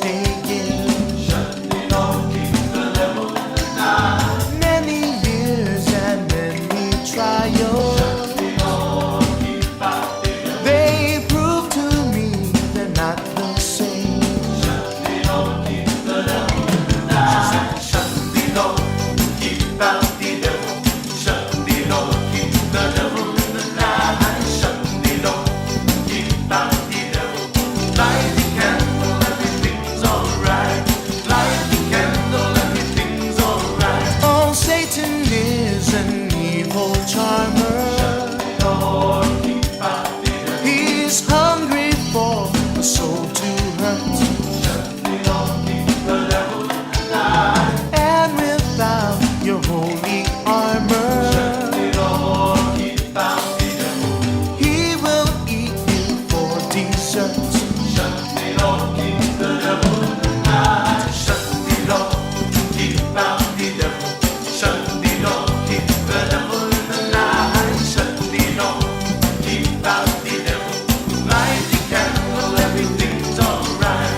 they give. Shut the door, keep the devil in the night. Many years and many trials. Shut the door, keep out the devil. They prove to me they're not the same. Shut the door, keep the devil in the night. Shut the door, keep out the devil. Shut the door, keep the devil in the night. Shut the door, keep out the devil. Light the candle, everything's alright. Light the candle, everything's alright. Oh, Satan is an evil charmer. Shut the door, keep out the devil. He's hungry for a soul to hurt. Shut the door, keep the devil in the night. And without your holy armor, shut the door, keep out the devil. He will eat you for dessert. Shut the door, keep the devil in the night. Shut the door, keep out the devil. Shut the door, keep the devil in the night. Shut the door, keep out the devil. Light the candle, everything's alright.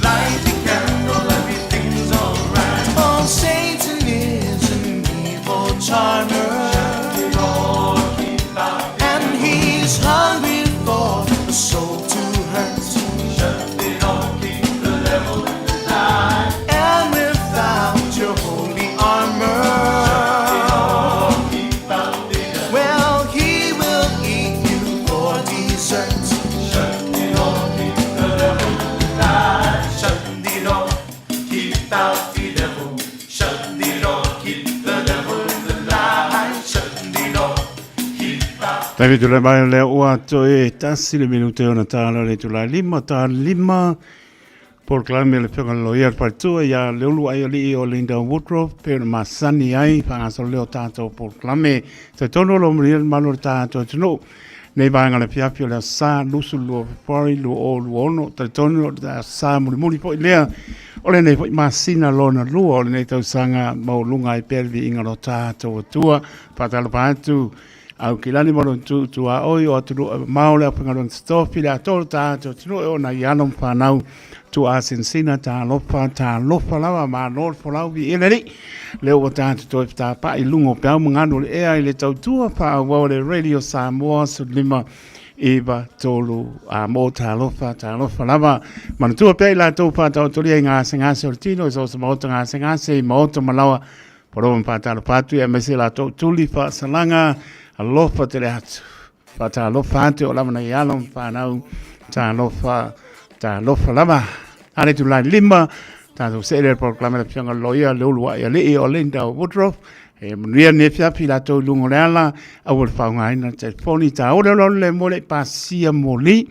Light the candle, everything's alright. Oh, Satan is an evil charmer. Shut the door, keep out the And he's hungry for a soul to hurt. Shut the door, keep the devil in the night. And without your holy armor, shut the door, keep out the devil. Well, he will eat you for dessert. Shut the door, keep the devil in the night. Shut the door, keep out the devil. Shut the door, keep the devil in the night. Shut the door, keep out. Taimi tulai mai o lea ua toe 1 le minute ona tala o le itula 5 ta 5 polokalame a le Afioga i le Loia o le Faletua ia Leuluaialii o Linda Woodruff pei ona masani ai faagasolo lea o tatou polokalame. Talitonu o lo o manuia le mamalu o le tatou atunuu nei vaega o le afiafi o le Aso Sa 22 Fepuari 2026. Talitonu o le Aso Sa mulimuli foi lea o lenei foi masina lona lua o lenei tausaga maualuga ai pea le viiga o lo tatou Atua. Faatalofa atu au ki lani ma lona tuutuaoi o atunuu e mamao le aufaigaluega totofi le atoa o le tatou atunuu e oo nai alo ma fanau tuuasinasina talofa talofa lava malo le folau viia le Alii lea ua tatou toe fetapa'i i luga o peau ma ganu o le ea i le tautua faaauau a le Radio Samoa 15 9 3 a mo talofa talofa lava manatua pea i latou faataotolia i gasegase o le tino i so o se maota gasegase i maota ma laoa Poloa ma faatalofa atu aemaise latou tuli faasalaga alofa tele atu. Faatalofa atu o lava nei alo ma fanau talofa talofa lava. Ale tu lai lima tatou se'e lea i le polokalame a le Afioga i le Loia Leuluaialii o Linda Woodruff. E manuia lenei afiafi i latou i luga o le ala, aua le faaaogaina le telefoni, taua le olaola le moe le i pasia moli.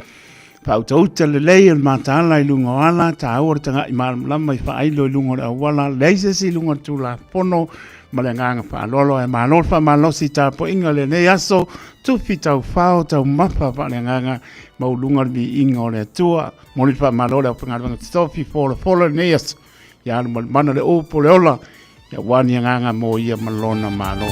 Faautauta lelei o le mataala i luga o ala, taua le taga'i malamalama i faailo i luga o le auala, leai se isi i luga o le Tulafono ma le agaga faaaloalo ae malo le faamalosi i tapuaiga lenei aso, tufi taufao taumafa faaleagaga maualuga le viiga o le Atua. Momoli le faamalo i le aufaigaluega totofi folafola i lenei aso, ia alumalumana le upu o le ola, aua ni agaga mo ia ma lona Malo.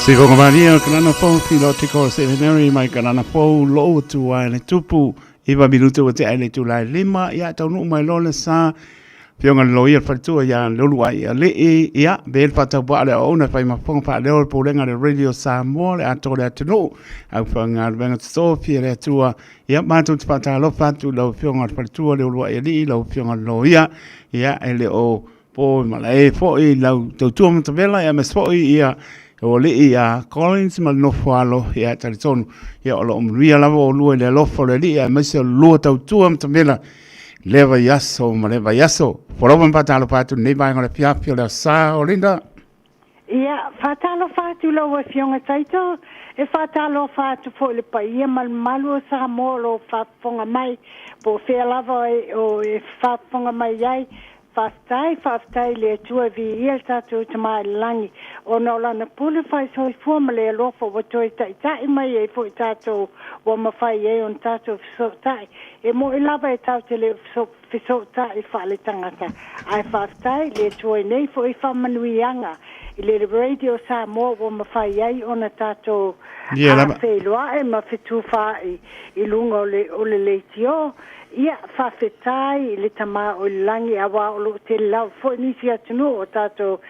Sifogomalia o Kanana Fou Theological Seminary mai Kanana Fou lou atu ai le tupu 9 minuta ua tea i le itula e 5 ia taunuu mai loa le sa Afioga le Loia le Faletua ia Leuluai Alii ia be le faatauvaa le auauna e fai ma fofoga faaleo le Pulega le Radio Samoa le atoa le atunuu au faigaluega totofi a le Atua ia matou te faatalofa atu i lau Afioga le Faletua Leuluai Alii lau Afioga le Loia ia e le o po i malae foi lau tautua matavela ia aemaise foi ia o alii ia Collins ma le nofo alo ia talitonu ia o lo o manuia lava oulua i le alofa o le Alii aemaise o le lua tautua matavela lea vaiaso ma lea vaiaso. Folova ma faatalofa atu lenei vaega o le afiafi o le Aso Sa o Linda. Ia, faatalofa atu lau Afioga Taito, e faatalofa atu foi i le paia ma le mamalu o Samoa o lo o faafofoga mai, po o fea lava o e faafofoga mai ai. Faafetai, faafetai i le Atua e viia le tatou Tama i le Lagi, ona o Lana pule faisoifua ma le alofa ua toe taitai mai ai foi tatou ua mafai ai ona tatou fesootai. E mo'i lava e tatou te le o fesootai faaletagata, ae faafetai i le Atua i nei foi faamanuiaga i le Radio Samoa ua mafai ai ona tatou feiloai ma fetufaai i luga o le leitio. Ia, faafetai i le Tama o i le Lagi, auā o lo o tele lava foi nisi atunuu o tatou,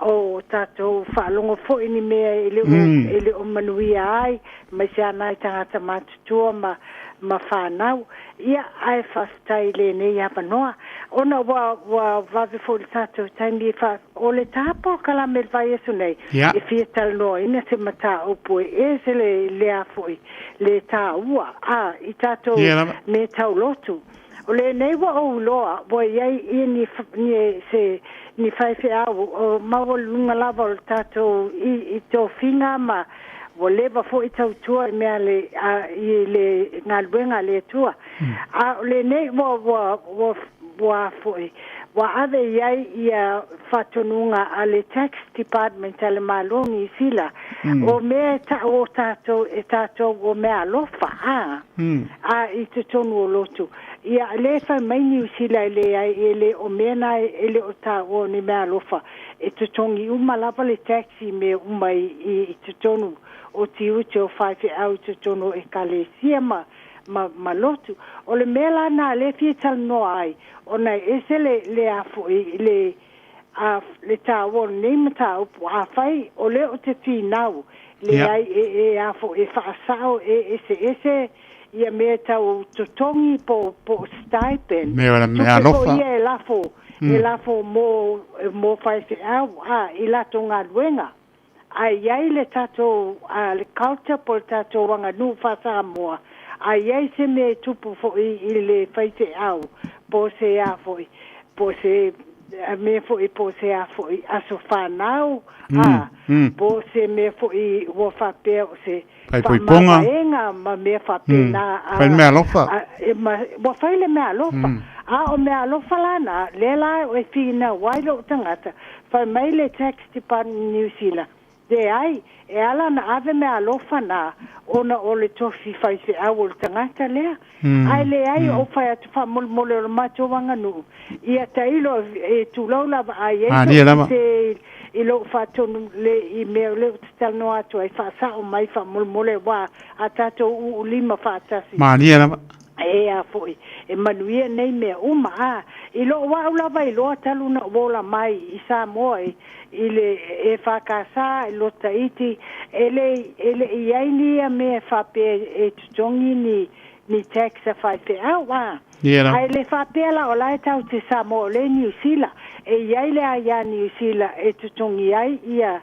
o tatou faalogo foi i ni mea e le o, e le o manuia ai, aemaise lava nai tagata matutua ma, ma fanau. Ia, ae faafetai i lenei avanoa, ona ua, ua vave foi le tatou taimi e faa, o le ta polokalame i le vaiaso nei, e fia talanoaina se mataupu e ese le, lea foi. le taua a i tatou mea taulotu. O lenei ua ou iloa ua i ai ia ni, ni, se, ni faifeau o maualuluga lava o le tatou i, i tofiga ma ua leva foi tautua i mea le, a, i le galuega a le Atua. A o lenei ua, ua, ua, ua foi, ua ave i ai ia faatonuga a le Tax Department a le Malo o Niu Sila, o mea e tau o tatou e tatou o mea alofa, a, a i totonu o lotu. Ia, lea e fai mai Niu Sila e leai, e le o mea na e le o taua o ni mea alofa, e totogi uma lava le tax i mea uma i, i, i totonu o tiute o faifeau i totonu o ekalesia ma, ma, ma lotu. O le mea la na lea e fia talanoa ai, ona e ese le, le a foi, le, a, le taua o lenei mataupu, afai o lea ou te finau, leai e, e a foi, e faasao, e eseese ia mea tau totogi po, po o stipend. Mea, mea Tupe alofa. foi ia e lafo, e lafo mo, mo faifeau, a, i latou galuega. Ae i ai le tatou le culture po o le tatou aganuu faa-Samoa, a i ai se mea e tupu foi i le faifeau po o se a foi, po o se mea foi po o se a foi aso fanau, a, po o se mea foi ua faapea o se Faaipoipoga. Faamavaega ma mea faapena. Fai le meaalofa. Ua fai le meaalofa. A o meaalofa la na, lea la e finau ai lou tagata, fai mai le Tax Department New Zealand, leai, e ala ona ave meaalofa na, ona o le tofi faifeau o le tagata lea. Ae leai, ou fai atu faamolemole o le matou aganuu, ia tailo e tulou lava a i ai sou sese i lou faatonu le i mea o lea ou te talanoa atu ai, faasao mai faamolemole aua a tatou uu lima faatasi. Malie lava. E a foi, e manuia nei mea uma. A, i lou au lava iloa talu ona ou ola mai i Samoa i, i le EFKS, i Lota Iti, e le, e le i ai ni ia mea faapea e totogi ni, ni tax a faifeau, a. Ae le faapea la o la e tau te Samoa o lea i Niu Sila, e i ai le aia Niu Sila e totogi ai ia,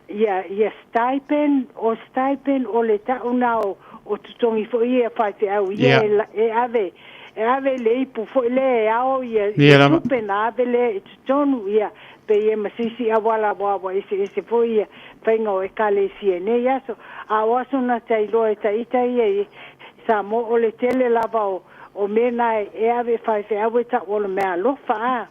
ia, ia stipend, o stipend o le tau na o, o totogi foi ia faifeau ia e, e ave, e ave i le ipu foi lea e ao ia, ia tupe na ave lea i totonu ia, pei e ma se isi auala aua ua eseese foi ia faiga o ekalesia i nei aso. A o aso na ta iloa e ta ita ia i Samoa o le tele lava o o mea na e ave e faifeau e tau o le mea alofa a.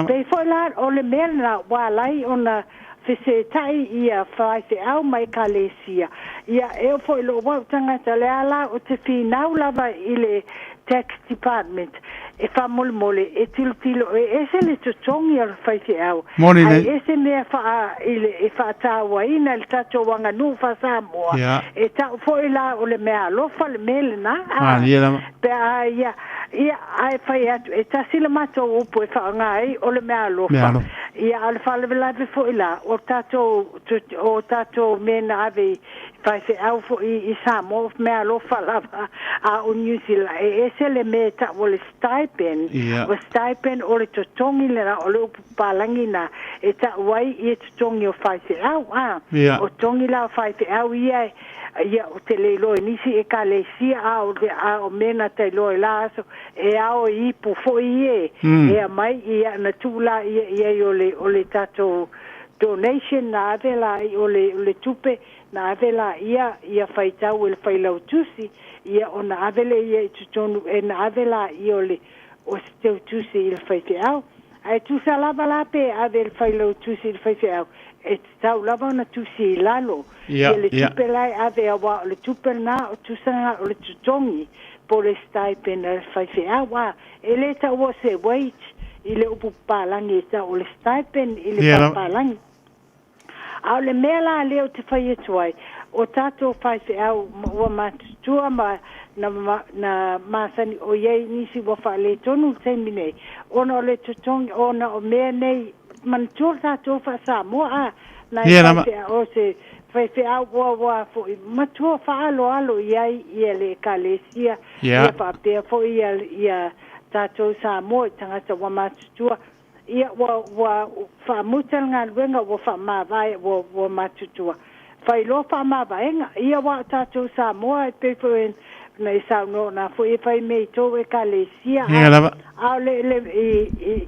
Pei foi la o le mea lena ua ala ai ona fesetai ia faifeau ma ekalesia. Ia e oo foi i lou au tagata, o le a la ou te finau lava i le. Tax Department e faamolemole e tilotilo e ese le totogi o le faifeau Moni ae nei. ese mea faa i le e faatauaina i le tatou aganuu faa-Samoa e tau foi la o le meaalofa le mea lena a Malie lava. pe a ia ia ae fai atu e tasi le matou upu e faaaoga ai o le meaalofa Meaalofa. ia a o le faalavelave foi la o tatou o tatou mea na ave i faifeau foi i Samoa meaalofa lava a o New Zealand e ese le mea e tau o le stipend o stipend o le totogi lena o le upu papalagi na e tau ai ia totogi o faifeau a o togi la o faifeau ia ia ou te le iloa i nisi ekalesia a o le a o mea na ta iloa i la aso e ao i ipu foi ie e aumai ia na tuu la ia i ai o le o le tatou donation na ave la i o le o le tupe na ave la ia ia faitau e le failautusi ia ona ave lea ia i totonu e na ave la ia o le o se teutusi i le faifeau. Ae tusa lava la pe ave e le failautusi i le faifeau, e tatau lava ona tusi i lalo ia le tupe la e ave aua o le tupe lena o tusa lena o le totogi po o le stipend a le faifeau. A e le taua o se wage i le upu papalagi e tau o le stipend i le papalagi. A o le mea la lea ou te fai atu ai, o tatou faifeau ua matutua ma na, na masani o i ai nisi ua faaletonu i le taimi nei, ona o le totogi, ona o mea nei, manatua le tatou faa-Samoa, a, nai faifeau, o se faifeau ua, ua foi, matua faaaloalo i ai ia le Ekalesia, ia faapea foi ia, ia tatou Samoa i tagata ua matutua. Ia, ua, ua faamuta le galuega, ua faamavae, ua, ua matutua. Fai loa faamavaega. Ia, aua o tatou Samoa, e pei foi ona e saunoa, o na foi e fai mea i tou Ekalesia, a, a o le, le, i, i,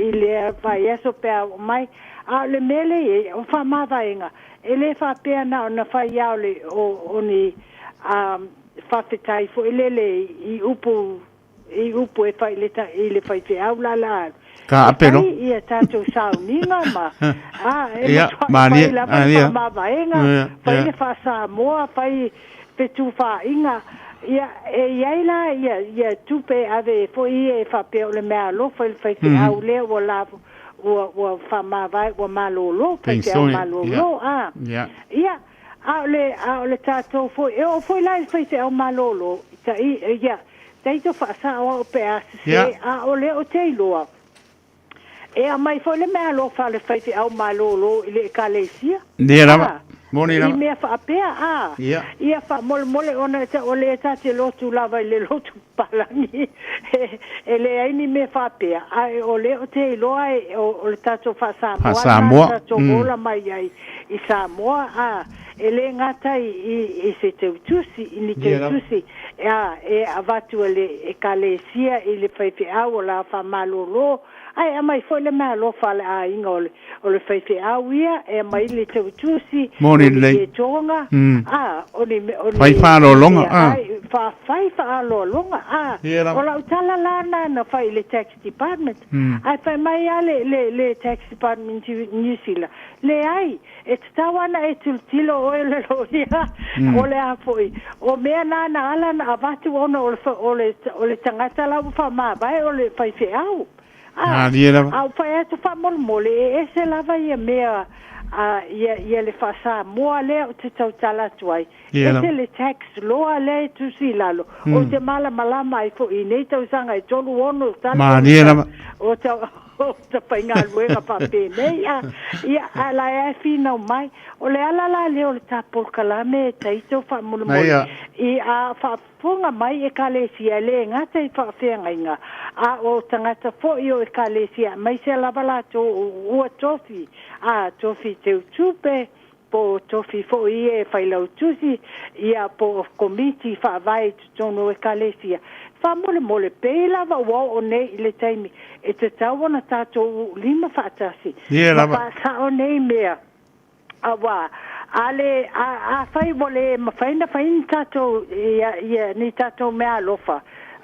i le vaiaso pe a oo mai. A o le mea lea e i ai, o faamavaega, e le faapea na ona fai lava o le, o, o ni, a, faafetai foi lele i upu i upu e fai i le faifeau la la alu. Ka E ape fai lo. ia tatou sauniga ma a e Ia, matuai malie, fai lava le alia. faamavaega, Ia, fai ia. le faa-Samoa, fai fetufaaiga. Ia, e i ai la ia, ia tupe e ave foi ia e faapea o le meaalofa i le faifeau lea ua lavo, ua, ua faamavae, ua malolo, faifeau Penisione, ia. malolo, a. Ia. Ia, a o le, a o le tatou foi, e oo foi la i le faifeau malolo, tai, ia, taito faasao au pe a sese, a o lea ou te iloa, e aumai foi le meaalofa a le faifeau malolo i le ekalesia. Ia lava. A, Moni i lava. mea faapea, a, Ia. ia faamolemole ona e tau o lea ta te lotu lava i le lotu papalagi, e leai ni mea faapea, ae o lea ou te iloa e, o, o le tatou faa-Samoa lena na Faa-Samoa. tatou ola mai ai i Samoa, a, e le gata i, i, i se teutusi, i ni Ia lava. teutusi, a, e avatu e le ekalesia i le faifeau o la faamalolo, ae aumai foi le meaalofa a le aiga o le, o le faifeau ia, e aumai le teutusi, Moni o ni lelei. ietoga, a, o ni, o ni, Fai faaaloaloga, mea a. ai, fa, fai faaaloaloga, a. Ia lava. O lau tala la na na fai i le tax department, ae fai mai lava le, le, le tax department i New Zealand, Leai, e tatau ana e tilotilo oe le loia, o le a foi, o mea na na ala na avatu ona o le, o le, o le tagata la ua faamavae o le faifeau. A, Malie lava. a ou fai atu faamolemole, e ese lava ia mea, a, ia, ia le faa-Samoa lea ou te tautala atu ai. Ia Ese lava. le tax loa lea e tusi i lalo, ou te malamalama ai foi i nei tausaga e 36 Malie tausaga lava. o ta, o ta faigaluega faapenei, a, ia, a la e finau mai. O le ala la lea o le ta polokalame e taito faamolemole Aia. i a faafofoga mai ekalesia e le gata i faafeagaiga, a o tagata foi o ekalesia, aemaise lava latou ua tofi, a tofi teutupe, po o tofi foi ia e failautusi, ia po o komiti faavae i totonu o ekalesia. Faamolemole, pei lava ua oo nei i le taimi e tatau ona tatou lima faatasi Ia ma lava. faasao nei mea, aua a le, a, afai ua le mafai ona fai ni tatou, ia, ia, ni tatou meaalofa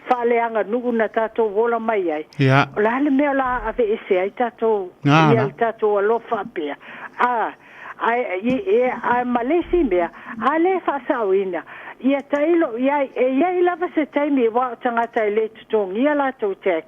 faaleaganuu na tatou ola mai ai, Ia. o le a le mea o le a aveese ai tatou, Nga ia la. le tatou alofa faapea? A, ae, i, i, ae ma le isi mea, a le faasaoina, Ia tailo i ai, e i ai lava se taimi aua o tagata e le totogia latou tax,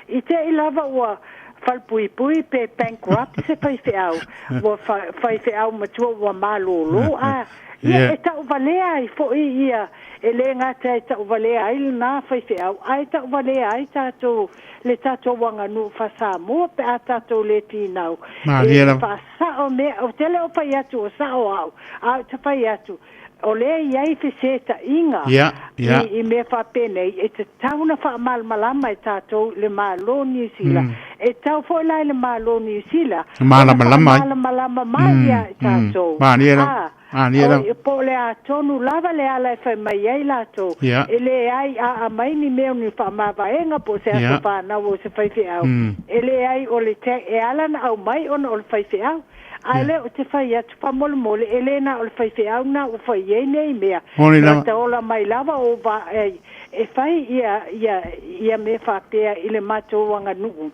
i te i lava ua falepuipui pe bankrupt se faifeau, ua faifeau matua ua malolo, a ia e tauvalea ai foi ia, e le gata e tauvalea ai lena faifeau, ae tauvalea ai tatou, le tatou aganuu faa-Samoa pe a tatou le finau Malie e lava. faasao mea. Ou te le o fai atu o sao au, a ou te fai atu, o lea e i ai fesetaiga Ia, ia. i mea faapenei, e tatau ona faamalamalama e tatou i le Malo o Niu Sila. E tatau foi la i le Malo o Niu Sila ona Malamalama ai. faamalamalama mai ia i tatou. Malie lava. A, Malie lava. o, po o le a tonu lava le ala e fai mai ai latou, Ia. e leai a aumai ni mea o ni faamavaega po o se aso fanau o se faifeau, e leai o le tax e ala ona aumai ona o le faifeau. A lea ou te fai atu faamolemole, e le na o le faifeau na ua fai ai nei mea. Moni Na lava. taola mai lava o va e fai ia ia ia mea faapea i le matou aganuu.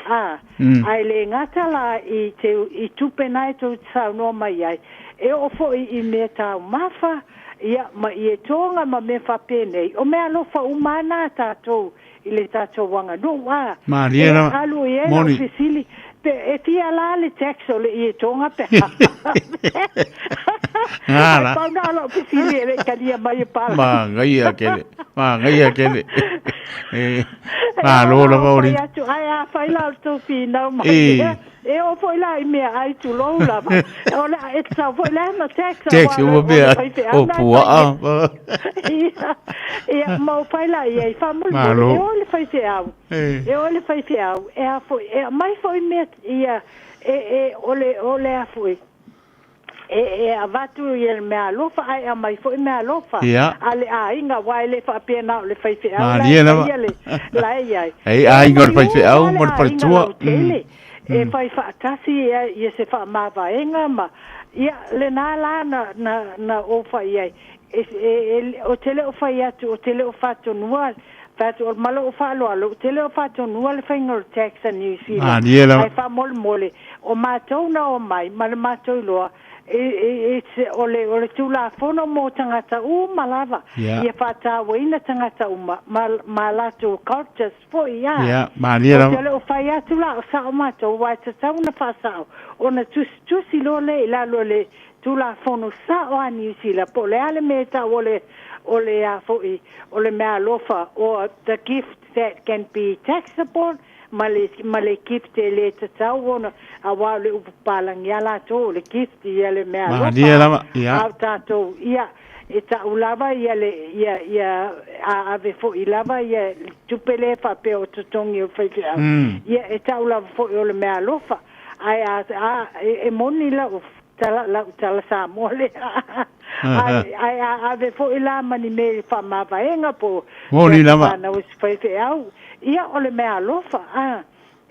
A, ae le gata la i te i tupe na e tou te saunoa mai ai, e oo foi i mea taumafa, ia ma ietoga ma mea faapenei, o meaalofa uma lava na a tatou i le tatou aganuu a Malie e lava. alu i ai lau Moni. fesili pe e fia la le tax o le ietoga pe Ngā ai la. pau na lau fesili e le i talia mai e palagi. Magaia tele. Magaia tele. E, E oo malo la lava o o fai le. atu ai a fai la o le tou finau mai E. ea e oo foi la i mea ai tulou lava o le e tatau foi la ona tax Tax aua uma o le mea. faifeau O na e fai puaa. Ia, ia, ma ou fai la i ai, faamolemole, Malo. e o i le faifeau, E. e o i le faifeau, e a foi, e aumai foi mea ia, e, e, o le, o le a foi, e, e avatu ia le meaalofa, ae aumai foi meaalofa Ia. a le aiga, aua e le faapea na o le faifeau la Malie e lava. faia le, la e i ai. Ei, E aiga o le omai uma faifeau lava le ma le aiga faletua. lautele, e fai faatasi ia, ia se faamavaega ma, ia, lena la na, na, na ou fai i ai. E, e, e, ou te le o fai atu, ou te le o faatonuina, fai atu, ma lou faaaloalo, ou te le o faatonuina le faiga o le tax a Niu Sila. Malie lava. Ae faamolemole, o matou na omai ma le matou iloa, e, e, e, o le, o le Tulafono mo tagata uma lava, Ia. ia faatauaina tagata uma, ma, ma latou cultures foi a. Ia, malie Ou te lava. le o fai atu la o sao matou, aua e tatau ona faasao, ona tusitusi loa lea i lalo o le Tulafono sao a Niu Sila, po o le a le mea e tau o le, o le a foi, o le meaalofa, or the gift that can be taxable, ma le, ma le gift e le tatau ona, aua o le upu palagi a latou, o le gift ia le meaalofa Malie lava. Ia. a o tatou, ia, e tau lava ia le, ia, ia, a ave foi lava ia le tupe lea faapea o totogi o faifeau, ia, e tau lava foi o le meaalofa, ae a, a, e, e moni lau tala, lau tala Samoa lea, ae, ae a ave foi la ma ni mea i faamavaega po o Moni se aso lava. fanau o se faifeau, ia, o le meaalofa, a.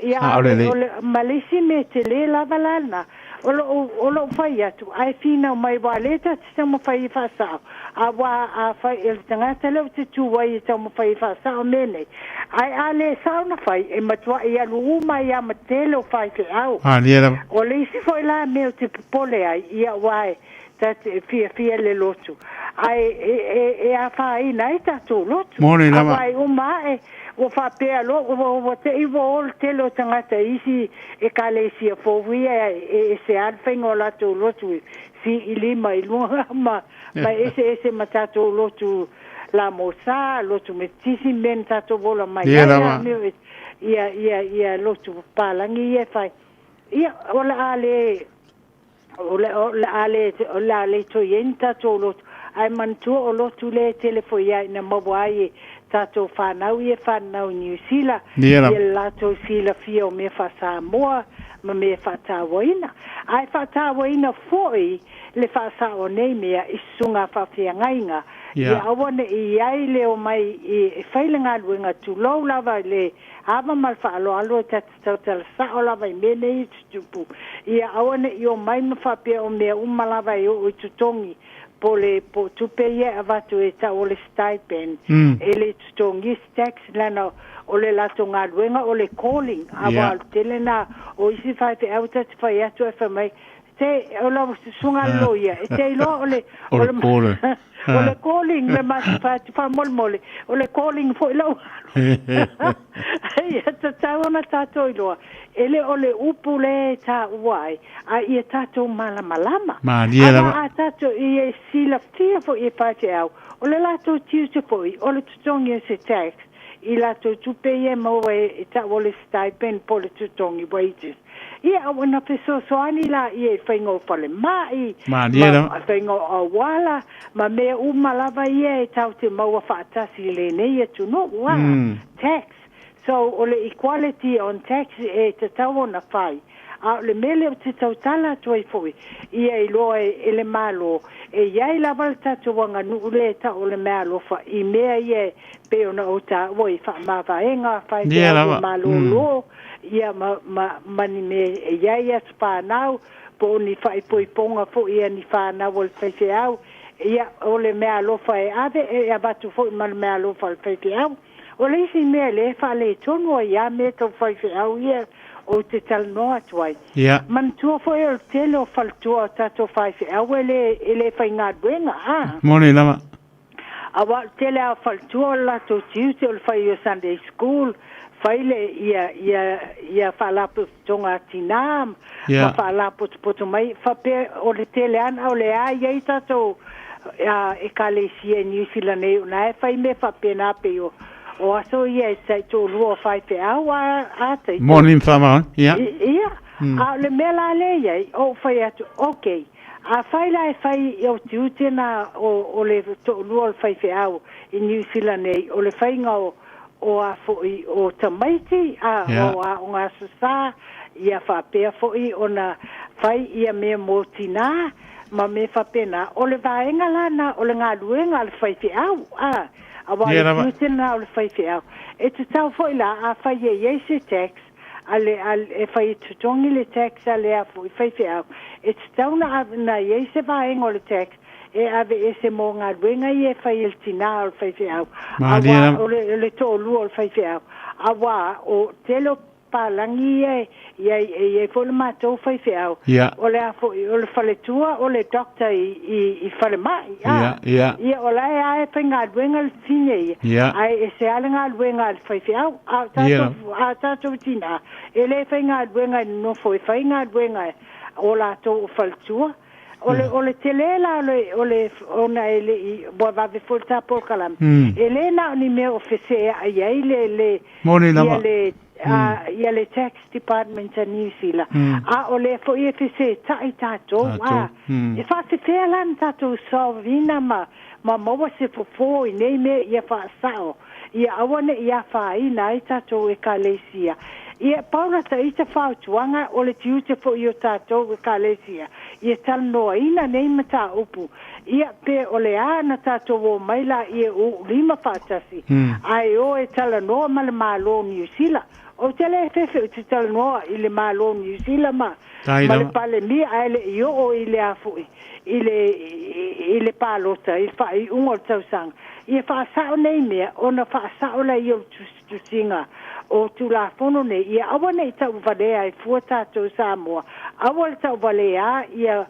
Ia, Sao lelei. o le, ma le isi mea tele lava la lena, o lou, o lou fai atu, ae finau mai, aua o lea tatou te taumafai e faasao, aua a fai e le tagata lea ou te tu ai e taumafai e faasao mea nei, ae a le sao ona fai, e matuai alu uma ai lava ma tele o faifeau. Malie lava. O le isi foi la mea ou te popole ai, ia aua e ta te fiafia le lotu, ae e, e, e afaina ai tatou lotu. Moni lava. Aua e uma ae, ua faapea loa, ua, ua te i ua o le tele o tagata i isi ekalesia fou ia e ese lava le faiga o latou lotu e sii lima i luga ma, ma eseese ma tatou lotu Lamosa, lotu Metisi, mea na tatou ola mai Ia ai, a lava. mea ia, ia, ia lotu papalagi ia e fai. Ia, o le a le, o le, o le a le, o le a le toe i ai ni tatou lotu, ae manatua o lotu lea e tele foi ai na maua ai e tatou fanau ia e fananau i Niu Sila, Ia lava. ia le latou silafia o mea faa-Samoa ma mea faatauaina. Ae faatauaina foi le faasao o nei mea i susuga a faafeagaiga, Ia. ia aua ne i ai le omai e fai le galuega tulou lava i le ava ma le faaaloalo e ta te tautala sao lava i mea nei e tutupu, ia aua ne i omai ma faapea o mea uma lava e oo i totogi po o le po o tupe ia e avatu e tau o le stipend e le totogia se tax leaga o le latou galuega o le calling aua Ia. o le tele lena o isi faifeau ta te fai atu ae fai mai te o lau susuga le loia e te iloa o le O o le le caller. O le calling le matou fai atu faamolemole, o le calling foi lau alu. Ia tatau ona tatou iloa, e le o le upu lea e taua ai, a ia tatou malamalama. Malie lava. Aua a tatou ia silafia foi e faifeau, o le latou tiute foi, o le totogi o se tax i latou tupe ia e maua e tau o le stipend po o le totogi, wages. Ia, ona fesoasoani laia i le faiga o falemai, Malie lava. ma faiga o auala, ma mea uma lava ia e tatou te maua faatasi i lenei atunuu, a, tax. So, o le equality on tax e tatau ona fai. A o le mea lea ou te tautala atu ai foi, ia iloa e le Malo, e i ai lava le tatou aganuu lea e tau o le meaalofa i mea ia e pei ona ou taua i faamavaega, Ia faifeau lava. malōlō, ia ma, ma, ma ni mea e i ai aso fanau, po o ni faaipoipoga foi a ni fanau o le faifeau. Ia, o le meaalofa e ave, e avatu foi ma le meaalofa a le faifeau. O le isi mea lea e faaletonu ai lava mea tau faifeau ia ou te talanoa atu ai. Ia. Manatua foi o le tele o faletua o tatou faifeau e le, e le faigaluega, a. Moni lava. Aua o le tele lava o faletua o le latou tiute o le fai o Sunday school, fai le ia ia ia faalapotopotoga a tinā ma faalapotopoto mai faapea o le tele ana o le a i ai tatou ekalesia i Niu Sila nei ona e fai mea faapena pei o o aso ia e taitoalua o faifeau a a taito. Moni ma faamaoni. Ia. Ia, a o le mea la lea e i ai, ou fai atu, okay, afai la e fai o tiute na o le toalua o le faifeau i Niu Sila nei, o le faiga o o a foi o tamaiti a o aoga aso Sa, ia faapea foi ona fai ia mea mo tinā ma mea faapena, o le vaega la na o le galuega a le faifeau, a, aua o Ia le lava. tiute lena o le faifeau. E tatau foi la afai e i ai se tax a le, a, e fai e totogi le tax a le a foi faifeau, e tatau na, na i ai se vaega o le tax e ave ese mo galuega ia e fai e le tinā o le faifeau, Malie aua lava. o le, o le toalua o le faifeau, aua o tele o palagi ia e i ai, e i ai foi le matou faifeau, o le a foi, o le faletua, o le doctor i, i, i falemai, a. Ia. Ia. Ia, o la e lava e faigaluega le teine ia, ae ese lava le galuega a le faifeau. A o tatou, a o tatou tinā, e le faigaluega e nonofo e fai galuega o latou o faletua. O le, o le tele la o le, o le, ona e le i, ua vave foi le ta polokalame, e le na o ni mea o feseai ai le, le, Moni ia lava. le, a, ia le tax department a Niu Sila, a o lea foi e fesetaʻi tatou, Tatou. a, e faafefea la ona tatou solve ina ma, ma maua se fofo i nei mea ia faasao, ia aua neʻi afaina ai tatou ekalesia. Ia pau lata ita fautuaga o le tiute foi o tatou ekalesia, ia talanoaina nei mataupu, ia pe o le a na tatou omai laia e uulima faatasi, ae o e talanoa ma le Malo o Niu Sila. Ou te le fefe ou te talanoa i le Malo o Niu Sila ma, Tai ma le lava. Palemia, ae leʻi oo i le a foi i le i le palota i le faaiuga o le tausaga. Ia faasao nei mea ona faasao laia o le tusitusiga o Tulafono nei, ia aua neʻi tauvalea ai fua tatou Samoa, aua le tauvalea ia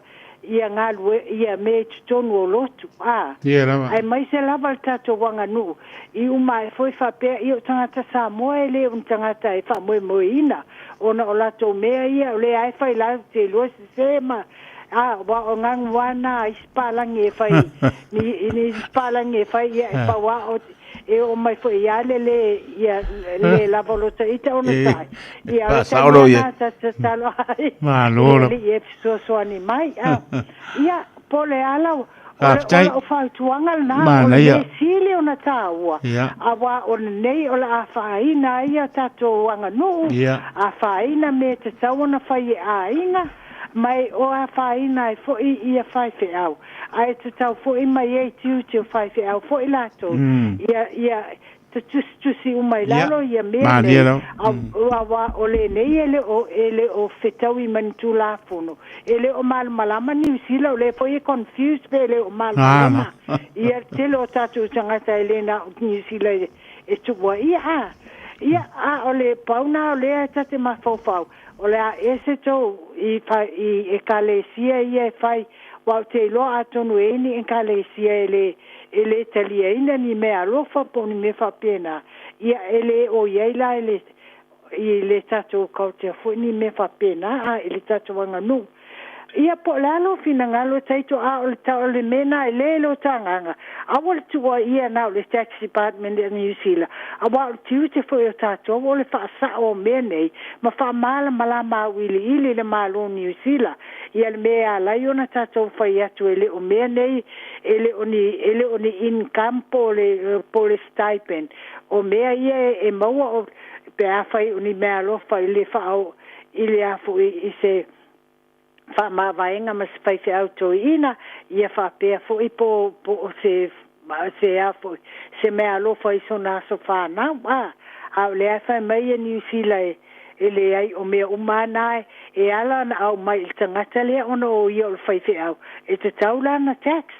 ia galue ia mea i totonu o lotu, a. Ia lava. Aemaise lava le tatou aganuu i uma ae foi faapea ia o tagata Samoa e le o ni tagata e faamoemoeina ona o latou mea ia o lea lava e fai latou te iloa sesē ma a aua o gagu lava na a isi palagi e fai ni ni isi palagi e fai ia e pau lava o e oo mai foi ia le lē ia le lava o lota ita ona E sae ia o le faasao taimi lou lava ia. na ta tatalo ai i Malo le lava. Alii e fesoasoani mai a ia po o le a lau o le o Faafetai. lau fautuaga lena o le Manaia. mea sili ona taua Ia. aua o lenei o le a faaina ai a tatou aganuu afaina mea e tatau ona fai e aiga ma e o afaina ai foi ia faifeau ae tatau foi ma i ai tiute o faifeau foi latou ia ia tatusitusi uma i lalo ia mea Malie nei lava. aua o lenei e le o e le o fetaui ma ni Tulafono e le o malamalama Niu Sila o lea foi e confused pe le o malamalama ia le tele o tatou tagata e le na o Niu Sila e, e tuuaia a ia a o le pau na o lea e ta te mafaufau o le a ese tou i, i ekalesia ia e fai Aua ou te iloa atonu e i ai ni Ekalesia e le e le taliaina ni meaalofa po o ni mea faapena, ia e le o i ai la i le i le tatou culture foi ni mea faapena, a i le tatou aganuu. Ia po o le a lou finagalo Taito, a o le o le mea lena e le i lo ta agaga, aua le tuuaia na o le Tax Department a Niu Sila, aua o le tiute foi o tatou o le faasao o mea nei ma faamalamalama auiliili i le Malo o Niu Sila ia le mea e ala ai ona tatou fai atu e le o mea nei e le o ni e le o ni income po o le po o le stipend. O mea ia e maua o pe afai o ni meaalofa i le faaoo i le a foi i se faamavaega ma se faifeau toeaina, ia faapea foi po po o se se a foi se meaalofa i sona aso fanau. A a o lea e fai mai ia Niu Sila e e leai o mea uma lava na e ala ona aumai i le tagata lea ona o ia o le faifeau e tatau lana tax.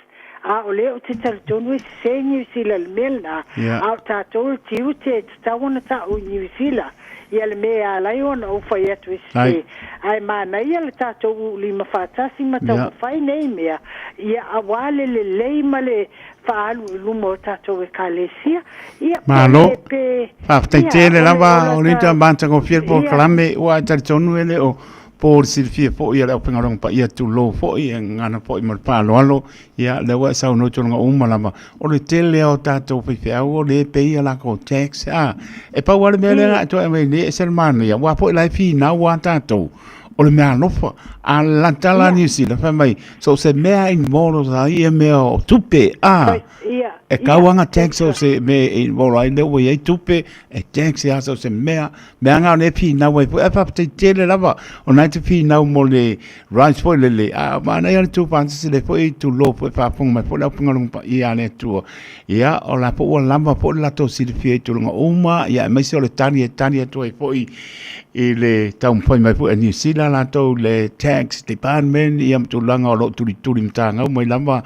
A o lea ou te talitonu e sese Niu Sila i le mea lena, a o tatou le tiute e tatau ona ta'u i Niu Sila ia le mea e ala ai ona ou fai atu e sese. Ae manaia le tatou uulima faatasi ma taumafai nei mea ia auā le lelei ma le faaalu i luma o tatou Ekalesia. Ia, pe Malo. le, pe, Faafetai ia, tele o le, lava o o Linda lata, matagofie le ia, polokalame ua e talitonu e le o po le silafia foi a le aufaigaluega paia tulou foi e gagana foi ma le faaaloalo ia lea ua e saunoa i tulaga uma lava o le tele lava o tatou faifeau o lea e pay a latou tax a e pau lava le mea lea na e toe aumai nei e ese le manaia aua foi la e finau lava tatou o le meaalofa a lata la Niu Sila fai mai so o se mea involve ai ia mea o tupe a e kau lava na tax so o se mea e involve ai lea ua i ai tupe e tax lava so o se mea Mea nga o lea e finau ai foi, ae faafetai tele lava o na e te finau mo le rice foi lele, a manaia le tuufaatasi lea foi tulou foi faafofoga mai foi le aufaigaluega paia a le Atua. Ia, o la foi ua lava foi le latou silafia i tulaga uma, ia aemaise o le tali e tali atu ai foi i le taumafai mai foi a Niu Sila latou le tax department ia ma tulaga o lo o tulituli matagau mai lava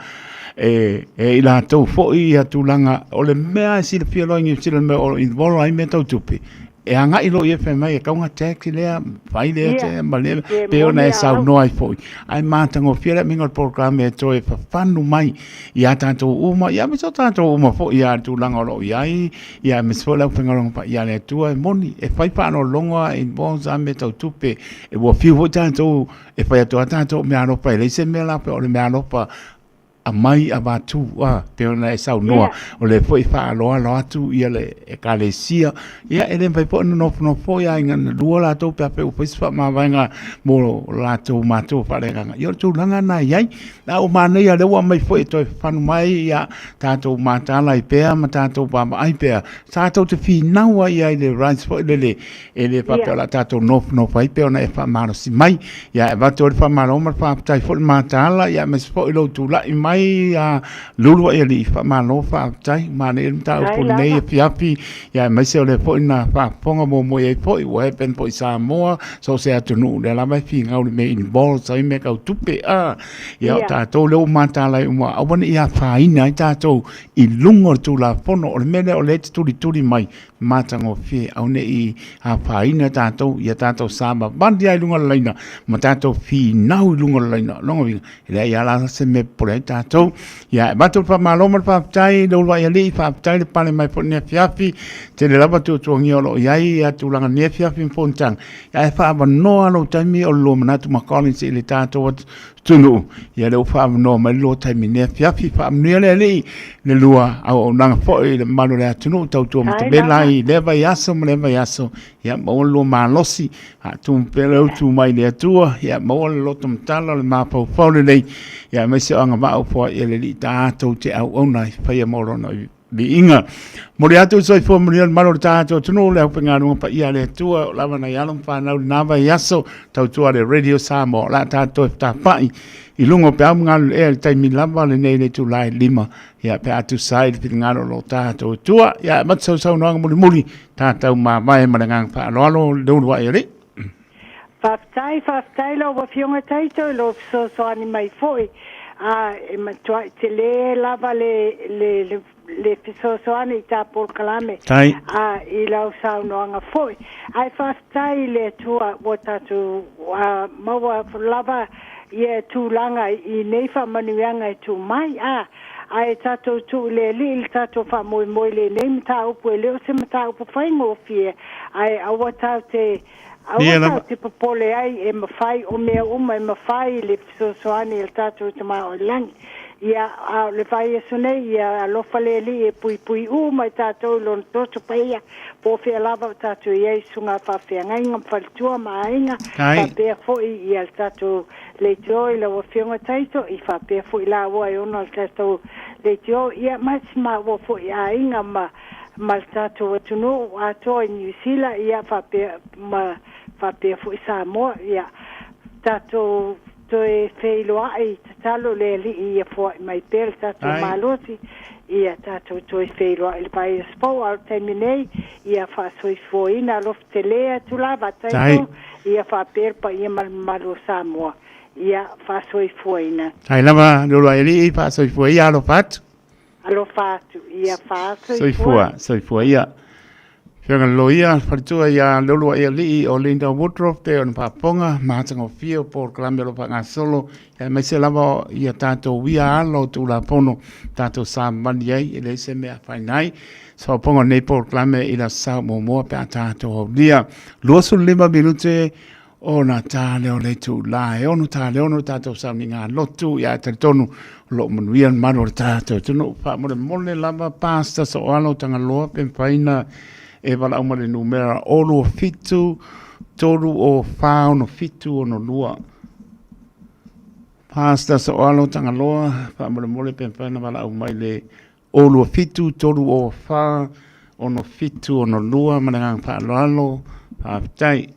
e i latou foi ia tulaga o le mea e silafia loa i Niu Sila le mea o involve ai mea tau tupe. E agai loa ia fai mai e kau na tax lea, fai lea te ma lea, pe ona e saunoa ai foi. Ae matagofie le aumaiga o le polokalame e toe fafanu mai ia tatou uma, ia aemaise o tatou uma foi ia le tulaga o lo o i ai, ia aemaise foi le aufaigaluega paia a le Atua e moni, e fai faaaloaloga a involves a mea tau tupe. E ua fiu foi tatou e fai atu lava tatou meaalofa e leai se mea la o le meaalofa aumai avatu a pei ona e saunoa o lea foi e faaaloalo atu ia le ekalesia ia e le mafai foi ona nofonofo foi aiga na lua latou pe afai ua fai se faamavaega mo latou matua faaleagaga ia o le tulaga lena e i ai a ua manaia lea ua aumai foi e toe fafanu mai ia tatou mataala ai pea ma tatou vaavaai pea tatou te finau ai i le rice foi lele E le faapea o le a tatou nofonofo ai pei ona e faamalosi mai. Ia e avatu ai le faamalo ma le faafetai foi le mataala, ia aemaise foi lou tulai mai a Luluaialii, faamalo faafetai. Manaia le mataupu lenei afiafi, ia aemaise o lea foi na faafofoga muamua i ai foi ua happen foi i Samoa, so o se atunuu lea lava e finau i le mea involves ai mea tau tupe. A, ia o tatou lea ua mataala ai uma, aua ne i afaina ai tatou i luga o le Tulafono. O le mea lea o lea e te tulituli mai, matagofie aua ne i afaina tatou ia tatou savavali lava i luga o le laina ma tatou finau i luga o le laina. O lona uiga, e leai lava la se mea e popole ai tatou. Ia, e avatu le faamalo ma le faafetai i le uluai alii, faafetai le pale mai foi i lenei afiafi. Tele lava tuatuagia o lo o i ai ia tulaga i lenei afiafi ma fonotaga, ae faaavanoa lou taimi o le lua manatu ma Collins i le tatou atunuu. Ia lea ua faaavanoa mai le lua taimi i lenei afiafi. Faamanuia le Alii le lua auaunaga foi i le mamalu o le atunuu, tautua matavela ai i lea vaiaso ma lea vaiaso. Ia maua le lua malosi, faatumu pea le utu mai le Atua, ia maua le loto matala o le mafaufau lelei, ia aemaise o agavaa ua foai e le Alii tatou te auauna ai, faia mo lona viiga. Momoli atu le soifua manuia i le mamalu o le tatou atunuu, le aufaigaluega paia a le Atua, o lava nai alo ma fanau i lena vaiaso, tautua a le Radio Samoa, o le a tatou toe fetafa'i i luga o peau ma galulue i le taimi lava lenei i le itula e 5, ia pe a tusa ai le finagalo o lo tatou Atua. Ia amata sau saunoaga mulimuli, tatou mavae ma le agaga faaaloalo, le uluai alii. Faafetai, faafetai lau Afioga Taito i lou fesoasoani mai foi. A e matuai tele lava le, le, le, le fesoasoani i ta polokalame Tai. a i lau saunoaga foi. Ae faafetai i le Atua ua tatou a, maua lava ia tulaga i nei faamanuiaga e tu mai, a ae tatou tuu i le Alii le tatou faamoemoe i lenei mataupu, e le o se mataupu faigofie, ae aua tatou te aua tatou te popole ai, e mafai o mea uma e mafai i le fesoasoani a le tatou Tama o i le Lagi. Ia, a o le vaiaso nei, ia alofa le Alii e puipui uma i tatou i Lona toto paia, po o fea lava o tatou i ai, susuga faafeagaiga ma faletua ma aiga, faapea foi ia le tatou leitio i lau Afioga Taito, i faapea foi laua e ona le tatou leitio, ia ma si maua foi aiga ma ma le tatou atunuu atoa i Niu Sila, ia faapea ma faapea foi Samoa. Ia tatou toe feiloai, tatalo le Alii ia foai mai pea le tatou malosi, ia tatou toe feiloai i le vaiaso fou, a o le taimi nei, ia faasoifuaina, alofa tele atu lava Taito, ia faapea le paia ma le mamalu o Samoa, ia faasoifuaina. Tai lava Leuluaialii, faasoifua ia, alofa atu. Alofa atu, ia faasoifua. Soifua, soifua ia. Afioga i le Loia, faletua ia Leuluaialii o Linda Woodruff, pe ona faafofoga ma atagofie o polokalame o lo o faagasolo, aemaise lava ia tatou ia alo o Tulafono tatou samani ai, e leai se mea afaina ai. Soapoga o lenei polokalame i le Aso Sa muamua pe a tatou aulia. 25 minute ona ta lea o le itula e 6 ta le 6 tatou sauniga lotu, ia e talitonu o lo o manuia le mamalu o le tatou atunuu. Faamolemole lava Pastor Soalo Tagaloa pe mafai ona e valaau mai le numera 027 3 04 67 62. Pastor Soalo Tagaloa, faamolemole pe mafai ona valaau mai le 027 3 04 67 62 ma le agaga faaaloalo. Faafetai.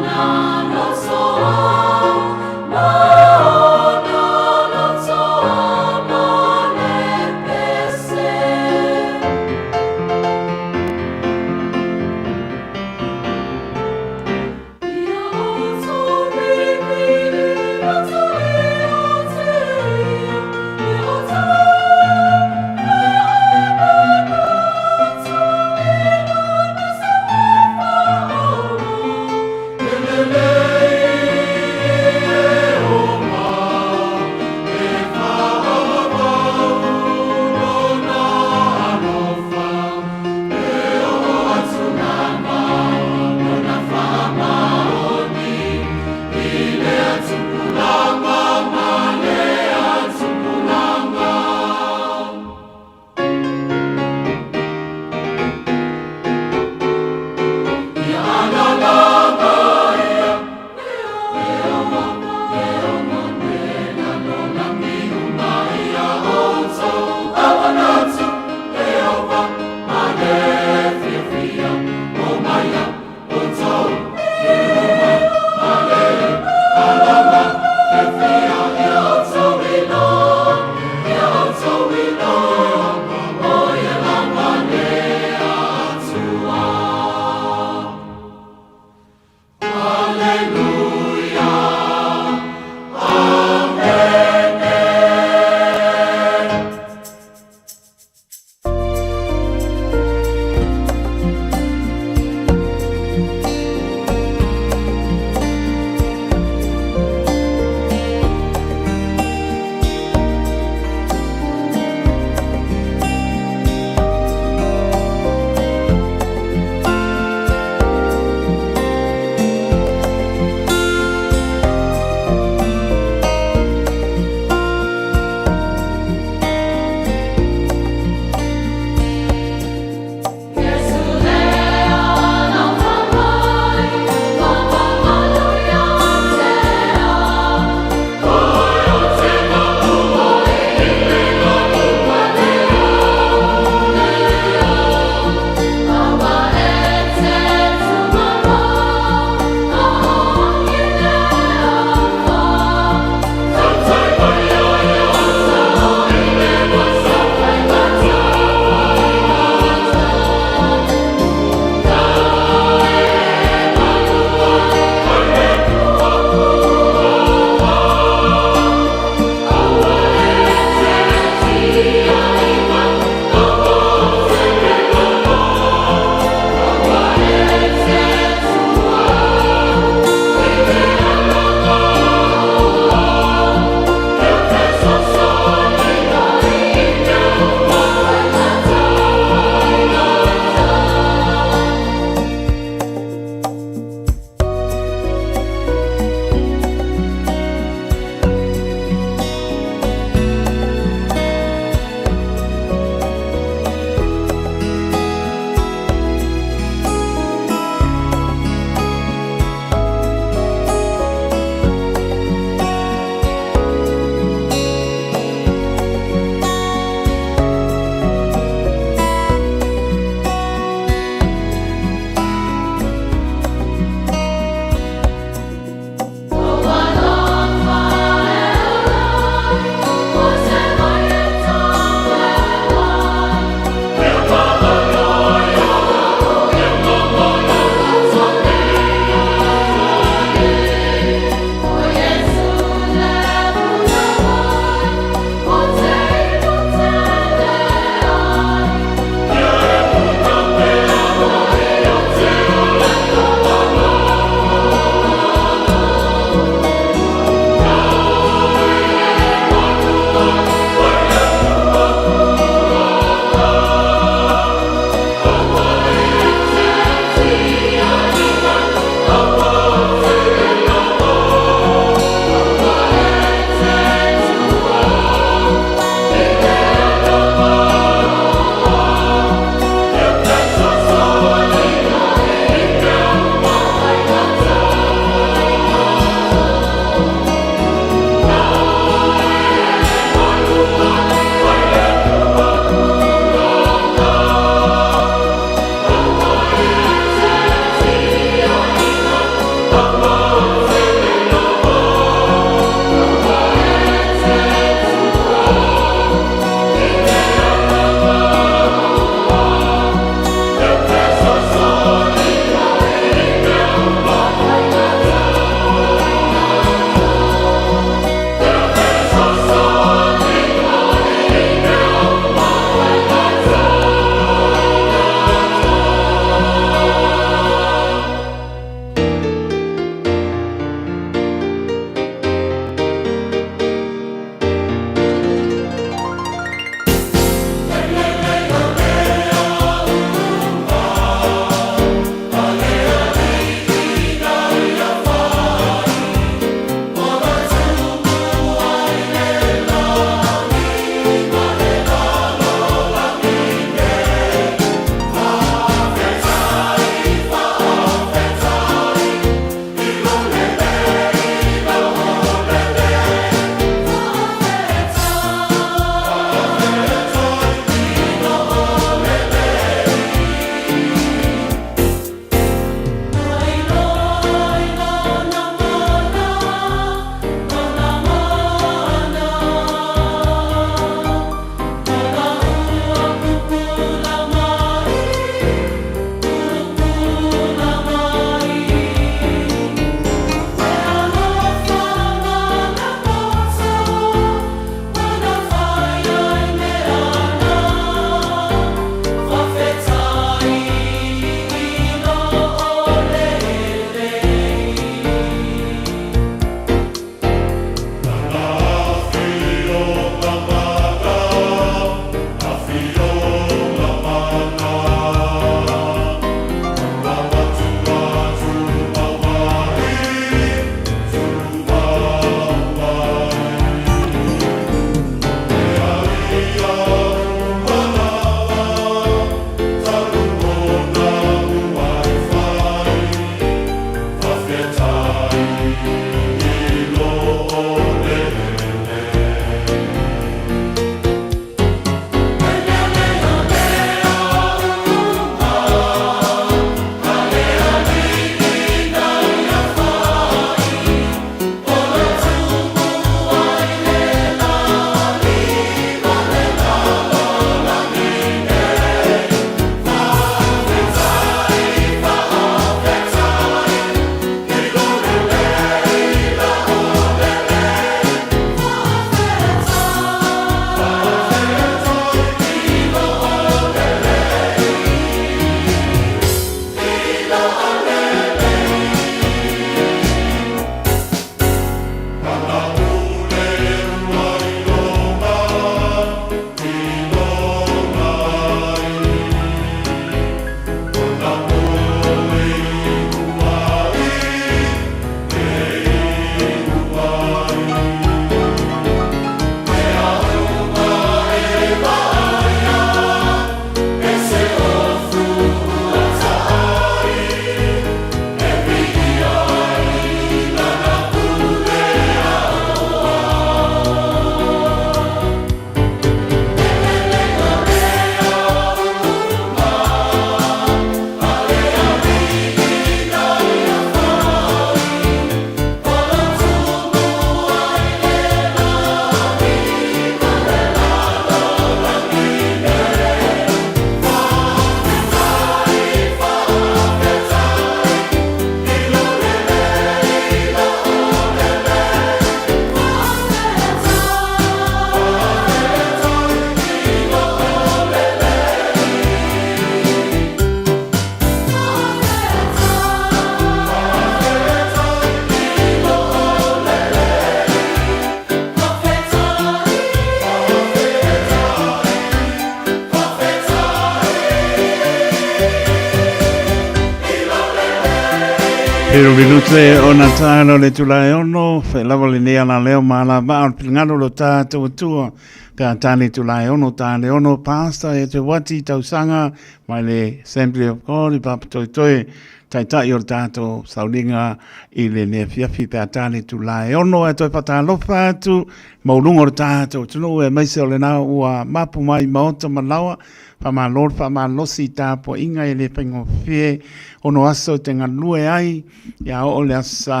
Pero minute ona tālo le tula e ono, whai lava le nea la leo ma la maa o le pilingalo lo tātou atua, pe a tāne tula e ono, tāne ono, pāsta e te wati tausaga mai le Assembly of God i Papatoetoe, taitai o le tātou sauliga i lenei afiafi pe a tāne tula e ono e toe whatalofa atu, maulunga o le tātou atunuu aemaise o lena ua mapu mai maota ma laoa, Faamalo le faamalosi i tapuaiga e le faigofie ono aso e te galue ai ia oo le Aso Sa.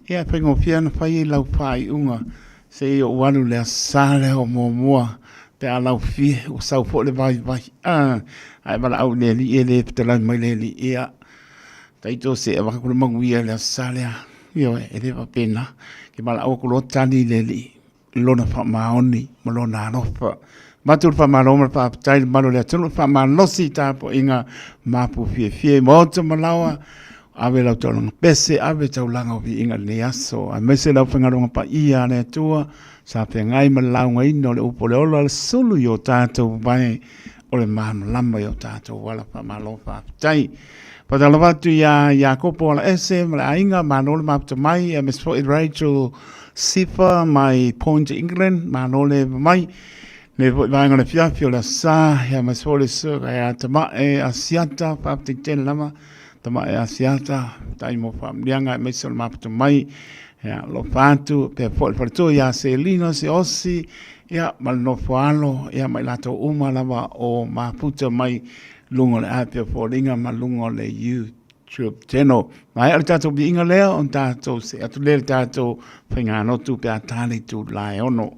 Ia e faigofie ona fai ai lau faaiuga se i ou alu i le Aso Sa lea o muamua pe a laufie ua sau foi le vaivai. A, ae valaau i le Alii e le fetalai mai le Alii, ia taito se avatu le manuia i le Aso Sa lea. Ioe, e le faapena. Ke valaau atu loa tali le Alii. Lona faamaoni ma Lona alofa. Avatu le faamalo ma le faafetai i le mamalu o le atunuu, faamalosi i tapuaiga mapu fiafia i maota ma laoa, ave lau taulaga pese, ave taulaga o viiga i lenei aso, aemaise le aufaigaluega paia a le Atua sa feagai ma le laugaina o le upu o le ola, le sulu i o tatou vae o le malamalama i o tatou ala. Faamalo faafetai. Faatalofa atu iā Iakopo Alaese ma le aiga, malo le mafuta mai, aemaise foi Rachel Sifa mai Point England, malo le eva mai. Nei foi vaega o le afiafi o le Aso Sa, aemaise foi le susuga ia Tamae Asiata, faafetai tele lava Tamae Asiata, faafetai mo faamanuiaga aemaise o le mafuta mai. Ia, alofa atu pea foi le faletua ia Selina Siaosi, ia, ma le nofo alo, ia, ma i latou uma lava o mafuta mai luga o le app o foliga ma luga o le YouTube channel. Maea le tatou viiga lea, ona tatou see atu lea i le tatou faiganotu pe a ta le itula e ono.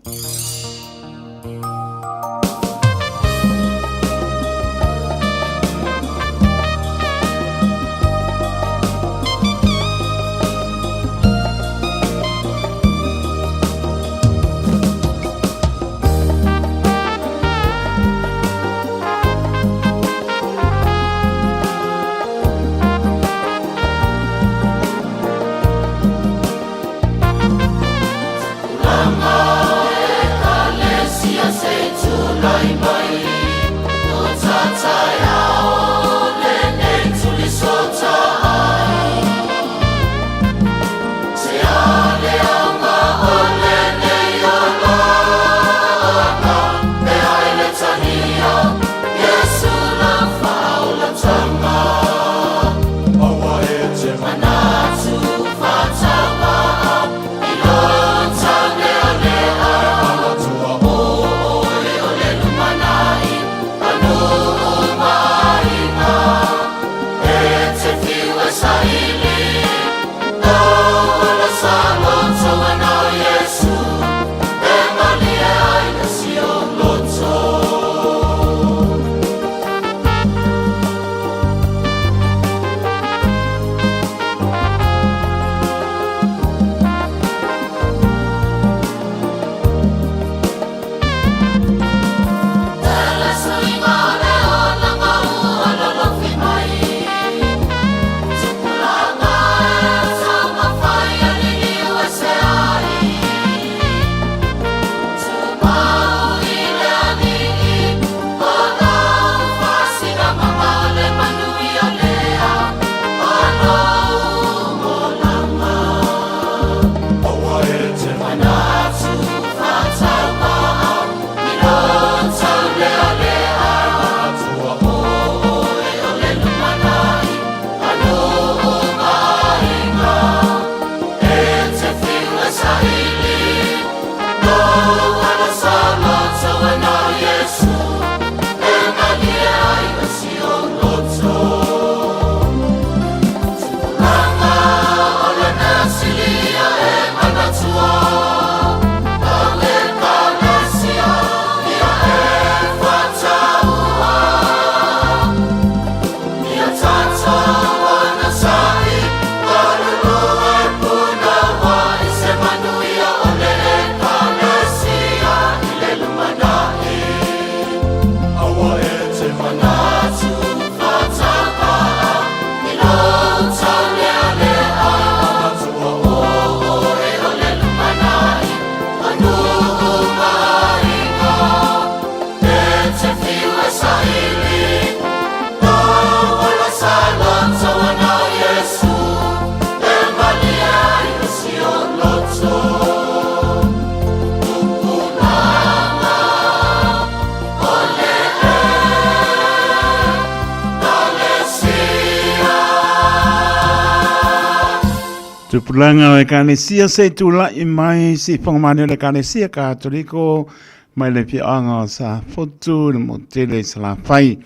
Tupulaga o Ekalesia se i tulai mai si'ifoga mani o le Ekalesia Katoliko mai le afioaga o Safotu i le motu tele i Salafai.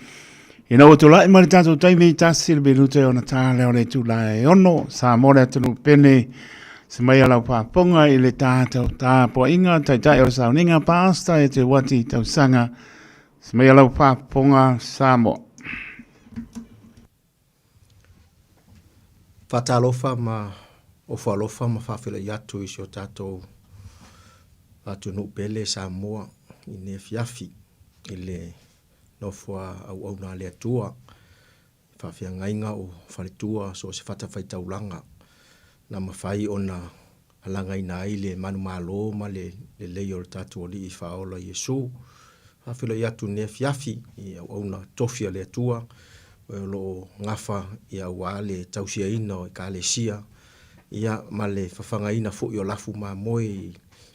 Ina ua tulai mai le tatou taimi, tasi le minute ona ta lea o le itula e ono, Samoa le atunuu pele, se mai a lau faafofoga i le tatou tapuaiga, Taitai o le Sauniga, Pastor Eteuati Tausaga, se mai a lau faafofoga Samoa. Faatalofa ma ofo alofa ma faafeiloai atu i si o tatou atunuu pele Samoa i lenei afiafi i le nofo a auauna a le Atua i faafeagaiga o faletua so o se fatafaitaulaga na mafai ona alagaina ai le manumalo ma le lelei o le tatou Alii Faaola Iesu. Faafeiloai atu i lenei afiafi i auauna tofi a le Atua o lo o gafa aua le tausiaina o Ekalesia ia ma le fafagaina foi o lafu mamoe i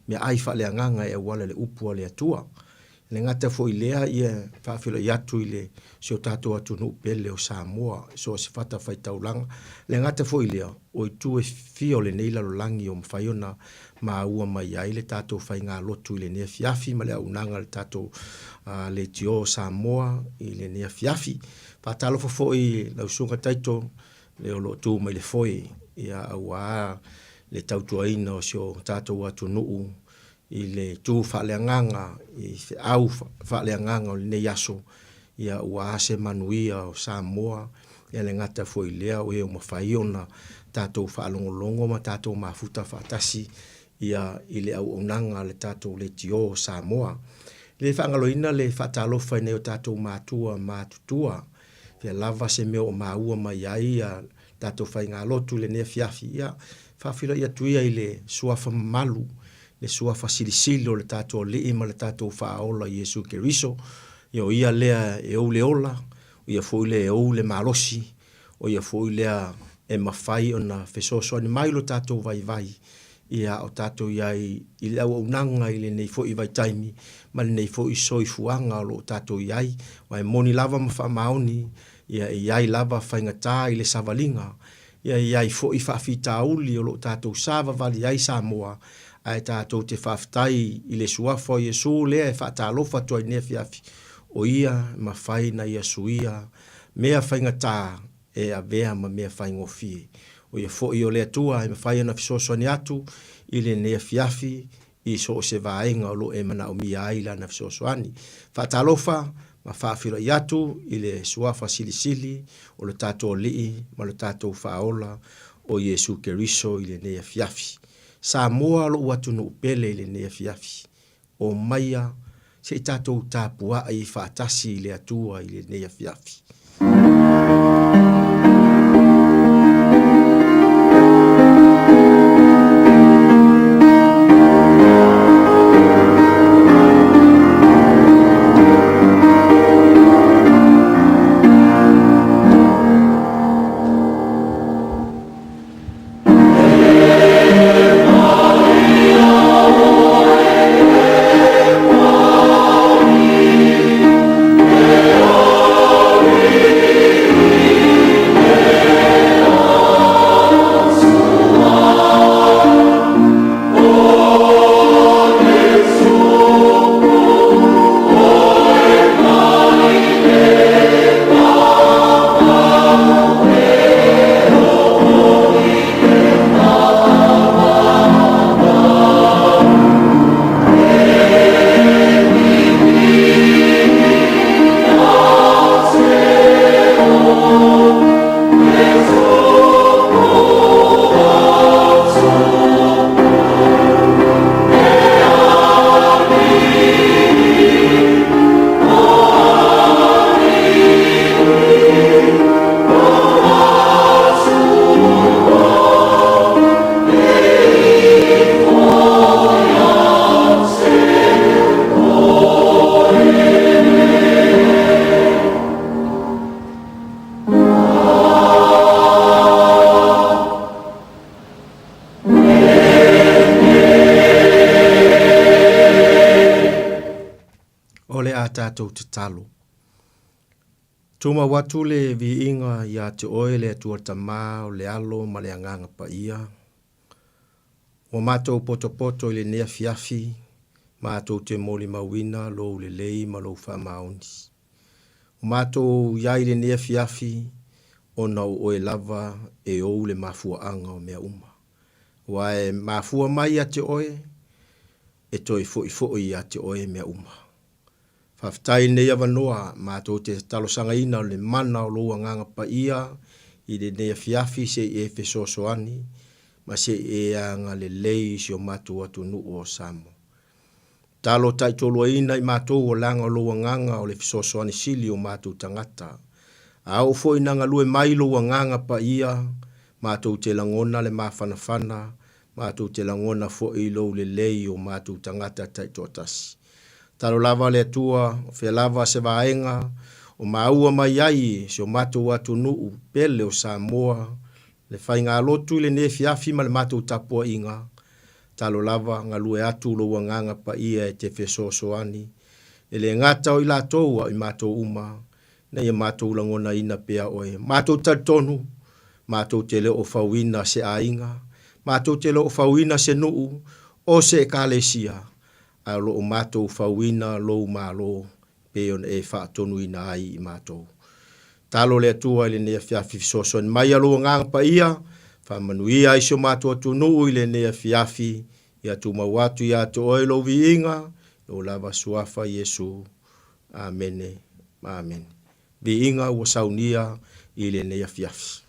meaai faaleagaga e auala i le upu a le Atua. E le gata foi i lea, ia faafeiloai atu i le si o tatou atunuu pele o Samoa i so o se fatafaitaulaga. E le gata foi i lea, o itu e fia o lenei lalolagi o mafai ona maua mai ai le tatou faigalotu i lenei afiafi ma le auaunaga a le tatou Leitio o Samoa i lenei afiafi. Faatalofa foi i lau Susuga Taito le o lo o tu mai le foe, ia aua le tautuaina o si o tatou atunuu i le itu faaleagaga, i feau faaleagaga o lenei aso, ia ua se manuia o Samoa, e le gata foi i lea, o e ua mafai ona tatou faalogologo ma tatou mafuta faatasi ia i le auaunaga a le tatou Leitio o Samoa. E le faagaloina le faatalofa i nai o tatou matua matutua, fea lava se mea o maua mai ai ia tatou faigalotu i lenei afiafi, ia, faafeiloai atu ia i le Suafa mamalu, le Suafa silisili o le tatou Alii ma le tatou Faaola Iesu Keriso, ia o Ia lea e ou le ola, o Ia foi lea e ou le malosi, o Ia foi lea e mafai ona fesoasoani mai lo tatou vaivai, ia a o tatou i ai i le auaunaga i lenei foi vaitaimi ma lenei foi soifuaga o lo o tatou i ai. Aua e moni lava ma faamaoni, Ia e i ai lava faigata i le savaliga, ia e i ai foi faafitauli o lo o tatou savavali ai Samoa, ae tatou te faafetai i le Suafa o Iesu lea e faatalofa atu ai i lenei afiafi, o Ia e mafai na Ia suia mea faigata e avea ma mea faigofie. O Ia foi o le Atua e mafai ona fesoasoani atu i lenei afiafi i so o se vaega o lo o e manaomia ai lana fesoasoani. Faatalofa ma faafeiloai atu i le Suafa Silisili o lo tatou Alii ma lo tatou Faaola o Iesu Keriso i lenei afiafi. Samoa lou atunuu pele i lenei afiafi. Omaia se i tatou tapuai faatasi i le Atua i lenei afiafi. O le a tatou tatalo. Tumau atu le viiga ia te oe le Atua Tama o le Alo ma le Agaga Paia. Ua matou potopoto i lenei afiafi, matou te molimauina Lou lelei ma Lou faamaoni. Ua matou i ai i lenei afiafi, ona o Oe lava e ou le mafuaaga o mea uma. Aua e mafua mai ia te Oe, e toe foi foi ia te Oe mea uma. Faafetai i lenei avanoa, matou te talosagaina le mana o Lou Agaga Paia i lenei afiafi se i e fesoasoani ma se i e agalelei i si o matou atunuu o Samoa. Talo taitoluaina i matou o leaga o Lou Agaga o le fesoasoani sili o matou tagata. A oo foi ina galue mai Lou Agaga Paia, matou te lagona le mafanafana Matou te lagona foi lou lelei o matou tagata taitoatasi. Talo lava le Atua, o fea lava se vaega o maua mai ai si o matou atunuu pele o Samoa, le faigalotu i lenei afiafi ma le matou tapuaiga, talo lava galue atu lou Agaga Paia e te fesoasoani, e le gata o i latou a o i matou uma, ina ia matou lagonaina pea oe. Matou talitonu, matou te le o fauina se aiga, matou te le o fauina se nuu o se ekalesia, ae o lo o matou fauina lou Malo pei ona e faatonuina ai i matou. Talo le Atua i lenei afiafi fesoasoani mai a lou Agaga Paia, faamanuia ai si o matou atunuu i lenei afiafi, ia tumau atu ia te oe lou viiga, lou lava Suafa Iesu. Amene. Amene. Viiga ua saunia i lenei afiafi.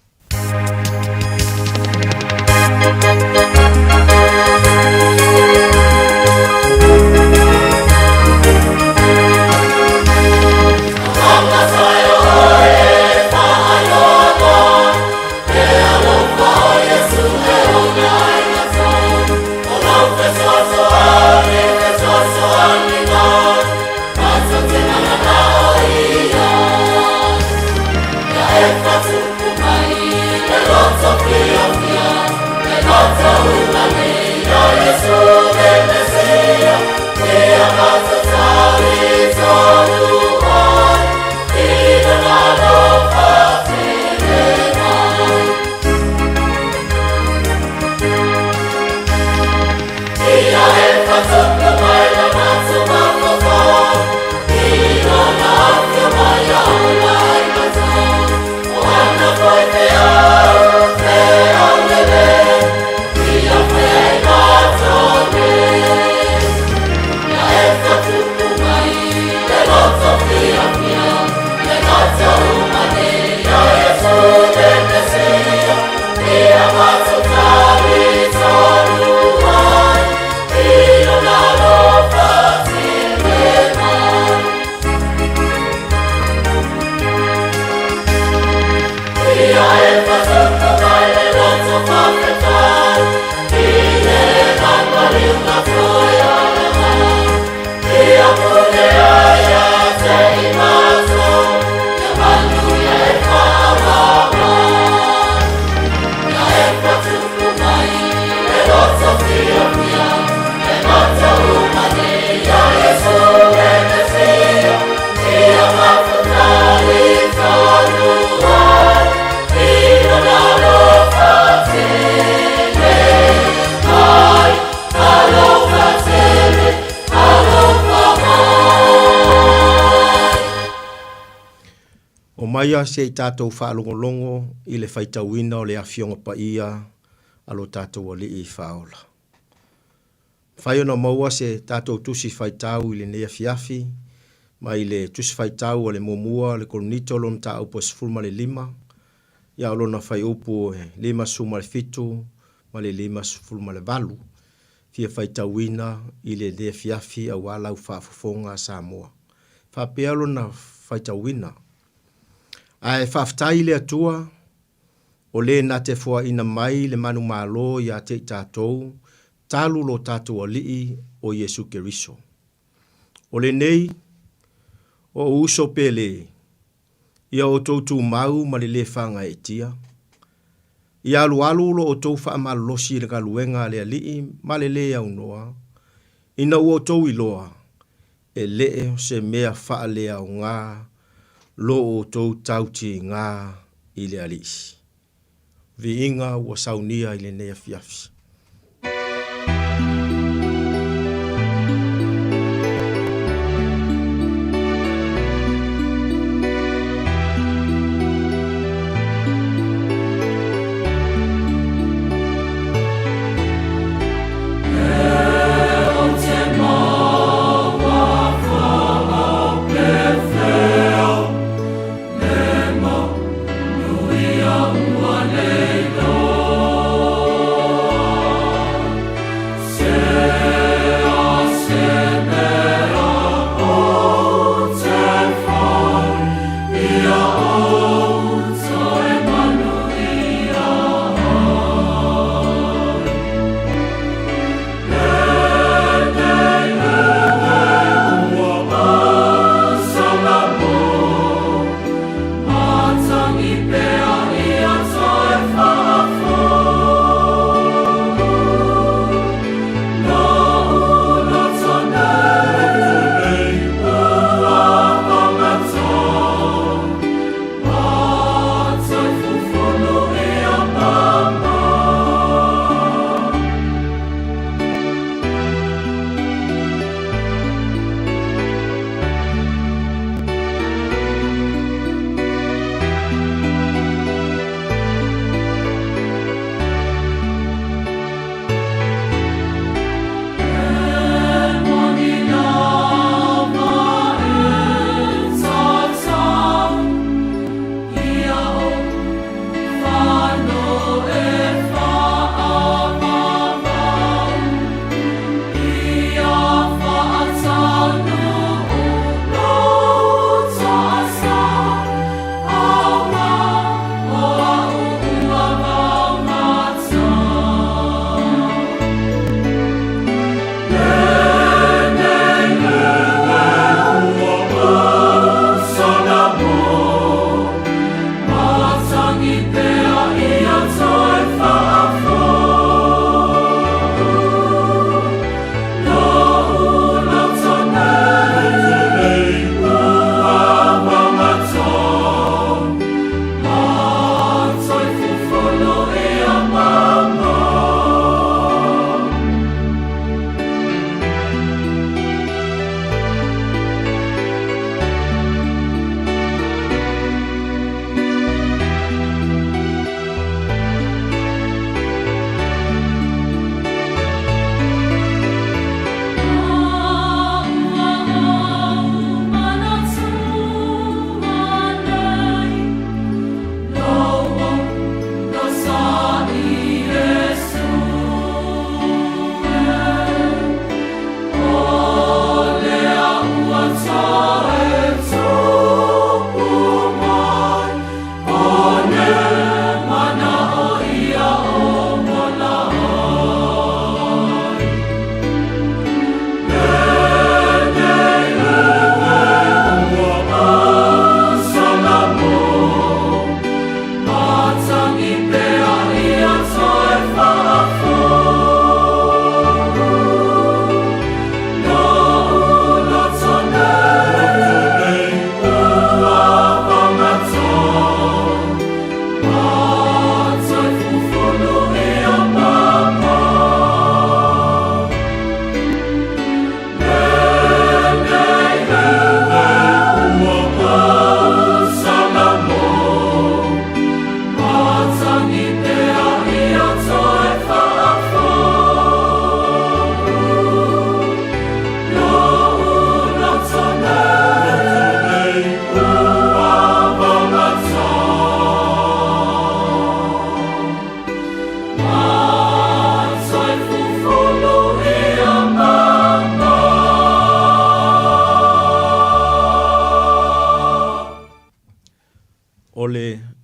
Omaia se i tatou faalogologo i le faitauina o le Afioga Paia a lo tatou Alii Faaola. Mafai ona maua se tatou Tusi Faitau i lenei afiafi, mai le Tusi Faitau a le Muamua a le Korinito lona mataupu e 15, ia o lona fuaiupu e 57 ma le 58, fia faitauina i lenei afiafi aua lau faafofoga Samoa. Faapea lona faitauina, Ae faafetai i le Atua, o le na te foaina mai le manumalo ia te i tatou, talu lo tatou Alii o Iesu Keriso. O lenei, o ou uso pele, ia outou tumau ma le le fagaeetia, ia alualu lo outou faamalolosi i le galuega a le Alii ma le le aunoa, ina ua outou iloa, e le o se mea faaleaoga lo outou tautiga i le Alii. Viiga ua saunia i lenei afiafi.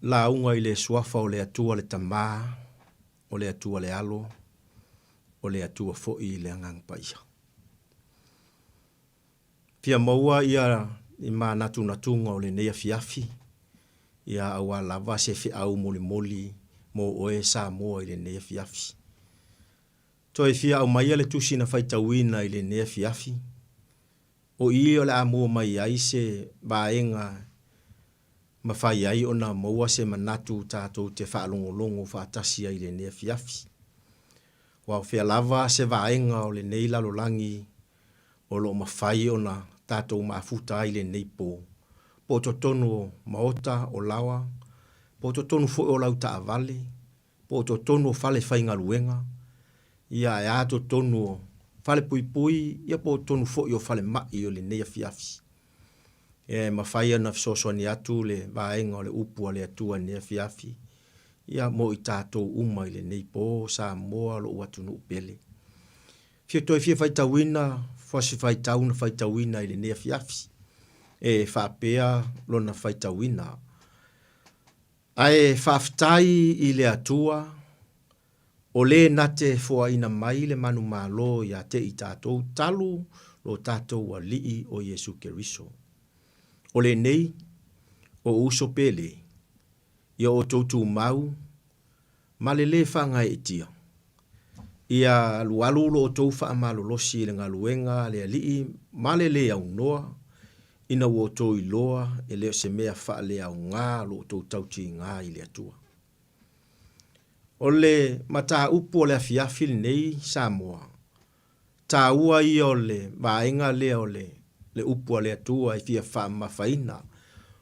Lauga i le Suafa o le Atua le Tama, o le Atua le Alo, o le Atua foi le Agaga Paia. Fia maua ia i manatunatuga o lenei afiafi, ia aua lava se feau molimoli mo oe Samoa i lenei afiafi. Toe fia aumaia le tusi na faitauina i lenei afiafi, o i o le a mua mai ai se vaega mafai ai ona maua se manatu tatou te faalogologo faatasi ai i lenei afiafi. Ua aofia lava se vaega o lenei lalolagi o lo o mafai ona tatou mafuta ai i lenei po, po o totonu o maota o laoa, po o totonu foi o lau taavale, po o totonu o fale faigaluega, ia ae a totonu o fale puipui, ia po o totonu foi o falemai o lenei afiafi. E mafai ona fesoasoani atu le vaega o le Upu a le Atua i lenei afiafi, ia mo i tatou uma i lenei po, Samoa lou atunuu pele. Fia toe fia faitauina se faitau na faitauina i lenei afiafi, e faapea lona faitauina. Ae faafetai i le Atua, o le na te foaina mai le manumalo ia te i tatou talu lo tatou Alii o Iesu Keriso. O lenei, o uso pele, ia outou tumau ma le lē faagaeetia, ia alualu lo outou faamalolosi i le galuega a le Alii ma le lē aunoa, ina ua outou iloa e le o se mea faaleaoga lo outou tautiga i le Atua. O le mataupu o le afiafi lenei Samoa, taua ia o le vaega lea o le le upu a le Atua e fia faamamafaina,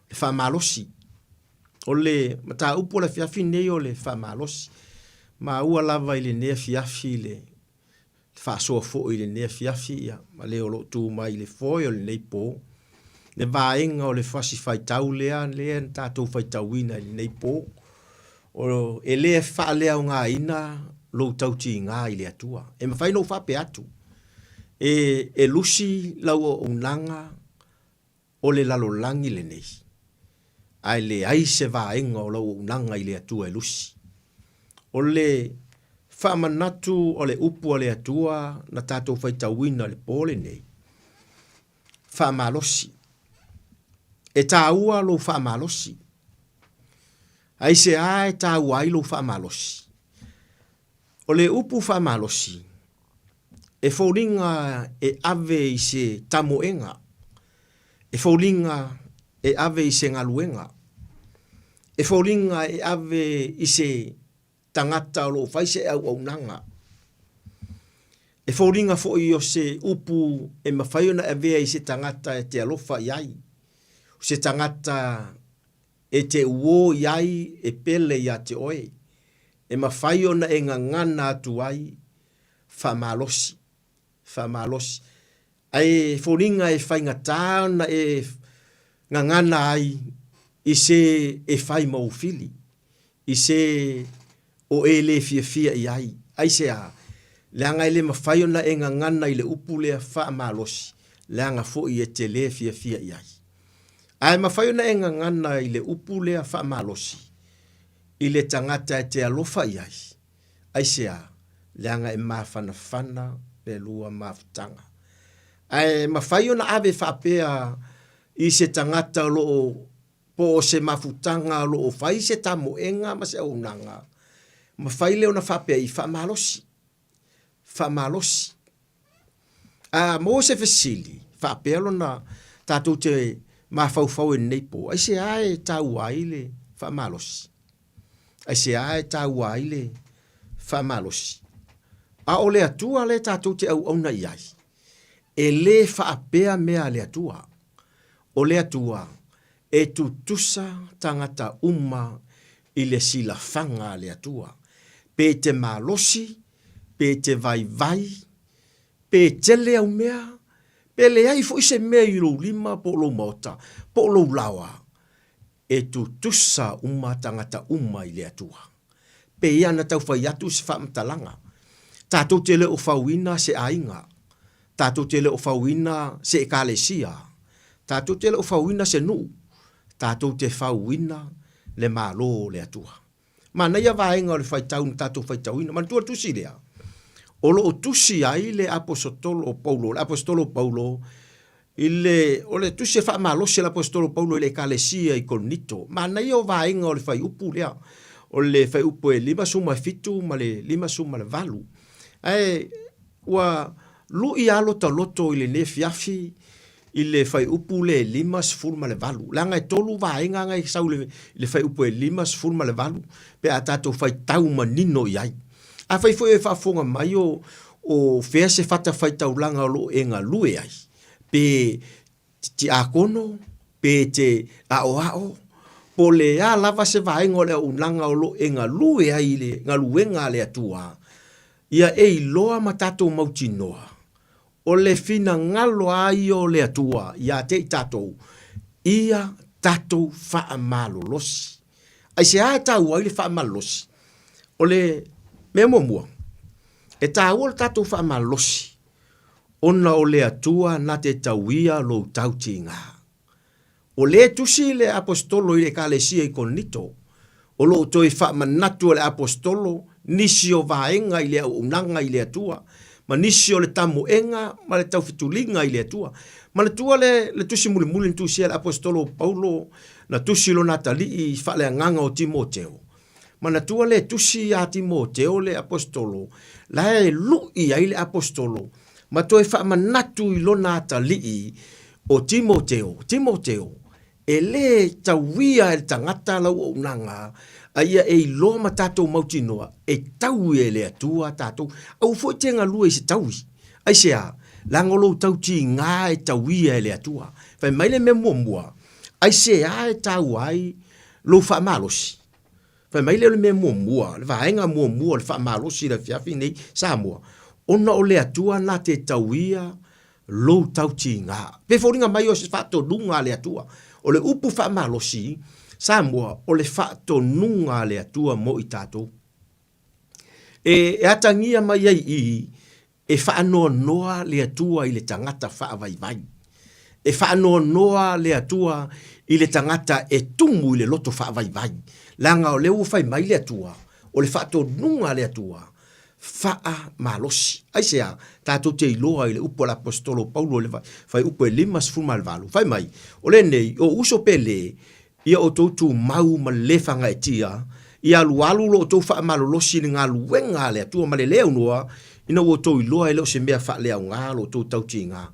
le faamalosi. O le mataupu o le afiafi lenei o le faamalosi. Maua lava i lenei afiafi le faasoa foi i lenei afiafi, ia, ma le o lo o tu mai i le foe o lenei po, le vaega o le fasi faitau lea, lea na tatou faitauina i lenei po, o, e le faaleaogaina lou tautiga i le Atua. E mafai ona ou faapea atu, e, e lusi lau auaunaga o le lalolagi lenei, ae leai se vaega o lau auaunaga i le Atua e lusi. O le faamanatu o le upu a le Atua na tatou faitauina i le po lenei, faamalosi. E taua lou faamalosi. Aisea e taua ai lou faamalosi? O le upu faamalosi, e foliga e ave i se tamoega, e foliga e ave i se galuega, e foliga e ave i se tagata o lo o fai se auaunaga. E foliga foi o se upu e mafai ona avea i se tagata e te alofa i ai, o se tagata e te uō i ai e pele iā te oe, e mafai ona e gagana atu ai, faamalosi, faamalosi. Ae foliga e faigata ona e gagana ai i se e fai ma ou fili, i se o e le fiafia i ai. Aisea? Leaga e le mafai ona e gagana i le upu lea faamalosi, leaga foi e te le fiafia i ai. Ae mafai ona e gagana i le upu lea faamalosi i le tagata e te alofa i ai. Aisea? Leaga e mafanafana le lua mafutaga. Ae mafai ona ave faapea i se tagata o lo o po o se mafutaga o lo o fai se tamoega ma se auaunaga, mafai lea ona faapea i faamalosi, faamalosi. A maua se fesili, faapea lona tatou te mafaufau i lenei po, aisea e taua ai le faamalosi? Aisea e taua ai le faamalosi? A o le Atua lea tatou te auauna i ai, e le faapea mea a le Atua. O le Atua, e tutusa tagata uma i le silafaga a le Atua, pe te malosi, pe te vaivai, pe tele au mea, pe leai foi se mea i lou lima po o lou maota, po o lou laoa, e tutusa uma tagata uma i le Atua. Pei ona tau fai atu se faamatalaga, tatou te le o fauina se aiga, tatou te le o fauina se ekalesia, tatou te le o fauina se nuu, tatou te fauina le Malo o le Atua. Manaia vaega o le faitau na tatou faitauina. Manatua le tusi lea, o lo o tusi ai le Aposetolo o Paulo, le Aposetolo o Paulo, i le, o le tusi e faamalosi a le Aposetolo o Paulo i le Ekalesia i Korinito. Manaia o vaega o le fuaiupu lea, o le fuaiupu e 57 ma le 58. Ae ua lui lava lota loto i lenei afiafi i le fuaiupu lea e 58, leaga e tolu vaega na e sau i le fuaiupu e 58 pe a tatou faitau manino i ai. Afai foi o e faafofoga mai o o fea se fatafaitaulaga o lo o e galue ai, pe tiakono, pe te aoao, po o le a lava se vaega o le auaunaga o lo o e galue ai i le galuega a le Atua, ia e iloa ma tatou mautinoa, o le finagalo lava ia o le Atua ia te i tatou, ia tatou faamalolosi. Aisea e taua ai le faamalolosi? O le mea muamua, e taua le tatou faamalolosi ona o le Atua na te tauia lou tautiga. O lea e tusi le Aposetolo i le Ekalesia i Korinito, o lo o toe faamanatu e le Aposetolo nisi o vaega i le auaunaga i le Atua, ma nisi o le tamoega ma le taufetuliga i le Atua. Manatua le, le tusi mulimuli na tusia e le Aposetolo o Paulo, na tusi i lona atalii faaleagaga o Timoteo. Manatua le tusi ia Timoteo le Aposetolo, la e lui ai le Aposetolo ma toe faamanatu i lona atalii o Timoteo, Timoteo, e lē tauia e le tagata lau auaunaga, a ia e iloa ma tatou mautinoa, e taui e le Atua tatou. Aua foi e te galue i se taui. Aisea? Leaga o lou tautiga e tauia e le Atua. Fai mai le mea muamua, aisea e taua ai lou faamalosi? Fai mai lea o le mea muamua, le vaega muamua o le faamalosi i le afiafi nei, Samoa, ona o le Atua na te tauia lou tautiga. Pe foliga mai o se faatonuga a le Atua. O le upu faamalosi, Samoa, o le faatonuga a le Atua mo i tatou. E, e atagia mai ai i i, e faanoanoa le Atua i le tagata faavaivai. E faanoanoa le Atua i le tagata e tumu i le loto faavaivai. Leaga o lea ua fai mai le Atua, o le faatonuga a le Atua, faamalosi. Aisea? Tatou te iloa i le upu a le Aposetolo o Paulo i le fuaiupu e 58, fai mai, O lenei, o uso pe lē, ia outou tumau ma le lē fagaetia, ia alualu lo outou faamalolosi i le galuega a le Atua ma le lē aunoa, ina ua outou iloa e le o se mea faaleaoga lo outou tautiga.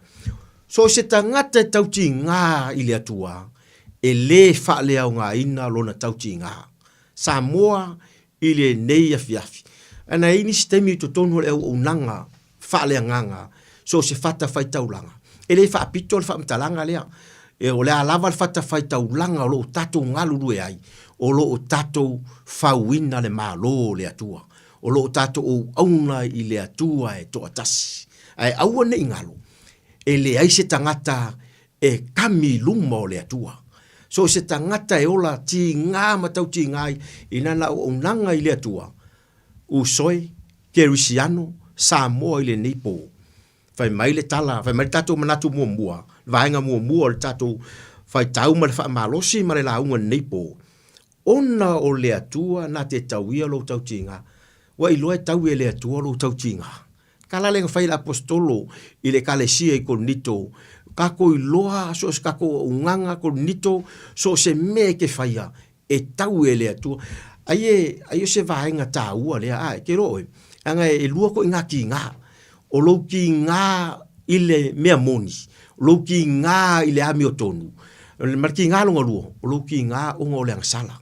So o se tagata e tautiga i le Atua, e lē faaleaogaina lona tautiga. Samoa i lenei afiafi. Ae na i ai nisi taimi i totonu o le auaunaga faaleagaga, so o se fatafaitaulaga. E le faapito le faamatalaga lea. E, o le a lava le fatafaitaulaga o lo o tatou galulue ai, o lo o tatou fauina le Malo o le Atua. O lo o tatou auauna i le Atua e toatasi. Ae aua ne i galo, e leai se tagata e kami i luma o le Atua. So o se tagata e ola tigā ma tautigā i lana auaunaga i le Atua, usoe, Kerisiano, Samoa i lenei pō. Fai mai le tala, fai mai le tatou manatu muamua, le vaega muamua o le tatou faitau ma le faamalosi ma le lauga i lenei pō, ona o le Atua na te tauia lou tautiga. Ua iloa e taui e le Atua lou tautiga. Tala lea na fai e le Aposetolo i le Ekalesia i Korinito, Kakou iloa so o se kakou auaunaga Korinito, so o se mea e te faia, e tau e le Atua. Ai e, ai o se vaega taua lea, ae, ke iloa oe, leaga e lua koʻi ngā kīgā. O lou kīgā i le mea moni, o lou kīgā i le amiotonu, ma le kīgā lona lua, o lou kīgā ona o le agasala.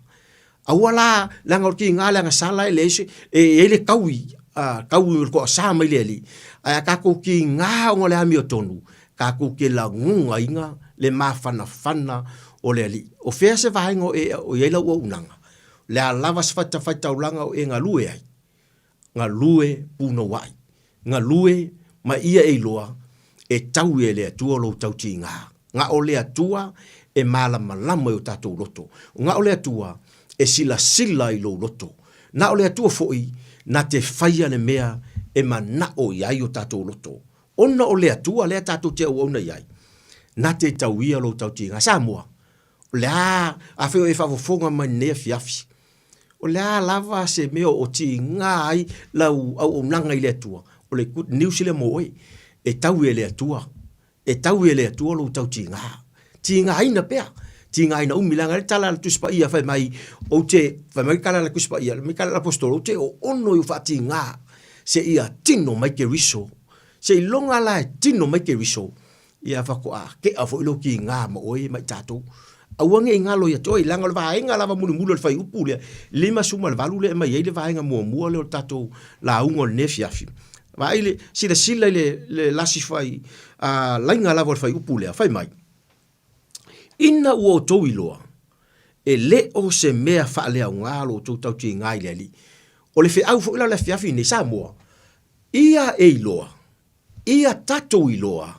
Aua la, leaga o le tiga le agasala e leai se, e i ai le taui, a, taui o le toasā mai le Alii. Ae a tatou tiga ona o le amiotonu, tatou te lagonaina le mafanafana o le Alii. O fea se vaega o e o i ai lau auaunaga? O le a lava se fatafaitaulaga o e galue ai? Galue punouai. Galue ma ia e iloa e tau e le Atua lou tautiga. Na o le Atua e malamalama i o tatou loto. Na o le Atua e silasila i lou loto. Na o le Atua foi na te faia le mea e manao i ai o tatou loto. Ona o le Atua lea tatou te auauna i ai, na te tauia lou tautiga. Samoa, O le a, afai o e faafofoga mai lenei afiafi, o le a lava se mea o tiga ai lau auaunaga i le Atua, o le good news lea mo oe, e taui e le Atua, e taui e le Atua lou tautiga. Tigaina pea, tigaina umi, leaga le tala a le Tusi Paia fai mai, ou te, fai mai le tala a le Tusi Paia, le tala a le Aposetolo, ou te oono i ou faatiga seia tino mai Keriso. Seiloga la e tino mai Keriso, ia faatoa tea foi lou tiga ma oe ma i tatou. Aua ne i galo ia te oe, leaga o le vaega lava mulimuli o le fuaiupu lea, 58 lea e aumai ai le vaega muamua lea o le tatou lauga o lenei afiafi. Vaai le, silasila i le, le lasi fai, a, laiga lava o le fuaiupu lea, fai mai, Ina ua outou iloa, e le o se mea faaleaoga lo outou tautiga i le Alii. O le feau foi la o le afiafi nei, Samoa, ia e iloa, Ia tatou iloa,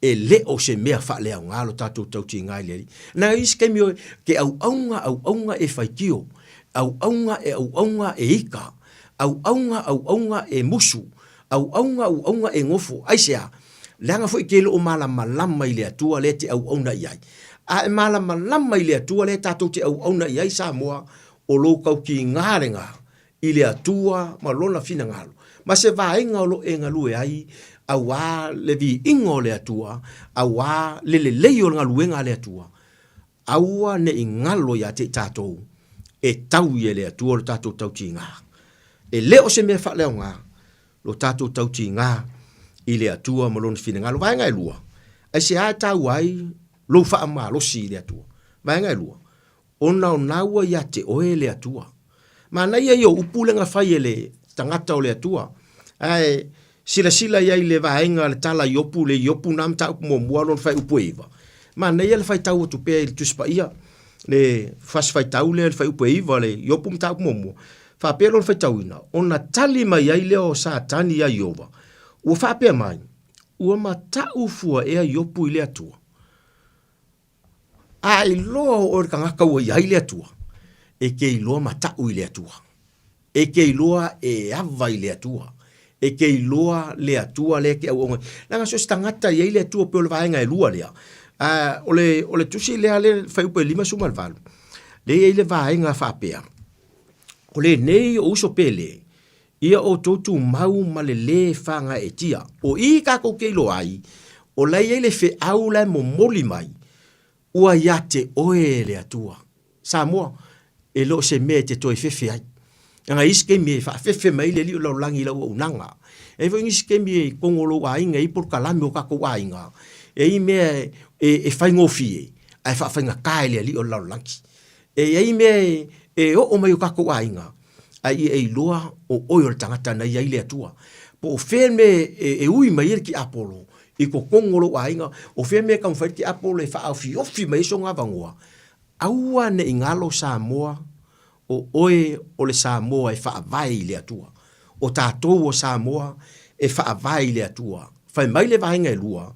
e le o se mea faaleaoga lo tatou tautiga i le Alii. Na i isi taimi o ke auauna auauna e faitio, auauna e auauna e ika, auauna auauna e musu, auauna auauna e gofo. Aisea? Leaga foi ke le o malamalama i le Atua lea te auauna i ai. A e malamalama i le Atua lea tatou te auauna i ai Samoa, o lou tautiga lena i le Atua ma Lona finagalo, ma se vaega o lo o e galue ai, auā le viiga o le Atua, auā le lelei o le galuega a le Atua. Aua ne i galo ia te i tatou e taui e le Atua lo tatou tautiga. E le o se mea faaleaoga lo tatou tautiga i le Atua ma Lona finagalo. Vaega e lua, aisea e taua ai lou faamalosi i le Atua? Vaega e lua, Ona o na ua ia te oe le Atua. Manaia ia o upu lea na fai e le tagata o le Atua. Ae silasila i ai i le vaega le tala Iopu, le Iopu na mataupu muamua lona faaiupu e 9. Manaia le faitau atu pea i le Tusi Paia, le fasi faitau lea le faaiupu e 9 le Iopu mataupu muamua. Faapea lona faitauina, ona tali mai ai lea o Satani ia Iova, ua faapea mai, ua matau fua ea Iopu i le Atua. A iloa o oe le tagata ua i ai le Atua, e te iloa mataʻu i le Atua. E te iloa e ava i le Atua. E te iloa le Atua lea e te auauna ai. Leaga so o se tagata e i ai le Atua pei o le vaega e lua lea. A, o le, o le tusi lea le fuaiupu e 58, lea e i ai le vaega faapea, o lenei o uso pele, Ia outou tumau ma le lē fagaeetia. O i tatou te iloa ai, o la e i ai le feau la e momoli mai, ua ia te oe le Atua. Samoa, e le o se mea e te toe fefe ai. Leaga e i ai isi taimi e faafefe mai ai le Alii o le lalolagi i lau auaunaga. E i ai foi nisi taimi i totonu o lou aiga, e i ai polokalame o tatou aiga, e i ai mea e faigofie ae faafaigata e le Alii o le lalolagi. E i ai mea e oo mai i o tatou aiga, a ia e iloa o oe o le tagata na i ai le Atua. Po o fea le mea e ui mai ai le tiapolo i totonu o lou aiga, o fea le mea e taumafai ai le tiapolo e faaofiofi mai ai sona avanoa, aua ne i galo Samoa, o oe o le Samoa e faavae i le Atua. O tatou o Samoa e faavae i le Atua. Fai mai le vaega e lua,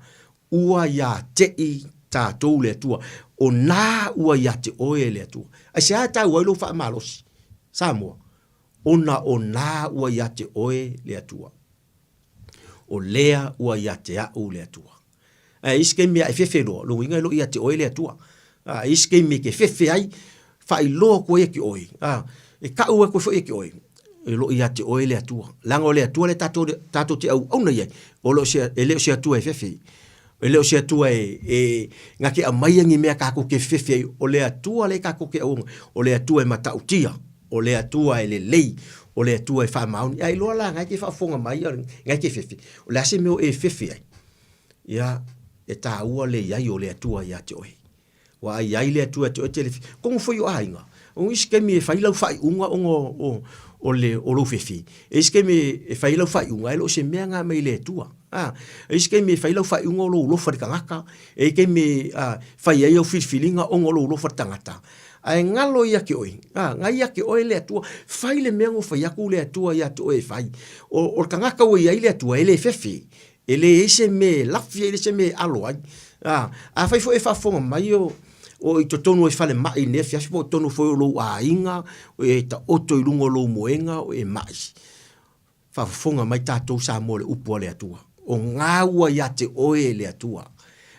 Ua ia te i tatou le Atua. O na ua ia te oe le Atua. Aisea e taua ai lou faamalosi, Samoa? Ona o na ua ia te oe le Atua. O lea ua ia te aʻu le Atua. Ae isi taimi a e fefe loa, lona uiga e le o ia te oe le Atua. A isi taimi e te fefe ai, faailoa atu ai ia te oe, a, e tau atu ai foi ia te oe, e lo o ia te oe le Atua. Leaga o le Atua lea tatou, tatou te auauna i ai, o le o se, e le o se Atua e fefe. E le o se Atua e, e na te aumaia ni mea tatou te fefe ai. O le Atua lea tatou te auauna, o le Atua e matautia, o le Atua e lelei, o le Atua e faamaoni. A iloa la, na e te faafofoga mai, na e te fefe, o le a se mea o e fefe ai? Ia, e taua le i ai o le Atua ia te oe. Ua ai ai le Atua ia te oe te le Kogo foi o aiga. O nisi taimi e fai lau faaiuga ona o, o, le, o lou fefe. E isi taimi e fai lau faaiuga, e le o se mea na mai le Atua. A, e isi taimi e fai lau faaiuga o lou alofa i le tagata. E i taimi a, fai ai au filifiliga ona o lou alofa i le tagata. Ae galo ia te oe, a, na ia te oe le Atua. Fai le mea na fai atu le Atua ia te oe e fai. O, o le tagata ua i ai le Atua, e le fefe. E leai se mea e lafi ai, e leai se mea e alo ai. A, afai foi e faafofoga mai o, o i totonu o i falemai i lenei afiafi po o totonu foi o lou aiga, o e taoto i luga o lou moega o e mai, faafofoga mai tatou Samoa i le upu a le Atua. O ga ua ia te oe e le Atua.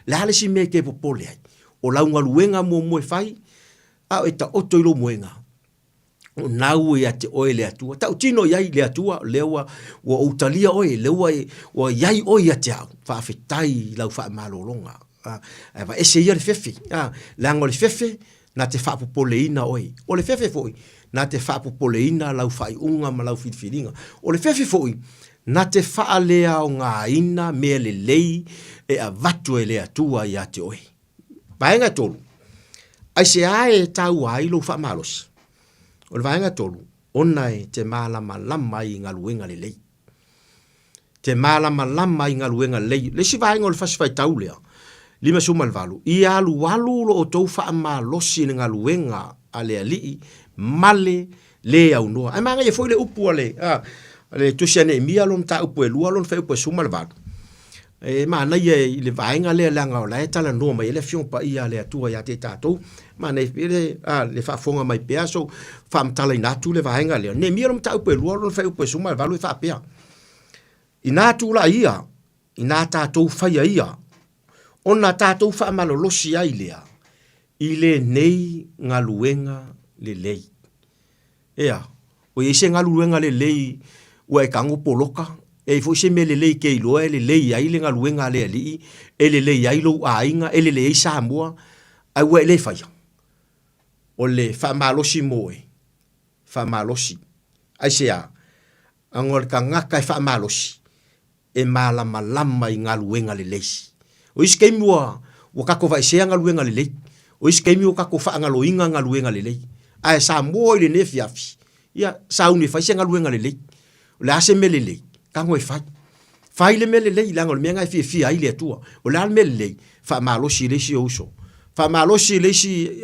Le a le isi mea e te popole ai? O lau galuega muamua e fai, a o e taoto i lou moega, o na ua ia te oe le Atua. Tautino i ai le Atua, o lea ua, ua ou talia oe, lea ua, ua i ai oe ia te au. Faafetai i lau faamalologa. Ae aveese ia le fefe, leaga o le fefe na te faapopoleina oe. O le fefe foi, na te faapopoleina lau faaiuga ma lau filifiliga. O le fefe foi, na te faaleaogaina mea lelei e avatu e le Atua ia te oe. Vaega e 3, Aisea e taua ai lou faamalosi? O le vaega 3, ona e te malamalama ai i galuega lelei. Te malamalama i galuega lelei. Le isi vaega o le fasi faitau lea, 58, Ia alualu lo outou faamalosi i le galuega a le Alii ma le lē aunoa. Ae manaia foi le upu a le, a, le Tusi a Neemia lona mataupu e lua, lona fuaiupu e 18. E manaia i le vaega lea leaga o la e talanoa mai ai le Afioga Paia a le Atua ia te tatou. Manaia foi le, a, le faafofoga mai pea so faamatalaina atu le vaega lea. Neemia lona mataupu e lua, lona fuaiupu e 18 e faapea, Inā tulai ia, inā tatou faia ia, ona tatou faamalolosi ai lea i lenei galuega lelei. Ea, ua i ai se galuega lelei ua e tago poloka? E i ai foi se mea lelei e te iloa e lelei ai le galuega a le Alii, e lelei ai lou aiga, e lelei ai Samoa, ae ua e le faia? O le faamalosi mo oe, faamalosi. Aisea? Ago le tagata e faamalosi, e malamalama i galuega lelei. O isi taimi ua, ua tatou vaesea galuega lelei. O isi taimi ua tatou faagaloina galuega lelei. Ae Samoa i lenei afiafi, ia, sauni e fai se galuega lelei. O le a se mea lelei? Tago e fai. Fai le mea lelei, leaga o le mea lena e fiafia ai le Atua. O le a le mea lelei? Faamalosi i le isi ou uso. Faamalosi i le isi,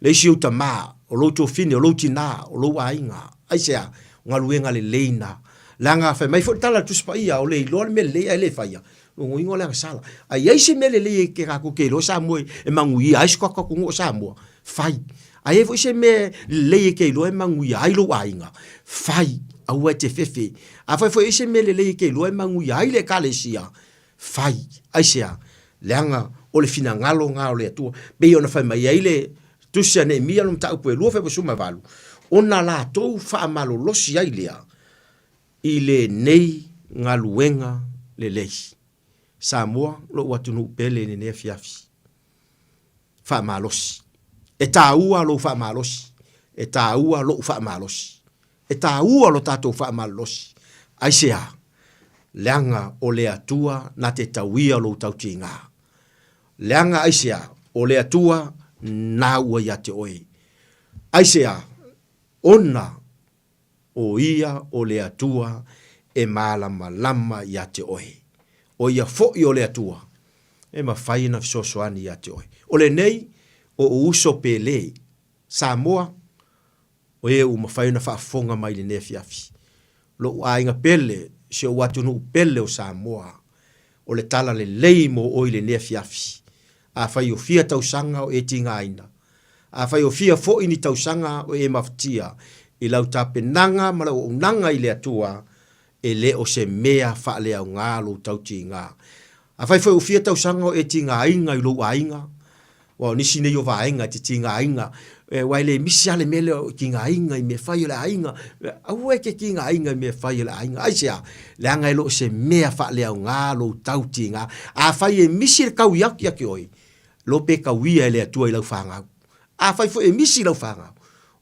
le isi ou tama, o lou tuafine, o lou tina, o lou aiga. Aisea? O galuega lelei na. Leaga fai mai foi le tala a le Tusi Paia, o le iloa le mea lelei ae le faia, lona uiga o le agasala. A i ai se mea lelei e tatou te iloa Samoa e manuia ai si o tatou atunuu o Samoa, fai. A i ai foi se mea lelei e te iloa e manuia ai lou aiga, fai, aua e te fefe. Afai foi e i ai se mea lelei e te iloa e manuia ai le Ekalesia, fai. Aisea? Leaga o le finagalo lena o le Atua. Pei ona fai mai ai le Tusi a Neemia lona mataupu e 2 fuaiupu 18, ona latou faamalolosi ai lea i lenei galuega lelei. Samoa, lou atunuu pele i lenei afiafi. Faamalosi. E taua lou faamalosi. E taua lou faamalosi. E taua lo tatou faamalolosi. Aisea? Leaga o le Atua na te tauia lou tautiga. Leaga aisea? O le Atua na ua ia te oe. Aisea? Ona o Ia o le Atua e malamalama ia te oe. O Ia foi o le Atua e mafai ona fesoasoani ia te oe. O lenei o ou uso pele, Samoa, o e ua mafai ona faafofoga mai i lenei afiafi. Lou aiga pele, si ou atunuu pele o Samoa, o le tala lelei mo oe i lenei afiafi. Afai o fia tausaga o e tigaina, afai o fia foi ni tausaga o e mafatia i lau tapenaga ma lau auaunaga i le Atua, e le o se mea faaleaoga lou tautiga. Afai foi ua fia tausaga o e tigaina i lou aiga, aua o nisi nei o vaega e te tigaina, aua e le misi lava le mea lea o tigaina i mea fai a le aiga. Aua e te tigaina i mea fai a le aiga. Aisea? Leaga e le o se mea faaleaoga lou tautiga. Afai e misi le tau atu ia te oe, lo pe tauia e le Atua i lau fanau. Afai foi e misi lau fanau,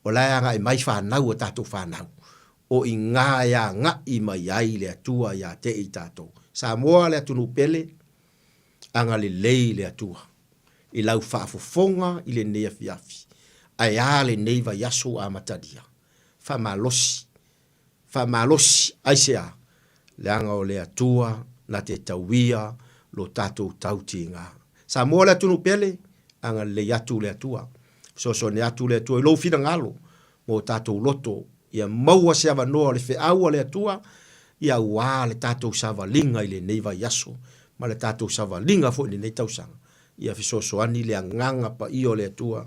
o la e agai mai fanau a tatou fanau. O i gā e agaʻi mai ai le Atua iā te i tatou. Samoa le atunuu pele, agalelei le Atua i lau faafofoga i lenei afiafi, ae a lenei vaiaso ua amatalia? Faamalosi, faamalosi, aisea? Leaga o le Atua na te tauia lo tatou tautiga. Samoa le atunuu pele, agalelei atu le Atua. Fesoasoani atu le Atua i lou finagalo ma o tatou loto, ia maua se avanoa o le feau a le Atua, ia aua le tatou savaliga i lenei vaiaso ma le tatou savaliga foi i lenei tausaga. Ia fesoasoani le Agaga Paia o le Atua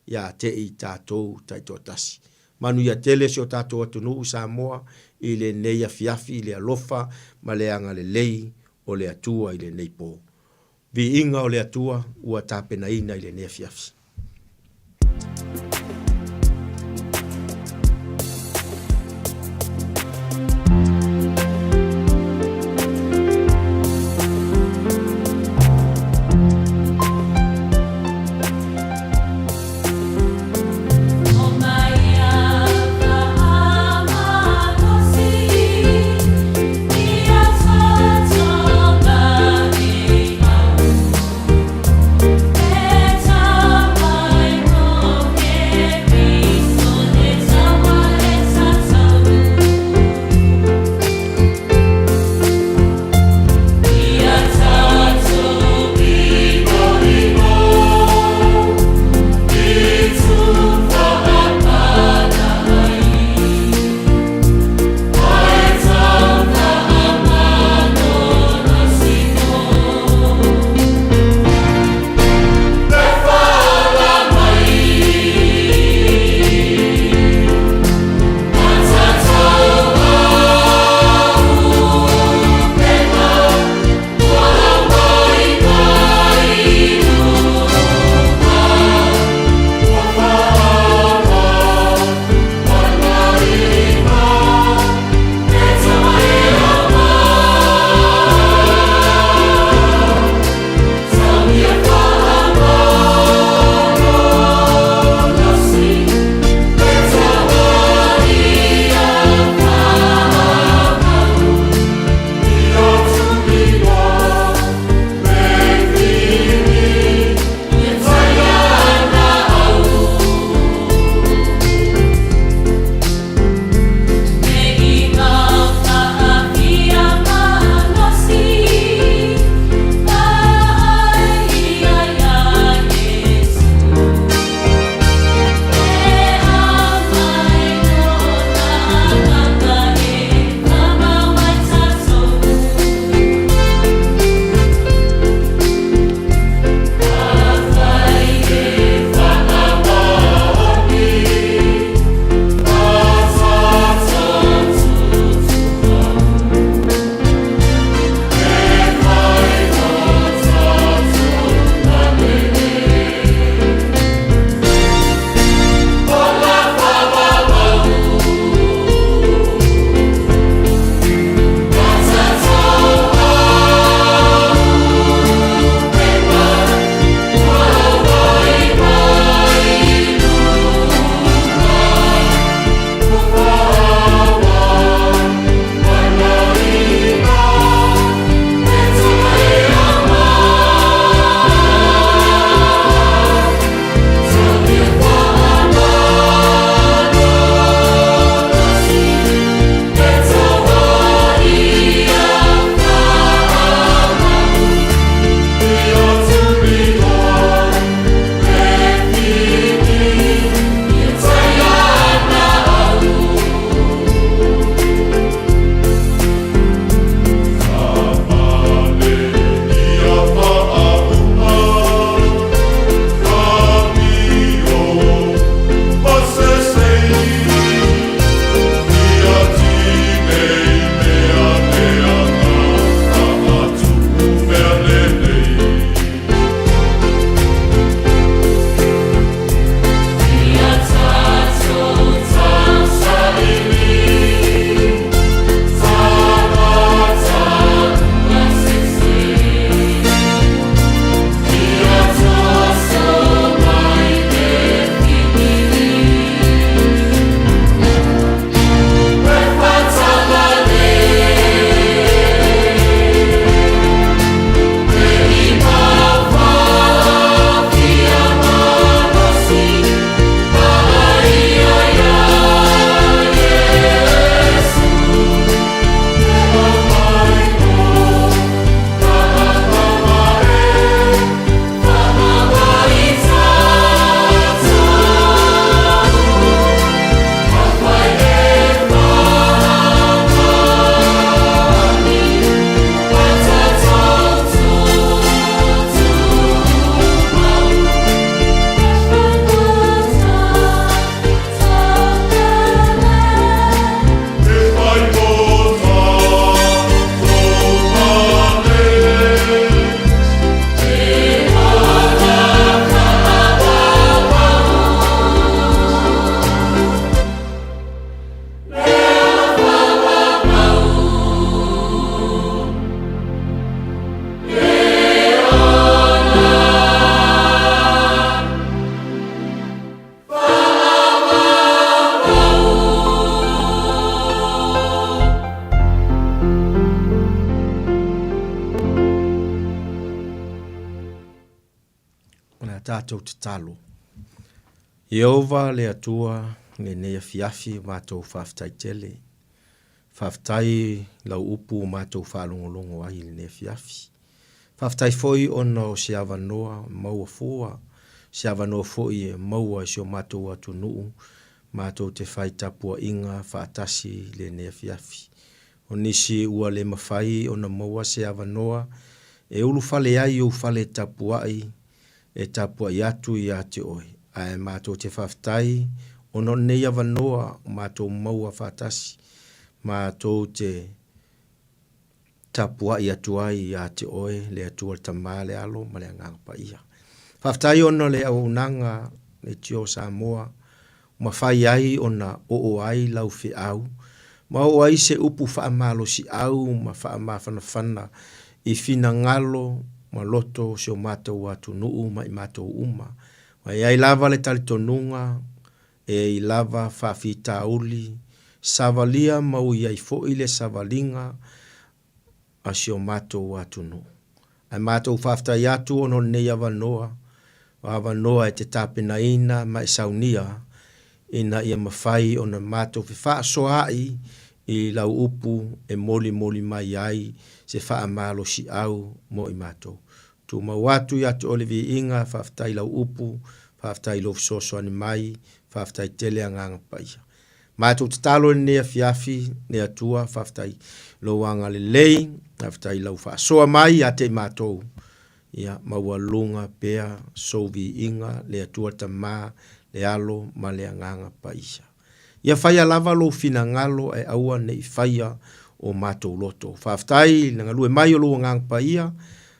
ia te i tatou taitoatasi. Manuia tele si o tatou atunuu Samoa i lenei afiafi i le alofa ma le agalelei o le Atua i lenei po. Viiga o le Atua ua tapenaina i lenei afiafi. tatou tatalo. Ieova le Atua i lenei afiafi matou faafetai tele. Faafetai i lau upu ua matou faalogologo ai i lenei afiafi. Faafetai foi ona o se avanoa maua fua, se avanoa foi e maua e si o matou atunuu matou te fai tapuaiga faatasi i lenei afiafi. O nisi ua le mafai ona maua se avanoa e ulufale ai i ou fale tapuai e tapuai atu ia te oe, ae matou te faafetai ona o lenei avanoa ua matou maua faatasi, matou te tapuai atu ai ia te oe le Atua le Tama, le Alo ma le Agaga Paia. Faafetai ona o le auaunaga Leitio Samoa ua mafai ai ona oo ai lau feau ma oo ai se upu faamalosiau ma faamafanafana i finagalo ma loto o si o matou atunuu ma i matou uma. Ma e ai lava le talitonuga e ai lava faafitauli savalia ma ui ai foi le savaliga a si o matou atunuu. Ae matou faafetai atu ona o lenei avanoa, o avanoa e te tapenaina ma e saunia ina ia mafai ona matou fefaasoaai i lau upu e molimoli mai ai se faamalosiau mo i matou. Tumau atu ia te oe le viiga, faafetai i lau upu, faafetai i lou fesoasoani mai, faafetai tele Agaga Paia. Matou tatalo i lenei afiafi, le Atua, faafetai lou agalelei, faafetai lau faasoa mai ia te i matou. Ia maualuga pea sou viiga, le Atua le Tama, le Alo ma le Agaga Paia. Ia faia lava lou finagalo ae aua ne i faia o matou loto. Faafetai i le galue mai o lou Agaga Paia,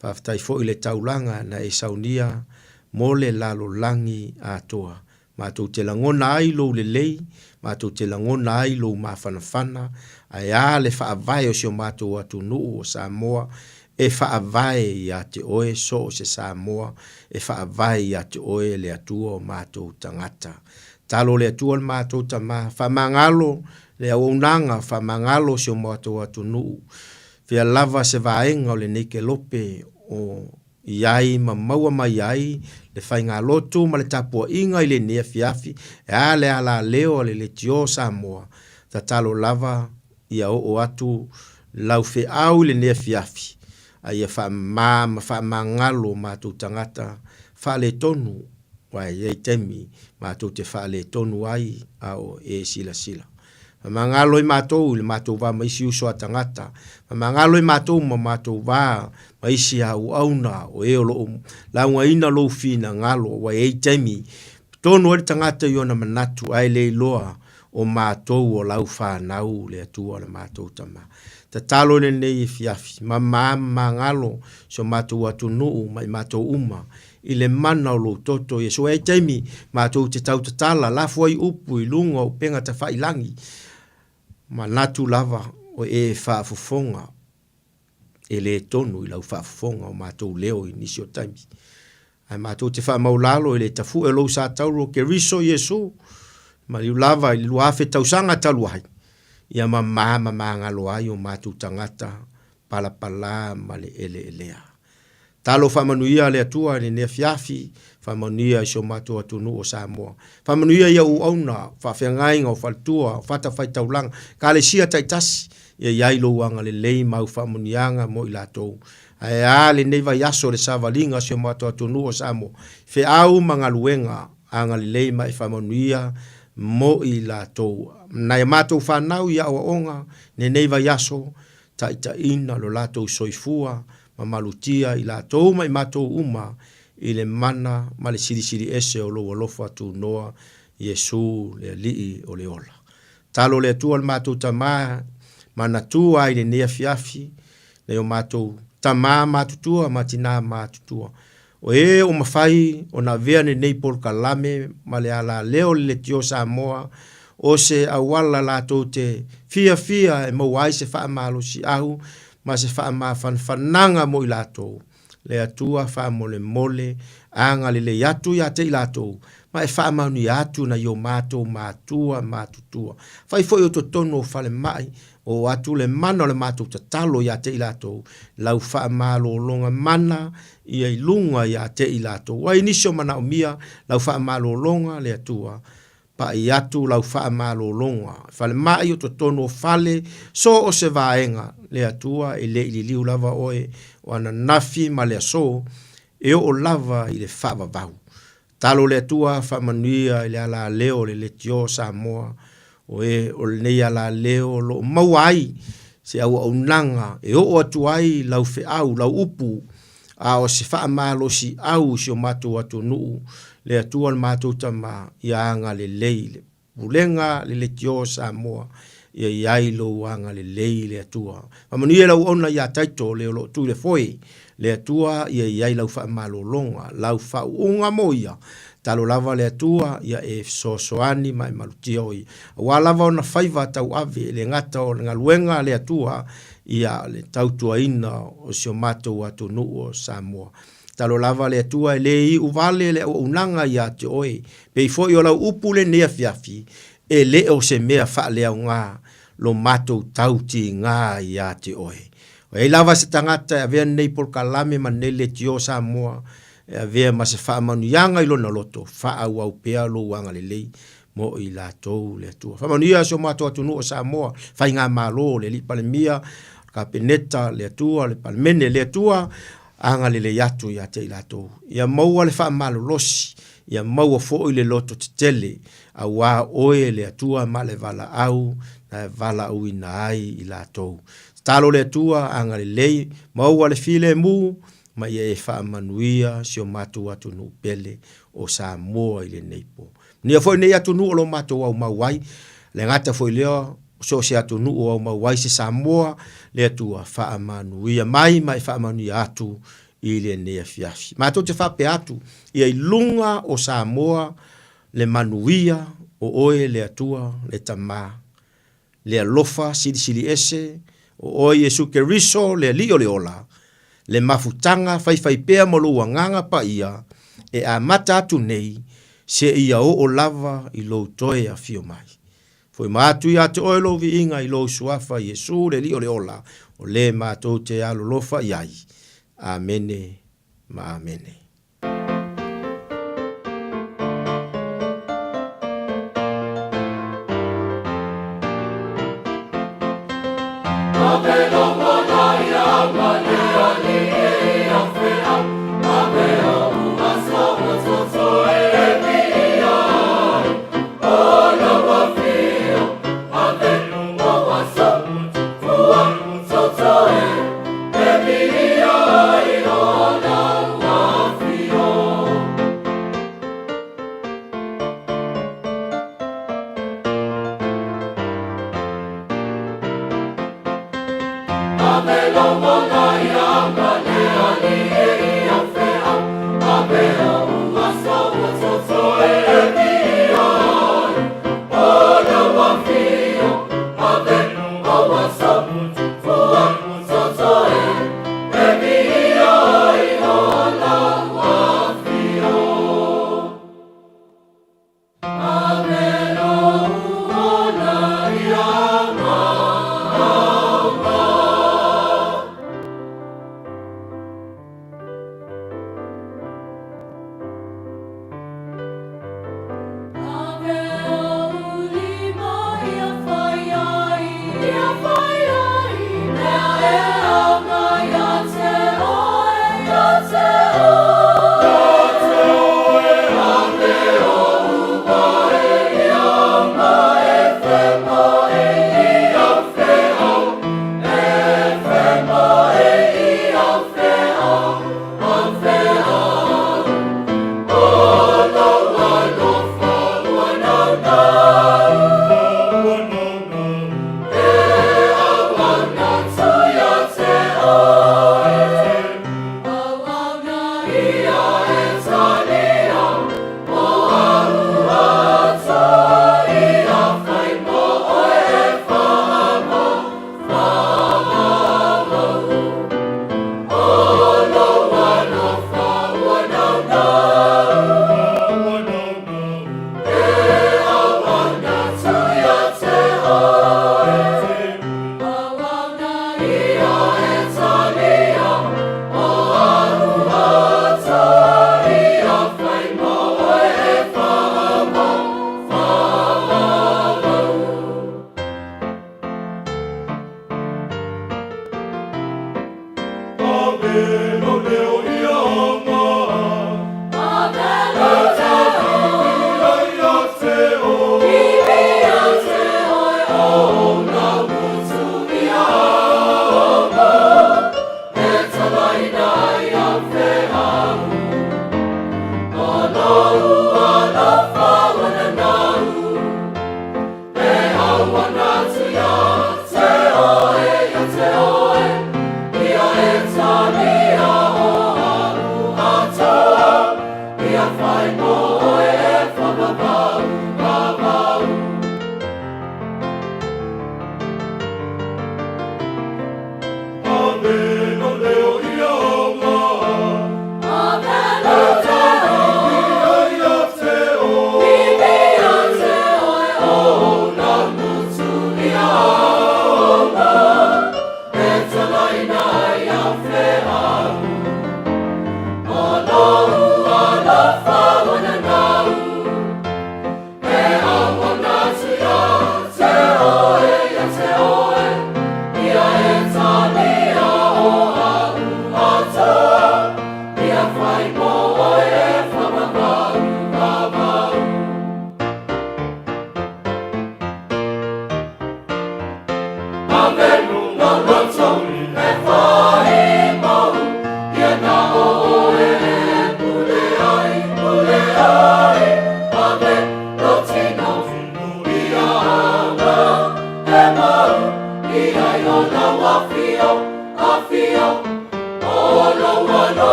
faafetai foi i le taulaga na e saunia mo le lalolagi atoa. Matou te lagona ai lou lelei, matou te lagona ai lou mafanafana, ae a le faavae o si o matou atunuu o Samoa e faavae ia te oe so o se Samoa e faavae ia te oe le Atua o matou tagata. Talo le Atua le matou Tama, faamagalo le auaunaga, faamagalo si o matou atunuu, fea lava se vaega o lenei kelope o i ai ma maua mai ai le faigalotu ma le tapuaiga i lenei afiafi e a le alaleo a le Leitio o Samoa, tatalo lava ia oo atu lau feau i lenei afiafi, a ia faamama ma faamagalo o matou tagata faaletonu, aua e i ai taimi matou te faaletonu ai a o e silasila. Faamagalo ai matou i le matou va ma isi uso a tagata. Faamagalo ai matou ma matou va ma isi auauna o e o lo o laugaina lou finagalo, aua e i ai taimi tonu ai le tagata i ona manatu ae le iloa o matou o lau fanau le Atua le matou Tama. Tatalo i lenei afiafi, mama ma magalo si o matou atunuu ma i matou uma i le mana o lou toto Iesu. E ai taimi matou te tau tatala lafo ai upu i luga o upega tafailangi, manatu lava o e faafofoga e le tonu i lau faafofoga o matou leo i nisi o taimi. Ae matou te faamaulalo i le tafue o lou sa tauro Keriso Iesu, maliu lava i le 2000 tausaga talu ai, ia mama ma magalo ai o matou tagata palapala ma le eleelea. Talo faamanuia le Atua i lenei afiafi, faamanuia i si o matou atunuu o Samoa. Faamanuia i auauna, faafeagaiga o faletua, o fatafaitaulaga, ekalesia taitasi, ia i ai lou agalelei ma au faamanuiaga mo i latou. Ae a lenei vaiaso le savaliga o si o matou atunuu o Samoa, feau ma galuega, agalelei ma e faamanuia mo i latou. Nai a matou fanau i aoaoga lenei vaiaso, taitaiina lo latou soifua ma malutia i latou ma i matou uma i le mana ma le silisili ese o lou alofa tunoa Iesu le Alii o le ola. Talo le Atua le matou Tama manatua ai lenei afiafi nai o matou tama matutua ma tina matutua O e ua mafai ona avea lenei polokalame ma le alaleo o le Leitio Samoa o se auala latou te fiafia e maua ai se faamalosiau ma se faamafanafanaga mo i latou, le Atua faamolemole agalelei atu ia te i latou ma e faamanuia atu nai o matou matua matutua. Fai foi o totonu o falemai. Oo atu le mana o le matou tatalo ia te i latou, lau faamalologa mana ia i luga ia te i latou. Ai nisi o manaomia lau faamalologa le Atua, paʻi atu lau faamalologa. Falemai o totonu o fale, so o se vaega, le Atua e le i liliu lava oe o ananafi ma le aso, e oo lava i le faavavau. Talo le Atua faamanuia i le alaleo o le Leitio o Samoa, o e o lenei alaleo o lo o maua ai se auaunaga e oo atu ai lau feau, lau upu, a o se faamalosiau i si o matou atunuu, le Atua le matou Tama, ia agalelei i le Pulega le Leitio o Samoa, ia i ai lou agalelei le Atua. Faamanuia lau auauna ia Taito, le o lo o tu i le foe, le Atua ia i ai lau faamalologa, lau faauuga mo ia. Talo lava le Atua, ia e fesoasoani ma e malutia o ia. Aua lava ona faiva tauave, e le gata o le galuega a le Atua, ia le tautuaina o si o matou atunuu o Samoa. Talo lava le Atua e le iu vale le auaunaga ia te oe, pei foi o lau upu lenei afiafi, e le o se mea faaleaoga lo matou tautiga ia te oe. O i ai lava se tagata e avea lenei polokalame ma lenei leitio Samoa e avea ma se faamanuiaga i lona loto, faaauau pea lou agalelei mo i latou le Atua. Faamanuia si o matou atunuu o Samoa, Faigamalo, le Alii Palemia, le Kapeneta, le Atua, le Palemene, le Atua, agalelei atu ia te i latou. Ia maua le faamalolosi, ia maua foi le loto tetele, auā oe le Atua ma le valaau na e valaauina ai i latou. Tatalo le Atua, agalelei, maua le filemu, ma ia e faamanuia si o matou atunuu pele o Samoa i lenei po. Manuia foi lenei atunuu o lo matou aumau ai, le gata foi lea o so o se atunuu o aumau ai se Samoa, le Atua faamanuia mai ma e faamanuia atu i lenei afiafi. Matou te faapea atu, ia i luga o Samoa le manuia o oe le Atua le Tama, le alofa silisili ese o oe Iesu Keriso le Alii o le ola, le mafutaga faifaipea ma lou Agaga Paia e amata atu nei seia oo lava i lou toe afio mai. Foi ma atu ia te oe lou viiga i lou Suafa Iesu le Alii o le ola, o le matou te alolofa i ai. Amene ma Amene.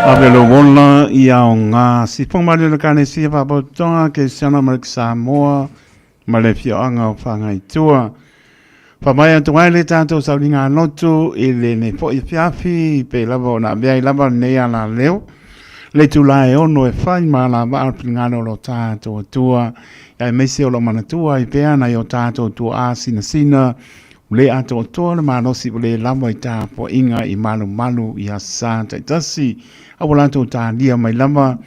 Ave lo ola i aoga sifonga mai le Ekalesia Faapotopotoga Kerisiano Amerika Samoa ma le afioaga o Fagaitua. Faamai atu ai le tatou sauliga lotu i lenei foi afiafi pei lava ona avea ai lava lenei alaleo le itula e 6 e fai ma alavaa o le finagalo o lo tatou Atua aemaise o lo o manatua ai pea nai o tatou tuaa sinasina ua le atoatoa le malosi ua le lava i tapuaiga i malumalu i aso taitasi a ua latou talia mai lava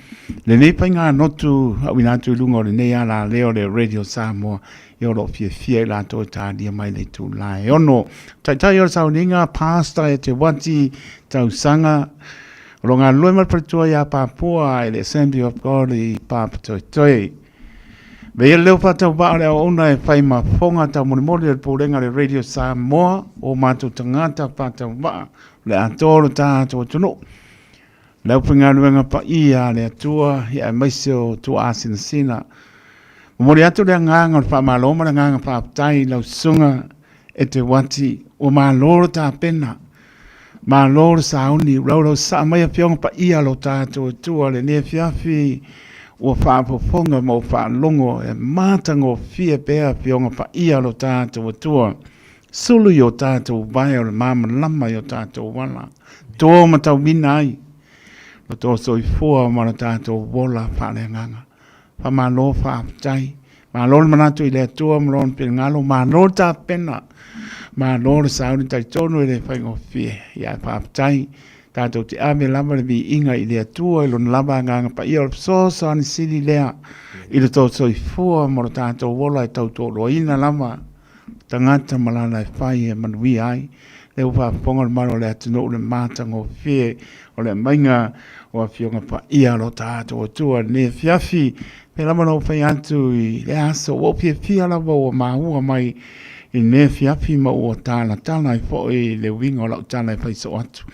lenei faigalotu auina atu i luga o lenei alaleo le Radio Samoa ia o lo o fiafia i latou e talia mai le itula e 6. Taitai o le sauniga Pastor e Te Wati Tausaga o lo o galulue ma le faletua ia Papua i le Assembly of God i Papatoetoe. Veia le leo faatauvaa o le auauna e fai ma fofoga taumolimoli o le Pulega o le Radio Samoa o matou tagata faatauvaa o le atoa o lo tatou atunuu. Le aufaigaluega paia a le Atua, ia aemaise o tuaasinasina. Momoli atu le agaga o le faamalo ma le agaga faafetai i lau susuga e Te Wati, ua malo le tapena, malo le sauni, ua laulausaa mai afioga paia a lo tatou Atua lenei afiafi, ua faafofoga ma ua faalogo e matagofie pea afioga paia a lo tatou Atua. Sulu i o tatou vae o le malamalama i o tatou ala, to matauina ai lo tō soifua ma lo tatou ola faaleagaga. Faamalo faafetai. Malo le manatu i le Atua ma Lona finagalo, malo le tapena, malo le sauni talitonu e le faigofie. Ia faafetai, tatou te ave lava le viiga i le Atua i Lona lava agaga paia o le fesoasoani sili lea i lo tō soifua ma lo tatou ola e tautoaluaina lava tagata ma lana e fai e manuia ai. Lea ua faafofoga le mamalu o le atunuu i le matagofie o le aumaiga o Afioga Paia o lo tatou Atua i lenei afiafi. Pei lava ona ou fai atu i le aso, ua ou fiafia lava ua maua mai i lenei afiafi ma ua talatala ai foi le uiga o lau tala e fai soo atu.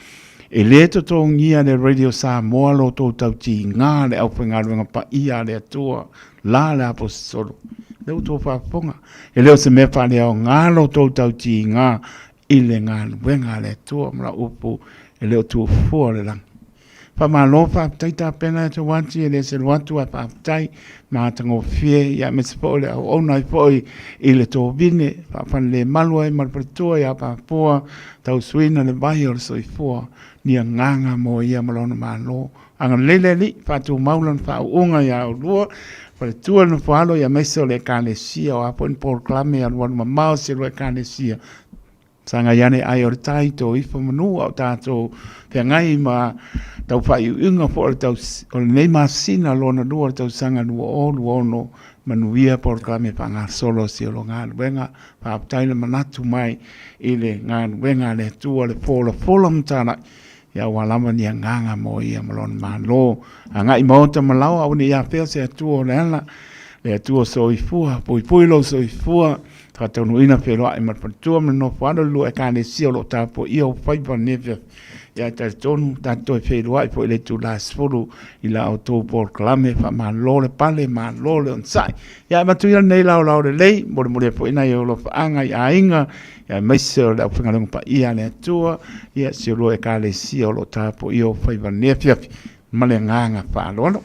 E le totogia le Radio Samoa lo outou tautiga le aufaigaluega paia a le Atua la le Aposetolo. Lea ua outou faafofoga. E le o se mea faaleaoga lo outou tautiga i le galuega a le Atua ma lau upu e le o tuufua le lagi. Faamalo faafetai tapena e tou ati e le selu atu ae faafetai matagofie ia aemaise foi o le auauna ai foi i le tovine faafalelemalu ai ma le faletua ia Papua tausuina le vai o le soifua ni agaga mo ia ma lona Malo. Agalelei le Alii, faatumau lana faauuga ia oulua, faletua le nofoalo ia aemaise o le Ekalesia, o a foi ni polokalame alualu mamao si lua Ekalesia. Sagai ane ai o le tai tō ifo manu a o tātou feagai ma tau faaiuiuga foi o le tau, o lenei masina lona lua o le tausaga 2026, manuia polokalame faagasolo si o lo galuega. Faafetai le manatu mai i le galuega a le Atua, le folafola matala'i Ia ua lava ni agaga mo ia ma lona Malo. Agai maota ma laoa, aua ne i afea se Atua o le ala, le Atua soifua, puipui lou soifua, faataunuuina feiloai ma le faletua ma le nofoalo le lua Ekalesia o lo o tapuaia ou faiva i lenei afiafi. Ia e talitonu tatou toe feiloai foi i le itula e 10 i la outou polokalame. Faamalo le pale, malo le onosai. Ia avatu ia lenei laolao lelei, molimoli ai foi nai ou alofaaga i aiga, aemaise o le aufaigaluega paia a le Atua, ia si olua Ekalesia o lo o tapuaia ou faiva i lenei afiafi ma le agaga faaaloalo.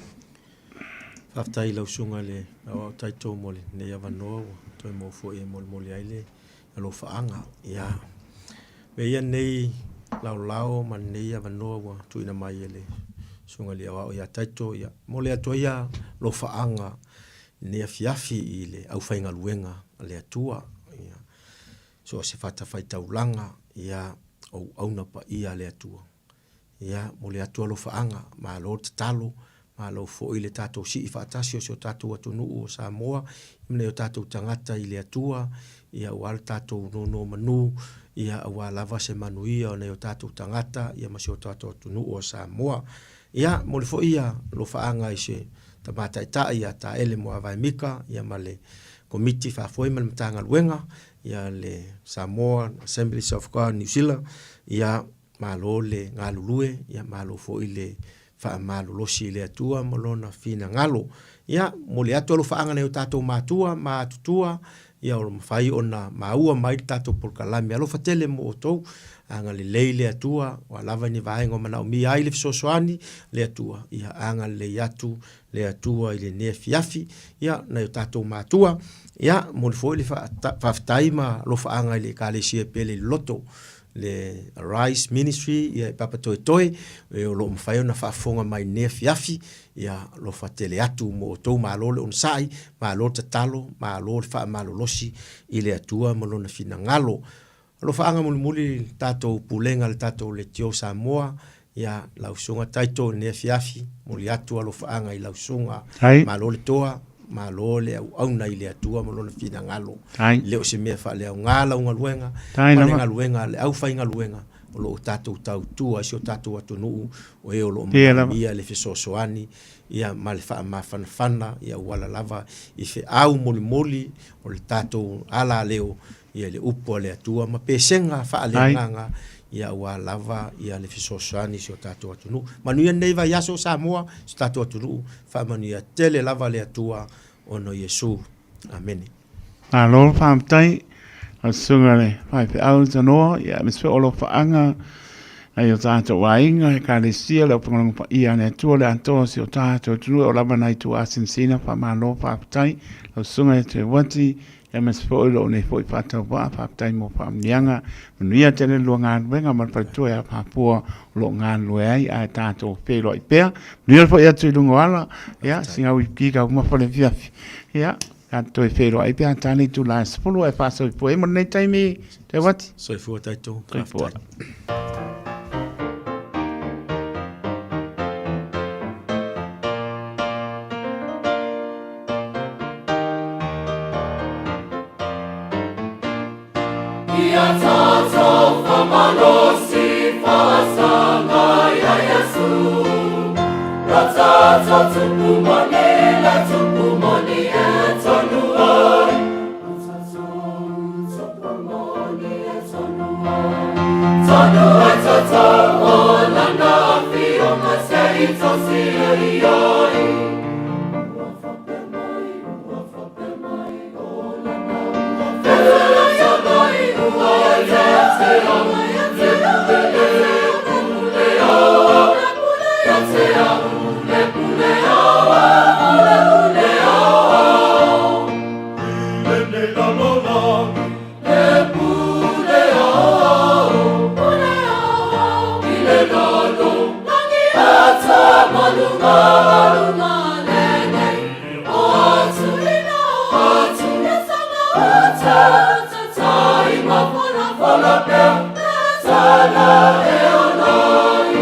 Faafetai i lau Susuga i le Aoao Taito mo lenei avanoa ua toe maua foi e molimoli ai le alofaaga. Ia, avea ia lenei laolao ma lenei avanoa ua tuuina mai e le Susuga i le Aoao ia Taito, ia momoli atu ai alofaaga i lenei afiafi i le aufaigaluega a le Atua. Ia, so o se fatafaitaulaga, ia, o auauna paia a le Atua. Ia, momoli atu alofaaga, malo le tatalo, malo foi le tatou sii faatasi o si o tatou atunuu o Samoa, ma nai o tatou tagata i le Atua, ia aua le tatou nonomanu, ia aua lava se manuia o nai o tatou tagata ia ma si o tatou atunuu o Samoa. Ia, momoli foi ia alofaaga i se Tama Taitai ia Taele Muavae Mika ia ma le Komiti Faafoe ma le Matagaluega ia le Samoa Assemblies of God New Zealand, ia malo le galulue, ia malo foi le faamalolosi i le Atua ma Lona finagalo. Ia, momoli atu alofaaga i nai o tatou matua ma atutua, ia o lo mafai ona maua mai le tatou polokalame. Alofa tele mo outou, agalelei le Atua, o a lava ni vaega o manaomia ai le fesoasoani, le Atua, ia agalelei atu le Atua i lenei afiafi. Ia, nai o tatou matua, ia, momoli foi le faafetai ma alofaaga i le Ekalesia Pele i Loloto, le Arise Ministry, ia e Papatoetoe, e o lo o mafai ona faafofoga mai i lenei afiafi, ia alofa tele atu mo outou, malo le onosai, malo le tatalo, malo le faamalolosi i le Atua ma Lona finagalo. Alofaaga mulimuli i le tatou Pulega le tatou Leitio Samoa, ia lau Susuga Taito i lenei afiafi, momoli atu alofaaga i lau Susuga, malo le toa, malo le auauna i le Atua ma Lona finagalo. E le o se mea faaleaoga lau galuega, ma le galuega a le aufaigaluega o lo o tatou tautua i si o tatou atunuu, o e o lo o manaomia le fesoasoani ia ma le faamafanafana ia auala lava i feau molimoli o le tatou alaleo ia i le upu a le Atua ma pesega faaleagaga ia aua lava ia le fesoasoani i si o tatou atunuu. Manuia lenei vaiaso Samoa, si o tatou atunuu, faamanuia tele lava le Atua ona o Iesu. Amene. Malo faafetai lau susuga i le faifeau Tanoa, ia aemaise foi o alofaaga nai o tatou aiga, ekalesia, le aufaigaluega paia a le Atua, le atoa o si o tatou atunuu e oo lava nai tuaasinasina, faamalo faafetai lau susuga ia Teuati, aemaise foi lou nei foi faatauvaa, faafetai mo faamanuiaga, manuia tele le lua galuega ma le faletua ia Papua o lo o galulue ai, ae tatou feiloai pea. Manuia le foi atu i luga o ala, ia, sina wiki taumafa le afiafi, ia, tatou toe feiloai pe a ta le itula e 10 ae faasoifua ai mo lenei taimi, Teuati. Soifua tatou. Soifua. Ia tatou whamalosi whaasanga ia Yesu. Ra tatou tupu moni le tupu moni e tonu ai. Ra tatou tupu moni e tonu ai. Tonu ai tatou o lana whionga te i tosi e i ai. Ua whapea mai, ua whapea mai, o lana ua whea mai, ua te te au, le pule le pule au, le te au, le pule au, le pule au. I lenei lalolagi, le pule au, pule au, i le lalolagi, ata malunga, malunga lenei, o atu ina, atu ata, tai ma fola, fola pea, tala e olai,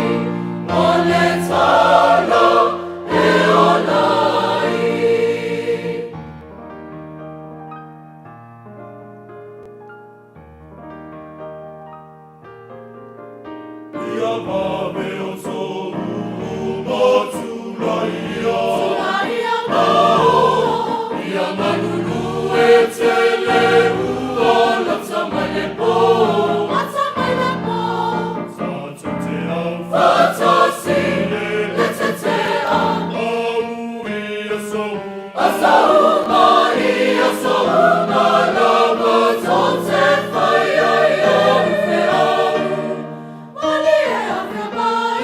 o le tala e olai. Ia vave o tōu matula ia. Ia malulu e tele ua lata mai le pō. Tātou te au whātasi le te tea. Au i aso. Aso uma i aso uma lava tō te whai ai au wheau. Malie awhea mai.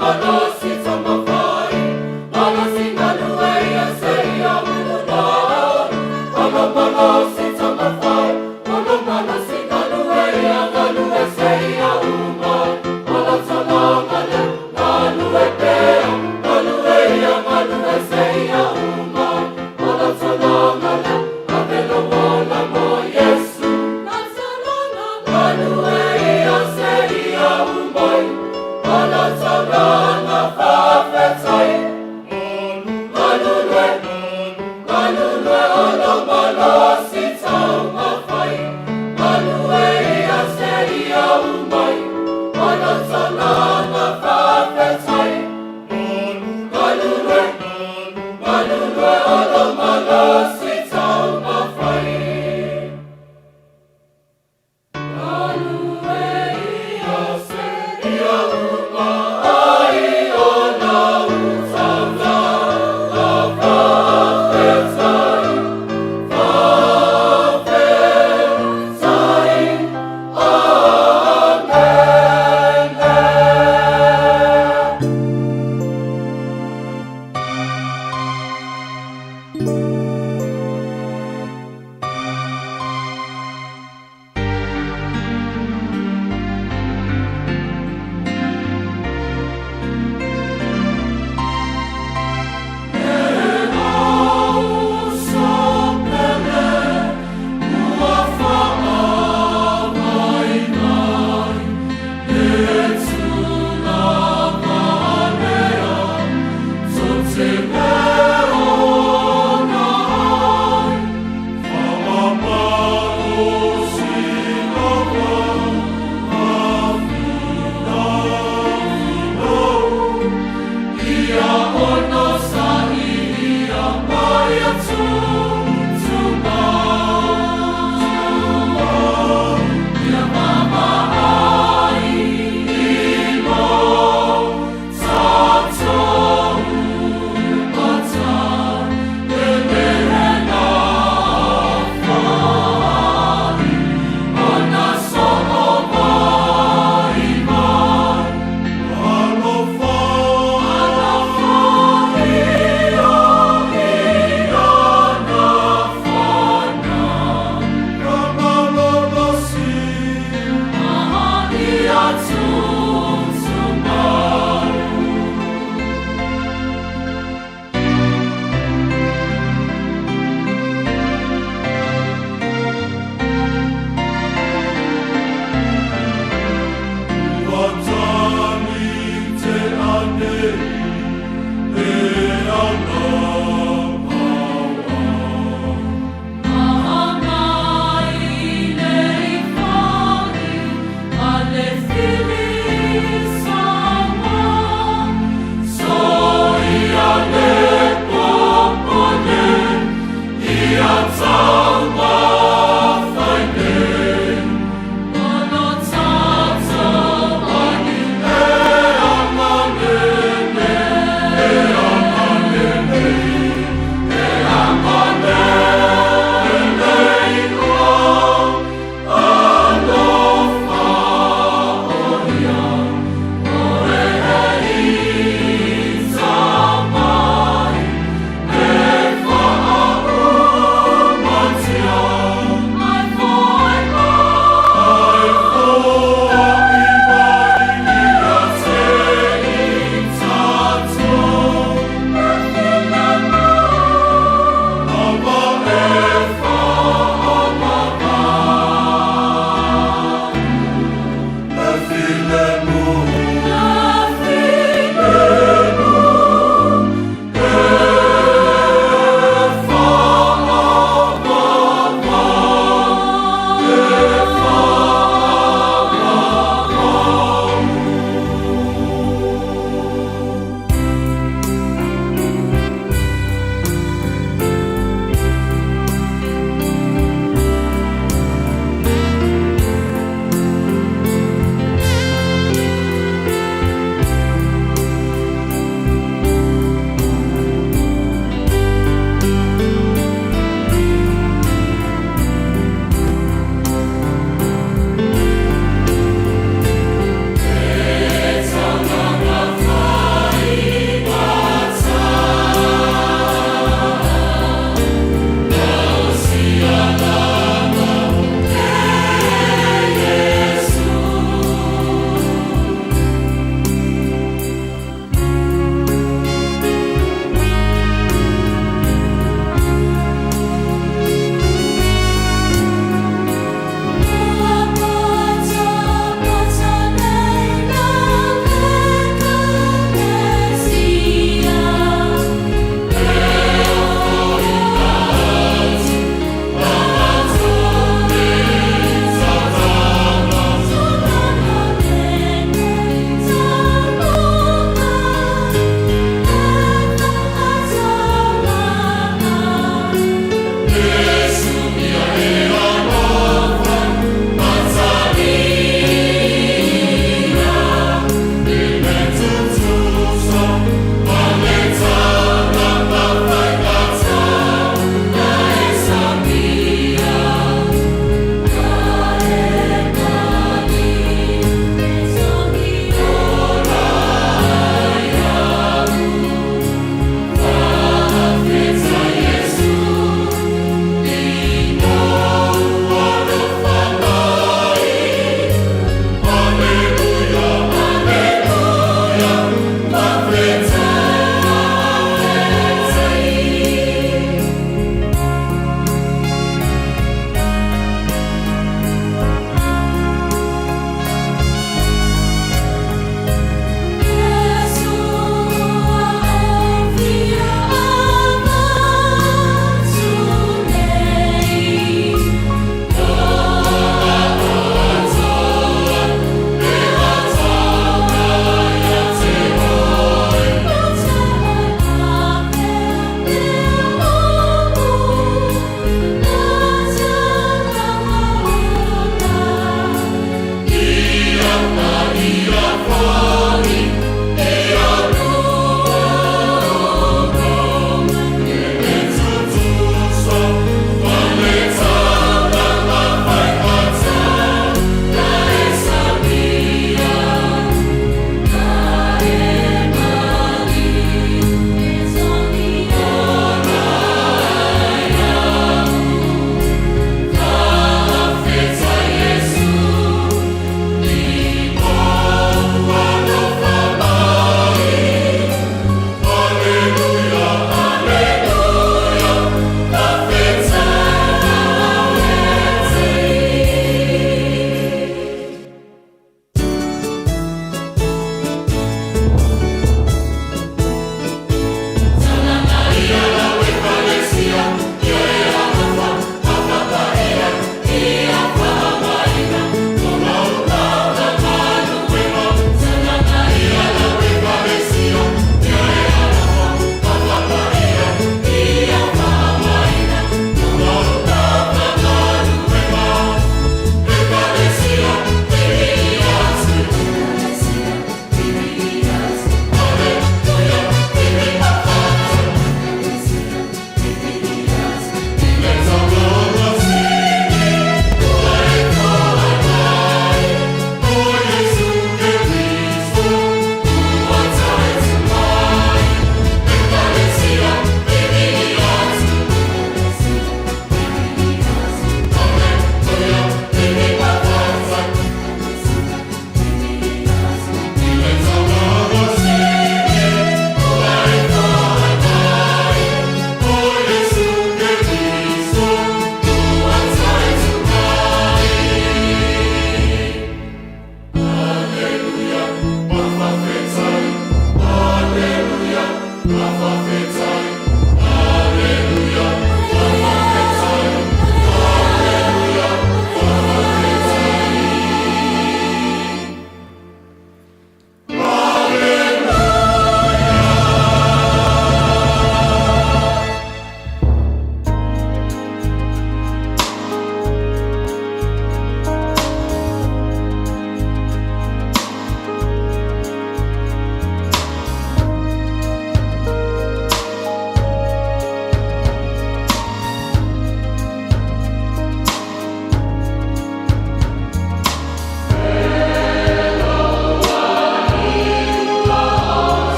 Malo.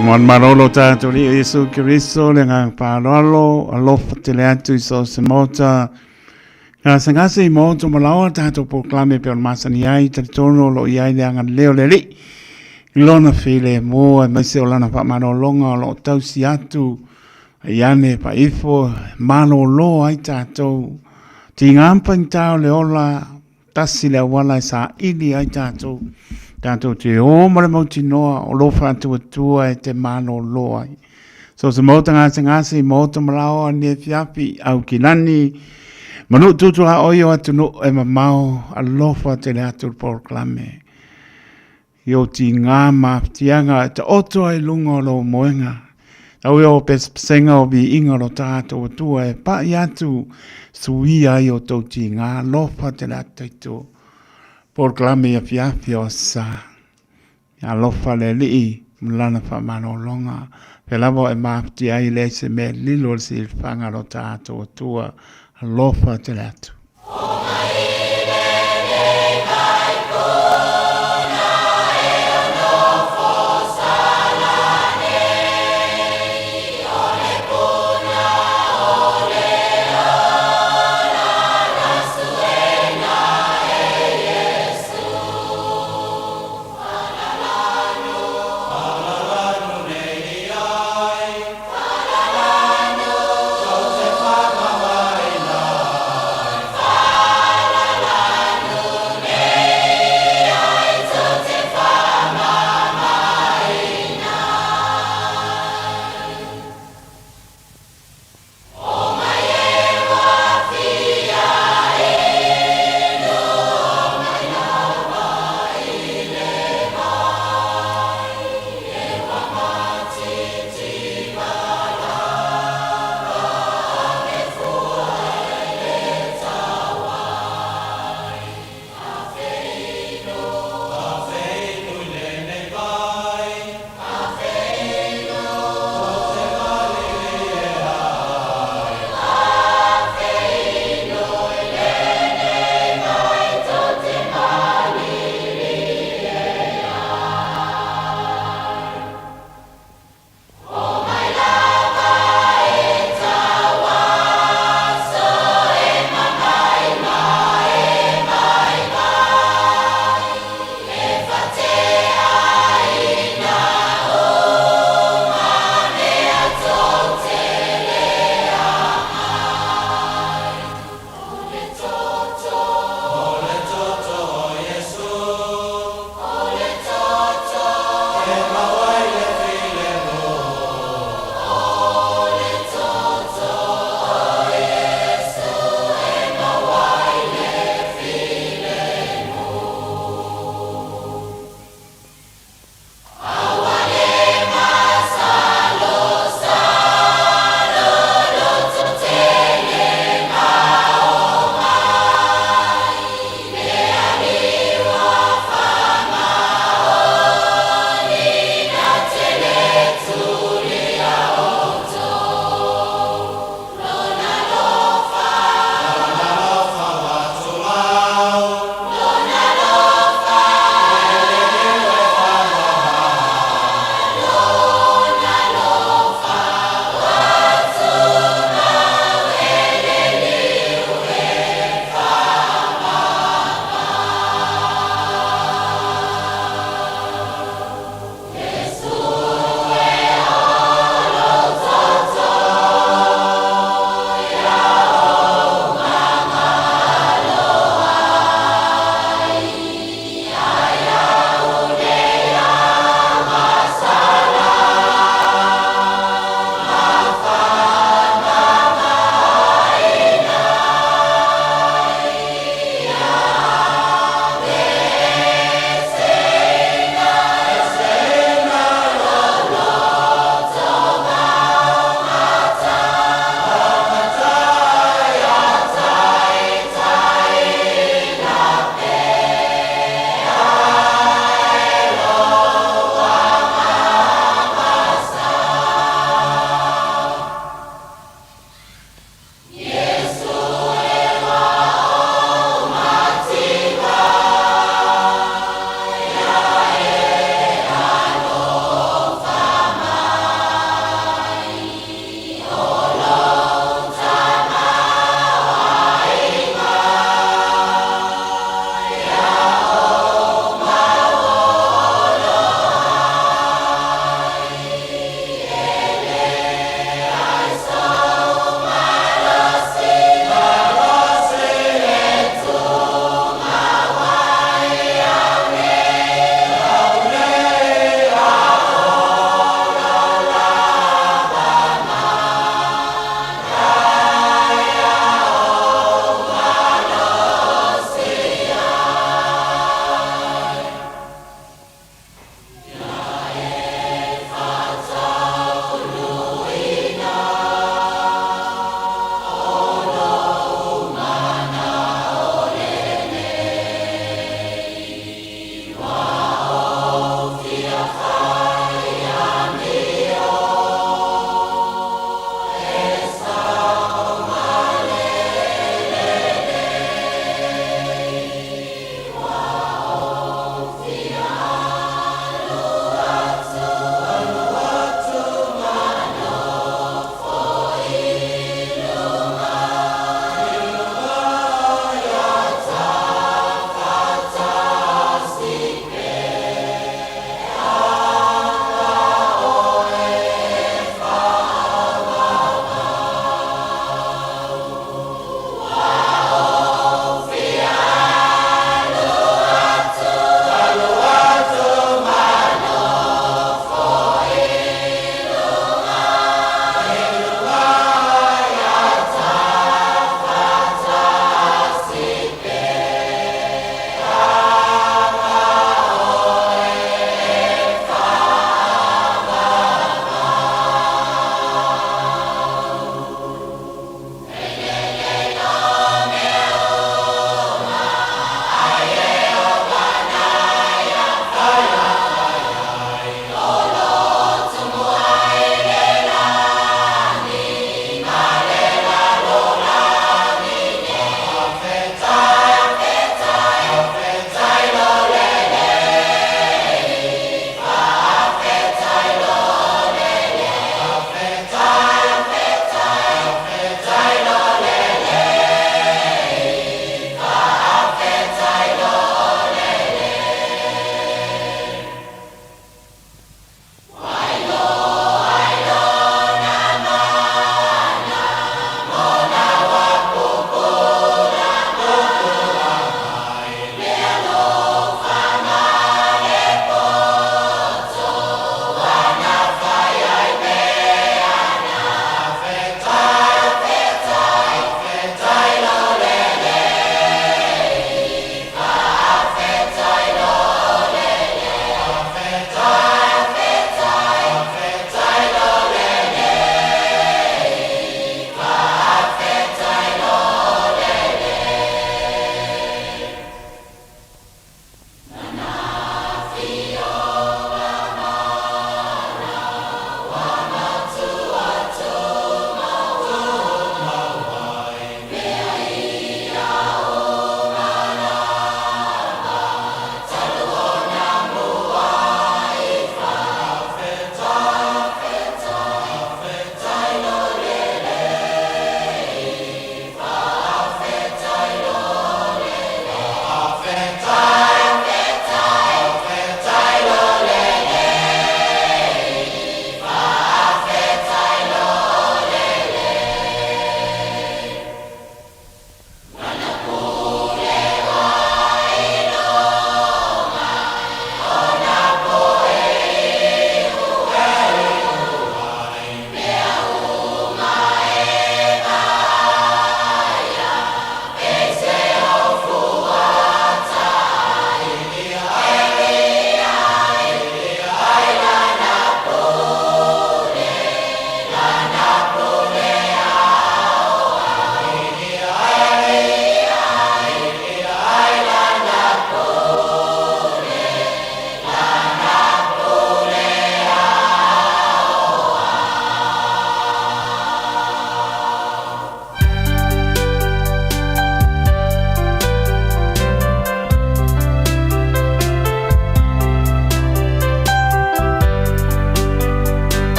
Manumalo lo tātou Alii o Iesu Keriso, le agaga faaaloalo, alofa tele atu i so o se maota. Gasegase i maota ma laoa tātou polokalame e pei ona masani ai, talitonu o lo o i ai le agalelei o le Alii. I lona filemu aemaise o lana faamalologa o lo o tausi atu ai ane faaifo malolo ai tātou. Tiga ma faigata o le ola, Tasi le auala e saili ai tātou, tātou te ō ma le mautinoa o lō faatuatua e te malōlō ai. So se maota gasegase i maota malaoa ni afiafi au ki lani, ma nuu tutuaoi o atunuu e mamao, alofa tele atu le polokalame. I ō tīgā mafatiaga e taoto ai i luga o lou moenga. Tau e o pesepesega o viiga o lo tātou Atua e paʻi atu suia ai o tou tīgā alofa tele atu taito polokalame i afiafi o sa. Alofa le Alii ma lana faamalologa, pea lava o e mafatia ai e leai se mea e lilo i le silafaga a lo tātou Atua. Alofa tele atu.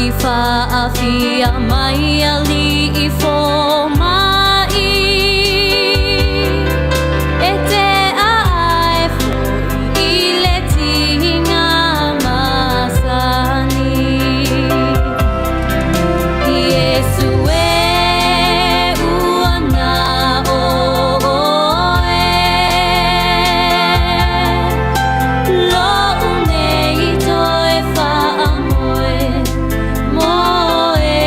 I fa'afia mai alii foma'i, e te a'ae fo'i i le tiga masani. Iesu e ua na o oe, lo'u nei toe fa'amoe moe.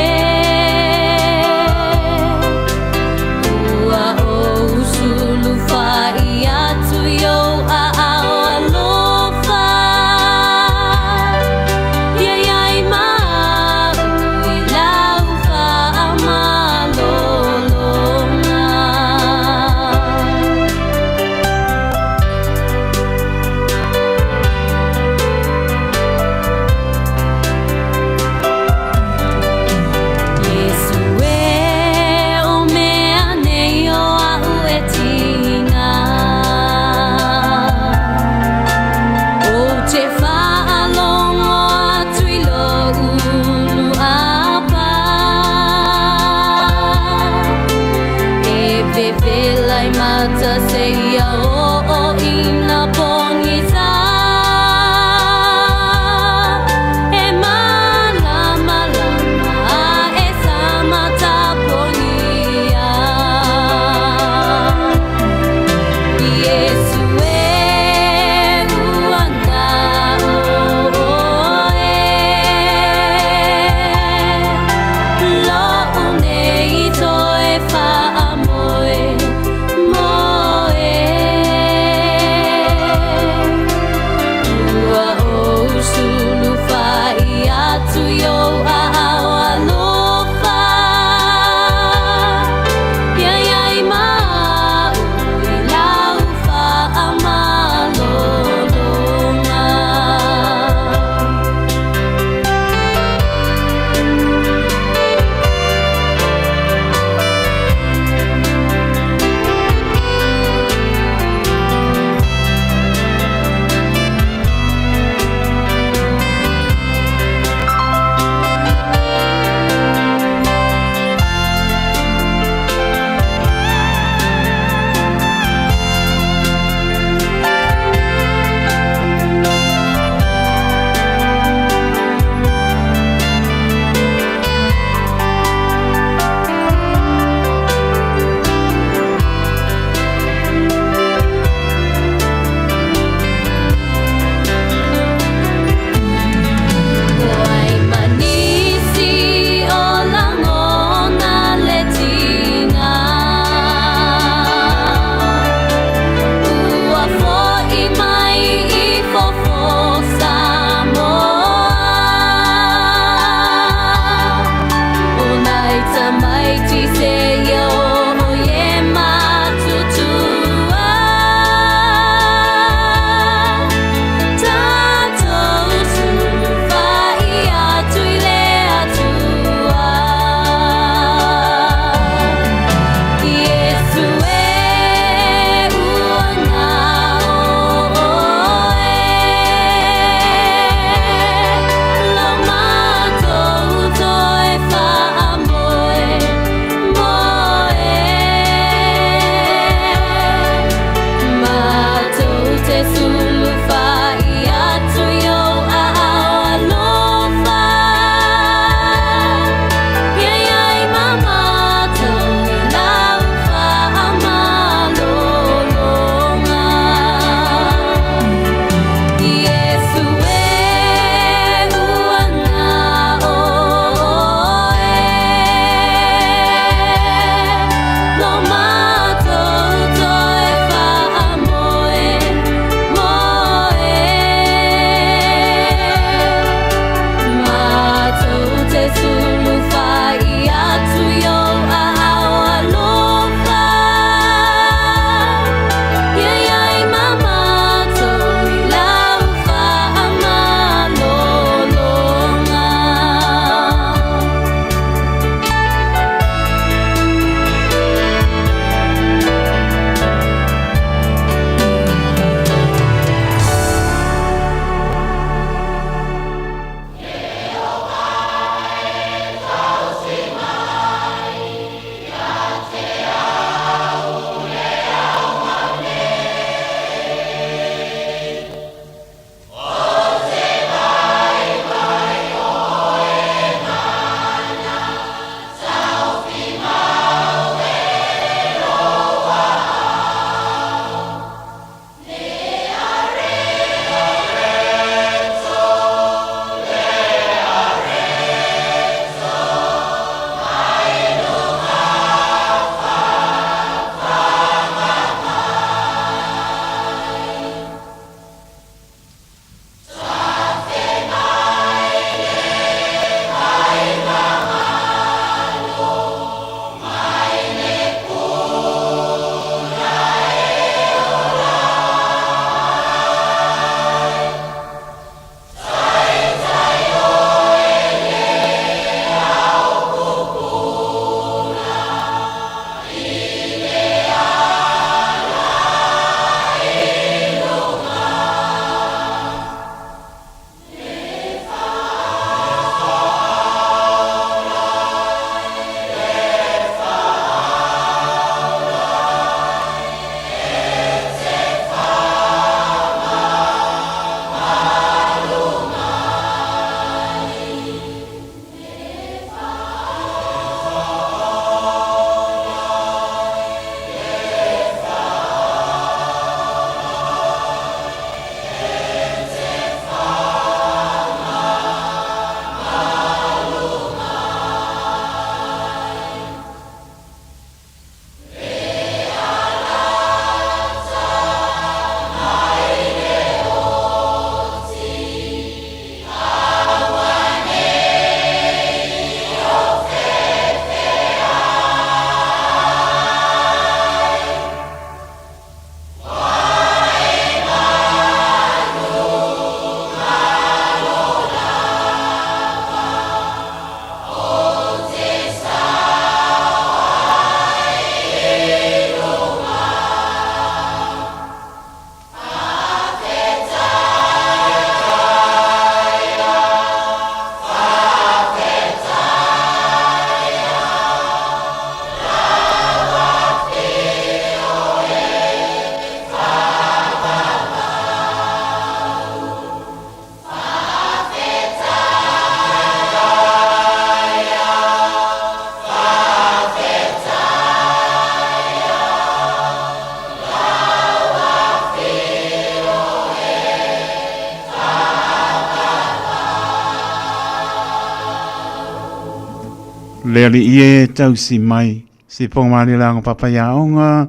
Le Alii e tausi mai, si Fogamalilaaga Papaiaoga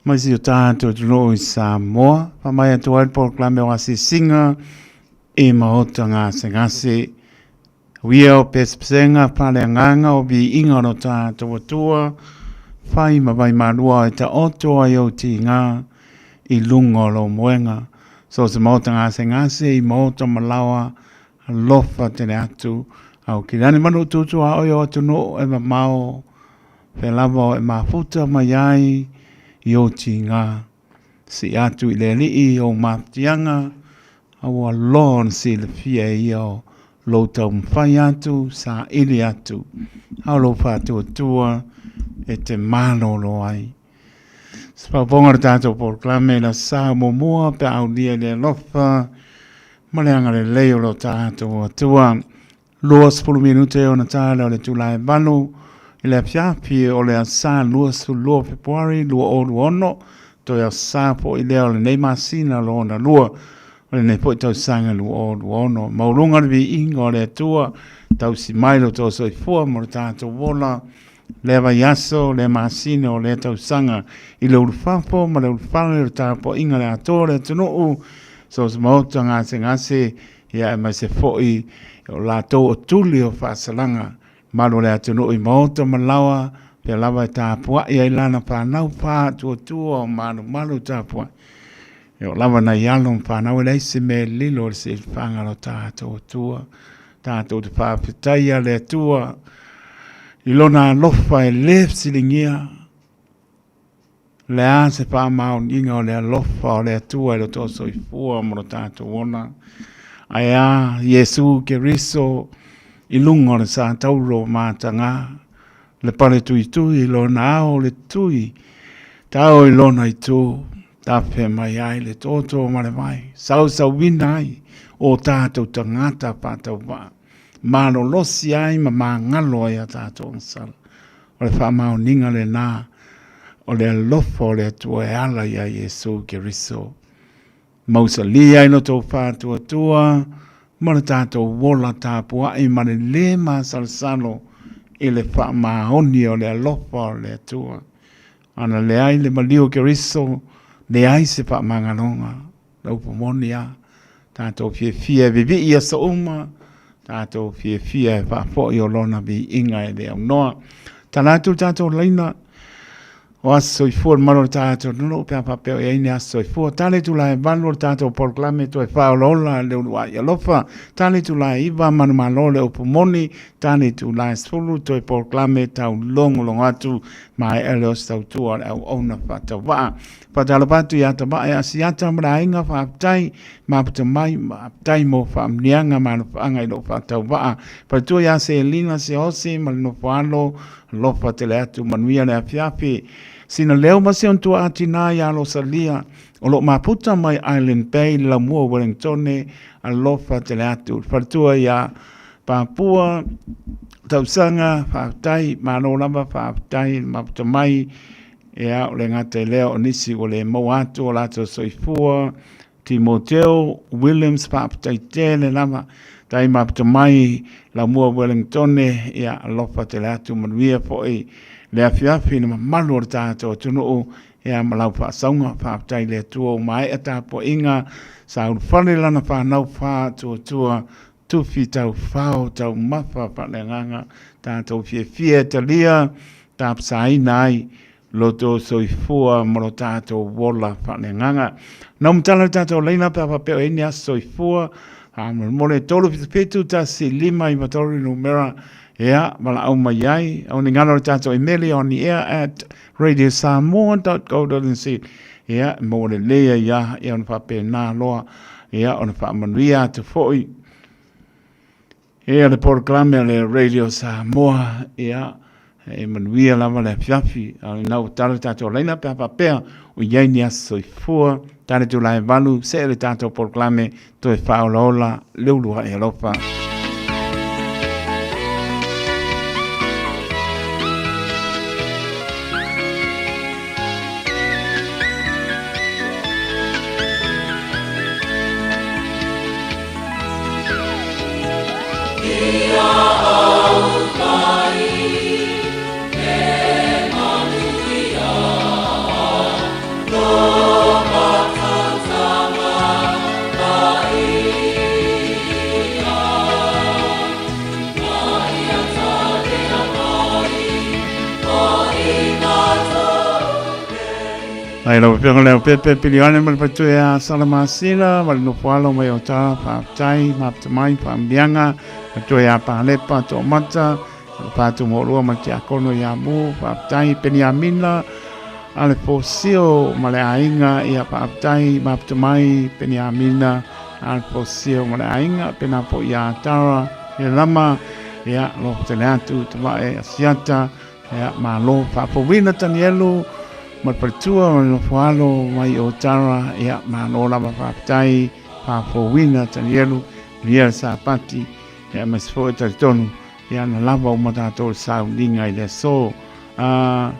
mai si o tatou atunuu i Samoa. Faamai atu ai le polokalame o asiasiga i maota gasegase. Uia o pesepesega faaleagaga o viiga o lo tatou Atua, fai ma vaimalua e taoto ai ou tiga i luga o lou moega. So o se maota gasegase i maota malaoa alofa tele atu au kilani manu tutu a oe o atunuu e mamao fea lava o e mafuta mai ai i ou tiga. Sii atu i le Alii ou mafatiaga, a ua loa ona silafia e ia o lou taumafai atu, saili atu, a o lou faatuatua e te malolo ai. Se paopaoga o le tatou polokalame i le Aso Sa muamua pe a aulia i le alofa ma le agalelei o lo tatou Atua. 20 minute ona tala o le itula e 8 i le afiafi o le Aso Sa 22 o Fepuari 2026, toe Aso Sa foi lea o lenei masina lona lua o lenei foi tausaga 2026. Maualuga le viiga o le Atua, tausi mai lo outou soifua ma lo tatou ola lea vaiaso, lea masina o lea tausaga i le ulufafo ma le ulufale o le tapuaiga a le atoa o le atunuu, so o se maota gasegase, ia aemaise foi o latou o tuli o faasalaga malu o le atunuu i maota ma laoa, pea lava e tapuai ai lana fanau faatuatua o malumalu tapuai. E oo lava nai alo ma fanau e leai se mea e lilo i le silafaga o lo tatou Atua. Tatou te faafetaia le Atua i lona alofa e le fesiligia. Le a se faamaoniga o le alofa o le Atua i lo outou soifua ma lo tatou ola. Ae a Iesu Keriso i luga o le sa tauro mataga, le pale tuitui i lona ao le tui, tao i lona itu, tafe mai ai le toto ma le vai, sausauina ai o tatou tagata faatauvaa, malolosi ai ma magalo ai a tatou agasala. O le faamaoniga lena o le alofa o le Atua e ala iā Iesu Keriso. Mausalia ai lo tou faatuatua ma le tatou ola tapuai ma le lē masalosalo i le faamaoni o le alofa o le Atua. Ana leai le maliu o Keriso, leai se faamagaloga. Le upu moni a, tatou fiafia e vivii aso uma, tatou fiafia e faafoi o lona viiga e le aunoa. Tala atu le tatou laina o aso soifua le mamalu o le tatou atunuu pe a faapea o i ai ni aso soifua. Tala i itula e 8 o le tatou polokalame toe faaolaola le uluai alofa. Tala i itula e 9 manumalo le upu moni. Tala i itula e 10 toe polokalame taulogologo atu maea le osi tautua o le auauna faatauvaa. Faatalofa atu ia Tavae Asiata ma le aiga, faafetai mafuta mai, faafetai mo faamanuiaga ma alofaaga i lou faatauvaa. Faletua ia Selina Siaosi ma le nofo alo, alofa tele atu, manuia le afiafi. Sina leo ma si ona tuaa tinā ia Rosalia, o lo o mafuta mai Island Bay, le laumua o Wellingtone, alofa tele atu. Faletua ia Papua Tausaga, faafetai, malo lava, faafetai le mafuta mai. Ea, o le gata i lea o nisi ua le maua atu o latou soifua, Timoteo Williams, faafetai tele lava, tai mafuta mai Laumua Wellingtone, ia alofa tele atu, manuia foi le afiafi i le mamalu o le tatou atunuu, ia ma lau faasauga, faafetai i le Atua ua maea tapuaiga, sa ulufale lana fanau faatuatua, tufi taufao taumafa faaleagaga, tatou fiafia e talia, tapasaina ai lo outou soifua ma lo tatou ola faaleagaga. Na matala le tatou laina pe a faapea o i ai ni aso soifua, faamolemole 377 1 5 9 3 numera ea valaau mai ai. O ni galo le tatou imeli on the air at radiosamoa.co.nz ia e maua lelei ai lava ia ona faapena loa ia ona faamanuia atu foi ia le polokalame a le Radio Samoa ia e manuia lava le afiafi a o lena ua tala le tatou laina pe a faapea o i ai ni aso soifua tala itula e 8 see le tatou polokalame toe faaolaola le uluai alofa. Ia au mai. Ai lau Afioga Leaupepe Pilione ma le faletua ia Salamasina ma le nofoalo mai o Tala, faafetai, mafuta mai, faamanuiaga, faletua ia Palepa Toomata, Falepa Tumolua ma le Tiakono ia Mu, faafetai, Peniamina Alefosio ma le aiga, ia faafetai, mafuta mai, Peniamina Alefosio ma le aiga, pena foi ia Tara Helama, ia alofa tele atu, Tavae Asiata, Ia, malo. Faafouina Tanielu ma le faletua ma le nofoalo mai o Tara. Ia, malo lava faafetai. Faafouina Tanielu, manuia le Sapati. Ia, aemaise foi talitonu, ia na lava uma tatou le sauniga i le aso. Ah,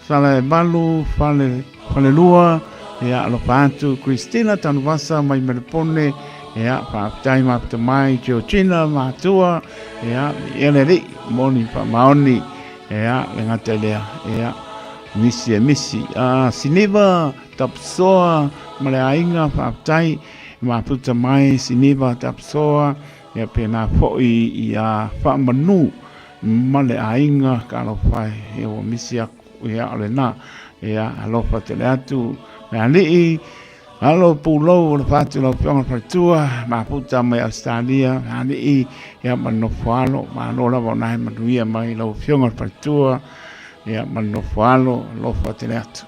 Salaevalu, fale, falelua, ia, alofa atu, Christina Tanuvasa mai Melepone, ia, faafetai mafuta mai, Georgina Matua, Ia, ia le alii, moni faamaoni, ia, le gata i lea, ia, misi e misi. A, Siniva, Tapusoa, ma le aiga, faafetai, mafuta mai, Siniva, Tapusoa, ia, pēnā foi ia Faamanu, ma le aiga, talofa e, ia, ua misi aku, ia, o lena, ia, alofa tele atu, le alii, Alo pulou o le fatu lau afioga le faletua mafuta mai Ausetalia alii ia ma le nofo alo malo lava ona e manuia mai lau afioga le faletua ia ma le nofo alo alofa tele atu.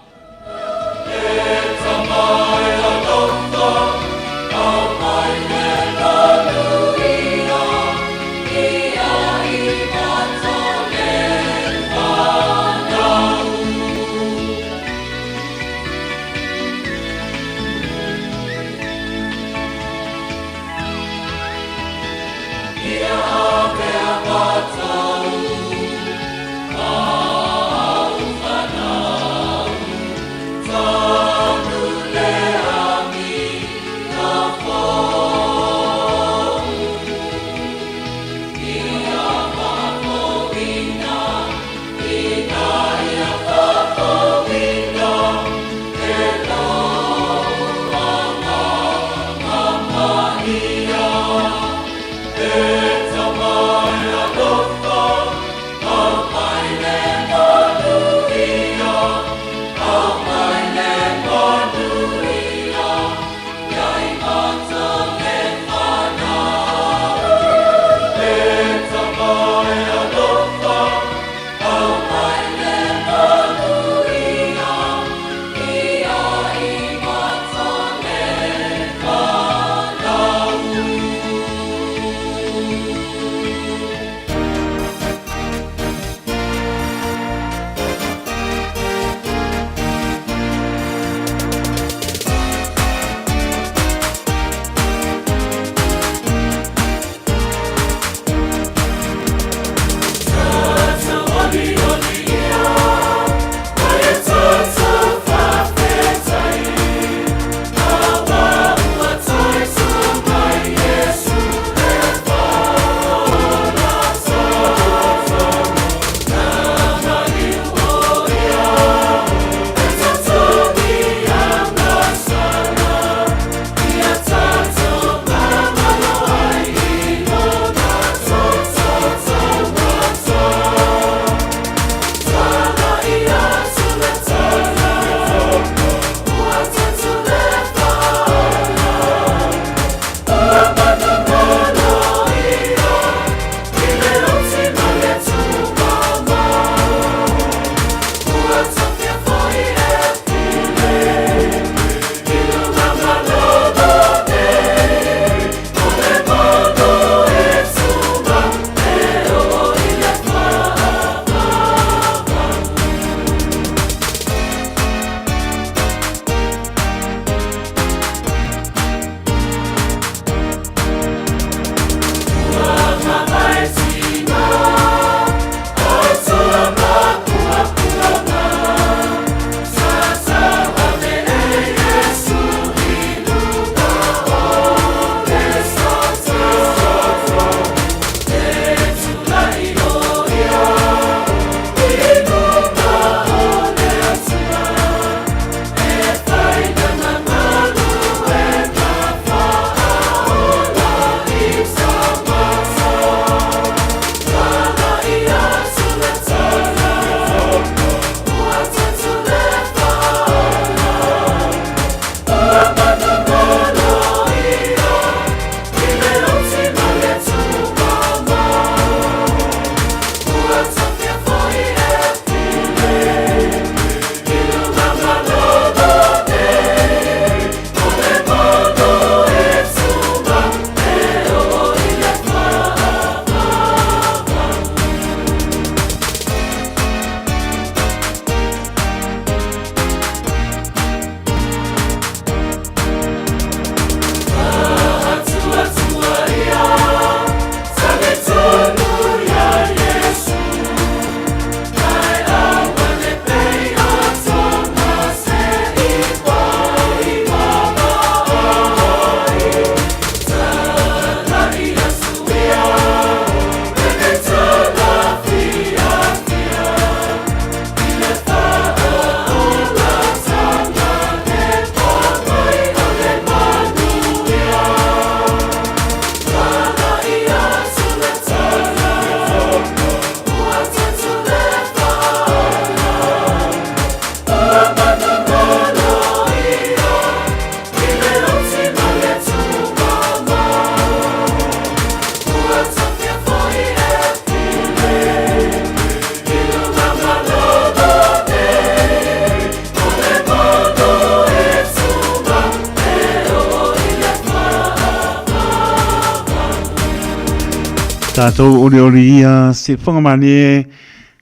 Tatou olioli ia siufofoga malie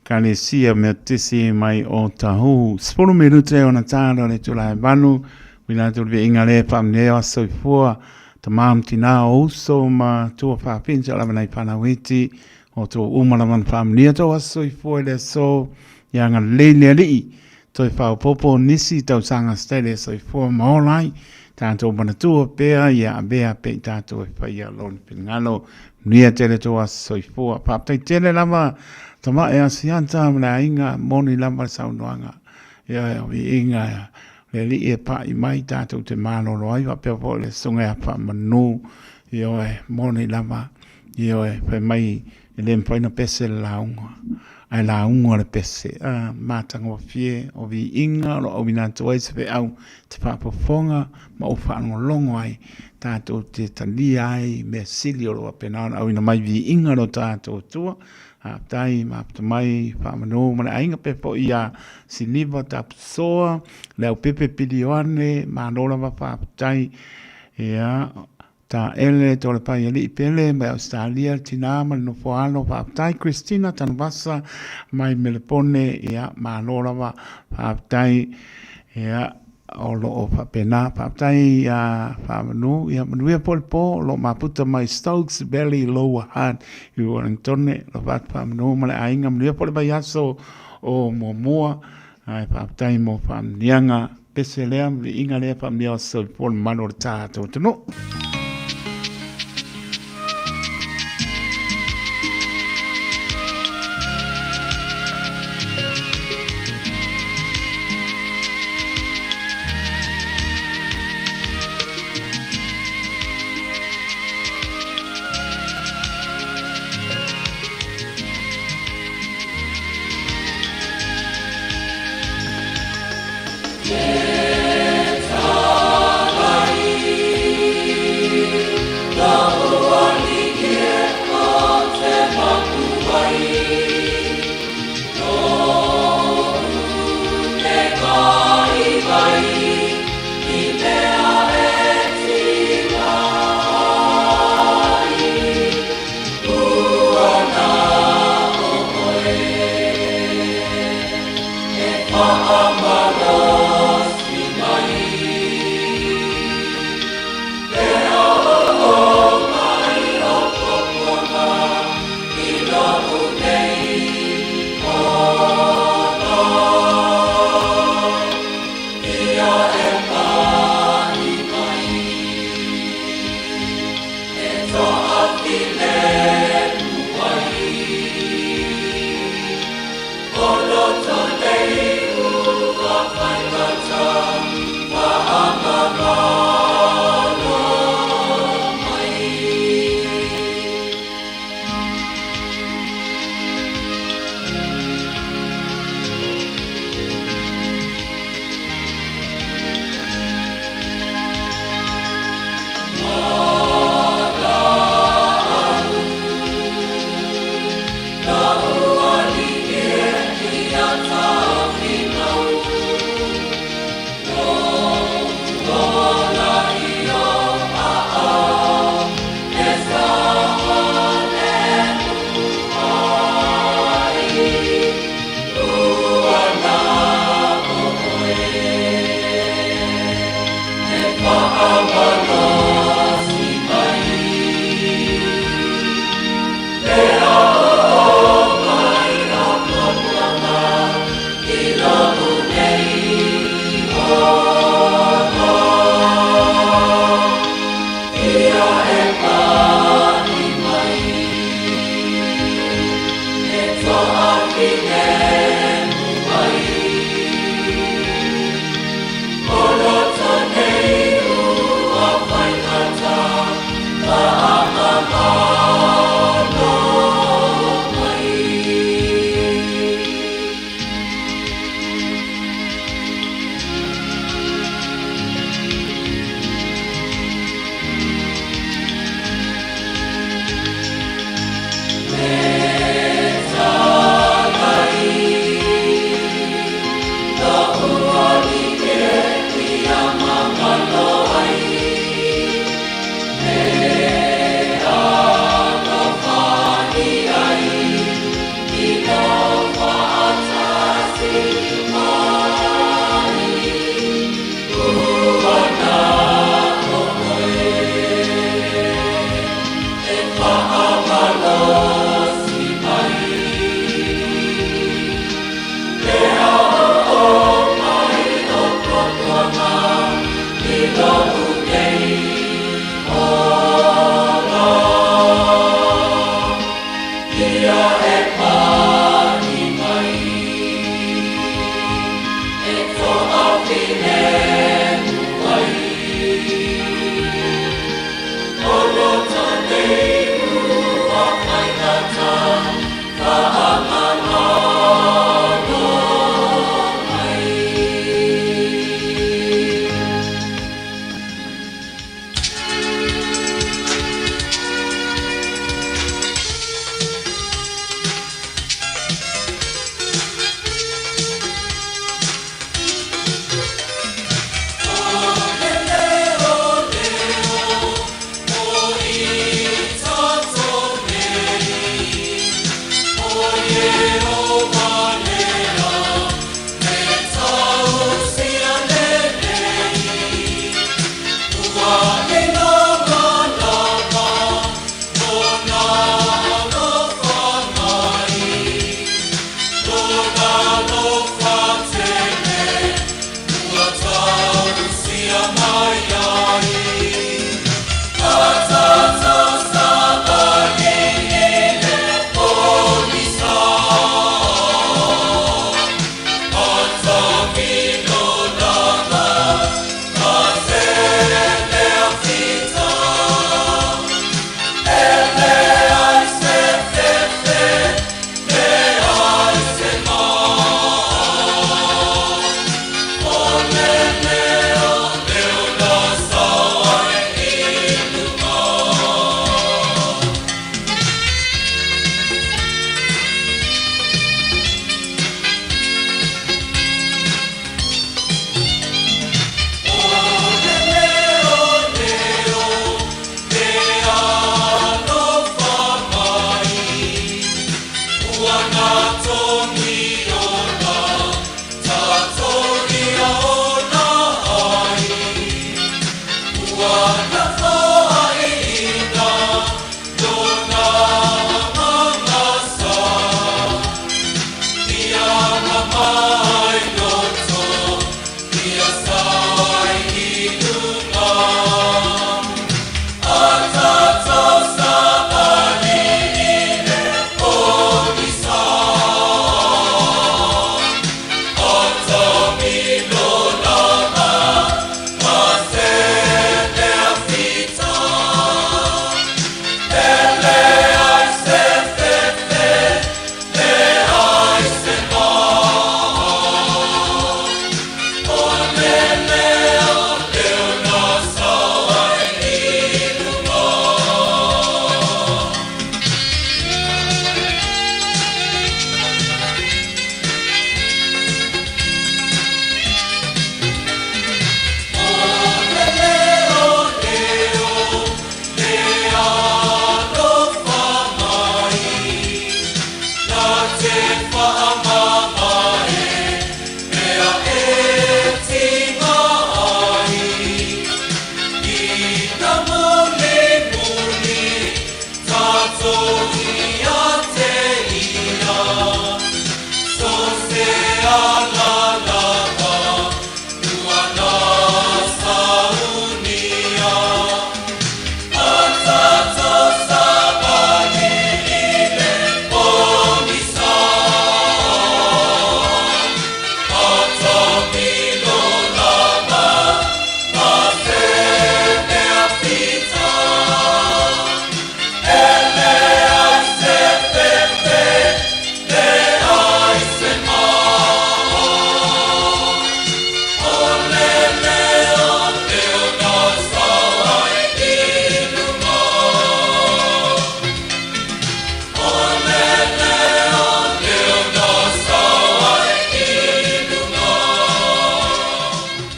Kalesia Metotisi mai Otahuhu. 10 minute ona ta loa le itula e 8, ui latou le viiga le faamanuia o aso soifua, tama ma tina o uso ma tua faafina sa lava nai fanau iti o tou uma lava na faamanuia tou aso soifua i le aso ia agalelei le Alii toe faaopoopo nisi tausaga se tele soifua ma ola ai tatou manatua pea ia avea pea i tatou e faia lona finagalo. Manuia tele tou aso soifua. Faafetai tele lava Tamae Asiata ma le aiga, moni lava le saunoaga. Ioe, o viiga le Alii e pai mai tatou te malolo ai faapea foi le Susuga ia Faamanu. Ioe, moni lava. Ioe, fai mai e le mafai ona pese le lauga, ae lauga le pese. A matagofie o viiga o lo o auina atu ai se feau te faafofoga ma ou faalogologo ai, tatou te talia ai mea sili o lo o faapena ona auina mai viiga lo tatou Atua. Faafetai mafuta mai Faamanu ma le aiga pea foi ia Siliva Tapusoa, Leaupepe Pilioane, malo lava faafetai. Ia, Taele Tolepaialii Pele mai Ausetalia, le tina ma le nofo alo, faafetai. Christina Tanuvasa mai Melepone, ia, malo lava, faafetai. Ia, o lo o faapena, faafetai ia Faamanu, ia manuia foi le po, o lo o mafuta mai Stokes Valley Lower Hutt i Wellingtone, alofa atu Faamanu ma le aiga, manuia foi le vaiaso o muamua, ae faafetai mo faamanuiaga. Pese lea, viiga lea, faamanuia o soifua le mamalu o le tatou atunuu.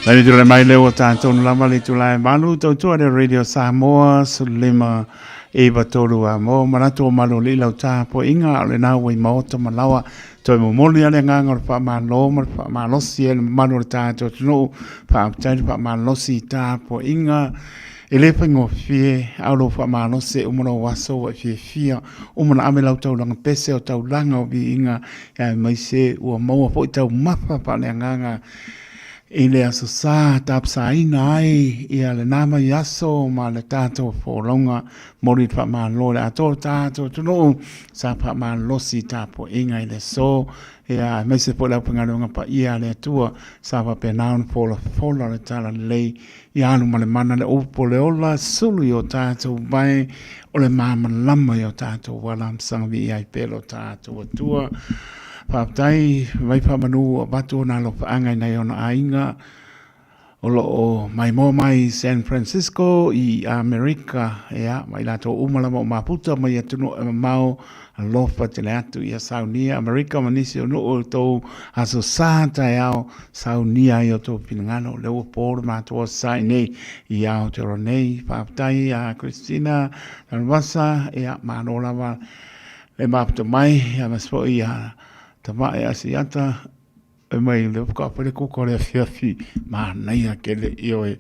Taimi tulai mai lea ua tatou lava le itula e 8, tautua le Radio Samoa 15 9 3 a mo manatu o malu alii lau tapuaiga a o lena ua i maota ma laoa toe momoli a le agaga o le faamalo ma le faamalosi e le mamalu o le tatou atunuu. Faafetai le faamalosi i tapuaiga e le faigofie, a o lou faamalosi e uma lou aso ua e fiafia uma na ave lau taulaga pese o taulaga o viiga aemaise ua maua foi taumafa faaleagaga i le Aso Sa tapasaina ai ia lena mai aso ma le tatou folauga. Momoli le faamalo i le atoa o le tatou atunuu sa faamalosi i tapuaiga i le aso, ia aemaise foi le aufaigaluega paia a le Atua sa faapena ona folafola le talalelei ia alu ma le mana le upu o le ola sulu i o tatou vae o le malamalama i o tatou ala masaga viia ai pea lo tatou Atua. Faafetai mai faamanu ua avatu ona alofaaga i nai ona aiga o lo o maimoa mai i San Francisco i Amerika, ia, ma i latou uma lava o mafuta mai atunuu e mamao. Alofa tele atu ia saunia Amerika ma nisi o nuu o tou aso sa taeao, saunia ai o tou finagalo. Lea ua po le matou aso sa i nei i Aotearoa nei. Faafetai ia Christina Tanuvasa, ia malo lava le mafuta mai, ia aemaise foi ia Tavae Asiata. Fai mai lea faatoa fai le kuka o le afiafi, manaia tele, ioe,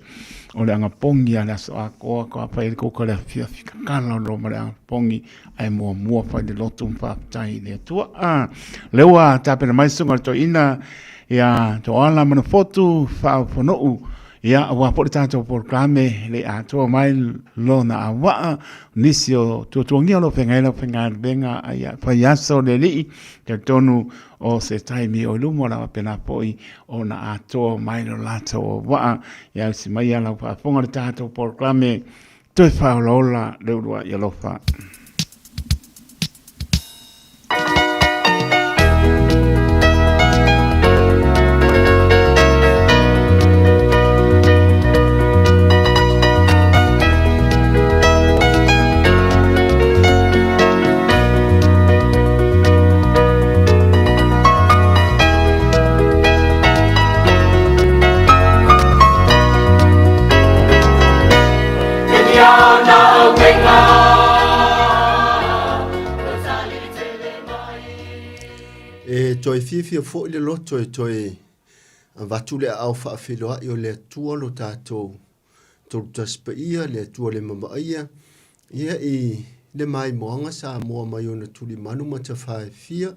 o le agapogi lava i le aso atoa faatoa fai le kuka o le afiafi, tatala loa ma le agapogi ae muamua fai le lotu ma faafetai i le Atua. A, lea ua tapena mai le susuga i le toeaina ia Toala Manufotu Faaofonuu, ia aua foi le tatou polokalame le atoa mai lona auvaa, nisi o tuatuagia o lo o feagai ai le aufaigaluega, ia fai aso le Alii, talitonu o se taimi o i luma o le a faapena foi ona atoa mai lo latou auvaa. Ia ausi mai lau faafofoga i le tatou polokalame toe faaolaola le uluai alofa. E toe fiafia foi le loto e toe avatu le aao faafeiloai o le Atua lo tatou Tolutasi Paia, le Atua le Mamaia, ia i le maimoaga Samoa mai ona tulimanu ma tafaefia,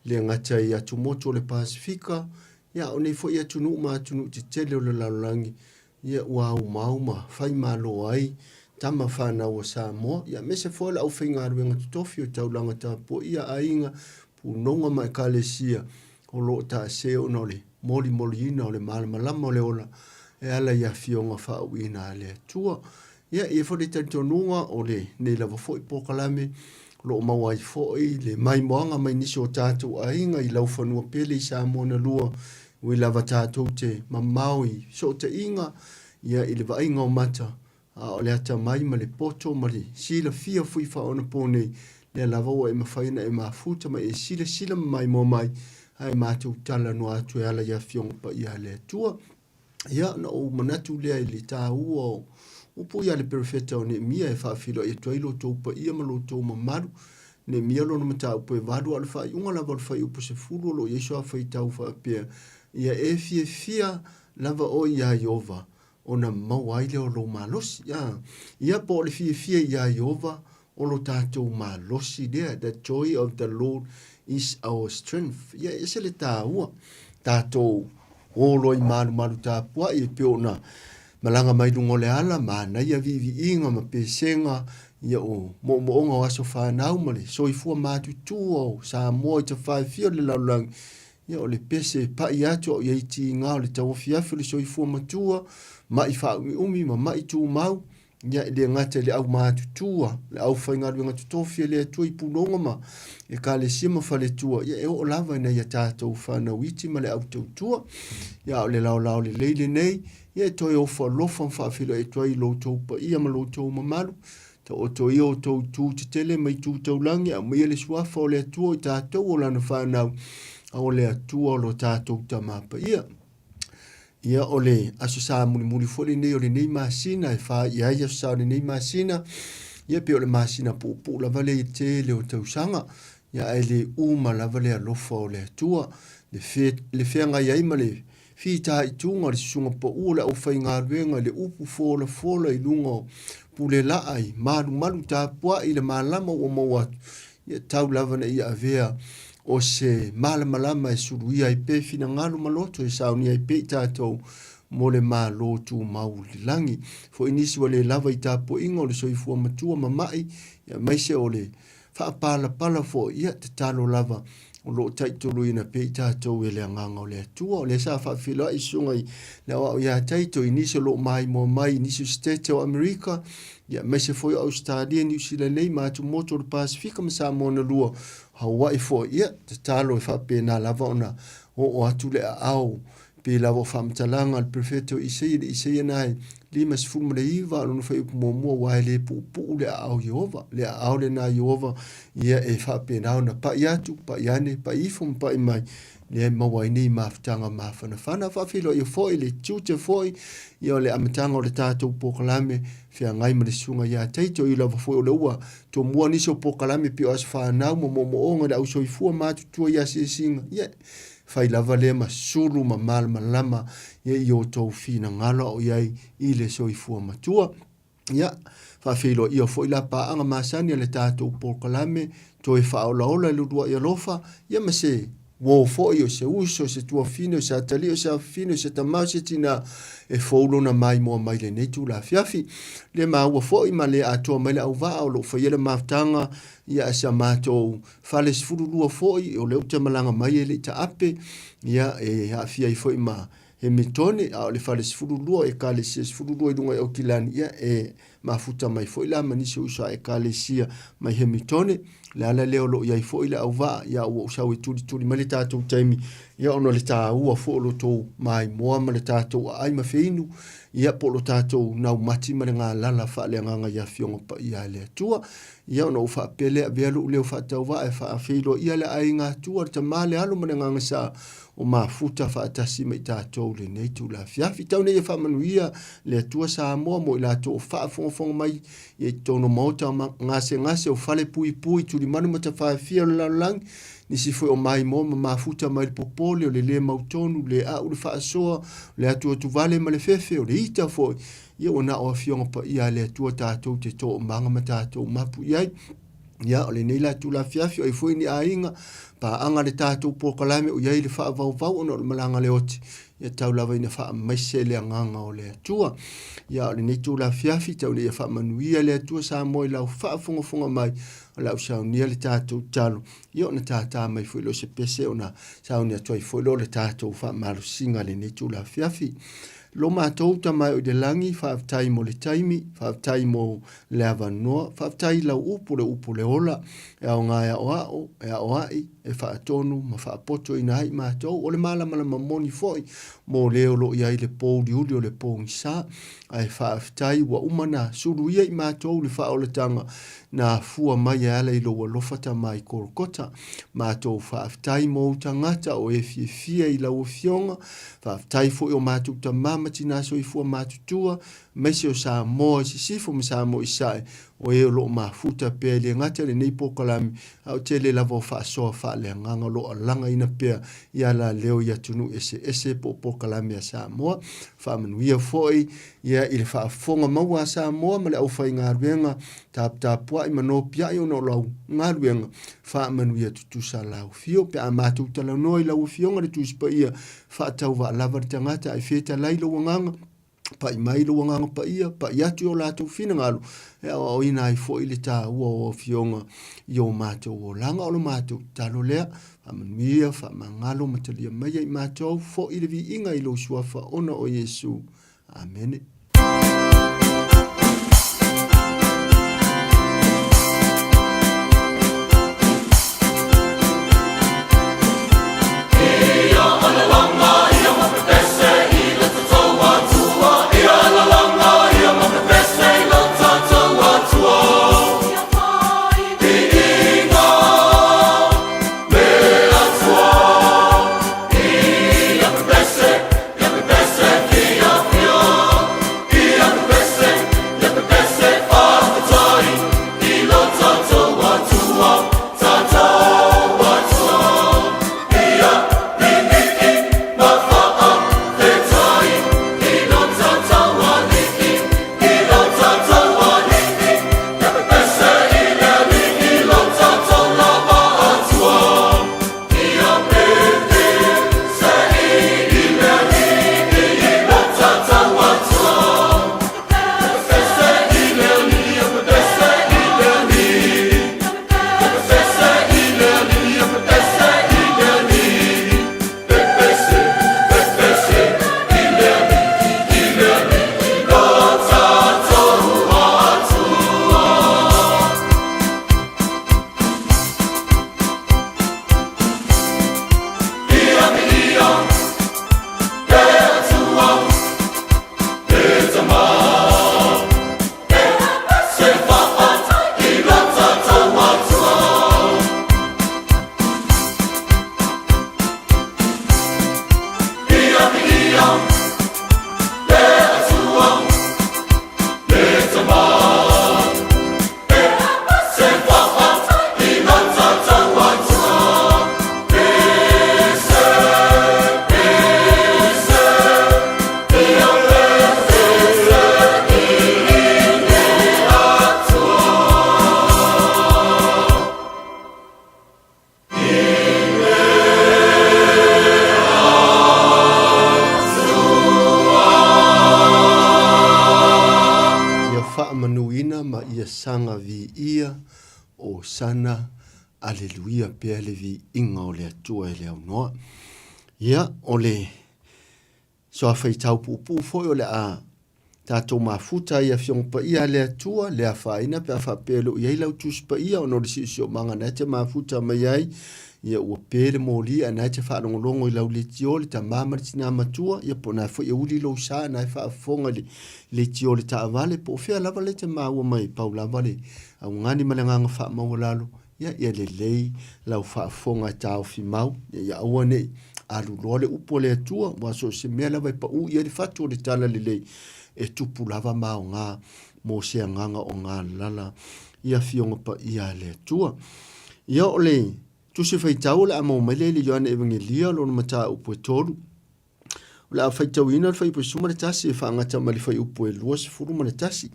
le gata i atumotu o le Pasefika, ia a o nei foi atunuu ma atunuu tetele o le lalolagi, ia ua aumau ma faimalo ai tama fanau a Samoa, ia aemaise foi o le aufaigaluega totofi o taulaga tapuaia aiga, punoga ma ekalesia o lo o taase ona o le molimoliina o le malamalama o le ola e ala i afioga faauuina a le Atua. Ia, e i ai foi le talitonuga o lenei lava foi polokalame o lo o maua ai foi le maimoaga mai nisi o tatou aiga i laufanua pele i Samoa na lua, ui lava tatou te mamao i sootaiga, ia, i le vaaiga o mata, A o le atamai ma le poto ma le silafia foi faaonaponei, lea lava ua e mafai ona e mafuta ma e silasila ma maimoa mai, ae matou talanoa atu e ala i Afioga Paia a le Atua. Ia, ona ou manatu lea i le taua o upu ia a le perofeta o Neemia e faafeiloai atu ai lo outou paia ma lo outou mamalu. Neemia lona mataupu e 8, a o le faaiuga lava o le fuaiupu 10 o lo o i ai suafaitau faapea, Ia e fiafia lava oe iā Ieova, ona maua ai lea o lou malosi. A, ia po o le fiafia iā Ieova o lo tatou malosi lea, the joy of the Lord is our strength. Ia e ese le taua, tatou o loa i malumalu tapuai e pei ona malaga mai luga o le ala, manaia viiviiga ma pesega, ia o moomooga o aso fanau ma le soifua matutua o Samoa i tafaefia o le lalolagi, Ia, o le pese e paʻi atu a o i ai tiga o le tauafiafi o le soifua matua, maʻi faaumiumi ma maʻi tumau, ia, e le gata i le aumatutua, le aufaigaluega totofi a le Atua i puloga ma ekalesia ma faletua, ia, e oo lava ina ia tatou fanau iti ma le au tautua. Ia, a o le laolao lelei lenei, ia, e toe ofo alofa ma faafeiloai atu ai i lo outou paia ma lo outou mamalu, Taoto ia outou itu tetele ma itu taulagi, aumaia le suafa o le Atua o i tatou o lana fanau, a o le Atua o lo tatou Tama Paia. Ia, o le Aso Sa mulimuli foi lenei o lenei masina e faia ai Aso Sa o lenei masina, ia pei o le masina puupuu lava lea i le tele o tausaga, ia ae le uma lava le alofa o le Atua, le fe, le feagai ai ma le fitaituga o le susuga pau o le aufaigaluega i le upu folafola i luga o pulelaa i malumalu tapuai i le malama ua maua atu, ia tau lava ina ia avea o se malamalama e suluia ai pea finagalo ma loto e saunia ai pea i tatou mo le Malo tumau i le lagi. Foi nisi ua le lava i tapuaiga o le soifua matua ma ma'i, aemaise o le faapalapala foi, ia tatalo lava o lo o taitoluina pea i tatou e le Agaga o le Atua. O lea sa faafeiloai susuga i le aoao ia Taito i nisi o lo o maimoa mai i nisi o Setete o Amerika, ia aemaise foi o Ausetalia, Niu Sila nei ma atumotu o le Pasefika ma Samoa na lua, Hawaii foi. Ia tatalo e faapena lava ona oo atu le aao pei lava o faamatalaga a le perofeta o Isaia, le Isaia na e 59 a lona fuaiupu muamua, aua e le puupuu le aao Ieova, le aao lena Ieova, ia e faapena ona pai atu, pai ane, pai ifo ma pai mai, lea e maua ai nei mafutaga mafanafana. Faafeiloai foi le tiute foi, ia o le amataga o le tatou polokalame feagai ma le susuga ia Taito, i lava foi o lea ua tomua nisi o polokalame pei o aso fanau ma moomooga i le ausoifua matutua i asiasiga, ia fai lava lea ma sulu ma malamalama ia i outou finagalo a o i ai i le soifua matua. Ia, faafeiloaia foi la paaga masani a le tatou polokalame toe faaolaola i le uluai alofa, ia ma se uo foi o se uso, o se tuafine, o se atalii, o se afafine, o se tama, o se tinā e fou lona maimoa mai lenei itula afiafi. Le maua foi ma le atoa mai le auvaa o lo o faia le mafutaga ia a si a matou fale 12 foi, o lea ou te malaga mai e le i taape, ia e aafia ai foi ma Hemitone, a o le fale 12, Ekalesia 12 i luga i Aukilani, ia e mafuta mai foi la ma nisi o uso a Ekalesia mai Hemitone. Le ala lea o lo o i ai foi le auvaa, ia ua ou sau e tulituli mai le tatou taimi, ia ona o le taua foi o lo outou maimoa ma le tatou aai ma feinu, ia po o lo tatou naumati ma le galala faaleagaga i Afioga Paia a le Atua. Ia ona ou faapea lea, avea lou leo faatauvaa e faafeiloaia le aiga Atua, le Tama, le Alo ma le Agaga Sa, o mafuta faatasi ma i tatou i lenei itula afiafi. Tau nei ia faamanuia le Atua Samoa mo i latou o faafogafoga mai ia i totonu o maota gasegase o fale puipui, tulimanu ma tafaafia o le lalolagi, nisi foi o maimoa ma mafuta mai le popole o le le mautonu, le a'u le faasoa, o le atuatuvale ma le fefe, o le ita foi, ia ua na o Afioga Paia a le Atua tatou te toomaga ma tatou mapu i ai. Ia, o lenei la itula afiafi, o ai foi ni aiga, paaga le tatou polokalame o i ai le faavauvau ona o le malaga le oti, ia tau lava ina faamaise le agaga o le Atua. Ia, o lenei itula afiafi, tau ina ia faamanuia le Atua Samoa i lau faafogafoga mai, o le a ou saunia le tatou talo, ia ona tātā mai foi lea o se pese ona sauni atu ai foi lea o le tatou faamalosiga i lenei itula afiafi. Lo matou Tama e o i le lagi, faafetai mo le taimi, faafetai mo le avanoa, faafetai i lau upu, le upu o le ola, e aoga e aoao, e aoai, e faatonu ma faapotoina ai matou. O le malamalama moni foi mo le o lo o i ai le pōuliuli o le pogisa, ae faafetai ua uma na suluia i matou le faaolataga na afua mai e ala i lou alofa Tama i Kolokota. Matou faafetai mo ou tagata o e fiafia i lau Afioga, faafetai foi o matou tama ma tina soifua matutua, aemaise o Samoa i Sisifo ma Samoa i Sae, o e o lo o mafuta pea e le gata i lenei polokalame, a o tele lava o faasoa faaleagaga o lo o alagaina pea i alaleo i atunuu eseese po o polokalame a Samoa. Faamanuia foi ia i le faafofoga maua a Samoa ma le aufaigaluega taputapuai ma nopiai ona o lau galuega. Faamanuia tutusa lau afio pe a matou talanoa i lau Afioga le Tusi Paia, faatauvaa lava le tagata ae fetalai lou agaga, pai mai lou Agaga Paia, pai atu i o latou finagalo, e aoaoina ai foi le taua o Afioga i o matou olaga. O lo matou tatalo lea, faamanuia, faamagalo ma talia maia i matou, foi le viiga i lou Suafa ona o Iesu. Amene. Osana, Aleluia pea le viiga o le Atua e le aunoa. Ia, o le soafaitau puupuu foi o le a tatou mafuta ai Afioga Paia a le Atua, le afaina pe a faapea e le o i ai lau Tusi Paia ona o le siosiomaga na e te mafuta mai ai, ia ua pe le moli ae na e te faalogologo i lau leitio le tama ma le tina matua, ia po o na foi e uli lou sa na e faafofoga i le leitio le taavale, po o fea lava le te maua mai, pau lava le augani ma le agaga faamaualalo, ia, ia lelei lau faafofoga e taofi mau, ia, ia aua ne i alu loa le upu a le Atua, aua so o se mea lava e pau i ai le fatu o le talalelei, e tupu lava ma aoga mo se agaga o galala i Afioga Paia a le Atua. Ia, o le Tusi Faitau o le a maua mai lea i le Ioane Evangelia, lona mataupu e 3. O le a faitauina le fuaiupu e 11 e faagata mai le fuaiupu e 21.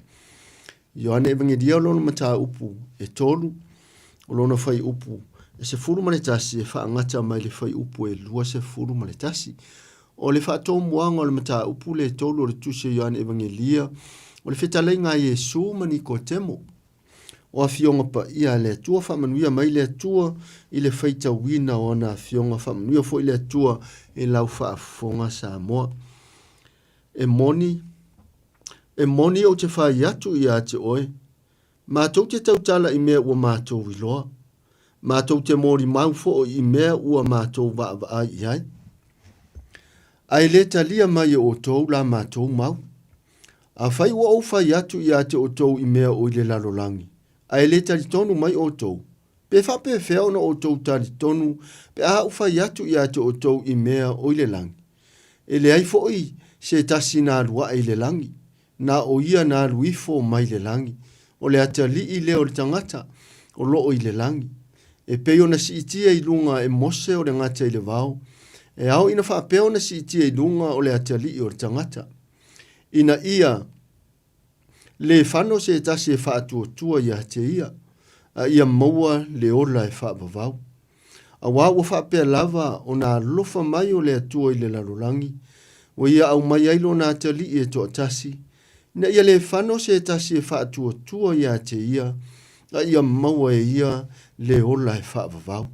Ioane Evangelia o lona mataupu e 3, o lona fuaiupu e 11 e faagata mai le fuaiupu e 21. O le faatomuaga o le mataupu le 3 o le Tusi o Ioane Evangelia, o le fetalaiga a Iesu ma Nikotemo. O Afioga Paia a le Atua, faamanuia mai le Atua i le faitauina o ana Afioga, faamanuia foi le Atua i lau faafofoga Samoa. E moni, e moni ou te fai atu ia te oe, matou te tautala i mea ua matou iloa, matou te molimau foi i mea ua matou vaavaai i ai. Ae le talia mai e outou la matou mau. Afai ua ou fai atu ia te outou i mea o i le lalolagi, ae le talitonu mai outou, pe faapefea ona outou talitonu pe a ou fai atu ia te outou i mea o i le lagi? E leai foi se tasi na alu ae i le lagi, na o ia na alu ifo mai le lagi, o le atalii lea o le tagata o lo o i le lagi. E pei ona siitia i luga e Mose o le gata i le vao, e ao ina faapea ona siitia i luga o le atalii o le tagata. Ina ia lē fano se tasi e faatuatua ia te ia, a ia maua le ola e faavavau. Auā ua faapea lava ona alofa mai o le Atua i le lalolagi, ua ia aumai ai lona atalii e toatasi, ina ia lē fano se tasi e faatuatua ia te ia, a ia maua e ia le ola e faavavau.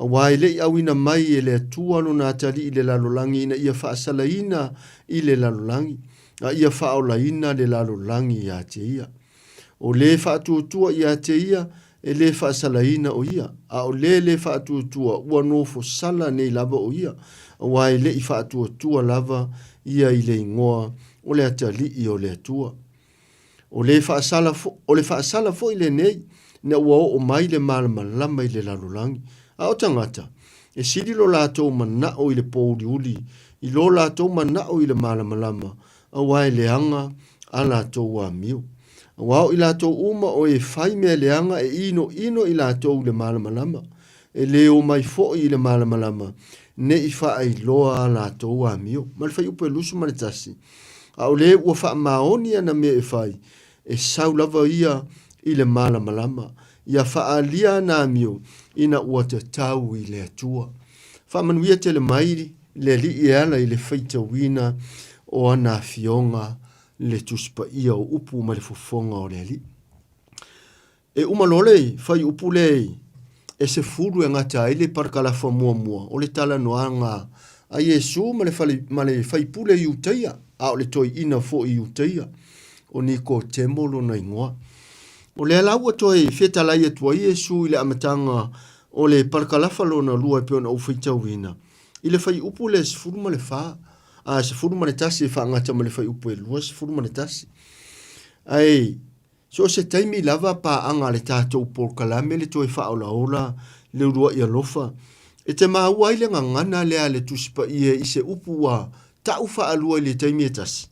Auā e le i auina mai e le Atua lona atalii i le lalolagi ina ia faasalaina i le lalolagi, a ia faaolaina le lalolagi ia te ia. O lē faatuatua ia te ia, e lē faasalaina o ia, a o lē lē faatuatua, ua nofo sala nei lava o ia, auā e le i faatuatua lava ia i le igoa o le Atalii o le Atua. O le faasala, o le faasala foi lenei, ina ua oo mai le malamalama i le lalolagi. A o tagata, e sili lo latou manao i le pōuliuli, i lo latou manao i le malamalama, auā e leaga a latou amio. Auā o i latou uma o e fai mea leaga e inoino i latou i le malamalama, e lē omai foi i le malamalama, ne i faailoa a latou amio. Ma le fuaiupu e 21, A o lē ua faamaoni ana mea e fai, e sau lava ia i le malamalama, ia faaalia ana amio ina ua tatau i le Atua. Faamanuia tele mai le Alii e ala i le faitauina o ana afioga le Tusi Paia o upu ma le fofoga o le Alii. E uma loa le fuaiupu lea e 10 e gata ai le parakalafa muamua o le talanoaga a Iesu ma le, fale, ma le faipule Iutaia, a o le toeaina foi Iutaia, o Nikotemo lona igoa. O lea la ua toe fetalai atu ai Iesu i le amataga o le parakalafa lona lua e pei ona ou faitauina, i le fuaiupu lea 14, a 11 e faagata ma le fuaiupu e 21. Ae So o se taimi lava paaga a le tatou polokalame le toe faaolaola le uluai alofa, e te maua ai le gagana lea a le Tusi Paia i se upu ua ta'u faalua i le taimi e tasi.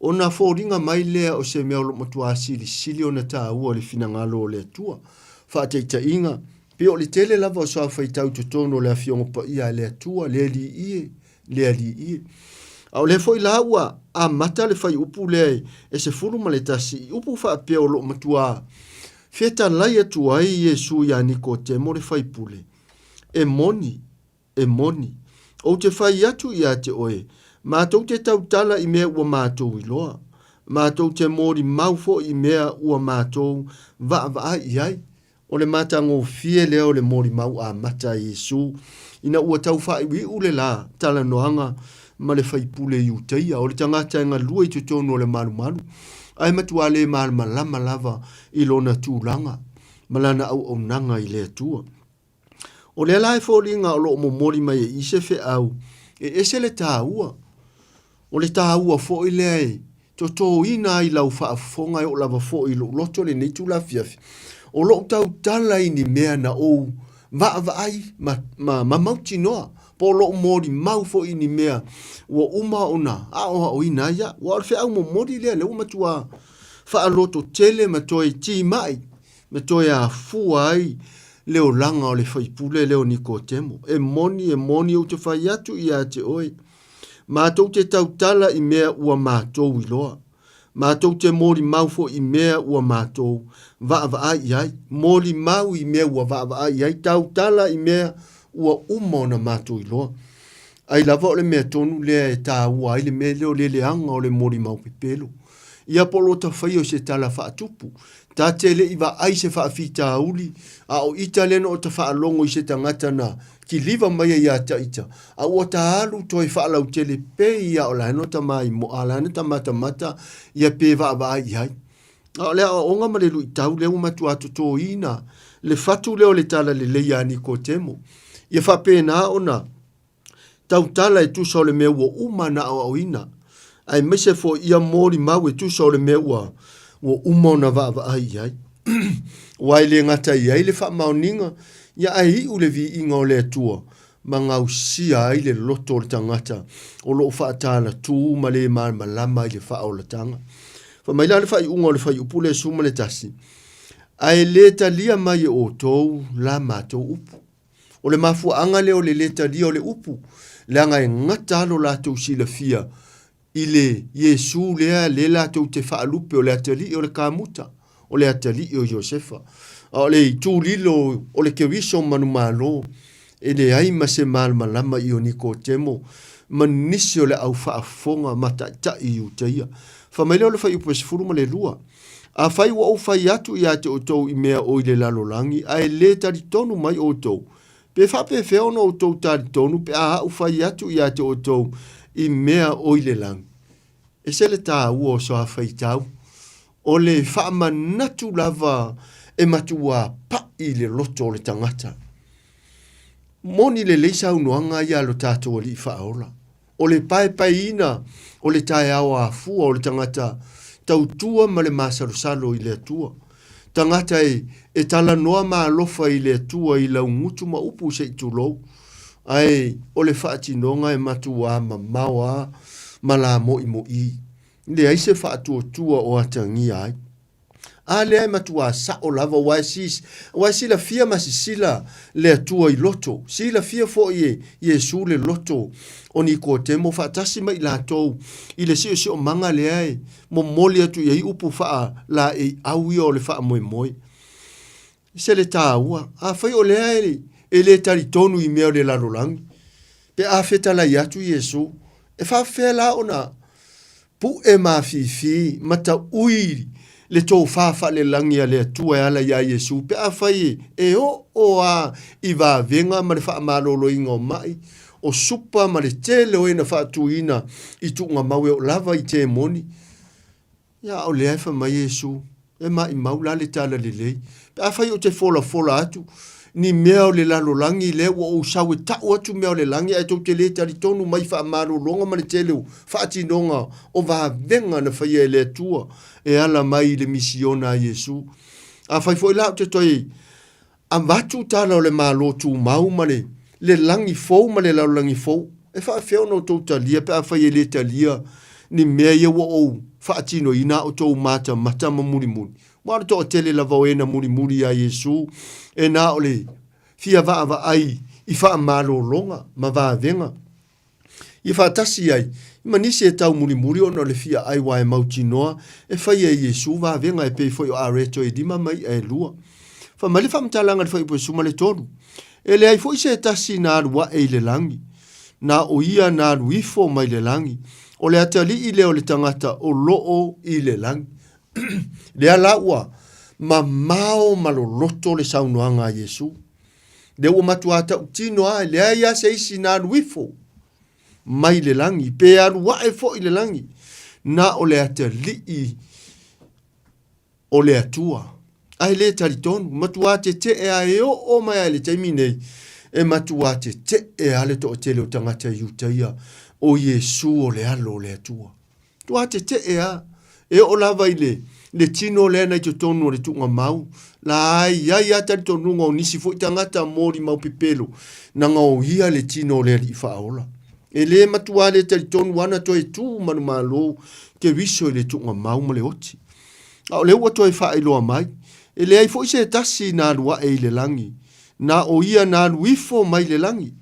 Ona foliga mai lea o se mea o lo o matuā silisili ona taua i le finagalo o le Atua. Faataitaiga, pei o le tele lava o saofaitau i totonu o le Afioga Paia a le Atua, le Alii e, le Alii e. A o lea foi la ua amata le fuaiupu lea e 11 i upu faapea o lo o matuā fetalai atu ai Iesu iā Nikotemo le faipule, E moni, e moni, ou te fai atu ia te oe, matou te tautala i mea ua matou iloa, matou te molimau foi i mea ua matou vaavaai i ai. O le matagofie lea o le molimau amata a Iesu ina ua tau faaiuiu le la talanoaga ma le faipule Iutaia, o le tagata e galue i totonu o le malumalu, ae matua le malamalama lava i lona tulaga ma lana auaunaga i le Atua. O lea la e foliga o lo o momoli mai e i se feau e ese le taua. O le taua foi lea e totoina ai lau faafofoga e oo lava foi i lou loto lenei itula afiafi. O lou tautala i ni mea na ou vaavaai ma, ma, ma mautinoa, po o lou molimau foi i ni mea ua uma ona aoaoina ai au. Aua o le feau momoli lea, lea ua matua faalototele ma toe timai ma toe afua ai le olaga o le faipule lea o Nikotemo. E moni, e moni ou te fai atu ia te oe, matou te tautala i mea ua matou iloa, matou te molimau foi i mea ua matou vaavaai i ai, molimau i mea ua vaavaai i ai, tautala i mea ua uma ona matou iloa. Ai lava o le mea tonu lea e taua ai le mea lea o le leaga o le molimau pepelo. Ia po o lo faia o se tala faatupu. Ta te le i vaai se faafitauli, a o ita lea na ota faalogo i se tagata na kiliva mai ai ia ta ita, a ua ta alu toe faalautele pei ia o la e no ta maimoa, la e no ta matamata ia pe vaavaai i ai. A o le aoaoga ma le luitau lea ua matua totoina le fatu lea o le talalelei ia Nikotemo, ia faapena ona tautala e tusa o le mea ua uma na aoaoina, aemaise foi ia molimau e tusa o le mea ua, ua uma ona vaavaai i ai. Aua e le gata i ai le faamaoniga, ia ae iu le viiga o le Atua ma gausia ai le loto o le tagata o lo o faatalatū ma le malamalama i le faaolataga. Fai mai la le faaiuga o le fuaiupu lea 11, Ae le talia mai e outou la matou upu. O le mafuaaga lea o le lē talia o le upu, leaga e gata lava lo latou silafia i le Iesu lea lea latou te faalupe o le atalii o le kamuta, o le atalii o Iosefa. A o le itu lilo o le Keriso manumalo, e leai ma se malamalama i o Nikotemo ma nisi o le au faafofoga ma taitai Iutaia. Fai mai lea o le fuaiupu e 12, Afai ua ou fai atu ia te outou i mea o i le lalolagi, ae le talitonu mai outou, pe faapefea ona outou talitonu pe a a'u fai atu ia te outou i mea o i le lagi? Ese le taua o soa faitau, o le faamanatu lava e matuā paʻi le loto o le tagata. Moni lelei saunoaga ia a lo tatou Alii Faaola. O le paepaeina o le taeao afua o le tagata tautua ma le masalosalo i le Atua. Tagata e, e talanoa ma alofa i le Atua i laugutu ma upu se i tulou. Ae o le faatinoga e matuā mamao a ma lamoimoī. Leai se faatuatua o atagia ai. A lea e matuā sa'o lava aua e sis, aua e silafia ma sisila le Atua i loto, silafia foi e Iesu le loto o Nikotemo faatasi ma i latou i le siosiomaga lea e momoli atu i ai upu faalaeiau ia o le faamoemoe. Se le taua, afai o lea e, e le talitonu i mea o le lalolagi, pe a fetalai atu Iesu, e faafefea la ona Puʻe mafifi ma taʻui le tofa faalelagi a le Atua e ala iā Iesu pe afai e oo a i vavega ma le faamaloloina o maʻi, o supa ma le tele o e na faatuina i tuugamau e oo lava i temoni. Ia a o lea e fai mai Iesu, E maʻimau la le tala lelei. Pe afai ou te folafola atu ni mea o le lalolagi lea ua ou sau e taʻu atu mea o le lagi ae tou te le talitonu mai faamalologa ma le tele o faatinoga o vavega na faia e le Atua e ala mai i le misiona a Iesu. Afai foi la ou te toe Avatu tala o le Malo tumau ma le le lagi fou ma le lalolagi fou, e faafefea ona outou talia pe afai e le talia ni mea ia ua ou faatinoina a outou matamata ma mulimuli? Aua o le toatele lava o e na mulimuli iā Iesu, e na o le fia vaavaai i faamalologa ma vavega. Ia faatasi ai ma nisi e taumulimuli ona o le fia ai aua e mautinoa e faia e Iesu vavega e pei foi o areto e lima ma i'a e lua. Fai mai le faamatalaga i le fuaiupu e 13, E leai foi se tasi na alu aʻe i le lagi, na o ia na alu ifo mai le lagi, o le atalii lea o le tagata o loo i le lagi. Lea la ua. Mamao ma loloto le saunoaga a Iesu. Lea ua matuā tautino a e leai a se isi na alu ifo mai le lagi, pe alu ae foi i le lagi, na o le atalii o le Atua. Ae le talitonu, matuā teteʻe a e oo mai a i le taimi nei, e matuā teteʻe a le toatele o tagata Iutaia o Iesu o le Alo o le Atua. Matuā teteʻe a e oo lava i le, le tino lea na i totonu o le tuugamau, la e i ai a talitonuga o nisi foi tagata molimau pepelo, na gaoia le tino o le Alii Faaola. E le matuā le talitonu ana toe tu manumalo Keriso i le tuugamau ma le oti. A o lea ua toe faailoa mai, e leai foi se tasi na alu ae i le lagi, na o ia na alu ifo mai le lagi.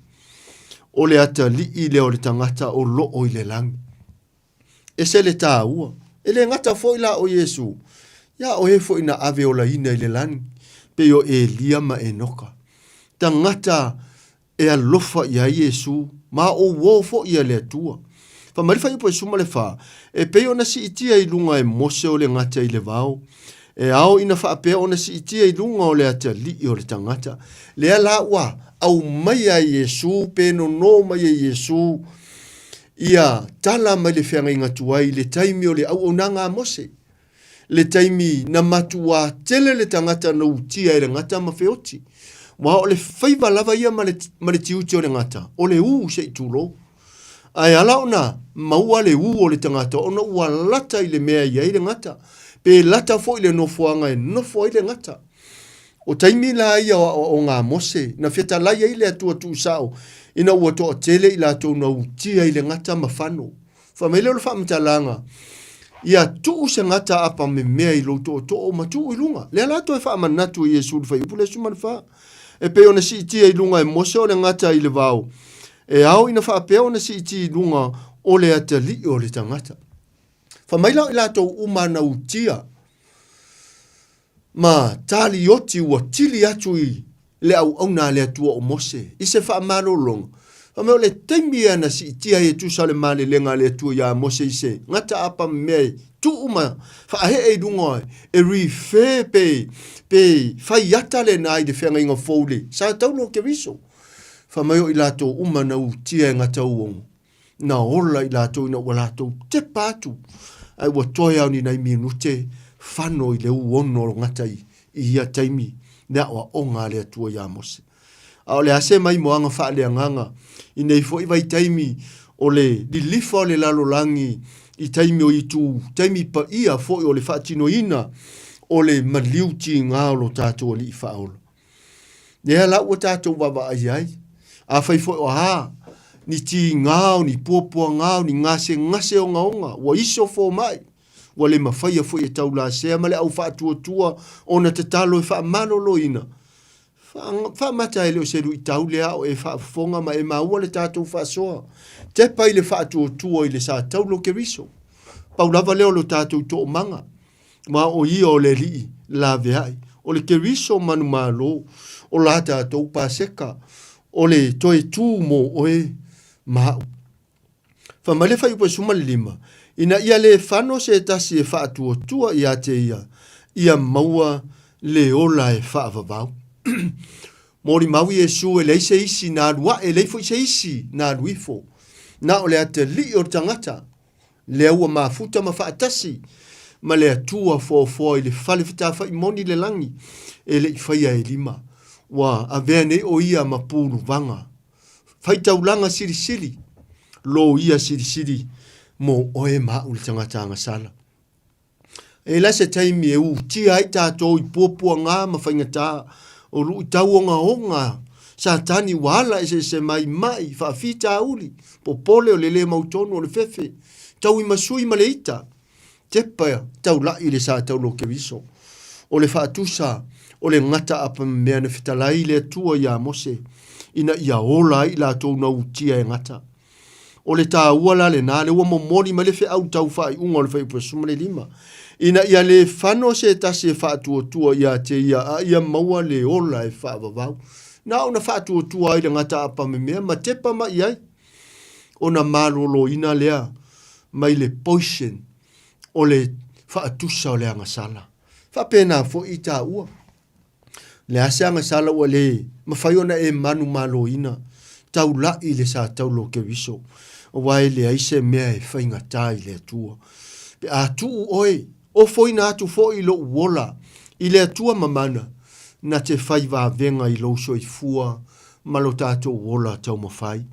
O le atalii lea o le tagata o loo i le lagi. Ese le tāua. E le gata foi la o Iesu, ia o e foi na ave olaina i le lani, pei o Elia ma Enoka. Tagata e alofa i ai Iesu, ma o uō foi a le Atua. Fai mai le fuaiupu e 14, e pei ona siitia i luga e Mose o le gata i le vao, e ao ina faapea ona siitia i luga o le atalii o le tagata. Lea la ua aumaia e Iesu pe nonō mai e Iesu ia tala mai le feagaiga tuai i le taimi o le auaunaga a Mose, le taimi na matuā tele le tagata na utia e le gata ma feoti. Aua o le faiva lava ia ma le, ma le tiute o le gata, o le ū se i tulou. Ae ala ona maua le ū o le tagata ona ua lata i le mea e i ai le gata, pe lata foi i le nofoaga e nofo ai le gata. O taimi la ia o aoaoga a Mose, na fetalai ai le Atua tuusao ina ua toatele i latou na utia i le gata ma fano. Fai mai lea o le faamatalaga, Ia tuu se gata apa memea i lou tootoo ma tuu i luga. Lea la toe faamanatu e Iesu le fuaiupu lea 14. E pei ona siitia i luga e Mose o le gata i le vao, e ao ina faapea ona siitia i luga o le atalii o le tagata. Fai mai la o i latou uma na utia ma talioti ua tili atu i le auauna a le Atua o Mose i se faamalologa, fai mai o le taimi ea na siitia ai e tusa o le malelega a le Atua iā Mose i se gata apa mea e tuu ma faaee i luga e refer pe pe fai ata lena i le feagaiga fou le sa taulo o Keriso. Fai mai o i latou uma na utia e gata uogo na ola i latou ina ua latou tepa atu, ae ua toe ao ni nai minute fano i le u ono o gata i ia taimi le aoaoga a le Atua iā Mose. A o le a se maimoaga faaleagaga i nei foi vaitaimi o le lilifa o le lalolagi i taimi o itu taimi paia foi o le faatinoina o le maliu tiga o lo tatou Alii Faaola. Lea la ua tatou vaavaai ai. Afai foi o a ni tigā o ni puapuagā o ni gasegase ogaoga ua iso fomai, ua le mafaia foi e taulasea ma le au faatuatua ona tatalo e faamaloloina, faamata e le o se luitau lea a o e faafofoga ma e maua le tatou faasoa. Tepa i le faatuatua i le sa taulo Keriso. Pau lava lea o lo tatou toomaga. Ma o ia o le Alii laveai, o le Keriso manumalo, o la tatou Paseka, o le toe tū mō oe ma au. Fai mai le fuaiupu e 15, ina ia le fano se tasi e faatuatua ia te ia, ia maua le ola e faavavau. Molimau Iesu e leai se isi na alu ae, e leai foi se isi na alu ifo. Na o le atalii o le tagata, Lea ua mafuta ma faatasi ma le Atua foafoa i le fale fetafai moni le lagi e le i faia e lima. Ua avea nei o ia ma puluvaga. Faitaulaga silisili, loia silisili mo oe ma au le tagata agasala. E la se taimi e utia ai tatou i puapuagā ma faigatā o luʻitau ogaoga Satani ua ala eseese mai maʻi faafitauli, popole o le lē mautonu o le fefe, tauimasui ma le ita, tepa taulaʻi i le sa taulo o Keriso. O le faatusa o le gata apamemea na fetalai le Atua iā Mose ina ia ola ai i latou na utia e gata. O le taua la lena, lea ua momoli mai le feau tau faaiuga o le fuaiupu e 15, ina ia le fano se tasi e faatuatua ia te ia, a ia maua le ola e faavavau. Na ona faatuatua ai le gata apamemea ma tepa mai ai, ona maloloina lea mai le poison o le faatusa o le agasala. Faapena foi i taua. Le a se agasala ua le mafai ona e manumaloina taula'i le sa taula o Keriso, aua e leai se mea e faigata i le Atua. Pe a tuu oe, ofoina atu foi lou ola i le Atua mamana, na te fai vavega i lou soifua ma lo tatou ola taumafai.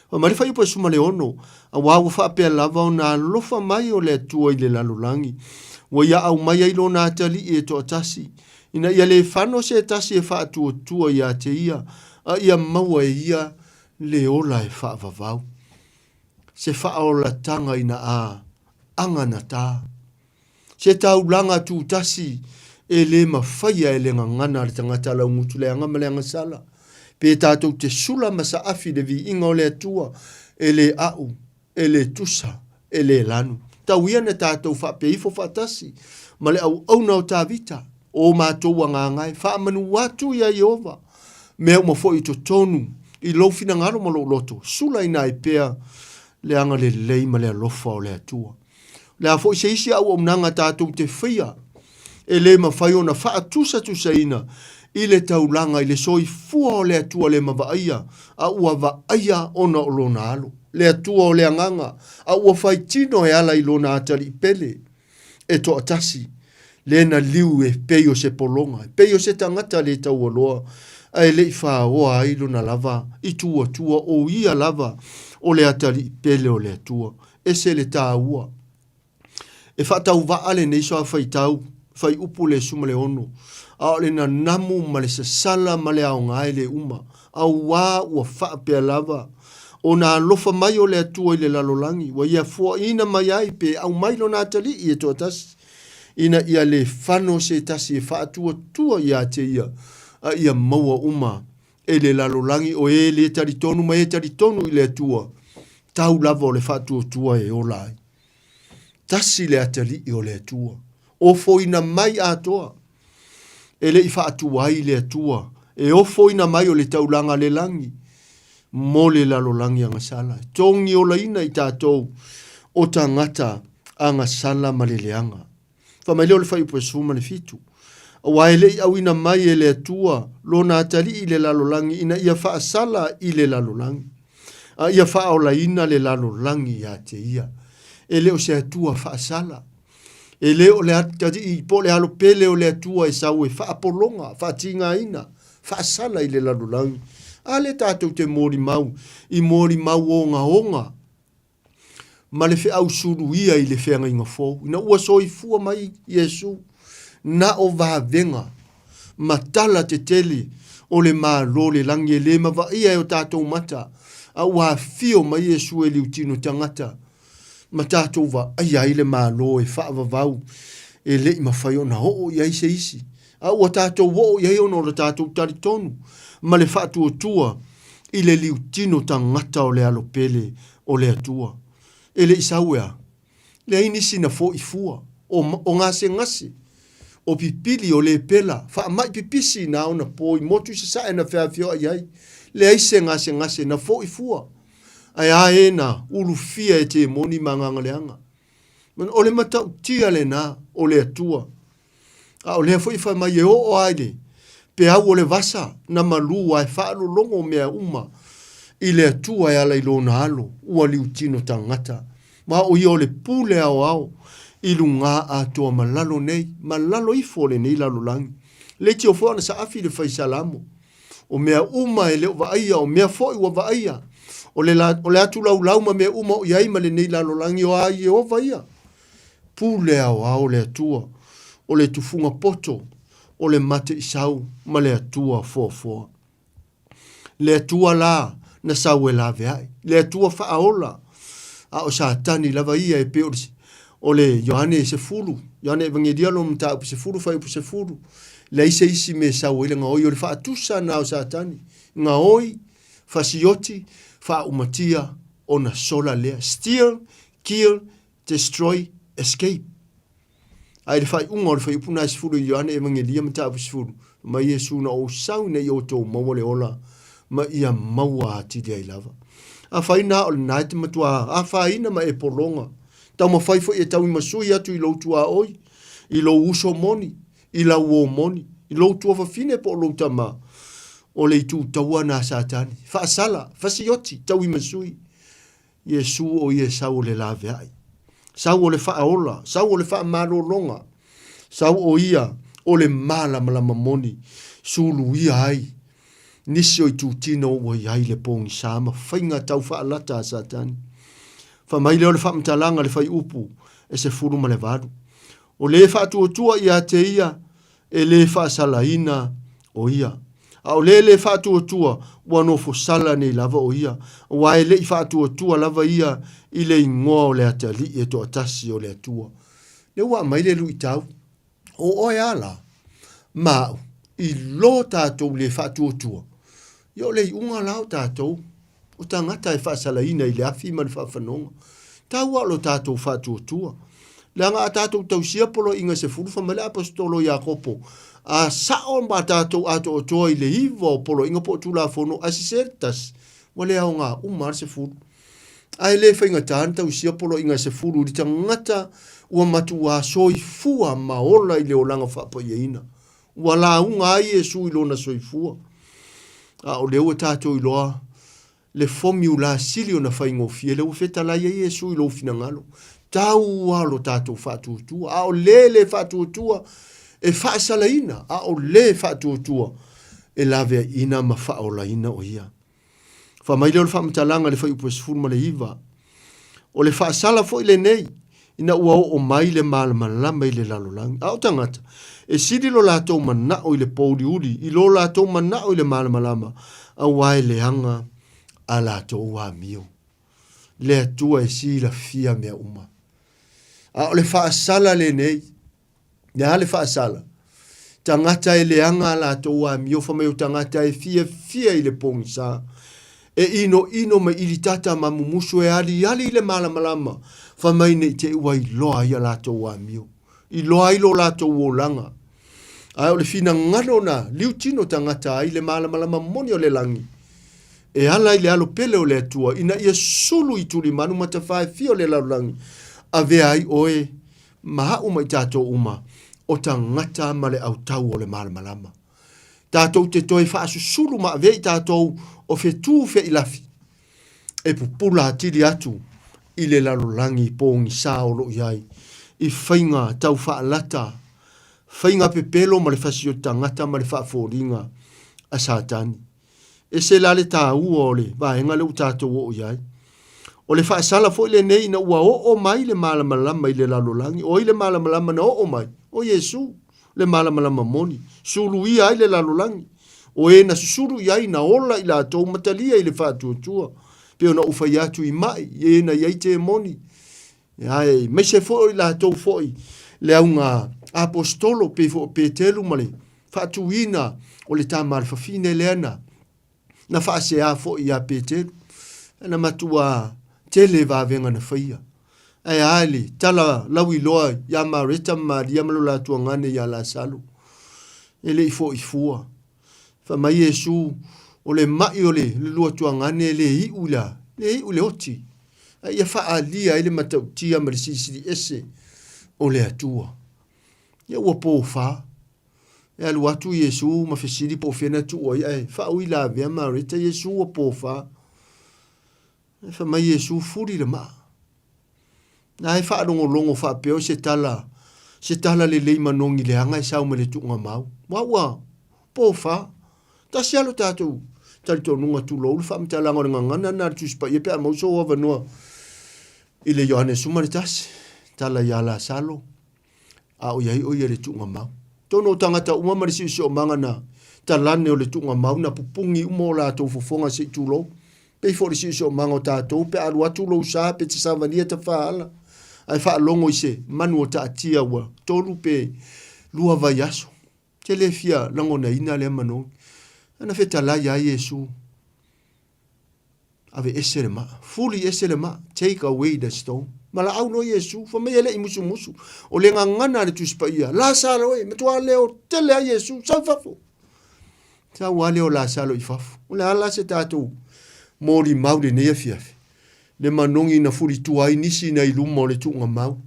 Fai mai le Fuaiupu 16, Aua ua faapea lava ona alofa mai o le Atua i le lalolagi, ua ia aumai ai lona atalii e toatasi, ina ia le fano se tasi e faatuatua ia te ia, a ia maua e ia le ola e faavavau. Se faaolataga ina a aganatā. Se taulaga tutasi e le mafaia e le gagana a le tagata laugutu leaga ma le agasala. Pe tatou te sula ma saafi le viiga o le Atua, e le a'u, e le tusa, e le lanu. Tau ia na tatou faapea ifo faatasi ma le auauna o Tavita, o matou agaga e faamanu atu iā Ieova, mea uma foi i totonu i lou finagalo ma lou loto, sulaina ai pea le agalelei ma le alofa o le Atua. O le a foi se isi auaunaga tatou te faia e le mafai ona faatusatusaina i le taulaga i le soifua o le Atua le mavaaia, a ua vaaia ona o Lona Alo, le Atua o le Agaga, a ua fai tino e ala i Lona atalii pele e toatasi, le na liu e pei o se pologa, e pei o se tagata le taualoa, a e le i faoa ai lona lava i tuatua, o ia lava o le atalii pele o le Atua. Ese le taua. E faatauvaa lenei soa faitau, fuaiupu le 16, a o le nanamu ma le sasala ma le aoga e le uma, auā ua faapea lava ona alofa mai o le Atua i le lalolagi, ua ia foaina mai ai pe aumai lona atalii e toatasi, ina ia le fano se tasi e faatuatua ia te ia, a ia maua uma e le lalolagi o e le talitonu ma e talitonu i le Atua, tau lava o le faatuatua e ola ai. Tasi le atalii o le Atua, ofoina mai atoa, e le i faatua ai le Atua, e ofoina mai o le taulaga a le lagi, mo le lalolagi agasala, e togiolaina i tatou o tagata agasala ma le leaga. Fai mai lea o le fuaiupu e 17, Aua e le i auina mai e le Atua lona atalii i le lalolagi ina ia faasala i le lalolagi, a ia faaolaina le lalolagi ia te ia. E le o se Atua faasala. E le o le atalii po o le alo pele o le Atua e sau e faapologa, faatigaina, faasala i le lalolagi. A lea tatou te molimau i molimau ogaoga ma le feau suluia i le feagaiga fou, ina ua soifua mai Iesu, na o vavega ma tala tetele o le Malo o le lagi e le mavaia e o tatou mata, a ua afio mai Iesu e liutino tagata, ma tatou vaaia ai le Malo e faavavau e le i mafai ona oo i ai se isi, a ua tatou oo i ai ona o le tatou talitonu ma le faatuatua i le liutino tagata o le Alo pele o le Atua. E le i sau e a? Leai nisi na fo'i fua, o, o gasegase, o pipili, o lepela, faama'i pipisi na ona po i motu i sasae na feafioa'i ai. Leai se gasegase na fo'i fua, ae a e na ulufia e temoni ma agaga leaga. O le matautia lena o le Atua. A o lea foi fai mai e oo lava i le peau o le vasa na malu ae faalologo mea uma i le Atua e ala i lona alo, ua liutino tagata. Ma o ia o le pule aoao i luga atoa ma lalo nei, ma lalo ifo o lenei lalolagi. Leitio foi ona saafi le fai Salamo. O mea uma e le o vaaia, o mea foi ua vaaia, o le, la, o le atu laulau ma mea uma o i ai ma lenei lalolagi o a Ieova ia. Pule aoao le Atua, o le tufuga poto, o le mate i sau ma le Atua foafoa. Le Atua la na sau e laveai, le Atua faaola, a o Satani lava ia e pei o le, o le Ioane 10, Ioane Evangelia lona mataupu 10, fuaiupu 10, leai se isi mea e sau ai le gaoi, o le faatusa na o Satani, gaoi, fasioti, faaumatia, ona sola lea. Steal, kill, destroy, escape. A i le faaiuga o le fuaiupu na e 10 i Ioane Evangelia mataupu 10, mai Iesu na ou sau ina ia outou maua le ola ma ia maua atili ai lava. Afai na o lena e te matua afaina ma e pologa, taumafai foi e tauimasui atu i lou tuaoi, i lou uso moni, i lau uo moni, i lou tuafafine po o lou tama, o le itu taua na a Satani. Faasala, fasioti, tauimasui. Iesu o ia e sau o le laveai. Sau o le faaola, sau o le faamalologa. Sau o ia o le malamalama moni, suluia ai nisi o itutino ua i ai le pogisa ma faiga tau faalata a Satani. Fai mai lea o le faamatalaga le fuaiupu e 18. O le faatuatua ia te ia, e lē faasalaina o ia. A o le lē faatuatua, ua nofo sala nei lava o ia, aua e le i faatuatua lava ia i le igoa o le Atalii e toatasi o le Atua. Lea ua aumai le luitau, o oe a la, ma au, i lo tatou lē faatuatua, ia o le iuga la o tatou, o tagata e faasalaina i le afi ma le faafanoga. Tau a o lo tatou faatuatua. Leaga a tatou tausia poloaiga 10, fai mai le Aposetolo Iakopo, a sao ma tatou atoatoa i le iva o poloaiga po o tulafono, ae sese le tasi, ua le aoga uma lava le 10. Ae le faigata ona tausia poloaiga e 10 i le tagata ua matuā soifua ma ola i le olaga faapaiaina. Ua lauga ai Iesu i lona soifua. A o lea ua tatou iloa le fomiula sili ona faigofie lea ua fetalai ai Iesu i lou finagalo. Tau lava lo tatou faatuatua. A o le le faatuatua e faasalaina, a o le faatuatua e laveaiina ma faaolaina o ia. Fai mai lea o le faamatalaga i le fuaiupu e 19, O le faasala foi lenei, ina ua oo mai le malamalama i le lalolagi. A o tagata, e sili lo latou manao i le pouliuli i lo latou manao i le malamalama, aua e leaga a latou amio. Le Atua e silafia mea uma. A o le faasala lenei, Le a le faasala? Tagata e leaga a latou amio fai mai o tagata e fiafia i le pogisa, e inoino ma ilitata ma mumusu e aliali i le malamalama, fai mai ne i te i ua iloa ai a latou amio, iloa ai lo latou olaga. Ae o le finagalo na liutino tagata ai le malamalama moni o le lagi, e ala i le alo pele o le Atua ina ia sulu i tulimanu ma tafaefia o le lalolagi, avea ai oe ma a'u ma i tatou uma, o tagata ma le autau o le malamalama. Tatou te toe faasusulu ma avea i tatou o fetū fe'ilafi e pupula atili atu i le lalolagi pogisa o lo o i ai i faiga tau faalata, faiga pepelo ma le fasioti tagata ma le faafoliga a Satani. Ese la le taua o le vaega lea ua tatou oo i ai. O le faasala foi lenei ina ua oo mai le malamalama i le lalolagi. O ai le malamalama na oo mai? O Iesu, le malamalama moni. Suluia ai le lalolagi. O e na susulu i ai na ola i latou ma talia i le faatuatua. Pei ona ou fai atu i mai, i e na i ai temoni. Aemaise foi o i latou foi le auga aposetolo pei foi o Petelu ma le faatuina o le tama a le fafine lea na na faasea foi ia Petelu. Na matua tele vavega na faia. Ae a le tala lauiloa ia Mareta ma Maria ma lo latou agane ia Lasalo. E le i foi fua. Fai mai Iesu, o le mai o le lua tuagane e le iu i le, le iu i le oti, a ia faaalia ai le matautia ma le silisili ese o le Atua. Ia ua pofa. E alu atu Iesu ma fesili po o fea na tuu ai, ae faauilavea Mareta, Iesu ua pofa. Ae fai mai Iesu, fuli le maa. Na e faalogologo faapea o se tala, se tala lelei manogi leaga e sau mai le tuugamau. Aua ua pofa. Tasi lava lo tatou talitonuga tulou le faamatalaga o le gagana lena a le Tusi Paia pe a maua sou avanoa i le Ioane 11, tala ia Lasalo. a o i ai o ia i le tuugamau. Tonu o tagata uma ma le siosiomaga na talane o le tuugamau na pupugi uma o latou fofoga se i tulou. Pei foi o le siosiomaga o tatou pe a alu atu lou sa pe te savalia tafaala ae faalogo i se manu o taatia ua tolu pe lua vaiaso. Te le fia lagonaina lea manogi. Ana fetalai ia Iesu. Ave ese le maa. Fuli ese le maa. Take away the stone. Valaau loa Iesu, fai mai e le i musumusu. O le gagana a le Tusi Paia, Lasalo e, matua leo tele ai Iesu, sau i fafo. Sau lava lea o Lasalo i fafo. O le a la se tatou molimau lenei afiafi? Le manogi na fulitua ai nisi na i luma o le tuugamau.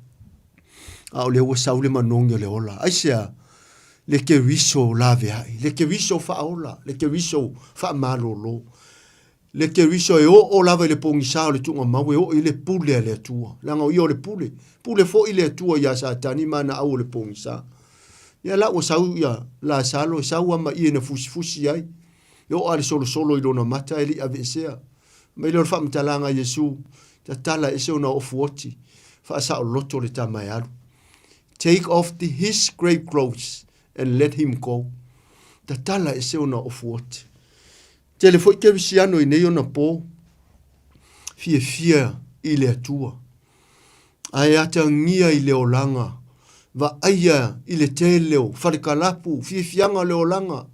A o lea ua sau le manogi o le ola. Aisea? Le Keriso laveai, le Keriso faaola, le Keriso faamalōlō, le Keriso e oo lava i le pogisa o le tuugamau e oo i ai le pule a le Atua, leaga o Ia o le pule, pule foi le Atua iā Satani ma ana au o le pogisa. Ia la ua sau ia Lasalo, e sau lava ma ie na fusifusi ai, e oo lava le solosolo i lona mata ae le i aveesea. Mai lea o le faamatalaga a Iesu, tatala ese ona ofuoti, faasaoloto le tama e alu. Take off the his grave clothes and let him go. Tatala ese ona ofuoti. Tele foi kerisiano i nei ona po, fiafia i le Atua. Ae atagia i le olaga, vaaia i le tele o falekalapu, fiafiaga o le olaga,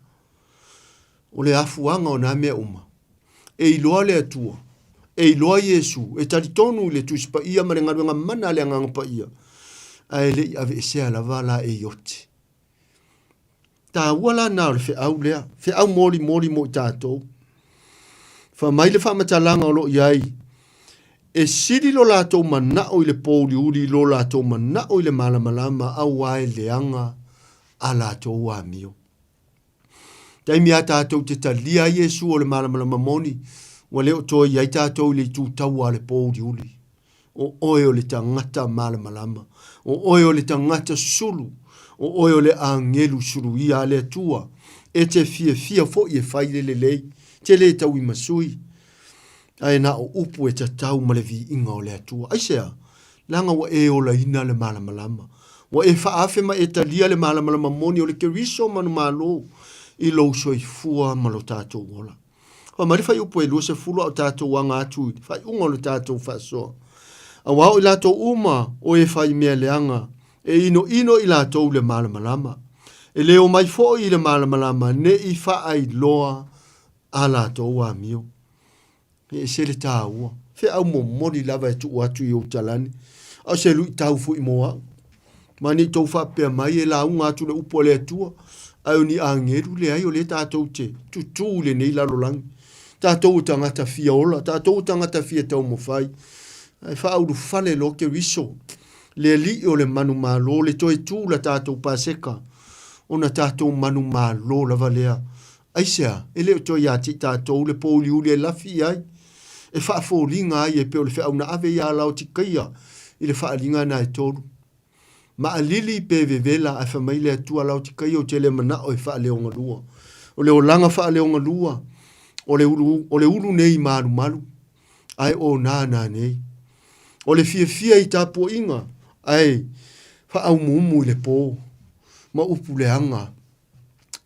o le afuaga o na mea uma. E iloa le Atua, e iloa Iesu, e talitonu i le Tusi Paia ma le galuega mana a le Agaga Paia, ae le i aveesea lava la e iote. Taua la na o le feau lea, feau molimoli mo i tatou. Fa mai le faamatalaga o lo o i ai, e sili lo latou manao i le pouliuli i lo latou manao i le malamalama auā e leaga a latou amio. Taimi a tatou te talia ai Iesu o le malamalama moni, ua le o toe i ai tatou i le itu taua a le pōuliuli. O oe o le tagata malamalama. O oe o le tagata sulu. O oe o le agelu suluia a le Atua. E te fiafia foi e fai le lelei. Te le tauimasui. Ae na o upu e tatau ma le viiga o le Atua. Aisea? Leaga ua e olaina le malamalama. Ua e faaafe ma e talia le malamalama moni o le Keriso manumalo i lou soifua ma lo tatou ola. Fai mai le fuaiupu e 20 a o tatou aga atu i le faaiuga o le tatou faasoa. Auā o i latou uma o e fai mea leaga, e inoino i latou le malamalama. E le omai foi i le malamalama ne i faailoa a latou amio. E ese le taua. Feau momoli lava e tuu atu i ou talani, a o se luitau foi mo au. Ma ne i tou faapea mai e lauga atu le upu a le Atua, ae o ni agelu, leai o lea tatou te tutū i lenei lalolagi. Tatou o tagata fia ola, tatou o tagata fia taumafai. Ae faaulufale loa Keriso, le Alii o le manumalo, le toe tū la tatou Paseka, ona tatou manumalo lava lea Aisea? E le o toe ia te i tatou le pōuliuli e lafi i ai, e faafoliga ai e pei o le feau na ave iā Laotikaia i le faaaliga na e tolu. Maʻalili pe vevela ae fai mai le Atua Laotikaia ou te le manao e faaleogalua. O le olaga faaleogalua o le ulu, o le ulu nei malumalu ae o nānā nei. O le fiafia i tapuaiga ae faaumuumu i le pō ma upu leaga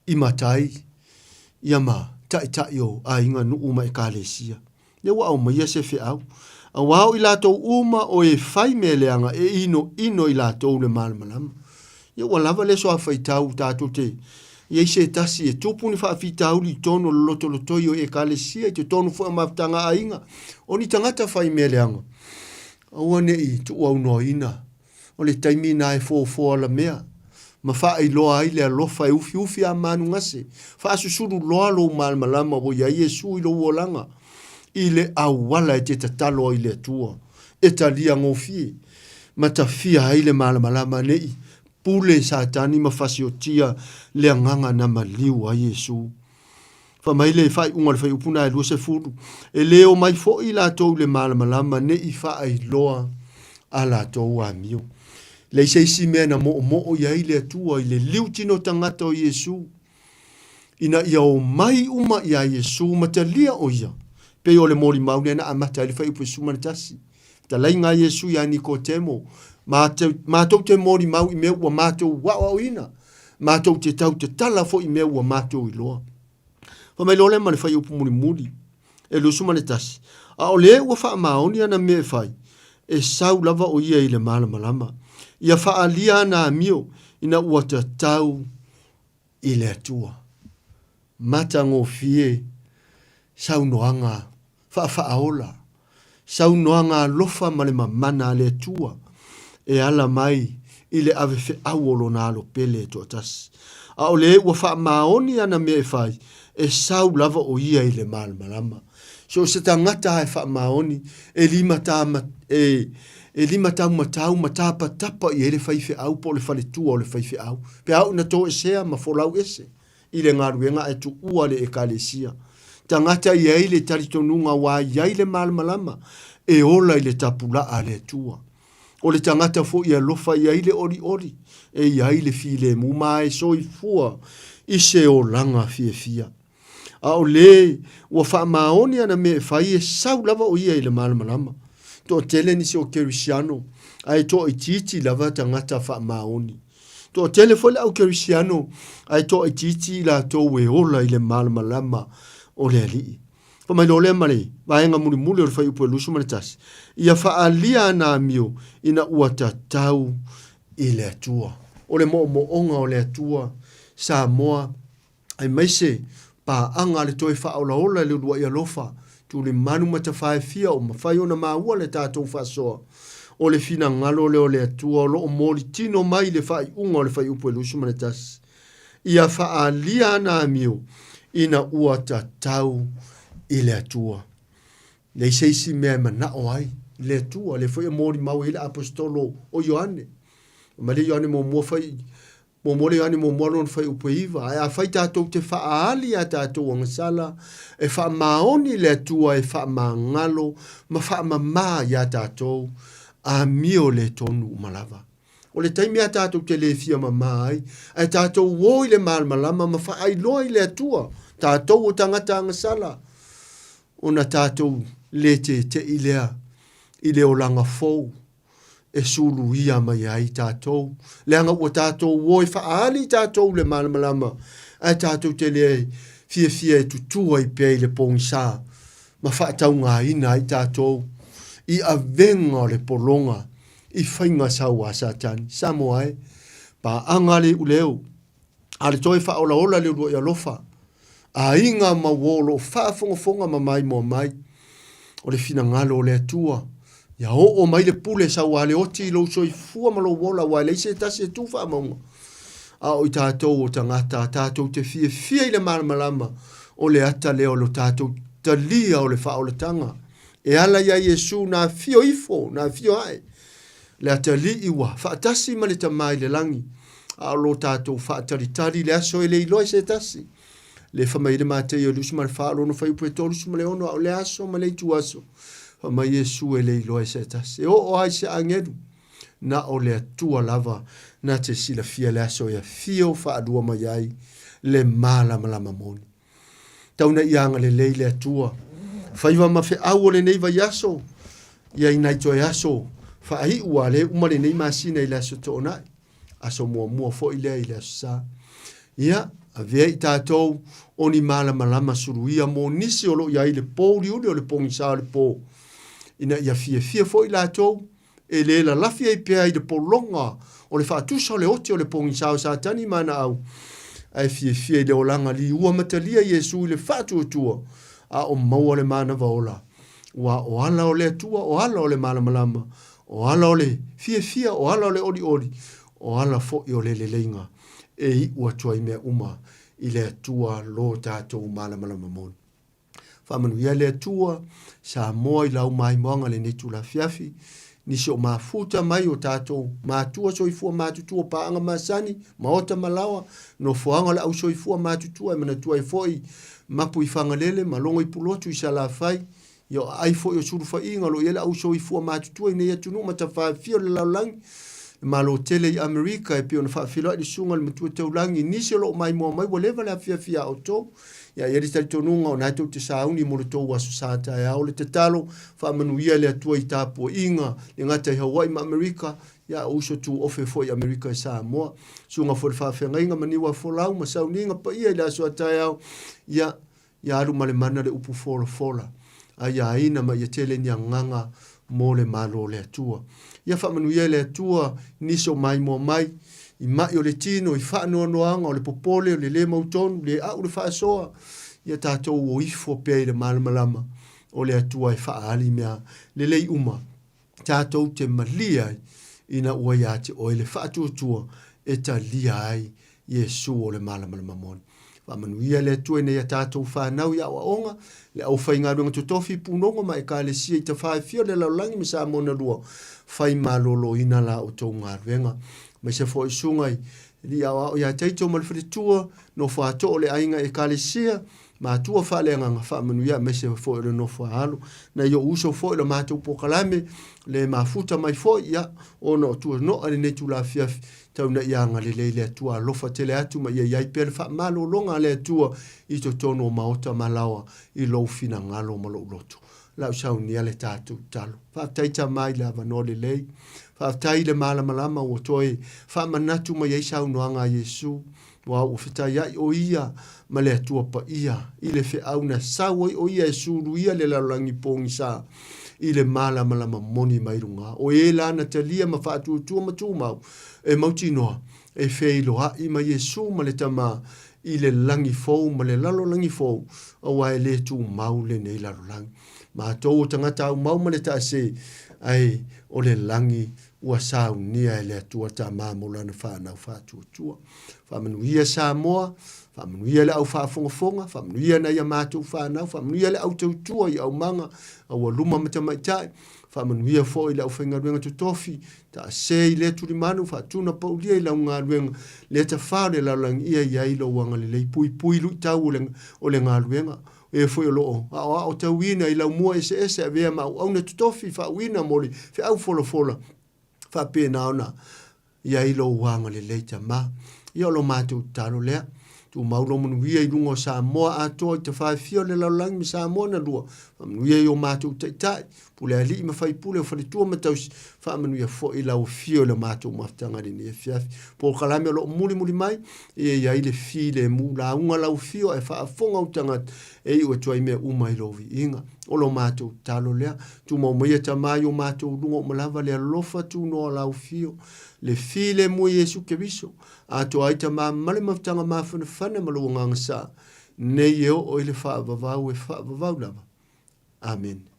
i matai ia ma taitai o aiga, nuu ma ekalesia. Lea ua aumaia se feau. Auā o i latou uma o e fai mea leaga e inoino i latou le malamalama. Ia ua lava le soafaitau tatou te i ai se tasi e tupu ni faafitauli i totonu o le lotolotoi o ekalesia i totonu foi o mafutaga a aiga, o ni tagata fai mea leaga. Aua ne i tuuaunoaina O le taimi na e fofo alamea ma faailoa ai le alofa e ufiufi a manugase. Faasusulu loa lou malamalama ua i ai Iesu i lou olaga, i le auala e te tatalo ai i le Atua, e talia gofie ma tafia ai le malamalama ne i pule Satani ma fasiotia le agaga na maliu ai Iesu. Fai mai le faaiuga o le fuaiupu na e 20, E le omai foi i latou i le malamalama ne i faailoa a latou amio. Leai se isi mea na moomoo i ai le Atua i le liu tino tagata o Iesu, ina ia omai uma iā Iesu ma talia o ia, pei o le molimau lea na amata ai le fuaiupu e 11. Fetalaiga a Iesu iā Nikotemo, Matou te molimau i mea ua matou aoaoina, matou te tau tatala foi i mea ua matou iloa. Fai mai loa lea ma le fuaiupu mulimuli e 21, A o le ua faamaoni ana mea e fai, e sau lava o ia i le malamalama, ia faaalia ana amio ina ua tatau i le Atua. Matagofie saunoaga faafaaola, saunoaga alofa ma le mamana a le Atua e ala mai i le ave feau o Lona Alo pele e toatasi. A o le ua faamaoni ana mea e fai, e sau lava o ia i le malamalama. So o se tagata lava e faamaoni, e limata e, e limataumatau ma tapatapa i ai le faifeau po o le faletua o le faifeau, pe a oo ina toesea ma folau ese i le galuega ae tuua le Ekalesia. Tagata e i ai le talitonuga ua i ai le malamalama e ola i le tapulaa a le Atua. O le tagata foi e alofa i ai le olioli, e i ai le filemu ma e soifua i se olaga fiafia. A o le ua faamaoni ana mea e fai, e sau lava o ia i le malamalama. Toatele nisi o Kerisiano, ae toaitiiti lava tagata faamaoni. Toatele foi le au Kerisiano, ae toaitiiti i latou e ola i le malamalama o le Alii. Fai mai loa lea ma le vaega mulimuli o le fuaiupu e 21, ia faaalia ana amio ina ua tatau i le Atua. O le moomooga o le Atua, Samoa, aemaise paaga a le toe faaolaola i le uluai alofa, tulimanu ma tafaefia o mafai ona maua le tatou faasoa. O le finagalo lea o le Atua o lo o molitino mai i le faaiuga o le fuaiupu e 21. Ia faaalia ana amio ina ua tatau i le Atua. Leai se isi mea e manao ai le Atua, lea foi e molimau ai le Aposetolo o Ioane. Mai le Ioane muamua fai Muamua le Ioane muamua lona fuaiupu e 9, ae afai tatou te faaali a tatou agasala, e faamaoni le Atua e faamagalo ma faamama iā tatou, amio le tonu uma lava. O le taimi a tatou te le fia mama ai, ae tatou o i le malamalama ma faailoa i le Atua, tatou o tagata agasala, ona tatou le tete'i lea i le olaga fou e suluia mai ai tatou, leaga ua tatou o e faaali tatou le malamalama, ae tatou te le fiafia e tutu ai pea i le pogisa ma faataugaina ai tatou i avega o le pologa i faiga sau a Satani. Samoa e, paaga le iuleo, a le toe faaolaola le uluai alofa, aiga ma uo o lo o faafogafoga ma maimoa mai, o le finagalo o le Atua, ia oo mai le pule saualeoti i lou soifua ma lou ola, aua e leai se tasi e tu faamauga. A o i tatou o tagata, tatou te fiafia i le malamalama o le ata lea o lo tatou talia o le faaolataga. E ala iā Iesu na afio ifo, na afio ae, le atalii ua faatasi ma le Tama i le lagi, a o lo tatou faatalitali i le aso e le iloa e se tasi. Le fai mai le Mateio 24 lona fuaiupu e 36, a o le aso ma le ituaso, fai mai Iesu e le iloa e se tasi. E oo lava i se agelu, na o le Atua lava na te silafia le aso e afio faalua mai ai le malamalama moni. Tau ina ia agalelei le Atua. Faiva ma feau o lenei vaiaso, ia i nai toe aso faaiu a le uma lenei masina i le aso Toonai. Aso muamua foi lea i le aso Sa. Ia, avea i tatou o ni malamalama suluia mo nisi o lo o i ai le pōuliuli o le pogisa o le pō, ina ia fiafia foi latou e le lalafi ai pea i le pologa o le faatusa o le oti o le pogisa o Satani ma ana au, ae fiafia i le olaga liua ma talia Iesu i le faatuatua, a o maua le manava ola. Ua o ala o le Atua, o ala o le malamalama, o ala o le fiafia, o ala o le olioli, o ala foi o le leleiga e iu atu ai mea uma i le Atua lo tatou malamalama moni. Faamanuia le Atua, Samoa i lau maimoaga lenei itula afiafi, nisi o mafuta mai o tatou matua soifua matutua paaga masani, maota ma laoa, nofoaga o le au soifua matutua e manatua ai foi Mapu i Fagalele ma Logo i Pulotu i Salafai, ia o aai foi o sulufaiga o lo o i ai le au soifua matutua i nei atunuu matafafia o le lalolagi, le Malo tele i Amerika e pei ona faafeiloai le susuga i le Matua Taulagi, nisi o lo o maimoa mai ua leva le afiafi a outou. Ia i ai le talitonuga o na tou te sauni mo le tou aso sa taeao. O le tatalo, faamanuia le Atua i tapuaiga, le gata i Hawaii ma Amerika, ia o uso tuofe foi i Amerika i Samoa. Susuga foi le faafeagaiga ma Niuafolau ma sauniga paia i le aso a taeao, ia, ia alu ma le mana le upu folafola, a ia aina ma ia tele ni agaga mo le Malo o le Atua. Ia faamanuia e le Atua nisi o maimoa mai i maʻi o le tino, i faanoanoaga, o le popole, o le lē mautonu, le a'u le faasoa, ia tatou o ifo pea i le malamalama o le Atua e faaali mea lelei uma tatou te malie ai ina ua iā te oe le faatuatua e talia ai Iesu o le malamalama moni. Faamanuia le Atua i nai a tatou fanau i aoaoga, le aufaigaluega totofi i punogo ma Ekalesia i tafa e fia o le lalolagi ma Samoa na lua, fai maloloina la outou galuega. Aemaise foi susuga i alii aoao ia Taito ma le faletua, nofo a too o le aiga Ekalesia, matua faaleagaga faamanuia aemaise foi o le nofo a alo. Nai ou uso foi le matou polokalame, le mafuta mai foi, ia, ona o tuanoa i lenei itula afiafi, Tau ina ia agalelei le Atua alofa tele atu ma ia i ai pea le faamalologa a le Atua i totonu o maota ma laoa i lou finagalo ma lou loto. Lau saunia le tatou tatalo. Faafetai Tama i le avanoa lelei. Faafetai i le malamalama ua toe faamanatu mai ai saunoaga a Iesu, aua ua fetaiai o Ia ma le Atua Paia i le feau na sau ai o Ia e suluia le lalolagi pogisa i le malamalama moni mai luga. O e la na talia ma faatuatua ma tumau e mautinoa e feiloai ma Iesu ma le Tama i le lagi fou ma le lalolagi fou, aua e le tumau lenei lalolagi. Matou o tagata aumau ma le taase, ae o le lagi ua saunia e le Atua Tama mo lana fanau faatuatua. Faamanuia Samoa, faamanuia le au faafogafoga, faamanuia nai a matou fanau, faamanuia le au tautua i aumaga, aualuma ma tamaitai, faamanuia foi le aufaigaluega totofi, taase i lea tulimanu, faatuna paulia i lau galuega, lea tafā o le lalolagi ia i ai lou agalelei, puipui luitau o le, o le galuega. E foi o lo o aoao tauina i laumua eseese avea ma auauna totofi faauina mo le feau folafola faapena ona i ai lou agalelei Tama. Ia o lo matou tatalo lea. Tumau lou manuia i luga o Samoa atoa i tafaefia o le lalolagi ma Samoa na lua. Faamanuia i o matou taitai, pule alii ma faipule o faletua ma tausi. Faamanuia foi lau afio i le matou mafutaga i lenei afiafi. Polokalame o lo o mulimuli mai, ia i ai le filemu lauga lau afio ae faafofoga ou tagata e iu atu ai mea uma i lou viiga. O lo matou tatalo lea, tumau maia Tama i o matou luga uma lava le alofa tunoa lau afio, le filemu e Iesu Keriso, atoa ai Tama ma le mafutaga mafanafana ma lou agaga sa, nei e oo i le faavavau e faavavau lava. Amene.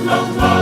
Alofa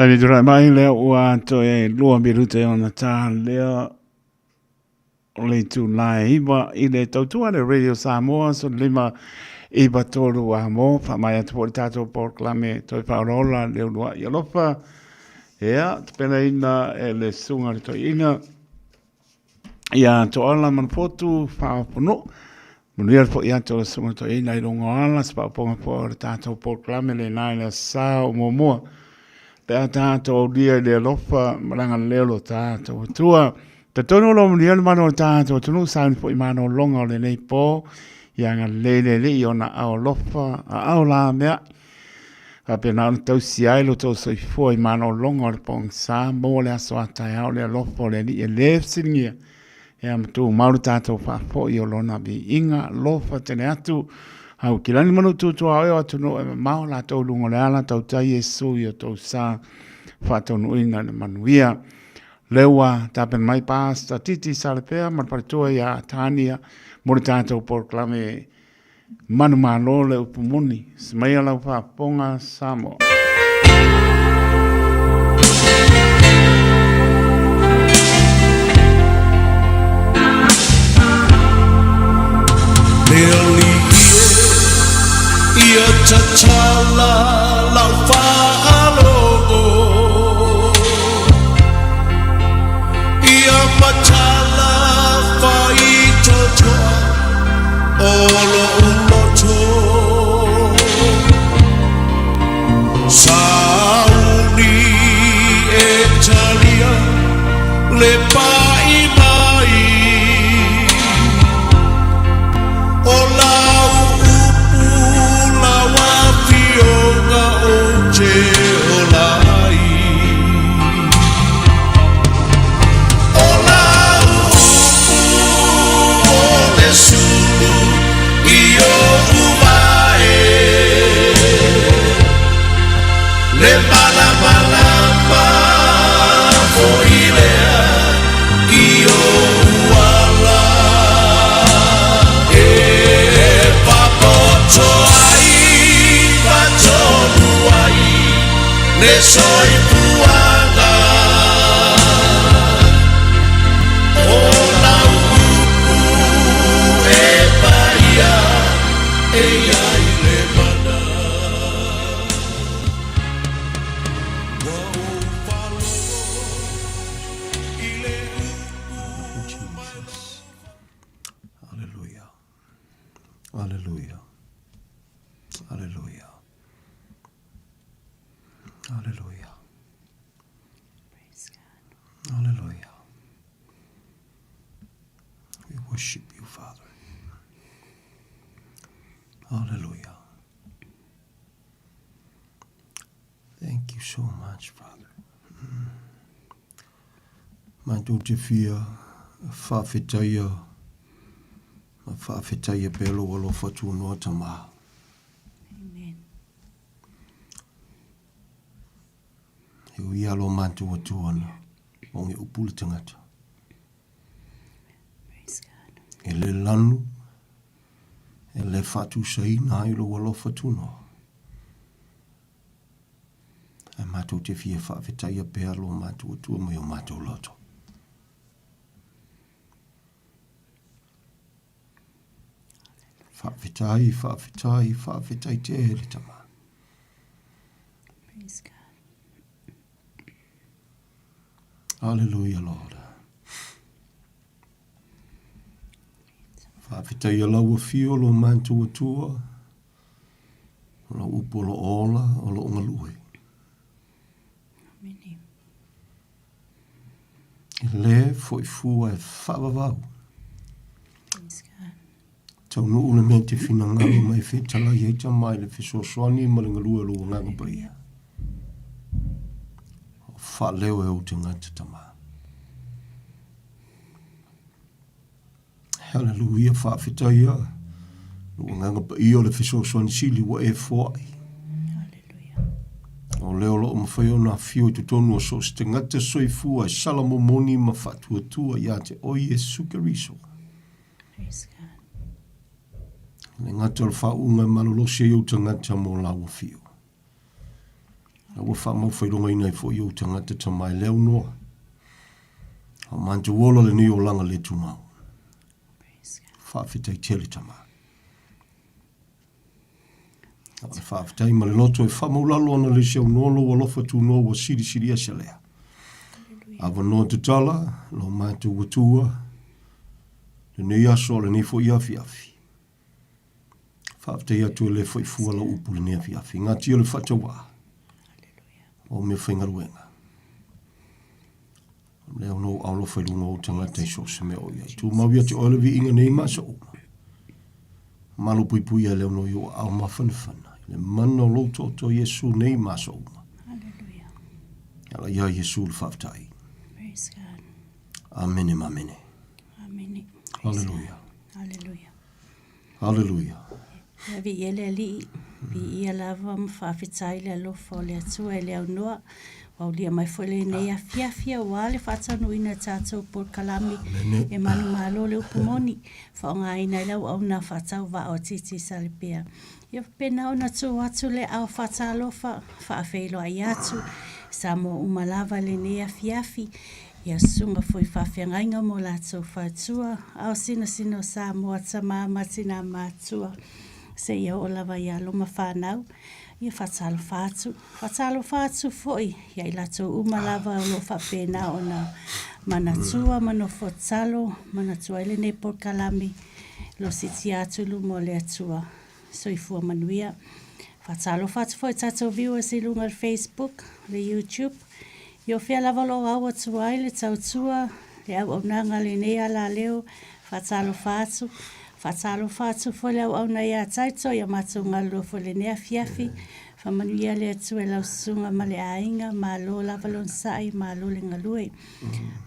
Taimi tulai mai lea ua toe 2 minute ona tā lea o le itulā e 9 i le tautua le Radio Samoa 15 9 3 a mo faamai atu foi le tatou polokalame toe faaolaola le uluai alofa ia tapenaina e le susuga i le toeaina ia Toala Manufotu Faaoponuu. Manuia le foi atu o le susuga toeaina i luga o ala, se faaopoopoga foi o le tatou polokalame lena i le Aso Sa o muamua. Pe a tatou aulia i le alofa ma le agalelei o lo tatou Atua. Talitonu o lo o manuia le mamalu o le tatou atunuu, sauni foi malologa o lenei po, ia agalelei le Alii i ona aao alofa, aao lameai. Faapena ona tausia ai lo outou soifua i malologa o le pogisa, maua le aso a taeao le alofa o le Alii e le fesiligia, ia ma tumau le tatou faafoi o lona viiga, alofa tele atu. Au kilani ma nuututua oe o atunuu e mamao latou luga o le ala, tautai Iesu i o tou sa faataunuuina i le manuia. Lea ua tapena mai Pastor Titi Salepea ma le faletua ia Tania mo le tatou polokalame Manumalo le upu moni, smaia lau faafofoga Samoa. Le alii e ia tatala lau faalogo Ia matala faitotoa o lo'u loto Sauni e talia le pa'i mai O lau upu lau afioga ou te ola ai O lau upu o le sulu i oʻu vae Le malamalama foi lea i oʻu ala E papoto ai ma tonu ai le soifuaga O lau upu e paia e i ai le mana Ua ou faalogo i le upu mai lou Hallelujah. Hallelujah. Hallelujah. Hallelujah. Praise God. Hallelujah. We worship you, Father. Hallelujah. Thank you so much, Father. Mm. Matou te fia faafetaia ma faafetaia pea lou alofa tunoa Tama. Amen. E ui alo matou Atua na o nge upu le tagata. Praise God. E le lanu, e le faatusaina ai lou alofa tunoa. Ae matou te fia faafetaia pea lo matou Atua mai o matou loto. Faafetai, faafetai, faafetai tele Tama. Praise God. Hallelujah, Lord. Faafetaia lau afio lo matou Atua. O lau upu o lo o ola, o lo o galue. Amene. E le foi fua e faavavau. Praise God. Taunuu le mea te finagalo ma e fetalai ai tama i le fesoasoani ma le galue o lou Agaga Paia. O faaleo e ou tagata tama. Haleluia, faafetai a lou Agaga Paia o le fesoasoani sili ua e foai. O lea o lo o mafai ona afio i totonu o so o se tagata soifua e sala momoni ma faatuatua ia te oe Iesu Keriso. Praise God. Le gata o le faauuga e malolosi ai ou tagata mo lau afio. A ua faamaufailogaina ai foi ou tagata tama e le aunoa. A o matou ola lenei olaga le tumau. Faafetai tele tama. A o le faafetai ma le loto e faamaulalo ana le isi aunoa lou alofa tunoa ua silisili ese lea. Avanoa tatala, lo matou atua, lenei aso, lenei foi afiafi. Faafetai atu e le foi fua lau upu lenei afiafi. Gatia le faatauvaa o mea faigaluega. O lea ona ou alofa i luga o ou tagata i so o se mea o i ai. Tumau ia te oe le viiga nei ma aso uma. Malu puipuia e le ono i ou aao mafanafana. I le mana o lou tootoo Iesu nei ma aso uma. Hallelujah. Ala ia Iesu le faafetai. Praise God. Amene ma amene. Amene. Hallelujah. Hallelujah. Hallelujah. Ia viia le Alii, viia lava ma faafetai le alofa o le Atua e le aunoa. Ua aulia mai foi lenei afiafi aua le faataunuuina e tatou polokalame e manumalo le upu moni, faaaogaina ai le auauna faatauvaa o TT Salepea. Ia faapena ona tu atu le ao faatalofa, faafeiloai atu i Samoa uma lava i lenei afiafi, ia susuga foi i faafeagaiga ma o latou faletua, ao sinasina o Samoa, tama ma tina matua, seia oo lava i alo ma fanau. Ia faatalofa atu, faatalofa atu foi ia i latou uma lava o lo o faapena ona manatua ma nofo tatalo, manatua ai lenei polokalame, o lo o siitia atu i luma o le Atua. Soifua manuia. Faatalofa atu foi i tatou viewers i luga o le Facebook, le YouTube, i o fea lava o lo o au atu ai le tautua, le auaunaga a lenei alaleo. Faatalofa atu. Faatalofa atu foi le auauna ia Taito, ia matou galulue foi i lenei afiafi. Faamanuia le Atua i lau susuga ma le aiga, malo lava le onosai, malo le galue.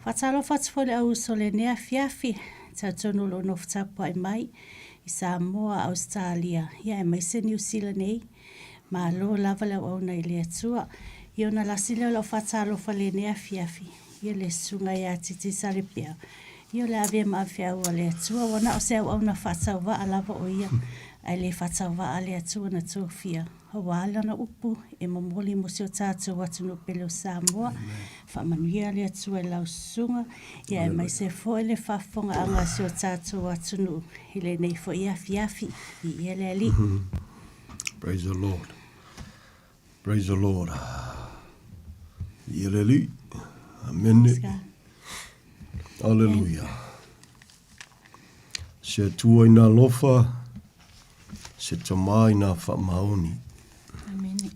Faatalofa atu foi i le au uso i lenei afiafi, talitonu o lo o nofo tapuai mai i Samoa, Ausetalia, ia aemaise Niu Sila nei. Malo lava le auauna i le Atua. Ia ona lasi lea o lau faatalofa i lenei afiafi, ia le susuga ia Titi Salepea, ia o le avea ma avefeau a le Atua, ua na o se auauna faatauvaa lava o ia, ae le faatauvaa le Atua na tofia, aua lana upu e momoli mo si o tatou atunuu pele o Samoa. Faamanuia le Atua i lau susuga, ia aemaise foi le faafofogaaga a si o tatou atunuu i lenei foi afiafi. Viia le Alii. Praise the Lord. Praise the Lord. Viia le Alii. Amene. Hallelujah. Se Atua i nā alofa, se Tama i nā faamaoni. Amene.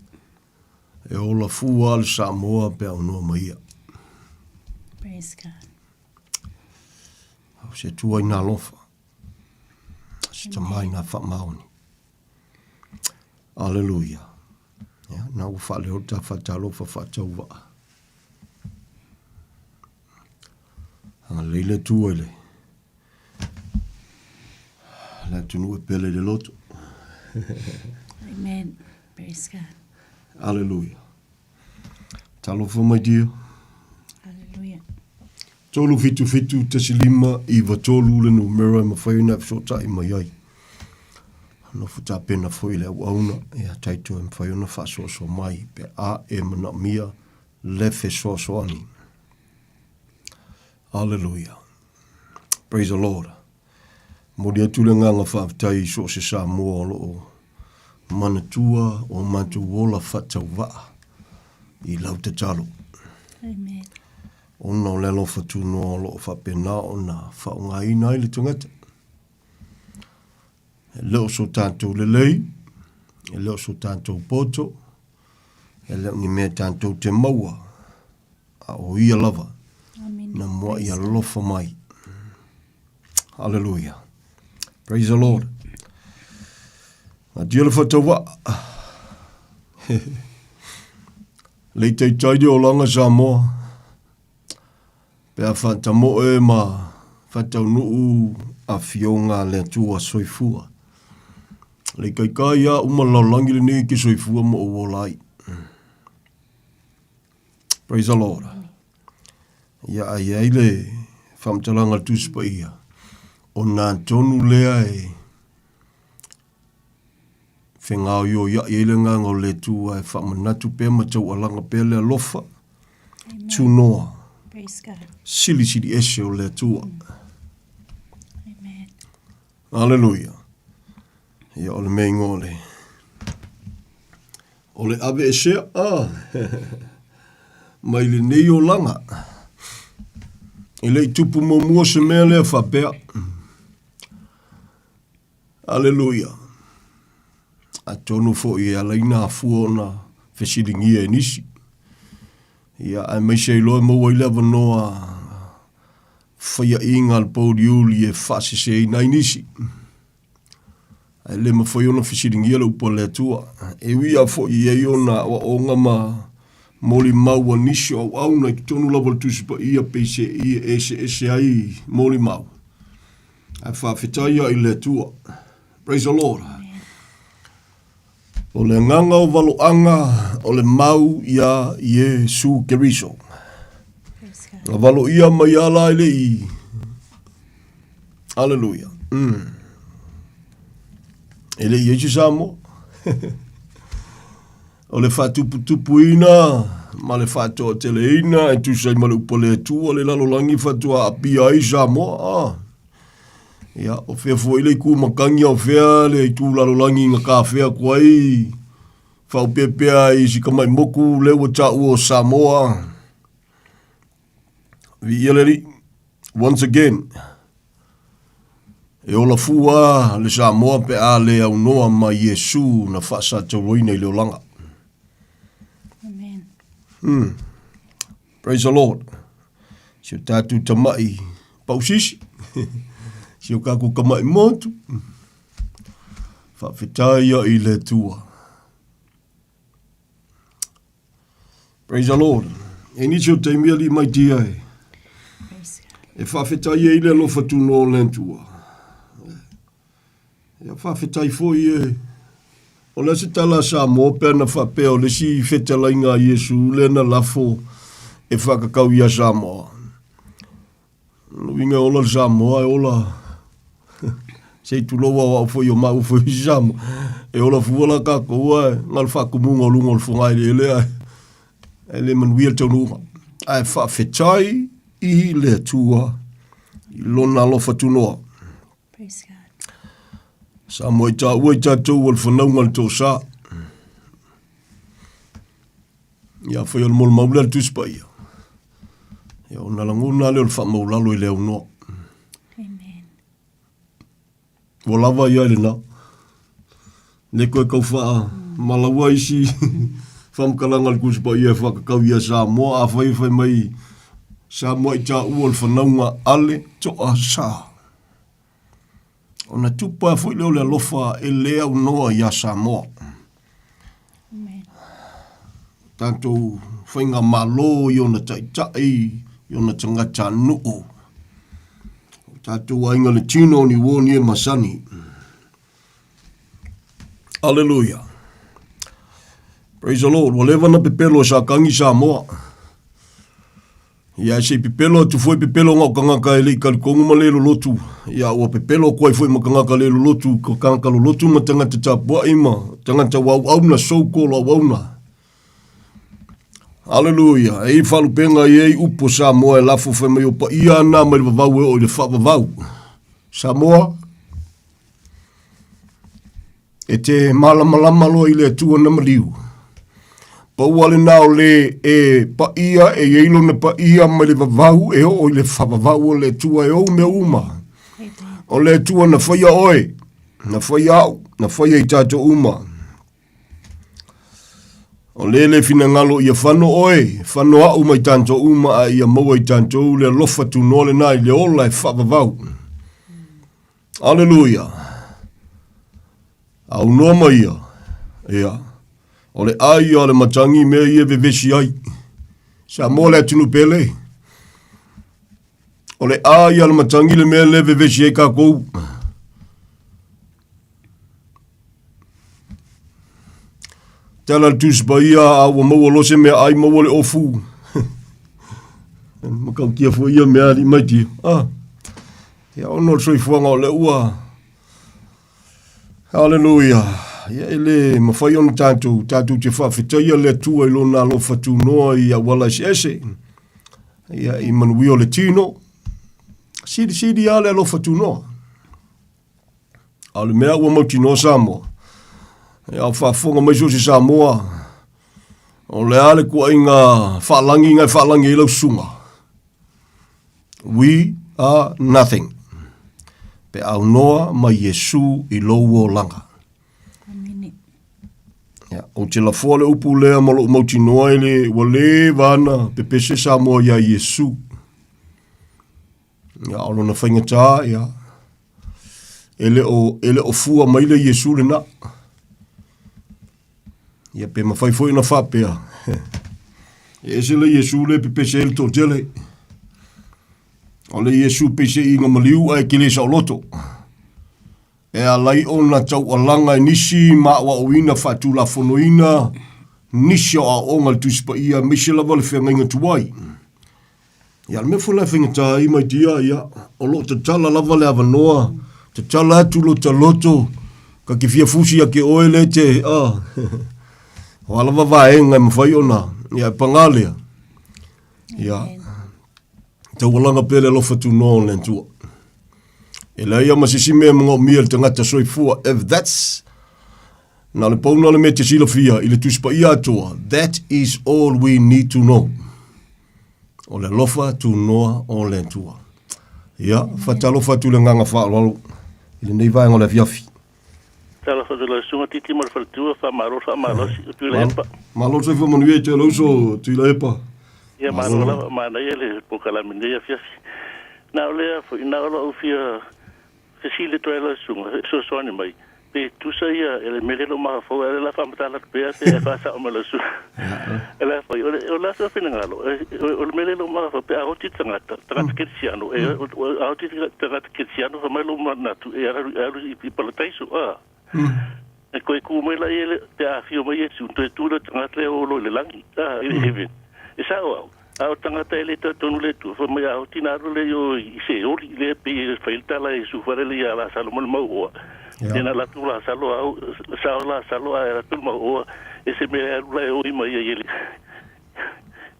E ola fua le Samoa pe aunoa ma ia. Praise God. O se Atua i nā alofa, se Tama i nā faamaoni. Aleluia. Ia, na ua faaleo le ta faatalofa faatauvaa. Agalelei le Atua i le le atunuu e pele i le loto. Amen. Praise God. Aleluia. Talofa mai dia. Aleluia. 377 15 93 le numera e mafai ona e fesootai mai ai. Nofo tapena foi le auauna, ia taito e mafai ona faasoasoa mai pe a e manaomia le fesoasoani. Aleluia. Praise the Lord. Momoli atu le agaga faafetai i so o se Samoa o lo o manatua o matou ola faatauvaa i lau tatalo. Amen. Ona o le alofa tunoa o lo o faapena ona faaaogaina ai le tagata. E le o so tatou lelei, e le o so tatou poto, e le o ni mea tatou te maua, a o ia lava na mua'i alofa mai. Hallelujah. Praise the Lord. Atia le whatawa. Lei taitai le olanga Samoa. Pe a whatamoe ma whataunuu a fionga le atua soifua. Lei kaikai a uma laolangi lenei ke soifua mo o ola ai. Praise the Lord. Ia a i ai le faamatalaga a le Tusi Paia, o nā tonu lea e fegaoioiaʻi ai le agaga o le Atua e faamanatu pea ma taualaga pea le alofa tunoa silisili ese o le Atua. Aleluia. Ia o le mea ingoa o le o le ave esea ah, mai lenei olaga. E le i tupu muamua se mea lea faapea. Aleluia. Atonu foi e ala ai ona afua ona fesiligia e nisi. Ia, aemaise ai loa e maua ai le avanoa faiaʻiga a le pouliuli e faaseseina ai nisi. Ae le mafai ona fesiligia le upu a le Atua. E ui lava foi e i ai ona aoaoga ma molimau a nisi o auauna i totonu lava o le Tusi Paia peiseai e eseese ai molimau. Ae faafetai lava i le Atua. Praise the Lord. O le agaga o valoaga o le mau iā Iesu Keriso. Na valoia mai ala i le i. Aleluia. E le i ai se Samoa. O le faatuputupuina ma le faatoateleina e tusa ai ma le upu a le Atua le lalolagi faatoa aapia ai Samoa. Ah. Ia, o fea foi le itu matagi a o fea le itu lalolagi na tafea atu ai faaopeapea i si tamai motu lea ua taua o Samoa. Viia le Alii. Once again, e ola fua le Samoa pe a le aunoa ma Iesu na faasatauaina i le olaga. Amen. Praise the Lord. Si o tātou tama'i pausisi, si o kākou tama'i motu, faafetai ia i le Atua. Praise the Lord. E nisi o taimi alii mai tia e. E faafetai ai le alofa tunoa o le Atua. Ia faafetai foi e. O le a se tala a Samoa pe ana faapea o le isi fetalaiga a Iesu lea na lafo e faakakau ia Samoa. Lona uiga e ola le Samoa e ola se i tulou au au foi o maua foi isi Samoa. E ola fua la tatou ae na o le faatumuga o luga o le fogaeleele ae e le manuia le taunuuga. Ae faafetai i le Atua i lona alofa tunoa. Praise God. Samoa i taua i tatou o le fanauga le tosa. Ia fai o le molimau lea le Tusi Paia. Ia ona lagona lea o le faamaulalo i le aunoa. Amen. Ua lava ia i lena. Le koe kau whaa malaua isi whamkalanga le Tusi Paia e whakakau ia Samoa a whai whai mai Samoa i tāua o le whanaunga ale toa sa. Ona tupu foi lea o le alofa e le aunoa iā Samoa. Amen. Tatou faigamalo i ona taitai, i ona tagatanuu. O tatou aiga le tino o ni uo ni e masani. Aleluia. Praise the Lord. Ua leva na pepelo e Sakangi Samoa. Ia, se i pepelo atu foi pepelo nga o kangaka e le i talitonu ma le lolotu. Ia, ua pepelo atu ai foi ma kangaka le lolotu, ko kangaka lolotu ma tagata tapuai ma tagata ua auauna, so called auauna. Aleluia. E i faalupega i ai upu o Samoa e lafo fai mai o paia ana mai le vavau e oo i le faavavau. Samoa, E te malamalama loa i le Atua na maliu. Pau a lena o le e paia e i ai lona paia mai le vavau e oo i le faavavau o le Atua e ou mea uma. O le Atua na faia oe, na faia au, na faia i tatou uma. O le le finagalo ia fano oe, fano au mai tatou uma a ia maua i tatou le alofa tunoa lena i le ola e faavavau. Aleluia! Aunoa mai ia, ia, o le ai ia o le matagi mea ia e vevesi ai. Samoa le atunuu pele. O le ai ia o le matagi le mea le vevesi ai kākou. Tala le Tusi Paia, a ua maua loa se mea ai, maua le ofu. Matautia foi ia mea alii mai tia. Ah. Ia, ona o le soifuaga o lea ua... Hallelujah. Ia e lē mafai ona tatou, tatou te faafetaia le Atua i Lona alofa tunoa i auala eseese, ia i manuia o le tino, silisili lava le alofa tunoa. A o le mea ua mautinoa Samoa, ia o faafofoga mai so o se Samoa, o le a le tuuaiga faalagi na e faalagi ai lau susuga? We are nothing. Pe aunoa ma Iesu i lou olaga. Amene. Ia, ou te lafoa le upu lea ma lou mautinoa e le, ua leva ana pepese Samoa iā Iesu. Ia, o lona faigata, ia, e le o, e le o fua mai le Iesu lena. Ia, pe mafai foi ona faapea, e ese le Iesu lea e pepese ai le toatele. O le Iesu peiseiga maliu ae ke le saoloto. E alai ona taualaga e nisi ma aoaoina faatulafonoina nisi o aoaoga a le Tusi Paia aemaise lava le feagaiga tuai. Ia, o le mea foi la e faigata ai, my dear, ia, o lo o tatala lava le avanoa, tatala atu lota loto, ka te fia fusi ia te oe le te, ah, o a lava vaega e mafai ona, ia, e pagā lea, ia, taualaga pea le alofa tunoa o le Atua. E leai lava ma se isi mea e manaomia e le tagata soifua, if that's, na o le pau lena o le mea e te silafia i le Tusi Paia atoa, that is all we need to know. O le alofa tunoa o le Atua. Ia, faatalofa atu i le agaga faaaloalo i lenei vaega o le afiafi. Talofa atu i lau Susuga Titi ma le faletua, faamalo le faamalosi, o Tuilaepa. Malo le soifua manuia i te lou uso Tuilaepa. Ia malo lava, manaia le polokalame i lenei afiafi. Na o lea foi, na o lou fia fesili atu ai lau Susuga, e fesoasoani mai, pe tusa ia e le mea lea o lo o mafaufau ai, o le a faamatala atu pea pe faasao mai lau Susuga. O le a foi, o le a sou finagalo, o le mea lea o lo o mafaufau, pe a oti le tagata, tagata kerisiano, a oti le tagata kerisiano, fai mai lou manatu, e alu i parataiso, a. E toe tu mai laia pe a afio mai Iesu, toe tu lea o le tagata lea o lo i le lagi, a, i le heaven. E sao au, a o le tagata e le talitonu i le Atua, fai mai a oti ona alu lea i o i Seoli, lea pei e fai ai le tala a Iesu fale lea ia Lasalo ma le mauoa. Lea na alu atu Lasalo au, sao Lasalo ae alu atu le mauoa, e se mea e alu la e oi mai ai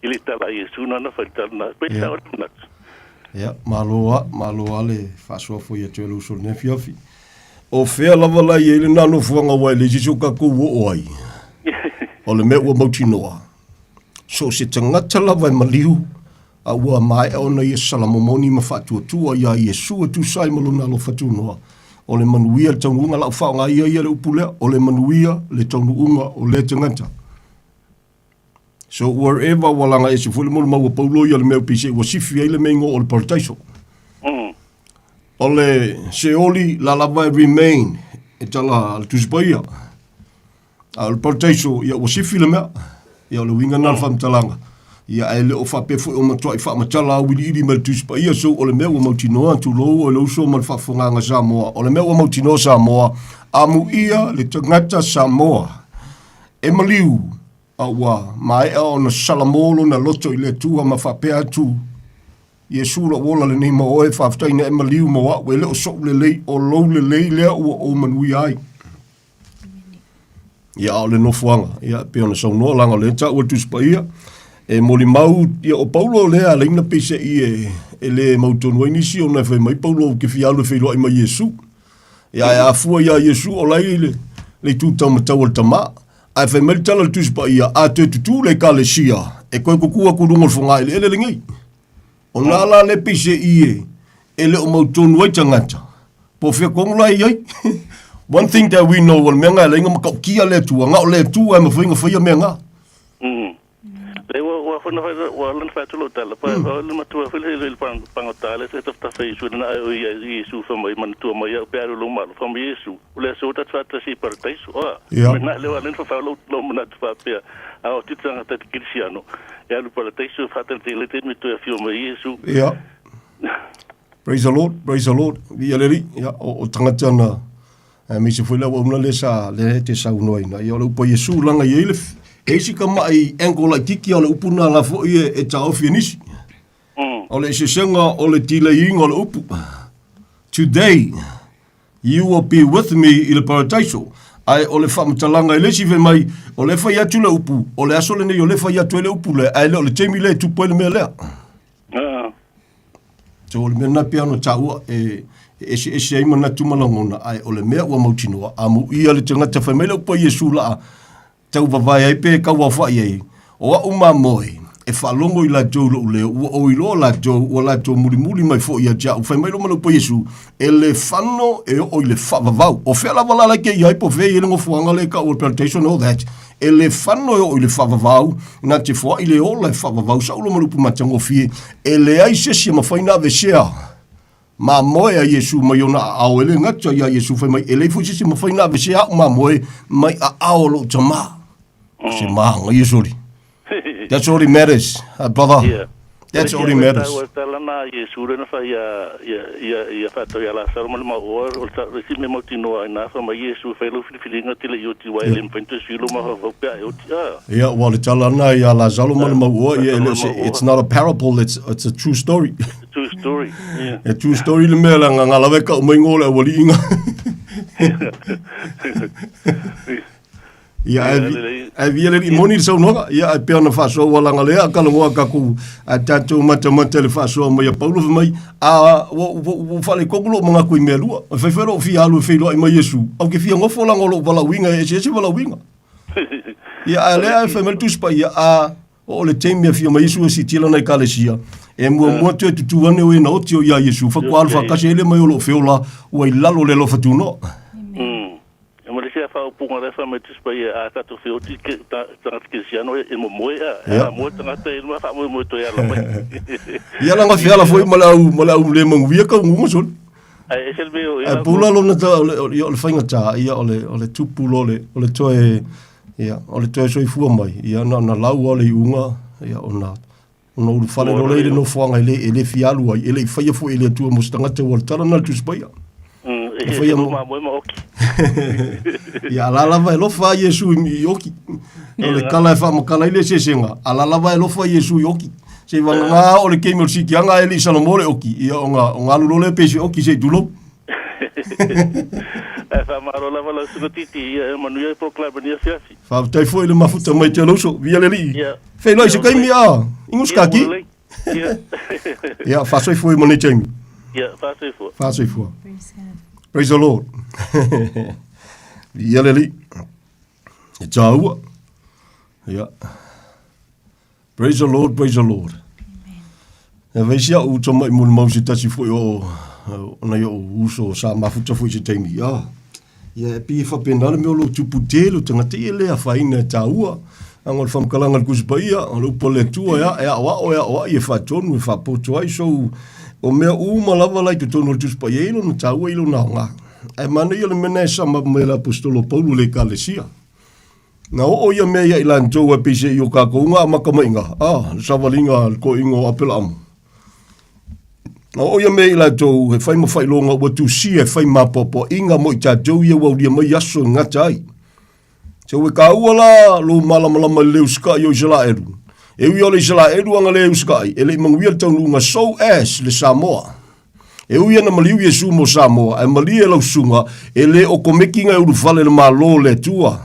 i le tala a Iesu nana fai le tala na, pei sao le manatu. Ia, malo a, malo a le faasoa foi atu e lou uso i lenei afiafi. O fea lava la i ai lena nofoaga aua e leai se isi o tatou ua oo ai? O le mea ua mautinoa, so o se tagata lava e maliu a ua maea ona ia salamomoni ma faatuatua iā Iesu e tusa ai ma lona alofa tunoa, o le manuia le taunuuga, lau faaaoga ia ia le upu lea, o le manuia le taunuuga o lea tagata. So wherever ua laga ese foi le molimau a Paulo ia le mea pei se ua sifi ai le mea igoa o le parataiso. O le Seoli la lava e remain e tala a le Tusi Paia. A o le parataiso ia ua sifi le mea. Ia o le uiga lena o le faamatalaga. Ia ae le o faapea foi o matuai faamatala auiliili mai le Tusi Paia so o le mea ua mautinoa tulou o le uso ma le faafofogaaga Samoa. O le mea ua mautinoa Samoa, amuia le tagata Samoa e maliu a ua maea ona salamo lona loto i le Atua ma faapea atu, Iesu lou ola lenei ma oe, faafetai na e maliu mo au, e le o soʻu lelei, o lou lelei lea ua ou manuia ai. Ia, a o le nofoaga, ia, e pei ona saunoa, leaga o lea e taua le Tusi Paia, e molimau, ia, o Paulo lea a laina peiseai e, e le mautonu ai nisi ona e fai mai Paulo ou te fia alu e feiloai ma Iesu. Ia, ae a fua iā Iesu, o la e i le, le itu taumatau o le Tama. Ae fai mai le tala a le Tusi Paia, a toe tutū le Ekalesia, e toe kukū atu i luga o le fogaeleele lenei. O nā la le peiseai e, e le o mautonu ai tagata, po o fea tonu la e i ai. One thing that we know, o le mea na e ala ai ona matautia le Atua, na o le Atua e mafai ona faia mea na. Lea ua ua foi na fai ua ala na fai atu lou tala pa o le matua foi le le pagota le se tafatafa Iesu na ai o ia Iesu fa mai manatua mai au pe alu lou malo fa mai Iesu o le aso ta faatasi i parataiso a me na le ala na fa lou lou manatu faapea a o te tagata te kerisiano e alu parataiso faatasi le taimi toe afio mai Iesu. Ia. Praise the Lord, praise the Lord. Viia le Alii. Ia, o, o tagata na, aemaise foi le auauna lea sa, lea e te saunoaina. Ia, o le upu a Iesu, leaga e i ai le, e i ai si tamai angle laitiiti a o le upu lena la foi e, e taofi e nisi. O le eseesega o le delaying o le upu. Today, you will be with me i le paradaiso. Ae o le faamatalaga i le isi fai mai, o lea e fai atu le upu, o le aso lenei o lea e fai atu ai le upu lea, ae le o le taimi lea e tupu ai le mea lea. So o le mea lena e pei ona taua, e eseese ai manatu ma lagona, ae o le mea ua mautinoa, amuia le tagata fai mai le upu a Iesu laa, tau vavae ai pe tauaofa'i ai, o a'u mamoe, e faalogo i latou i lo'u leo, ua ou iloa latou, ua latou mulimuli mai foi ia te a'u. Fai mai loma le upu a Iesu, E le fano e oo i le faavavau. O fea lava la la ke i ai po o fea e i ai le nofoaga lea e tau o le plantation and all that, e le fano e oo i le faavavau, na te foa'i le ola e faavavau. Sa'u loma le upu matagofie, e leai se isi e mafai ona aveesea. Mamoe a Iesu mai ona aao, e le gata ia Iesu fai mai, e leai foi se isi e mafai ona aveesea a'u mamoe mai aao o lo'u Tamā. O se māgaia soli. That's all it matters, brother. Yeah. That's all it matters. Ua tala na Iesu le na fai ia ia ia ia whātau ia Lasaro ma le maoa o le si me mautinoa ina fa mai Iesu fai lo filifiliga te le i oti wa e le mawhai te sui lo maha whau pea e oti a. Ia, ua le tala na ia Lazaro ma le mauoa, ia, e le o se, it's not a parable, it's a true story. It's a true story, yeah. E true story le mea la nga nga lawe ka umai ngo le awaliinga. Ia, ae, ae via le moni le saunoaga, ia, ae pea ona faasoa ua laga lea a talanoa tatou, a tatou matamata i le faasoa mai a Paulo fai mai, a, ua, ua, ua faaletonu lou manatu i mea lua. E fai foi lou fia alu e feiloai mai Iesu, ae ou te fia nofo leaga o lou valaauina e eseese valaauina. Ia, a o lea e fai mai le Tusi Paia, a oo le taimi e afio mai Iesu e siitia lana Ekalesia, e muamua toe tutū ane o e na oti o iā Iesu, faatoa alu faatasi ai lea mai o loo feola ua i lalo o le alofa tunoa. E ma le isi faaupuga lea e fai mai Tusi Paia, a tatou feoti ke tagata kerisiano e momoe a, a moe tagata e lua faamoemoe toe ala mai. Ia laga feala foi ma le au ma le au le manuia taunuuga soli. Ae ese le mea o Ae pula lona ta o le o le faigata ia o le o le tupu loa le o le toe ia o le toe soifua mai ia na ona lau lava o le iuga ia ona ona ulufale loa lea i le nofoaga e le e le fia alu ai e le i faia foi e le Atua mo se tagata ua le tala lena a le Tusi Paia. E faia mo mamoe ma oki. Ia a la lava e lofa ai Iesu i i oki. O le tala e faamatala ai le eseesega, a la lava e lofa Iesu i oki. Se i vagana o le taimi o le siitiaga ae le i salamo le oki, ia ona ona alu loa lea pei se oki se i tulou. Ae faamalo lava lau susuga Titi, ia e manuia ai polokalame i lenei afiafi. Faafetai foi le mafuta mai te lauso, viia le Alii. Ia. Feiloai se taimi a, ingusi Ia, kaki. ua lelei. Ia. Ia, faasoifua i ma nei taimi. Ia, faasoifua. Faasoifua. Praise God. Praise the Lord. Viia le Alii. E tāua. Ia. Praise the Lord, praise the Lord. E fai si a'u tama'i molimau se tasi foi o o nai o'u uso sa mafuta foi i se taimi, ah, ia e pei e faapena le mea o lo o tupu tele o tagata ia e le afaina e tāua. Leaga o le faamatalaga a le Tusi Paia, o le upu a le Atua e a e aoao e aoai e faatonu e faapoto ai. So, o mea uma lava la i totonu o le Tusi Paia e i ai lona taua e i ai lona aoga. Ae manaia le mea lena e sama mai e le Aposetolo o Paulo i le Ekalesia. Na oo ia mea ia i latou ae peiseai o kakou nga amatamaiga, a, le savaliga a le toeaina o Apelaamo. Na oo ia mea i latou he fai ma faailoga ua tusia e fai ma apoapoaiga mo i tatou ia ua aulia mai aso e gata ai. Se ua taua la lou malamalama i le le usikai o Isalaelu. E ui o le Isalaelu ana le usikai, e le i manuia le taunuuga so as le Samoa. E ui ana maliu Iesu mo Samoa, ae malie e lau susuga, e le o komeki na e ulufale le Malo o le Atua.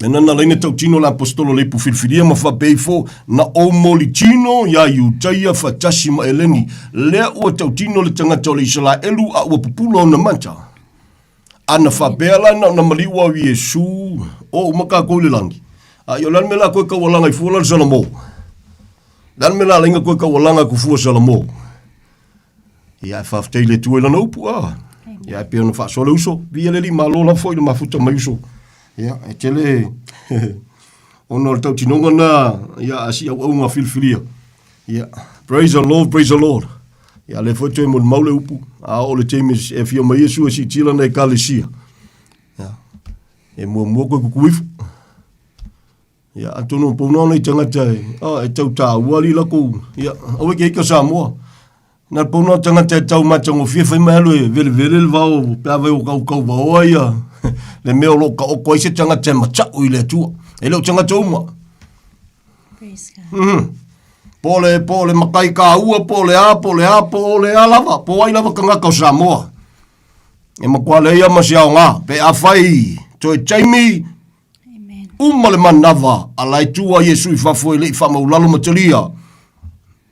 Lena na laina tautino le Aposetolo le ipu filifilia ma faapea ifo, Na ou moli tino iā Iutaia faatasi ma Eleni, lea ua tautino le tagata o le Isalaelu a ua pupula ona mata. A na faapea la na ona maliu au i Iesu, o uma kākou i le lagi. A i o le a le mea la koe kaualaga i fua la le Salamo? Le a le mea la alaina koe kaualaga ku fua Salamo? Ia, e faafetai i le Atua i lana upu, a. Ia, e pei ona faasoa le uso. Viia le Alii, malo lava foi le mafuta mai uso. Ia, e tele ona o le tautinoga na, ia, a si auaunga filifilia. Ia, praise the Lord, praise the Lord. Ia, lea foi toe molimau le upu, a oo le taimi e afio mai Iesu e siitia lana ekalesia. Ia, e muamua koe kuku ifo. Ia, atonu o pouna ona i tagata e, oh, e tau tāua ali lakou, ia, aua ke ika Samoa. Na pouna o tagata e tau matagofie fai mai alu e velevele le vao, pe a vai o kau kau vaoa ia, le mea o lo ka oko ai se tagata e mata'u i le Atua. E le o tagata uma. Praise God. Po o le, po o le makai kāua, po o le a, po o le a, po o le a lava, po o ai lava tagata o Samoa. E matua leai lava ma se aoga, pe afai toe taimi, uma le manava a la e tu ai Iesu i fafo e le i faamaulalo ma talia.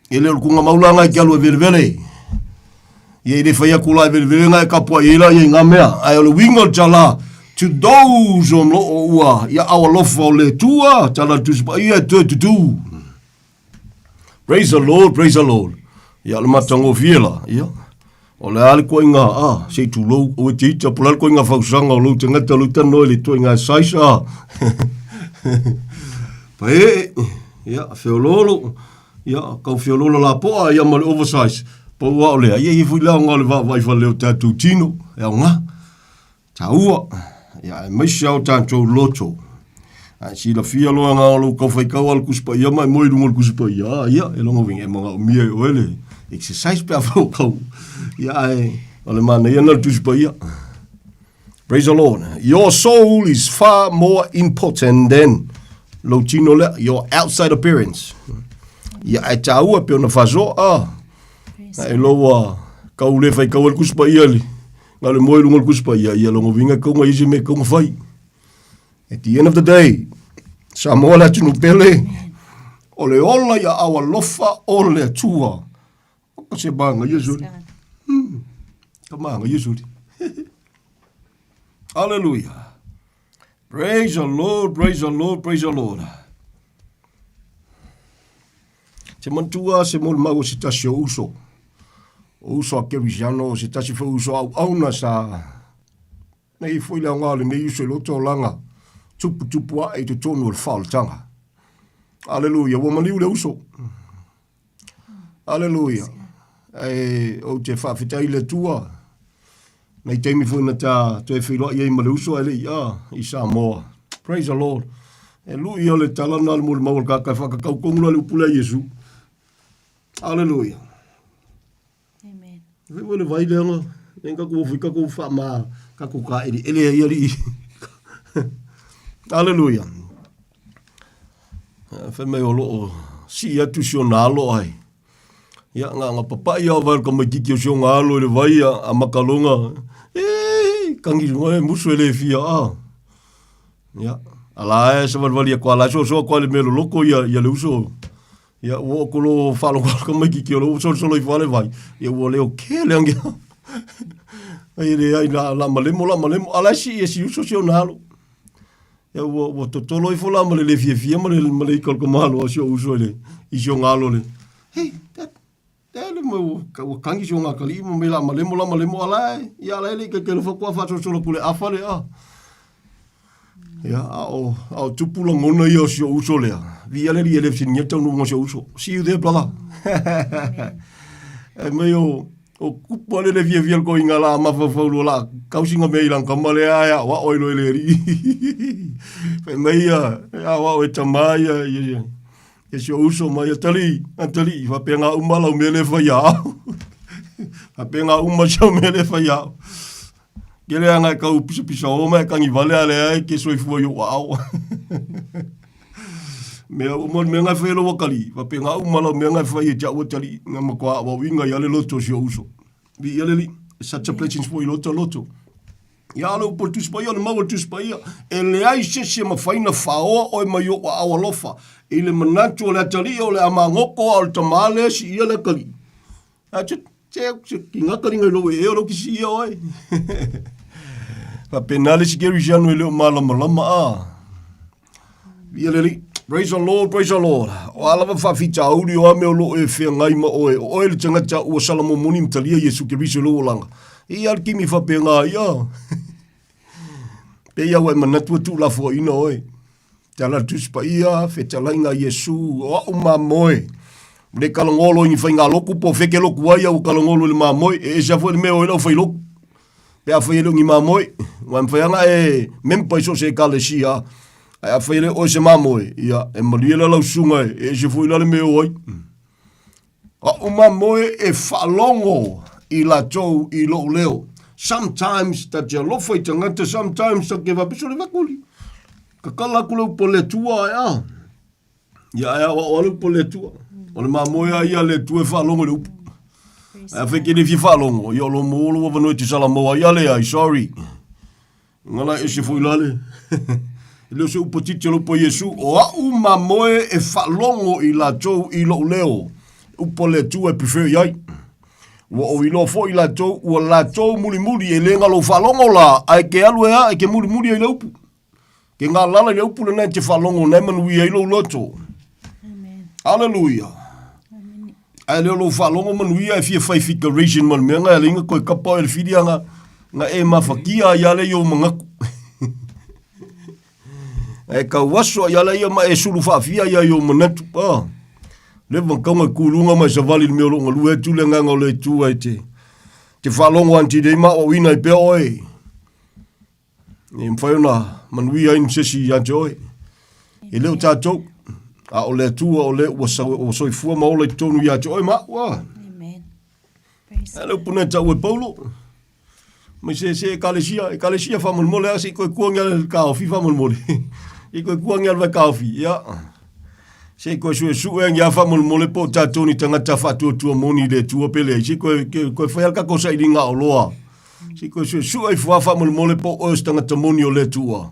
E le o le kuga maula e ke alu e velevele. Ia i le fai atu la e velevele nga e kapuaʻi ai la ia i ngā mea. Ae o le uiga o le tala, to those o loo ua ia au alofa o le Atua, tala le Tusi Paia e toe tutū. Praise the Lord, praise the Lord. Ia, o le matagofie la, ia. O le a le koinga, a, se i tulou, o e te ita, po le a le koinga fausaga o lou tagata, lou tanoa i le toinga e size, a. Pae, ia, feololo, ia, kau feololo lapoa, ia, ma le oversize. Pau a o lea, ia, ia foi le aoga o le vaavaai fale o tatou tino, e aoga. Taua, ia aemaise a o tatou loto. Ae silafia loa nga o lou kaufaikau a le Tusi Paia ma e moe i luga o le Tusi Paia, a ia, e logo uiga e manaomia e oe le exercise pe afai o kau. Ia ae o le manaia lena o le Tusi Paia. Praise the Lord. Your soul is far more important than lou tino lea, your outside appearance. Ia ae taua pe ona faasoa, ah, ae loua kau le faikau ai le Tusi Paia le Na o le moe i luga o le Tusi Paia, ia lona uiga e tatau ona i ai se mea e tatau ona fai. At the end of the day, Samoa le atunuu pele, o le ola i aao alofa o le Atua. O se manaia soli. Ka manaia soli. Hallelujah. Praise the Lord, praise the Lord, praise the Lord. Te manatua se molimau o se tasi o uso, o uso a Kerisiano, o se tasi foi uso auauna sa nei foi le aoga o lenei uso i loto olaga tuputupu ae i totonu o le faaolataga. Aleluia, ua maliu le uso. Aleluia. Ae ou te faafetai i le Atua, nei taimi foi na ta toe feiloai ai ma le uso ae le i a i Samoa. Praise the Lord. E lui o le tala na le molimau o le kaka e whakakau kongu la le upu lea Iesu. Aleluia. Amen. Fai mo le vai lea nga. Nei ka ku ka ku wha ma ka ku ka ele ele ai ali. Aleluia. Fai mai o loo si atu si ona alo ai. Ia, nga, nga papai a vai o le tamaititi o si ona alo i le vai a, a makaloga. E, kangi lunga e musu e le fia a. Ia, ala e savalivali atu ala e soasoa atu ai le mea loloko ia, ia le uso. Ia, ua oo atu loa faalogo le tamaititi o lo solosolo ifo lava le vai. Ia, ua leo kele ange. Ai le ai la, la malemo, la malemo. Ala e si, e si uso si ona alo. Ia ua, ua totolo ifo la ma le le fiafia ma le, ma le ika o le tamaloa o si ou uso i le, i si ona alo le, Hey, dad, dad, le mea ua, ua kagi si ona akalii ma mea la malemo la malemo ala e, ia ala e le ikaika i le faatoa faasolosolo atu le afa le a. Ia, a o, a o tupu lagona ia o si ou uso lea. Viia le Alii e le fesiligia le taunuuga o si ou uso. See you there, brother. E mea o, O kupu ale le fiafia le koiga la mafaufau loa la kausiga mea i lana tama lea ae aoao ai loa e le alii. Fai mai ia, e aoao e tama ia, ia, ia, ia si ou uso mai, atalii, atalii, faapena uma lau mea lea e fai ia au. Faapena uma si au mea lea e fai ia au. Kele anga e kau pisapisa o ma e kagivale a lea e ke soifua i ou aao. Mea uma le mea ngai fai e lou atalii, faapena uma lau mea ngai fai e te au atalii, na matua aoaoina ai lava le loto o si ou uso. Viia le Alii, such a blessings foi i lota loto. Ia a le upu o le Tusi Paia, o le mau o le Tusi Paia, e leai se isi e mafai na faoa oe mai ou aao alofa, i le manatu o le atalii o le a magoko a o le tama lea e siia le atalii. A te, te, te, ki ngā taringa i lou ee o lou kisi ia oe. Faapena le isi Kerisiano e le o malamalama a. Ia le Alii. Praise the Lord, praise the Lord. O a lava faafitauli o a mea o lo o e feagai ma oe, o oe le tagata ua salamomoni ma talia Iesu Keriso i lou olaga. E i ai le kimi faapena ia. Pei a ua e manatu e tuulafoaiina oe. Tala le Tusi Paia, fetalaiga a Iesu, o a'u mamoe. Ua le kalagolo i ni faigalotu po o feke lotu ai a ua kalagolo i le mamoe. E ese lava foi le mea o ai le aufailotu. Pe afai e le o ni mamoe, ua e mafai lava ona e memba i so o se ekalesia. Ae afai e le o oe se mamoe, ia, e malie la lau susuga e ese foi la le mea e o ai. A'u mamoe e faalogo i latou i lo'u leo. Sometimes ta te alofa i tagata, sometimes ta te faapea, sole fakuli. Kakala atu le upu a le Atua ae a. Ia ae aoao lava le upu a le Atua. O le mamoe lava ia a le Atua e faalogo i le upu. Ae afai e te le fia faalogo, ia o lo o maua lou avanoa e te salamaua ai, a leai, sorry. Gala ese foi la le. E le o se upu titi a lou Iesu, o a'u mamoe e faalogo i latou i lo'u leo. Upu a le Atua e prefer i ai. Ua ou iloa foi latou, ua latou mulimuli e le galo faalogo la, ae ke alu e a, e ke mulimuli ai le upu. Ke galala i le upu lena e te faalogo na e manuia ai lou loto. Amen. Aleluia. Amen. Ae le o lou faalogo manuia e fia fai figuration ma le mea nga e linga koe kapa o e le whiria nga, nga e mafakia ai ale i o mangaku. E kau aso ai ale ia ma e sulu faafia ia i o manatu. Ah. Le vakaunga kulunga mai savali le mea o lo ngalue atu le nganga o le tua e te, te faalogo anti dei ma o ina i pea oe. E mafai ona manuia ai se isi ia te oe. E le o tatou, a o le Atua o le ua, ua soifua ma ola i totonu ia te oe ma au. Ah. Amen. Praise A le upu nei tau e Paulo. Mai se se ekalesia, ekalesia faamolemole a se i koe kuangi ale le kaofi faamolemole. I koe kuangi ale vai kaofi. Ia. Se i koe suesu'e angi a faamolemole po o tatou ni tagata faatuatua moni i le Atua pe leai. Se i koe, koe fai a le tatou sailiga oloa. Se i koe suesu'e ifo a faamolemole po o oe o se tagata moni o le Atua.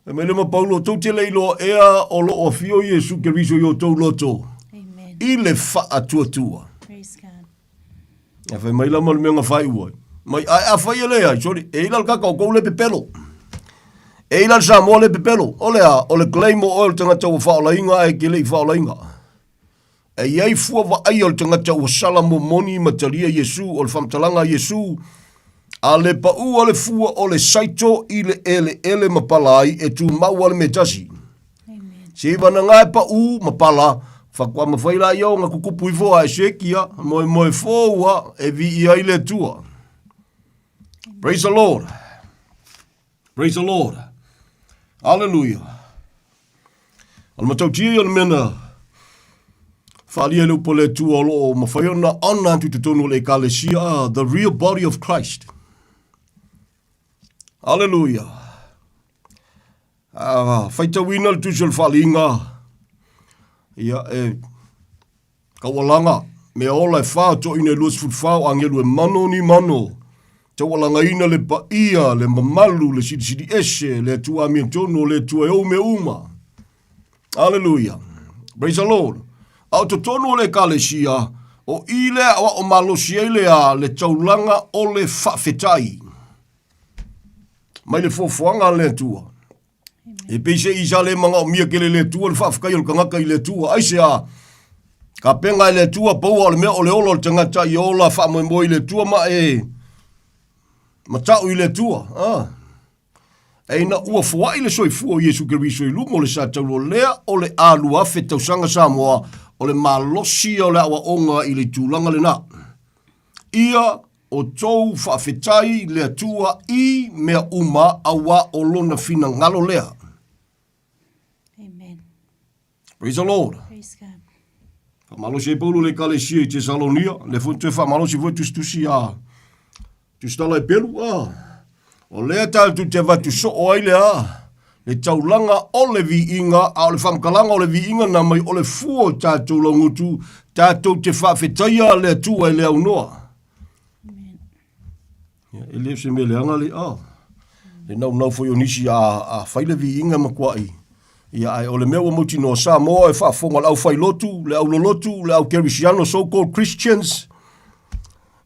Fai mai le ma Paulo, tou te le iloa ea o lo o afio Iesu Keriso i o tou loto Amen. i le faatuatua. Praise God. E fai mai la ma le mea na faaiu ai. Mai, ae afai e leai, sorry, e ila le kaka o kou le pepelo. E ila le Samoa le pepelo. O le a, o le claim o oe o le tagata ua faaolaina ae ke le i faaolaina. E i ai fua vaaia o le tagata ua sala momoni ma talia Iesu, o le faamatalaga a Iesu, a le paʻu a le fua o le saito i le eleele ma pala ai, e tumau a le mea tasi. Se vanaga e paʻu ma pala, faatoa mafai laia ona tutupu ifo ae sekia, moemoe fou a, e viia ai le Atua. Praise the Lord. Praise the Lord. Hallelujah. O le matautia ia o le mea na faaalia i le upu a le Atua o lo o mafai ona ona atu i totonu o le Ekalesia, ah, the real body of Christ. Hallelujah. A faitauina le tusi o le faaliga, ia e taualaga, mea ola e fa, toina e 24 o agelu e mano ni mano, taualagaina le paia, le mamalu, le silisili ese, le Atua amiotonu o le Atua e ou mea uma. Aleluia. Praise the Lord. A o totonu o le Ekalesia, o i lea aoao malosi ai le a le taulaga o le faafetai. Mai le foafoaga a le Atua. E pei se i sa le manaomia kele le Atua le faafetai o le tagata i le Atua. Aisea? Ka penga e le Atua paua o le mea o le ola o le tagata ia ola faamoemoe i le Atua ma e mata'u i le Atua. Ah. E ina ua foai le soifua o Iesu Keriso i luga o le sa taulo lea o le a 2000 tausaga Samoa o le malosi o le aoaoga i le tulaga lena. Ia o tou faafetai le Atua i mea uma auā o lona finagalo lea. Amen. Praise the Lord. Praise God. Faamalosi ai Paulo le ekalesia i Tesalonia, le foi toe faamalosi foi tusitusi a tusitala e pelu, a. O lea tatou te avatu soo ai le a, le taulaga o le viiga, a o le faamatalaga o le viiga na mai o le fua o tatou laugutu, tatou te faafetaia le Atua e le aunoa. Ia, e le o se mea leaga le, a, le naunau foi o nisi a, a fai le viiga matuai. Ia, ae o le mea ua mautinoa Samoa e faafofoga le aufailotu, le aulolotu, le aukerisiano, so called Christians,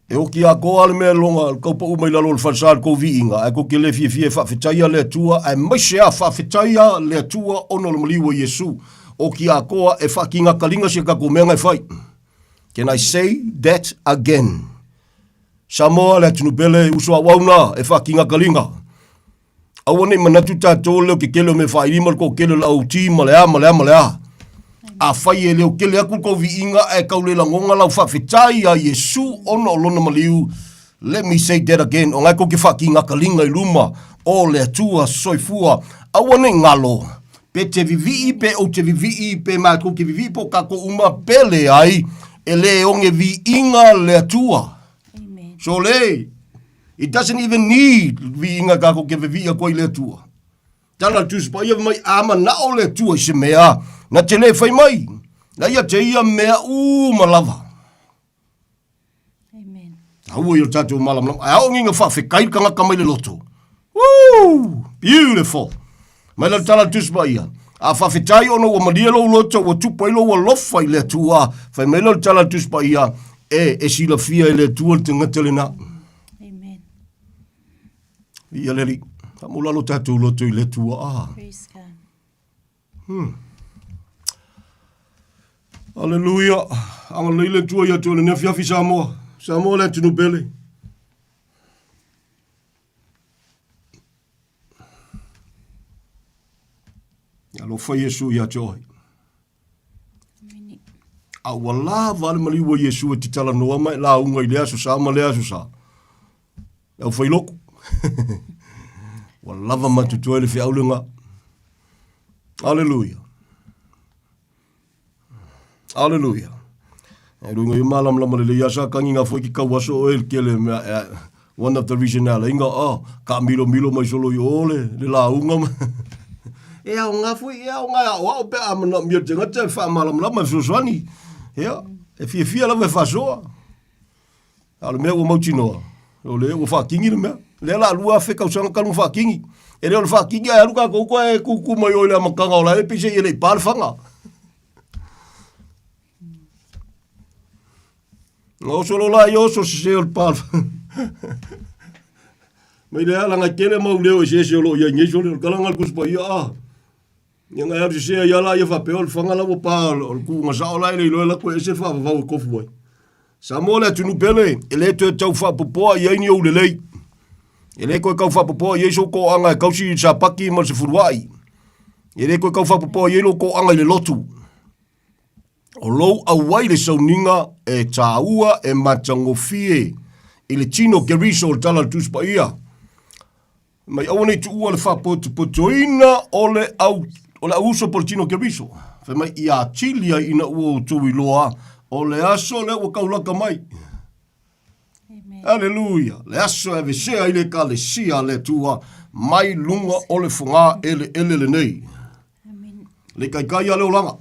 E oki atoa le mea longa le taupau mai lalo o le falesa i le tou viiga, ae tou te le fiafia e faafetaia le Atua, aemaise a faafetaia le Atua ona o le maliu o Iesu. Oki atoa e faakigataliga si a tatou mea na e fai. Can I say that again? Samoa le atunuu pele, uso auauna e faakigataliga. Aua ne i manatu tatou o le leo kekele o mea faaili ma le toatele o le au ti ma le a ma le a ma le a. Afai e leo kele atu le tou viiga ae tau le lagona lau faafetai ia Iesu ona o lona maliu, let me say that again, o na e tou te faakigakaliga i luma o le Atua soifua. Aua ne i galo, pe te vivii pe ou te vivii pe matou te vivii po o tatou uma pe leai, e le oge viiga le Atua. Amen. So le, It doesn't even need viiga tatou ke vevii atu ai le Atua. Tala le Tusi Paia mai a manao le Atua i se mea, na te le fai mai, na ia te ia mea uma lava. Amen. Taua ia o le tatou malamalama. Ae aogiga faafetai le tagata mai le loto. Woo! Beautiful! Mai la le tala a le Tusi Paia. A faafetai ona ua malie lou loto, ua tupu ai lou alofa i le Atua. Fai mai la le tala a le Tusi Paia, e, e silafia e le Atua le tagata lena. Amen. Viia le Alii. Faamulalo tatou loto i le Atua. Ah. Praise God. Aleluia. Agalelei le Atua ia te oe i lenei afiafi Samoa. Samoa le atunuu pele. Alofa Iesu ia te oe. A ua lava le maliu o Iesu e te talanoa ma e lauga i le aso sa ma le aso sa. Le au failoku. Ua lava matutua i le feau lena. Aleluia. Aleluia. E luinga i malamalama lelei a sa kangi ngā foi ki kau aso o e le kele mea e one of the reason ala inga oh, ka milo milo mai solo i o le, le launga ma. E ao ngā foi, e ao ngā ao ao pe a mana mia te ngata e wha malamalama e fesoasoani. Ia, e fiafia lava e whasoa. A o le mea ua mautinoa, o le ua faakingi le mea. Lea la 2000 tausaga talu ona faakingi. E le o le faakingi ae alu tatou toe kukū mai o i le amataga o la e pei se i e le i pa le faga. Na oso lo la i oso sese o le pa. Mai le ala ngai tele mau leo eseese o lo o iai nei sole o le kalanga le Tusi Paia a. Ia ngai alu sese ai ala ia faapea o le faga la ua pa o le kuuga sao la e le iloa e latou e ese le faavavau e kofu ai. Samoa le atunuu pele, e le toe tau faapopoa i ai ni ou lelei. E le toe tau faapopoa i ai sou toaga e tausi i le sapati ma le sefuluai. E le toe tau faapopoa i ai lou toaga i le lotu. O lou auai le sauniga e tāua e matagofie i le tino Keriso o le Tala o le Tusi Paia. Mai aua nei tuua le faapotopotoina o le au o le auuso po o le tino Keriso. Fai mai ia atili ai ina ua outou iloa o le aso lea ua kaulaka mai. Aleluia! Le aso e avesea ai le Ekalesia a le Atua mai luga o le fogā eleele lenei. Le ikaika ia le olaga.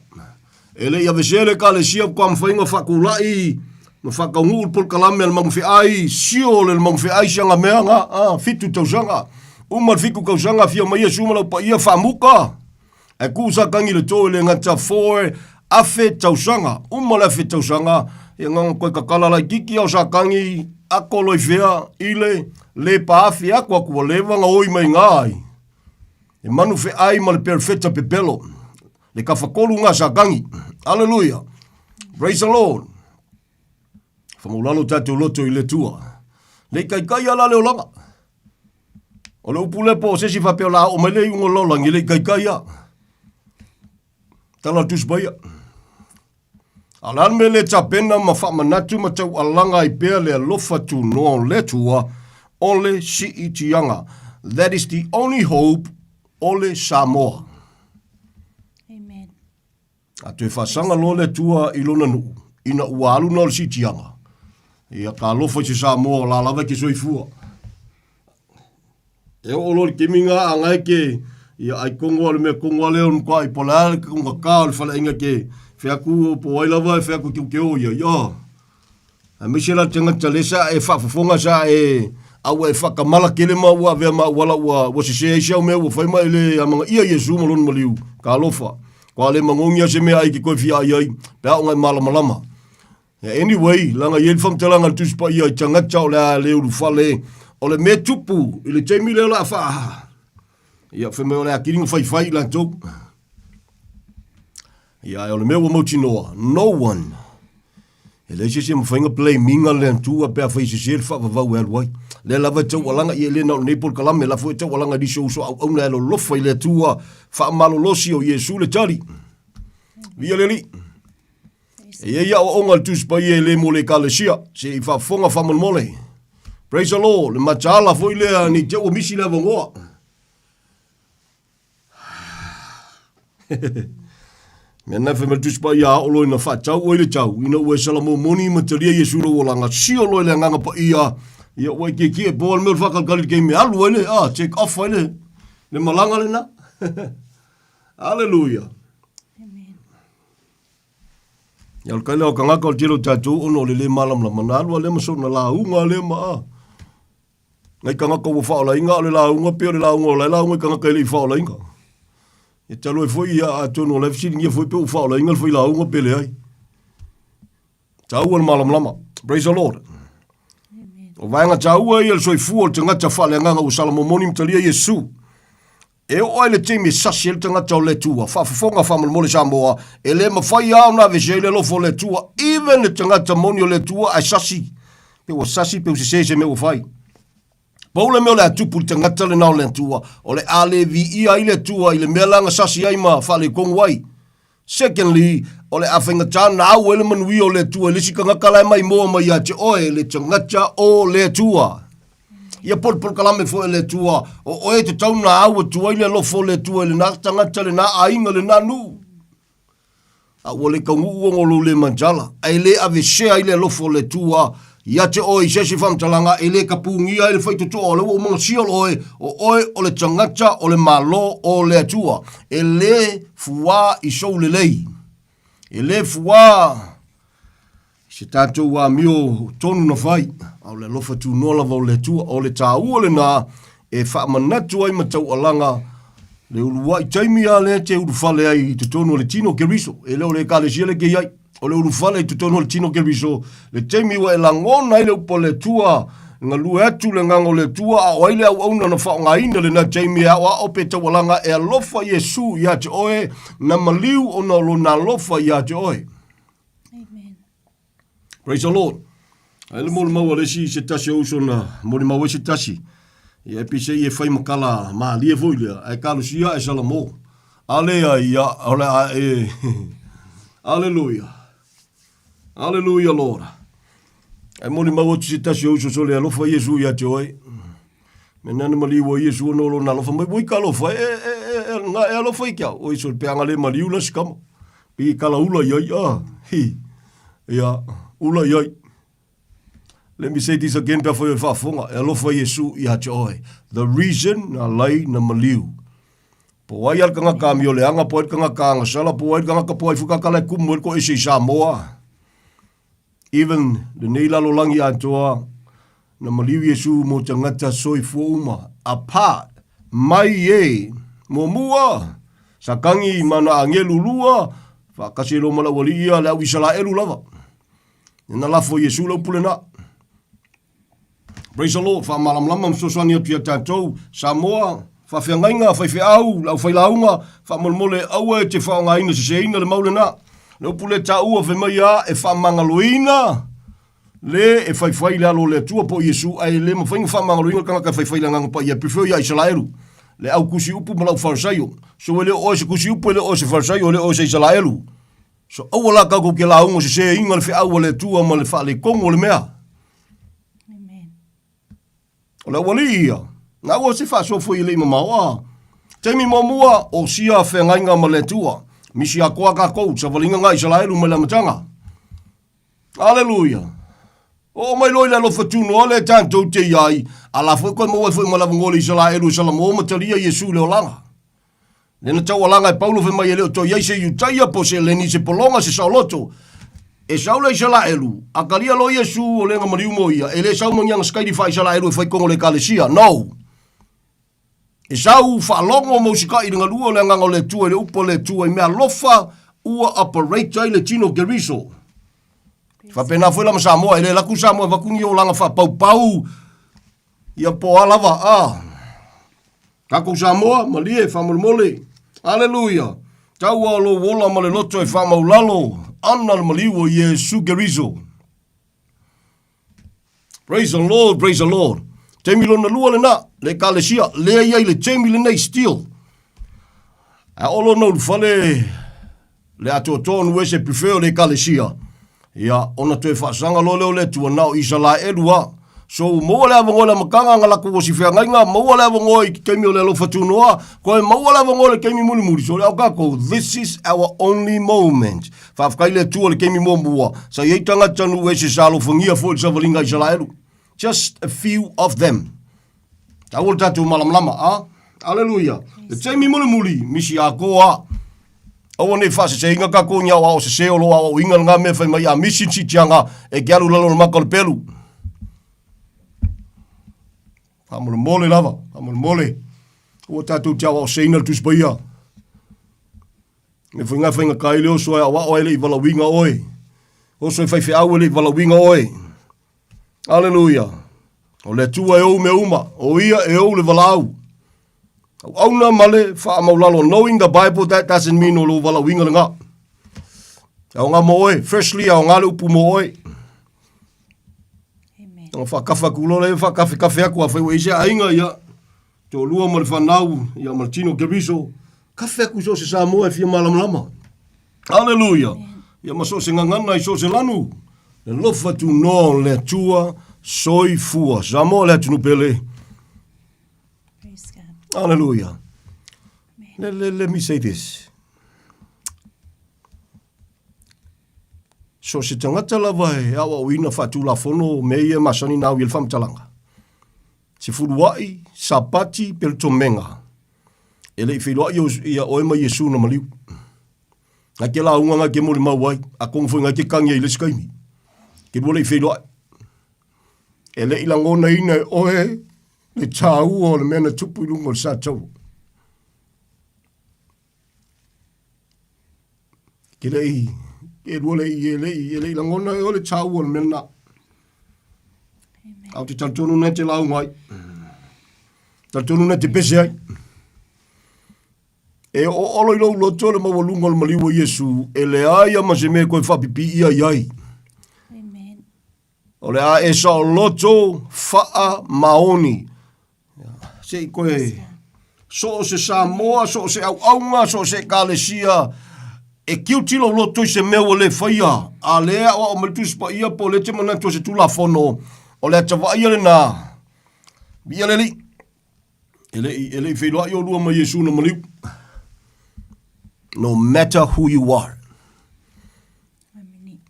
E le i avesea le Ekalesia faatoa mafai ona faatulai ma faataunuu le polokalame a le Magufeai, sio le Magufeai si ana mea na, a, fitu tausaga. Uma le fitu tausaga afio mai Iesu ma lau paia faamuta. Ae tuu Satani i le to e le gata 4000 tausaga. Uma le afe tausaga, ia na ona toe tatala laitiiti a o Satani ako loa i fea i le le paafi atu atu ua leva ona oi mai ina ai. E manu feai ma le perofeta pepelo. Le tafatolu na a Satani. Aleluia. Praise the Lord. Whamaulalo tatou loto i le Atua. Le ikaika ia la le olaga. O le upu lea po o se isi faapea o le a oo mai le iuga o le lalolagi, e le i taitai lava. Tala o le Tusi Paia. A o le a le mea le tapena ma faamanatu ma taualaga ai pea le alofa tunoa o le Atua o le siitiaga. That is the only hope o le Samoa. Amen. A toe faasaga loa le Atua i lona nuu, ina ua alu na o le siitiaga, ia ka alofa i se Samoa o la lava e ke soifua. E oo loa le taimi nga a ngae ke ia ai kongo a le mea kongo a lea o le matua i po le a le konga ka o le faleaiga ke wheaku po ai lava e wheaku ke ke o ia ia. Aemaise la tagata lea sa e faafofoga sa e a ua e faatamala tele ma ua avea ma auala ua ua sese ai si au mea ua fai ma e le amanaia Iesu ma lona maliu. Talofa. Kua le magogi a se mea ai ke toe fia ai ai pe a o ngai malamalama. Anyway, leaga i ai le faamatalaga a le Tusi Paia i tagata o le a le ulufale o le mea tupu i le taimi lea o le a faa ia fai mai o le a kili na faifai i latou. Ia ae o le mea ua mautinoa, no one E leai se isi e mafai ona blame ina le Atua pe afai e sese le faavavau e alu ai. Lea lava e taualaga, ia e le na o lenei polokalame, la foi e taualaga i nisi o uso auauna e alolofa i le Atua, faamalolosi o Iesu le tali. Viia le Alii. E i ai aoaoga a le Tusi Paia e le mo le Ekalesia, se i faafofoga faamolemole. Praise the Lord, le mataala foi lea ne i te i ua misi le avanoa. Mea na fai mai le Tusi Paia a oo loa ina faatau oe i le tau, ina ua e salamomoni ma talia Iesu lou olaga, sio loa i le Agaga Paia, ia ua e kiekie po o le mea o le faakalikali i le taimi e alu ai le, ah, take off ai le, le malaga lena. Hallelujah. Amen. Ia o le kaila o tagata o le tele o tatou ona o le lē malamalama na alu a lea ma sona lauga lea ma a. Nai tagata ua faaolaina a o le lauga pei o le lauga o la e lauga i tagata e le i faaolaina. Ia talu ai foi ia atonu o la e fesiligia foi pe ua faaolaina le failauga pe leai. Taua le malamalama. Praise the Lord. O vaega taua ia le soifua o le tagata faaleagaga ua salamomoni ma talia Iesu. E oo ai le taimi e sasi ai le tagata o le Atua, faafofoga faamolemole Samoa, e le mafai lava ona aveese ai le alofa o le Atua, even le tagata moni o le Atua ae sasi, pe ua sasi pe ua sese se mea ua fai. Pau le mea o le a tupu i le tagata lena o le Atua, o le a le viia ai le Atua i le mea la na sasi ai ma faaletonu ai. Secondly, o le a faigata ona au ai le manuia o le Atua i le isi tagata la e maimoa mai ia te oe, le tagata o le Atua. Ia polopolokalame foi a le Atua, o oe e tatau ona au atu ai le alofa o le Atua i lena tagata, lena aiga, lena nuu. A ua le taunuu ona o lou le mansala, ae le avesea ai le alofa o le Atua ia te oe i se isi faamatalaga, e le kapugia ai le faitotoa o lea ua uma ona seal oe, o oe o le tagata o le Malo o le Atua. E le fuā i sou lelei. E le fuā i se tatou amio tonu na fai, a o le alofa tunoa lava o le Atua. O le taua lena e faamanatu ai ma taualaga le uluai taimi lava lea e te ulufale ai i totonu o le tino o Keriso. E le o le Ekalesia lea e te i ai. O le ulufale i totonu o le tino o Keriso, le taimi ua e lagona ai le upu a le Atua, galue atu le agaga o le Atua, a o ai le auauna na faaaogaina lena taimi e aoao pe taualaga e alofa Iesu ia te oe, na maliu ona o lona alofa ia te oe. Amen. Praise the Lord. Ai le molimau a le isi se tasi o uso na molimau ai se tasi. Ia e pei e fai ma kala mālie foi lea, ae kalosia ae salamo. A leai, ia, o le a e... Aleluia. Aleluia, Lord. Ae molimau atu se tasi o uso sole alofa Iesu ia te oe. Me nana maliu o Iesu ona o lona alofa mai. Ua i ka alofa, e, e, e, e, na e alofa i ke au. Oi sole, pe anga le maliu la sikama. Pi kala ula i ai, ah, hi. Ia, ula i ai. Let me say this again, pea foi o faafofoga. E alofa Iesu ia te oe. The reason na lai na maliu. Po ai al tagata amioleaga, po ai le tagata agasala, po ai le tagata po ai foi kakala e kumu ai le toese i Samoa. Even lenei lalolagi atoa, na maliu Iesu mo tagata soifua uma, apart mai e muamua, Satani ma ana agelu lua, faatasi ai loa ma le aualii ia, le au Isalaelu lava. Na lafo e Iesu le upu lena. Praise the Lord, faamalamalama ma fesoasoani atu ia tatou, Samoa, faafeagaiga, faifeau, le aufailauga, faamolemole aua e te faaaogaina seseina le mau lena. Le upu lea taua fai mai a e faamagaloina le e faifai le alo o le Atua po o Iesu, ae le mafai ona faamagaloina le tagata e faifai le Agaga Paia, e prefer ia Isalaelu, le au tusi upu ma le au Farisaio. So e le o oe se tusi upu, e le o oe se Farisaio, e le o oe se Isalaelu. So aua la tatou te lauga seseina le feau a le Atua ma le faaletonu o le mea. Amen. O le aualii ia, na aua se faasoa foi e le i mamao a. Taimi muamua, o sia feagaiga ma le Atua. Misi atoa tatou, savaliga na Isalaelu mai le amataga. Aleluia. Oo mai loa i le alofa tunoa lea tatou te i ai, a la foi koe maua ai foi ma le avanoa le Isalaelu e salamo ma talia Iesu i le olaga. Lea na taualaga e Paulo fai mai e le o toe i ai se Iutaia po o se Eleni, se pologa, se saoloto. E sau le Isalaelu, a talia loa Iesu o le na maliu mo ia, e le sau ma ni ana sikaili faa-Isalaelu e fai tonu o le Ekalesia. No! E sau faalogo ma usikai i le galue o le Agaga o le Atua i le upu a le Atua i mea alofa ua operate ai le tino o Keriso. Faapena foi la ma Samoa, e le alu atu Samoa e avatu ni olaga faapaupau ia po o a lava, a. Tatou Samoa, malie, faamolemole. Aleluia! Taua o lou ola ma le loto e faamaulalo ana le maliu o Iesu Keriso. Praise the Lord, praise the Lord. Taimi lona lua lena, le ekalesia, lea i ai le taimi lenei still. A o lona ulufale, le atoatoa onu ese prefer o le ekalesia, ia, ona toe faasaga loa lea o le Atua, na o Isalaelu lava. So ua maua le avanoa i le amataga na latou osi feagaiga, maua le avanoa i ke taimi o le alofa tunoa, koe maua le avanoa i le taimi mulimuli. So le ao tatou, this is our only moment. Faafetai le Atua i le taimi muamua, sa i ai tagata nuu ese sa alofagia foi i le savaliga a Isalaelu. Just a few of them. Taua le tatou malamalama, a? Aleluia. Le taimi mulimuli, misi atoa. Aua ne i faaseseina tatou i ni aoao sese o lo o aoaoina lena mea fai mai a misi le siitiaga e te alu i lalo o le mata o le pelu. Faamolemole lava, faamolemole. Aua tatou te aoaoseina le Tusi Paia. Mea foi na faigata ai le oso e aoao ai le i valaauina oe. Oso e faifeau e le i valaauina oe. Aleluia. O le Atua e ou mea uma, o ia e ou le valaau. Auauna ma le faamaulalo, knowing the Bible, that doesn't mean o lou valaauina lena. E aoga mo oe, firstly, e aoga le upu mo oe. Ona faakafa atu loa lea, faakafekafe atu, afai ua i ai se aiga, ia, toalua ma le fanau, ia ma le tino Keriso, kafe atu i so o se Samoa e fia malamalama. Aleluia! Ia ma so o se gagana i so o se lanu, le alofa tunoa o le Atua soifua. Samoa le atunuu pele. Aleluia. Let, let, let me say this. So se tagata lava e aoaoina faatulafono mea ia e masani na au i le faamatalaga. Sefulua'i, Sapati, Peletomega. E le i feiloai ia oe ma Iesu na maliu. Ngai ke lauga ngai ke molimau ai, atonu foi ngai ke kagi ai i le isi taimi. Ke lua le i feiloai. E le i lagonaina e oe le tāua o le mea na tupu i luga o le sataua. Ke le i, e lua le i, e le i, e le i lagona e oe le tāua o le mea lena. Ae ou te talitonu nei te lauga ai. Talitonu nei te pese ai. E oolo i lou loto le maualuga o le maliu o Iesu, e leai a ma se mea e toe faapipiia i ai. Amen. O le a e saoloto faamaoni. Se i koe so o se Samoa, so o se auaunga, so o se ekalesia, e tilotilo loto i se mea ua le faia, a lea aoao mai le Tusi Paia po o lea e te manatu o se Tulafono, o le ata vaaia lena. Viia le Alii. E le i, e le i feiloai olua ma Iesu na maliu. No matter who you are.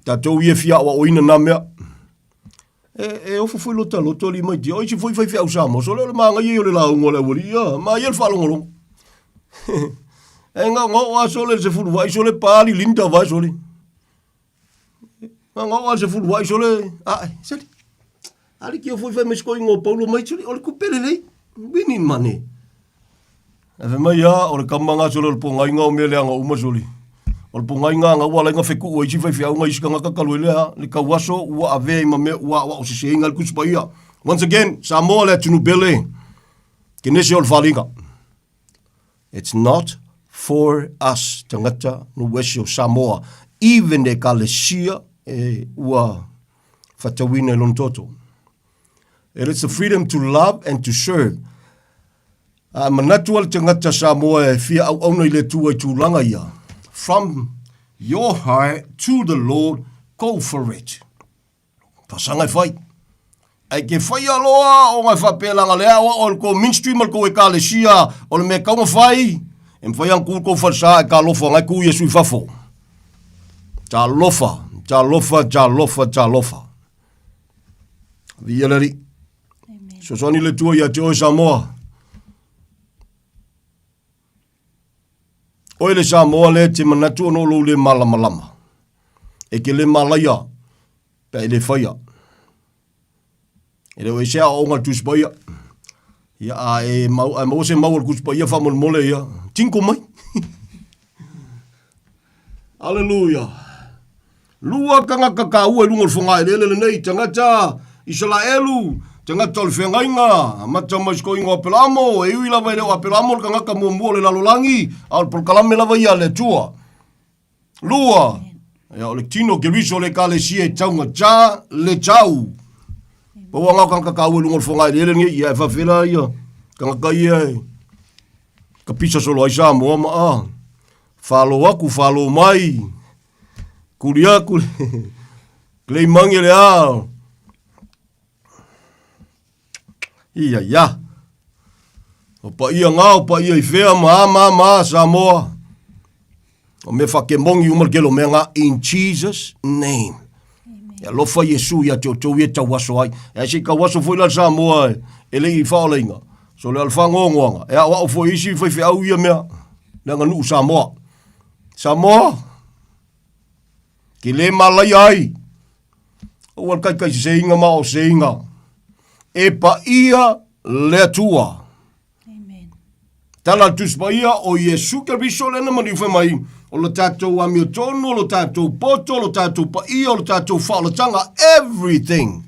Tatou ia fia aoaoina nā mea. E, e ofo foi lota loto ali mai tia. O isi foi fai feau Samoa. So le o le maangaia ia o le lauga o le aualii ia. Ma ia le faalogologo. e ngao ngao a sole le sefulu vai sole pali linda vai sole. Ngao ngao a sefulu vai sole. A, sali. Ali kia foi fai mai siko ingo Paulo mai sole. O le kupele lei. Wini mane. Ae fai mai, A, o le kama nga sole o le pogaiga o mea leaga uma sole. O le pogaiga nga ua ala ai gafekuu ai isi faifeau nga isi tagata talu ai lea, le tauaso ua avea ai ma mea ua aoao seseina ai le Tusi Paia. Once again, Samoa le atunuu pele, kenese o le faliga. It's not for us tagata nuu ese o Samoa, even Ekalesia e ua fatauina i lona toto. It is the freedom to love and to serve. A manatu a le tagata Samoa e fia auauna i le Atua i tulaga ia, from your heart to the Lord, go for it. Fasaga e fai. Ae ke whaia loa o ngai whapelanga le aoa o le kou ministry ma le kou ekalesia o le mea kaunga whai, e mwhai ang kou kou whalsa e ka lofa ngai kou Yesu i fafo. Talofa, talofa, talofa, talofa. Via le Alii. Fesoasoani le Atua ia te oe Samoa. Oe le Samoa lea te manatu ona o lou le malamalama. E ke le malaia pe a e le faia. E le o ese aoaoga a le Tusi Paia. Ia, a e mau, a e maua se mau a le Tusi Paia faamolemole ia, tinko mai. Aleluia. Lua tagata taua i luga o le fogaeleele lenei, tagata Isalaelu, tagata o le feagaiga, amata mai sikoiga o Apelamo, e ui lava e le o Apelamo le tagata muamua o le lalolagi, a o le polokalame lava ia a le Atua. Lua, ia, o le tino Keriso o le Ekalesia e taugata le tau. Pau anga o tagata taua i luga o le fogaeleele lenei, ia e faafela ia tagata ia e kapisa solo ai Samoa ma a. Falo aku, falo mai, Kuli aku, klei mangi le ao. Ia, ia. O paia ngā, o paia i whea, ma, ma, ma, Samoa. O mea whakemongi uma le kelo mea ngā, in Jesus name. E alofa Iesu ia te o tau e tau aso ai. E ai se kau aso foi la Samoa e, e le i whaoleinga. So le alwha ngongoanga. E ao ao foi isi whai wheau ia mea. Le anga nuu Samoa. Samoa, ke le malaia ai, aua le taitaiseseina ma aoseseina, e paia le Atua. Amen. Tala a le Tusi Paia, o Iesu Keriso lea na maliu fai mai, o le tatou amiotonu, o lo tatou poto, o lo tatou paia, o lo tatou faaolataga, everything.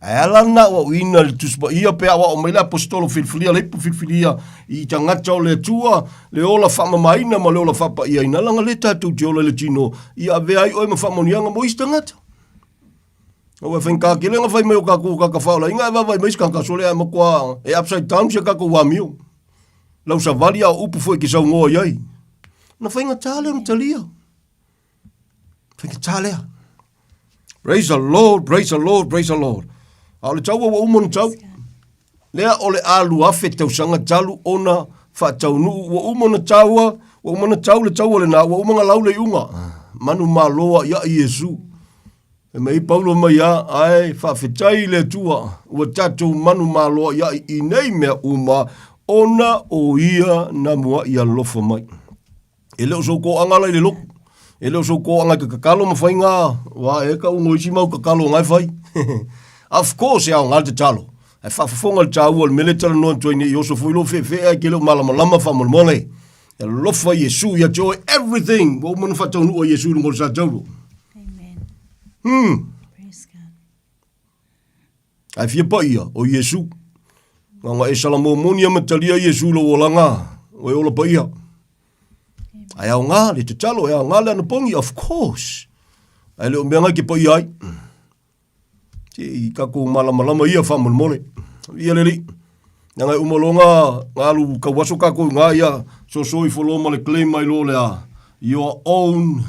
Ae ala na aoaoina i le Tusi Paia pe aoao mai le Aposetolo filifilia, le ipu filifilia i tagata o le Atua, le ola faamamaina ma le ola faapaiaina, leaga lea tatou te ola i le tino, ia avea ai oe ma faamanuiaga mo isi tagata. Aua e faigata tele ona fai mai o tatou tagata faolaina ae vaavaai mai se tagata sole ae matua e upside down si a tatou amio. Lau savali a o upu foi e te saunoa i ai. Na faigata lea ona talia. Faigata lea. Praise the Lord, praise the Lord, praise the Lord. A o le taua ua uma ona tau. Lea o le a 2000 tausaga talu ona faataunuu, ua uma ona taua, ua uma ona tau le taua lena, ua uma ona lau le iuga. Manumalo ai ia Iesu. Fai mai Paulo mai a, ae faafetai i le Atua, ua tatou manumalo ai i nei mea uma, ona o ia na mua'i alofa mai. E le o sou toaga la i le lotu. E le o sou toaga i ka tatalo ma faiga, ua e ka ugo isi mau tatalo nga e fai. Of course e aoga le tatalo. Ae faafofoga le taua o le mea lea e talanoa atu ai nei, oso foi lou feefee ae ke le o malamalama faamolemole. E alofa Iesu ia te oe everything. Ua uma ona faataunuu e Iesu i luga o le satauro. Amen. Praise God. Ae fia paia, o Iesu. Na ona e salamo moni a ma talia Iesu i lou olaga, o e ola paia. Ae aoga le tatalo, e aoga le anapogi, of course. Ae le o mea ngai ke paia ai. Se i tatou malamalama ia faamolemole. Ia le Alii. Leaga e uma loa na alu tauaso tatou i ina ia soso ifo loa ma le claim mai loa o le a your own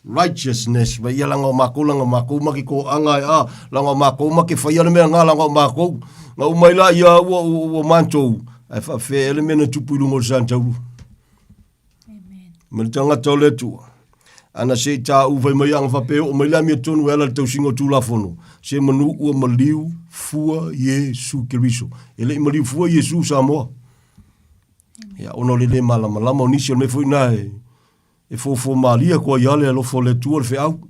righteousness ma ia leaga o makou leaga o makou ma ke toaga e a leaga o makou ma ke faia le mea na leaga o makou na uma ai laia ua ua matou ae faafefea ea le mea na tupu i luga o le santaulu. Ma le tagata o le Atua. Ana se i tāu fai mai ana faapea e oo mai le amiotonu e ala i le tausiga o Tulafono, se manu ua maliu fua Iesu Keriso. E le i maliu fua Iesu Samoa. Ia, ona o le le malamalama o nisi o le mea foi na e, e fofo malie atu ai lava le alofa o le Atua le feau.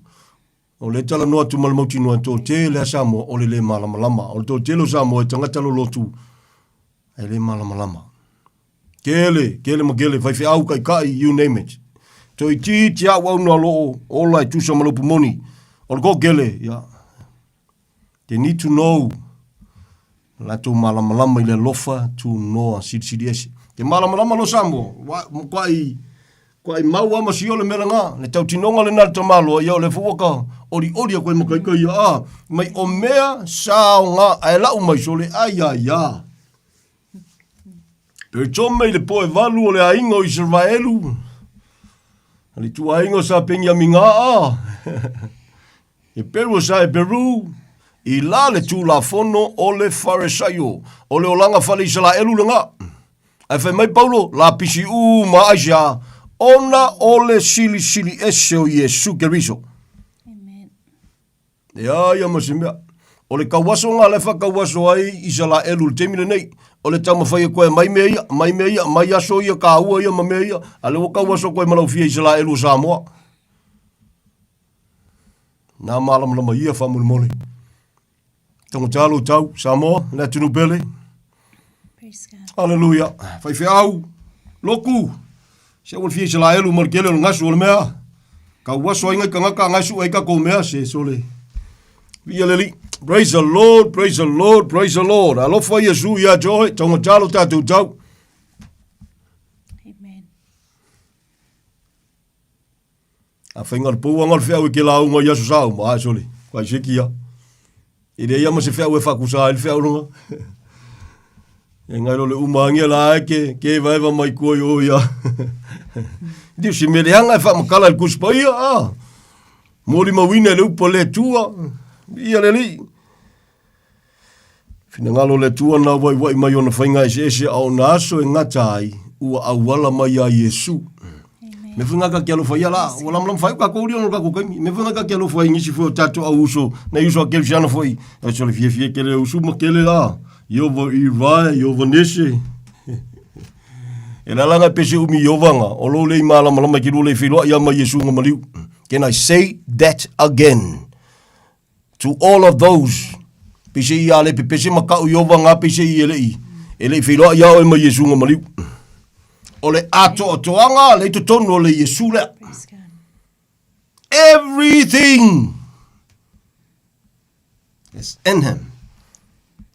O le talanoa atu ma le mautinoa e toatele a Samoa o le le malamalama. O le toatele o Samoa e tagata lolotu e le malamalama. Kele, kele ma kele, faifeau, taitai, you name it. Toeitiiti auauna o lo o ola e tusa ma le upu moni. O le toatele, ia, they need to know latou malamalama i le alofa tunoa silisili ese. Te malamalama loa Samoa, ua matuai matuai mau lava ma sio le mea lena, le tautinoga lena a le tamaloa, ia o lea foi ua ta olioli atu ai ma ita ia, a, mai o mea sa aoga, ae lau mai sole, ai ai a. Peretome i le poe valu o le aiga o Isaraelu, a le ituaiga o sa Peniamina, a, E Peru o sa e Peru, i la le Tulafono o le Faresaio, o le olaga fale Isalaelu lena. Ae fai mai Paulo, lapisi uma aisea, ona o le silisili ese o Iesu Keriso. Amen. E a ia ma se mea. O le tauaso nga la e faatauaso ai Isalaelu i le taimi lenei, o le taumafai atu e aumai mea ia, aumai mea ia, aumai aso ia taua ia ma mea ia, a o lea ua tauaso atu ai ma lau fia Isalaelu o Samoa. Nā malamalama ia faamolemole. Taugata lou tau, Samoa, le atunuu pele. Praise God. Haleluia. Faifeau, loku, se ua le fia Isalaelu ma le tele o le gasu o le mea. Kau aso ai ngai tagata ngai sue ai tatou mea se sole. Viia le Alii. Praise the Lord, praise the Lord, praise the Lord. Alofa Iesu ia te oe, taugata lo tatou tau. Amen. A whainga le pouanga o le feau e ke lauga i aso sa uma, ae sole, kai se kia. E lea ia ma se feau e whakusa ai le feau lunga. E ngai lo le uma angia la e ke, ke vaeva mai kua i o ia. Diu si mele hanga e whamakala i kuspa ia, a. Moli mawina e le upa le tua, ia le lii. Finagalo o le Atua na waiwai mai ona faiga eseese a o na aso e gata ai, ua auala mai ia Iesu. Me fai ngaka ke alofa ia la, ua lamalama fai o kakou lia ona kakou kaimi. Me fai ngaka ke alofa i nisi foi o tatou au uso, nai uso a Kelesiana foi, e sole fiafia kele usu ma kele la, i ova i vae, i ova nese. E lalaga e pese umi i ovaga, o lou le i malamalama i ke lua le i feiloai ia ma Iesu ga maliu. Can I say that again? To all of those, pese i a le pepese ma kau i ovaga pese i e le i, e le i feiloai ia oe ma Iesu ga maliu. O le atoatoaga le i totonu o le Iesu lea. Everything is in him.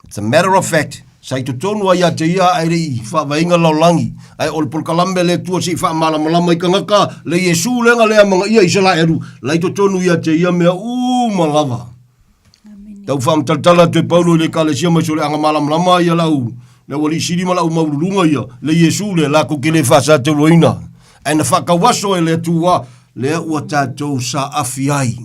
It's a matter of fact, sa i totonu ai ia te ia ae le i faavainga lalolagi, ae o le polokalame le Atua se i faamalamalama i kangaka le Iesu lenga lea manga ia Isalaelu, la i totonu ia te ia mea uma lava. Tau faamatalatala atu e Paulo i le Ekalesia mai so le aga malamalama ia lau le aualii sili ma lau maululuga ia le Iesu lea lakou ke le faasatauloina ae na faakauaso e le Atua lea ua tatou saafi ai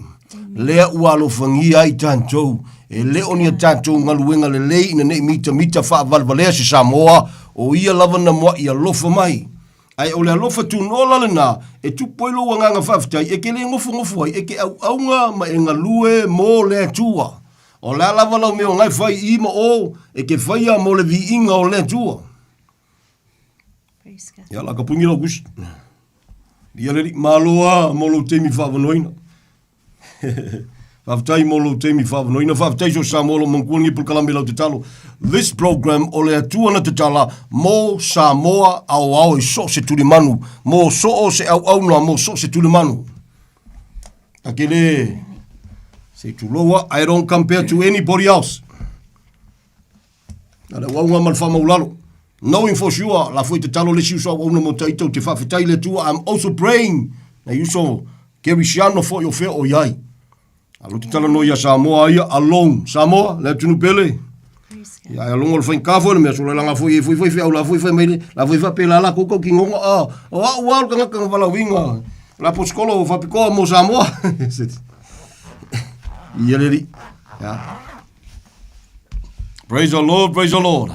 lea ua alofagia ai tatou e le o ni a tatou galuega lelei ina nei mitamita faavalevalea se Samoa o ia lava na mua'i alofa mai Ae o le alofa tunola lena e tupu ai lou agaga faafetai e ke le nofonofo ai, e ke auauna ma e galue mo le Atua. O le a lava lau mea o na e fai i ma o, e ke faia mo le viiga o le Atua. Ia la ka pungi lau kusi. Ia le alii, malo a mo lou taimi faavanoaina. Faafetai mo lou taimi faavanoaina. Faafetai so Samoa lo mangkua ni polokalame lau tatalo. This program o le Atua na tatala mo Samoa aoao i so se tulimanu, mo so o se auauna, mo so se tulimanu. Take le se tuloa, I don't compare to anybody else. Na le auaunga ma le faamaulalo. Knowing for sure, la foi tatalo le isi uso auauna mo taita ou te faafetai le Atua. I'm also praying nai uso Kerisiano foi o fea o iai. A lo tatalo no ia Samoa ia alone. Samoa, le atunuu pele. Ia ai alongo le faigata foi le mea sola langa foi e foi foi feau la foi fai mai le la foi faapela la koukou ki ngonga a o au au le tagata na valaauina la posikolo faapitoa mo Samoa. Ia le alii. Ia. Praise the Lord, praise the Lord.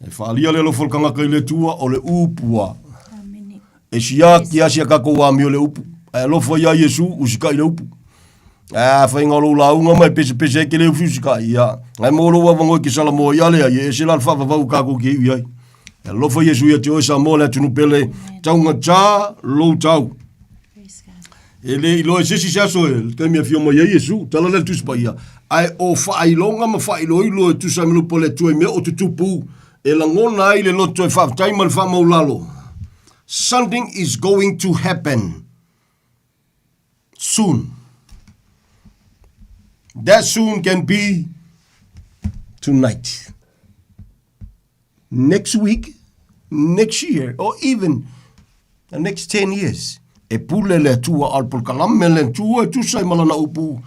E whaalia le alofa o le kangaka i le Atua o le upu a. E sia ki asia kakou a mio le upu. E alofa ia Iesu usikai le upu. A whainga o lou launga mai pese pese e ke le ufi usikai ia. Ngai mo lou awango ki sala mo ia lea ia e se la whaavavau kakou ki iwi ai. E alofa Iesu ia te oe sa mo le atunu pele. Taunga tā lou tau. E le iloa e se isi se aso e le taimi e afio mai ai Iesu, tala lea le Tusi Paia, ae o faailoga ma faailoilo e tusa ai ma le upu a le Atua i mea o tutupu, e lagona ai le loto e faafetai ma le faamaulalo. Something is going to happen soon. That soon can be tonight. Next week, next year, or even the next 10 years. E pule le Atua, a o le polokalame a le Atua e tusa ai ma lana upu,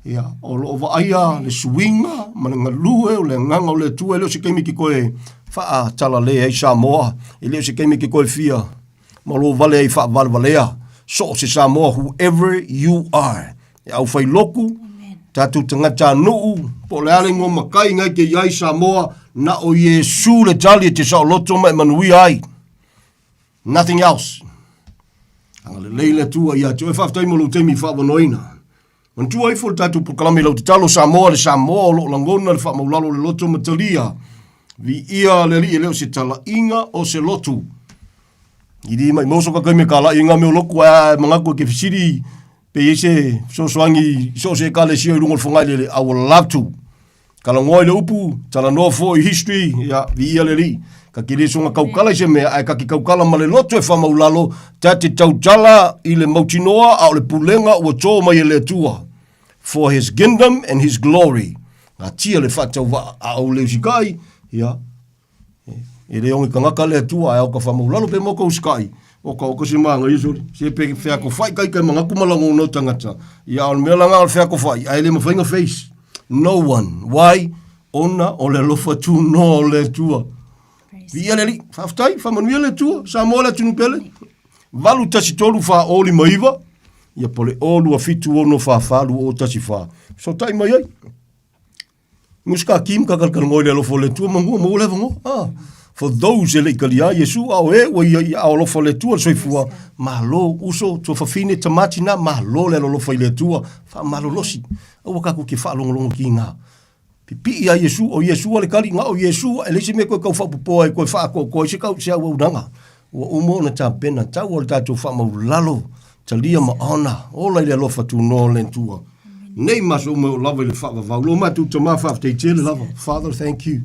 ia, o lo o vaaia le suiga ma le galue o le agaga o le Atua, e le o se taimi ke toe faatalale ai Samoa, e le o se taimi ke toe fia malo vale ai faavalevalea, so o se Samoa, whoever you are. E au whai loku, tātou tagata nuu, po o le a le ingoa makai ngai ke iai Samoa, na o Iesu le tali e te saoloto ma e manuia ai. Nothing else. Agalelei le Atua ia te oe, faafetai mo lou taimi i faavanoaina. Manatua ifo le tatou polokalame i lau tatalo Samoa, le Samoa o lo o lagona le faamaulalo o le loto ma talia. Viia le Alii e le o se talaiga o se lotu. I li mai moso ka kaime ka lai ngā mea o loku ae mangaku e ke fisiri pe i ai se fesoasoani i so o se ekalesia i luga o le Fogailele, I would love to. Talanoa i le upu, talanoa foi i history, ia, viia le Alii. Ka te le soga kaukala i se mea, ae ka te kaukala ma le loto e faamaulalo, ta te tautala i le mautinoa a o le pulega ua tō mai e le Atua. For his kingdom and his glory. Ngatia le faatauvaa a ou le usikai, ia, E le onge kangaka le Atua ae ao ka whamaulalo pe mo ka usikai. O ka o se maanga ia sori. Se pe whea ko whai kai kai mangaku malango no tangata. Ia o le mea langa o le whea ko whai. Ae le mawhainga face. No one. Why? Ona o le alofa tu noa o le Atua. Viia le Alii. Faafetai. Faamanuia le Atua. Samoa le atunuu pele. 8 1 3 4 0 5 9. Ia po le 0 2 7 6 4 4 2 0 1 4. Fesootai mai ai. Nguska kim ka kalkal ngoi le alofa o le Atua ma ngua maua le avanoa. Ah, for those e le i kalia ai Iesu, a o e ua ia i aao alofa o le Atua le soifua, malo, uso, tuafafine, tama, tina, malo le alolofa i le Atua, faamalolosi. Aua kakou ke faalogologo ki nga. Pipii ia Iesu, o Iesu a le kali, na o Iesu, e leai se mea e toe tau faapopoa ai, toe faaatoatoa ai se tau, se auaunaga. Ua uma ona tapena, tau o le tatou faamaulalo, talia ma ona, ola i le alofa tunoa o le Atua. Nei ma aso uma e oo lava i le faavavau. Lo matou tama faafetai tele lava. Father, thank you.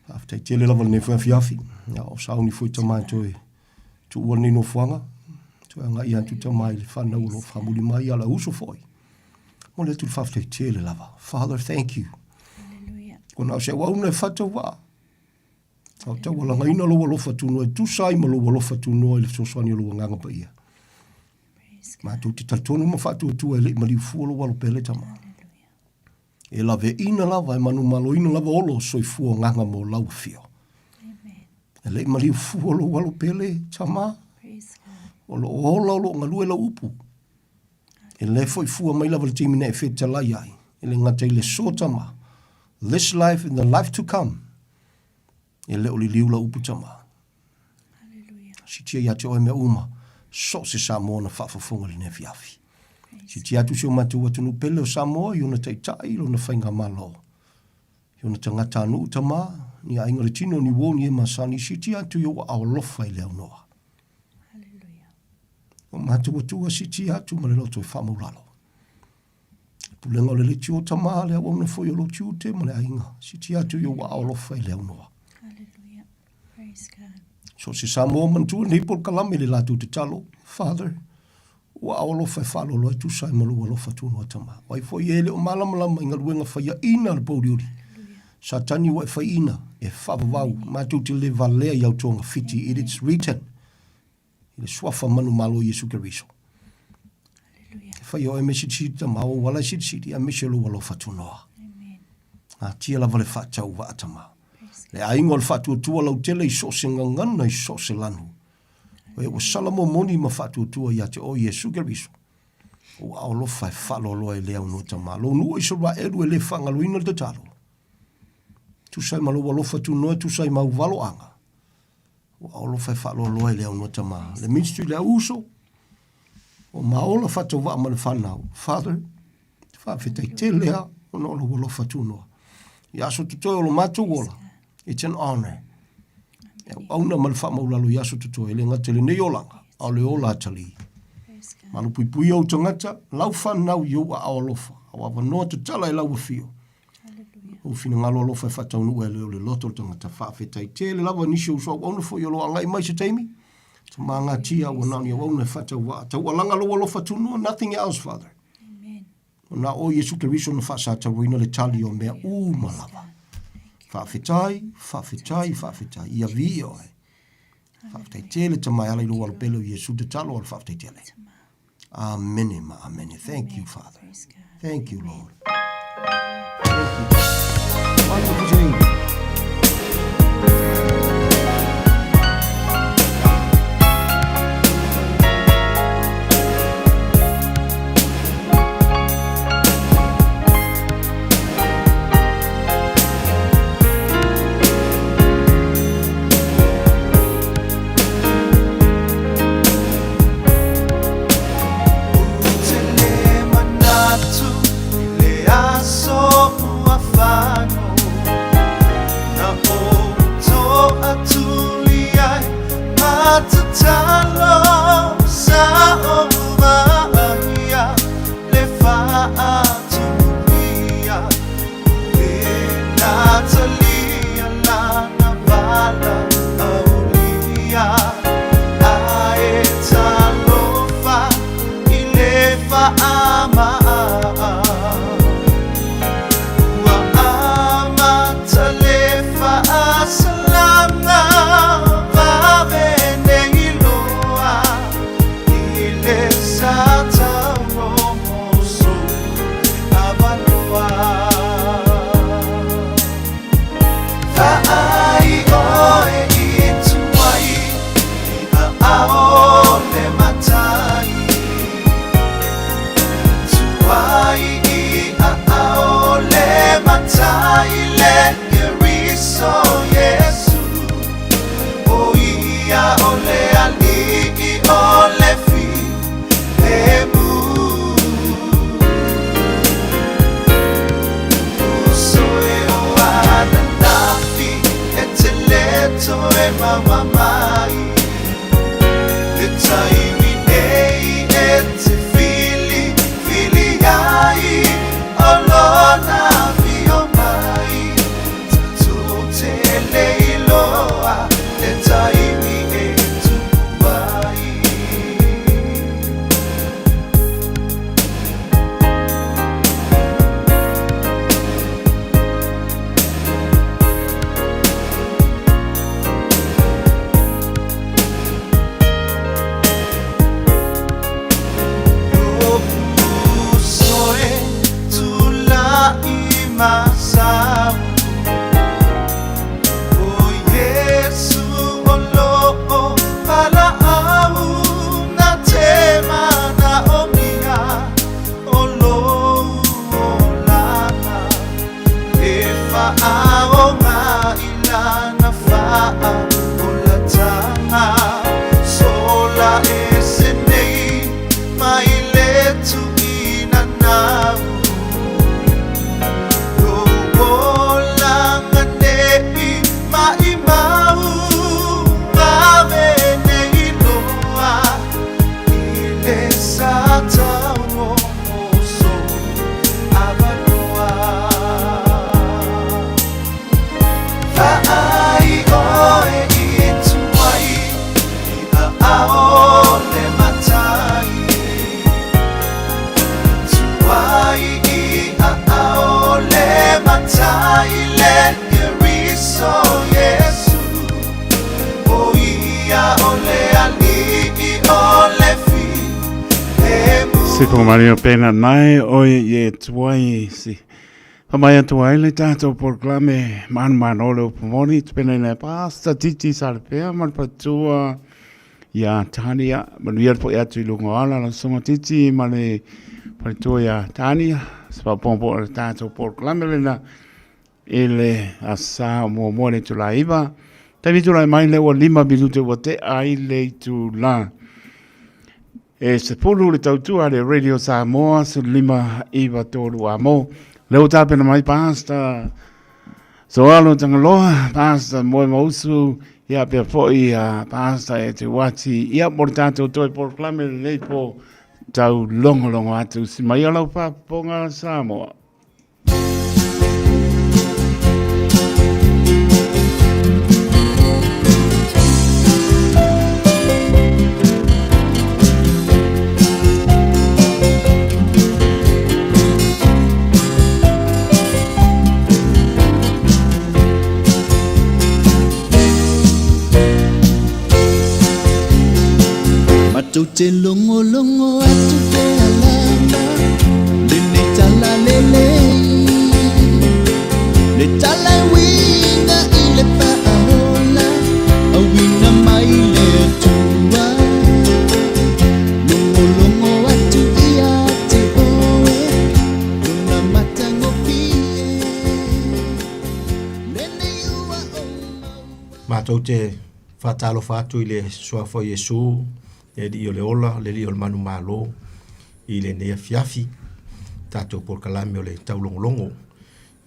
Faafetai tele lava lenei foi afiafi. Ia, o sauni foi tama e toe tuua lenei nofoaga. Toe agai atu tama i le whanau o lo whamuli mai a le uso foi. Mo le atu le faafetai tele lava. Father, thank you. Hallelujah. Ona o se auauna e whataua. Au taualagaina lou alofa tunoa e tusa ai ma lou alofa tunoa i le fesoasoani o lou agaga paia. Matou te talitonu ma faatuatua e le i maliu fua lou alo pele tama. E laveina lava, e manumaloina lava olo soifua agaga mo lau afio. E le i maliu fua lou alo pele tama. O lo o ola o lo o galue lau upu. E le foi fua mai lava le taimi na e fetalai ai. E le gata i le aso tama. This life and the life to come. E le o liliu lau upu tama. Sitia ia te oe mea uma, so o se Samoa na faafofoga i lenei afiafi. Sitia atu si o matou atunuu pele o Samoa i ona taitai, i lona faigamalo, i ona tagatanuu tama, ni aiga o le tino, ni uo, ni e masani, sitia atu i ou aao alofa i le aunoa. O matou atua sitia atu ma le loto e faamaulalo. Pulega o le leitio tama le auauna foi o lou tiute ma le aiga. Sitia atu i ou aao alofa i le aunoa. Hallelujah. Praise God. So se Samoa manatua nei polokalame le latou tatalo. Father, ua aao alofa e faaaloalo ai tusa ai ma lou alofa tunoa tama. O ai foi e le o malamalama i galuega faiaina a le pouliuli. Satani ua e faiina e faavavau matou te le valea i au togafiti. It is written. I le suafa manumalo o Iesu Keriso. E whai o e me silisili tama, o wala e silisili, a mese o lou alofa tunoa. Atia lava le whaatau waa tama. Le aiga o le faatuatua lautele i so o se gagana i so o se lanu. O e ua sala momoni ma faatuatua ia te oe Iesu Keriso. Ua aolofa e faaloaloa e le aunoa tama. Lou nuu o Isaraelu e le faagaloina le tatalo. Tusa ai ma lou alofa tunoa, tusa ai ma au valoaga. Ua aolofa e faaloaloa e le aunoa tama. Le ministry le au uso, o maola faatauvaa ma le fanau. Father, faafetai tele lava ona o lou alofa tunoa. I aso totoe o lo matou ola, it's an honor. E auauna ma le faamaulalo i aso totoe, e le gata i lenei olaga, a o le ola atalii. Malupuipuia ou tagata, lau fanau i ou aao alofa, au avanoa tatala e lau afio. Ou finagalo alofa e faataunuu ai le o le loto o le tagata. Faafetai tele lava nisi o uso auauna foi o lo o agai mai se taimi. Tamagatia ua na o ni auauna e faatauvaa. Taualaga lou alofa tunoa, nothing else, Father. O na o Iesu Keriso na faasatauaina le tali o mea uma lava. Faafetai, faafetai, faafetai. Ia viia oe. Faafetai tele tama e ala i lou alo pele o Iesu tatalo o le faafetai tele. Amene ma amene. Thank you, Father. Thank you, Lord. Thank you. Wonderful taimi nei e te filifili ai o lona afio mai tatou te le iloa le taimi e tupu ai. Se whakamario pēnā nai oe i e tuai si whamai atu ai le tātou porokalame manumanu o le upu moni te pēnei nei Pāsta Titi Sarepea ma le patua i a Tania manuia le poʻi atu i luga o ala lau susuga Titi ma le faletua ia Tania se faaopoopo o le tatou porokalame lena i le asa muamua le itula 9. Taimi tulai mai lea ua 5 minute ua tea ai le itula. E 10 le tautua a le Radio Samoa, 15 9 3 a mo. Lea ua tapena mai Pastor Soalo Tagaloa, Pastor Moe Mausu, ia pea foi a Pastor e te wati, ia mo le tātou toe porokalame lenei po tau longolongo atu si mai o lau faafofoga Samoa. Matou te logologo atu pea lava lenei tala lelei, le tala e uiga i le faaola, auina mai le Atua. Logologo atu ia te oe, lona matagofie, lenei ua ou maua. Matou te faatalofa atu i le Suafa o Iesu, le Alii o le ola, le Alii o le manumalo, i lenei afiafi, tatou polokalame o le taulogologo.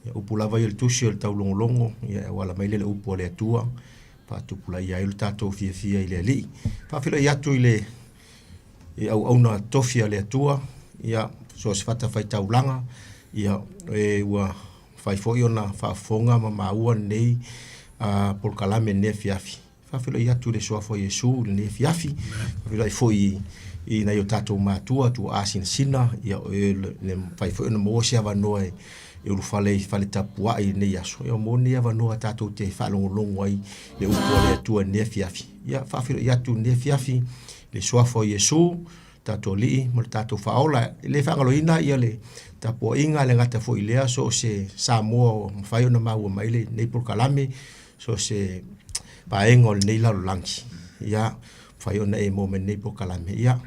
Ia, upu lava ia o le tusi o le taulogologo, ia e auala mai lea i le upu a le Atua, faatupulaia ai lo tatou fiafia i le Alii. Faafeiloai atu i le i auauna tofi a le Atua, ia, so o se fatafaitaulaga, ia, e ua mafai foi ona faafofoga ma maua lenei polokalame i lenei afiafi. Faafeiloai atu i le Suafa o Iesu i lenei afiafi. Faafeiloai foi i nai o tatou matua, tuaa sinasina, ia e le mafai foi ona maua se avanoa e ulufale i fale tapuai i lenei aso. Ia maua lenei avanoa tatou te faalogologo ai le upu a le Atua i lenei afiafi. Ia faafeiloai atu i lenei afiafi i le Suafa o Iesu, tatou Alii ma le tatou Faaola. E le faagaloina ia le tapuaiga, e le gata foi i lea, so o se Samoa ua mafai ona maua mai lenei polokalame, so o se vaega o lenei lalolagi, ia, mafai ona e maua mai lenei polokalame, ia,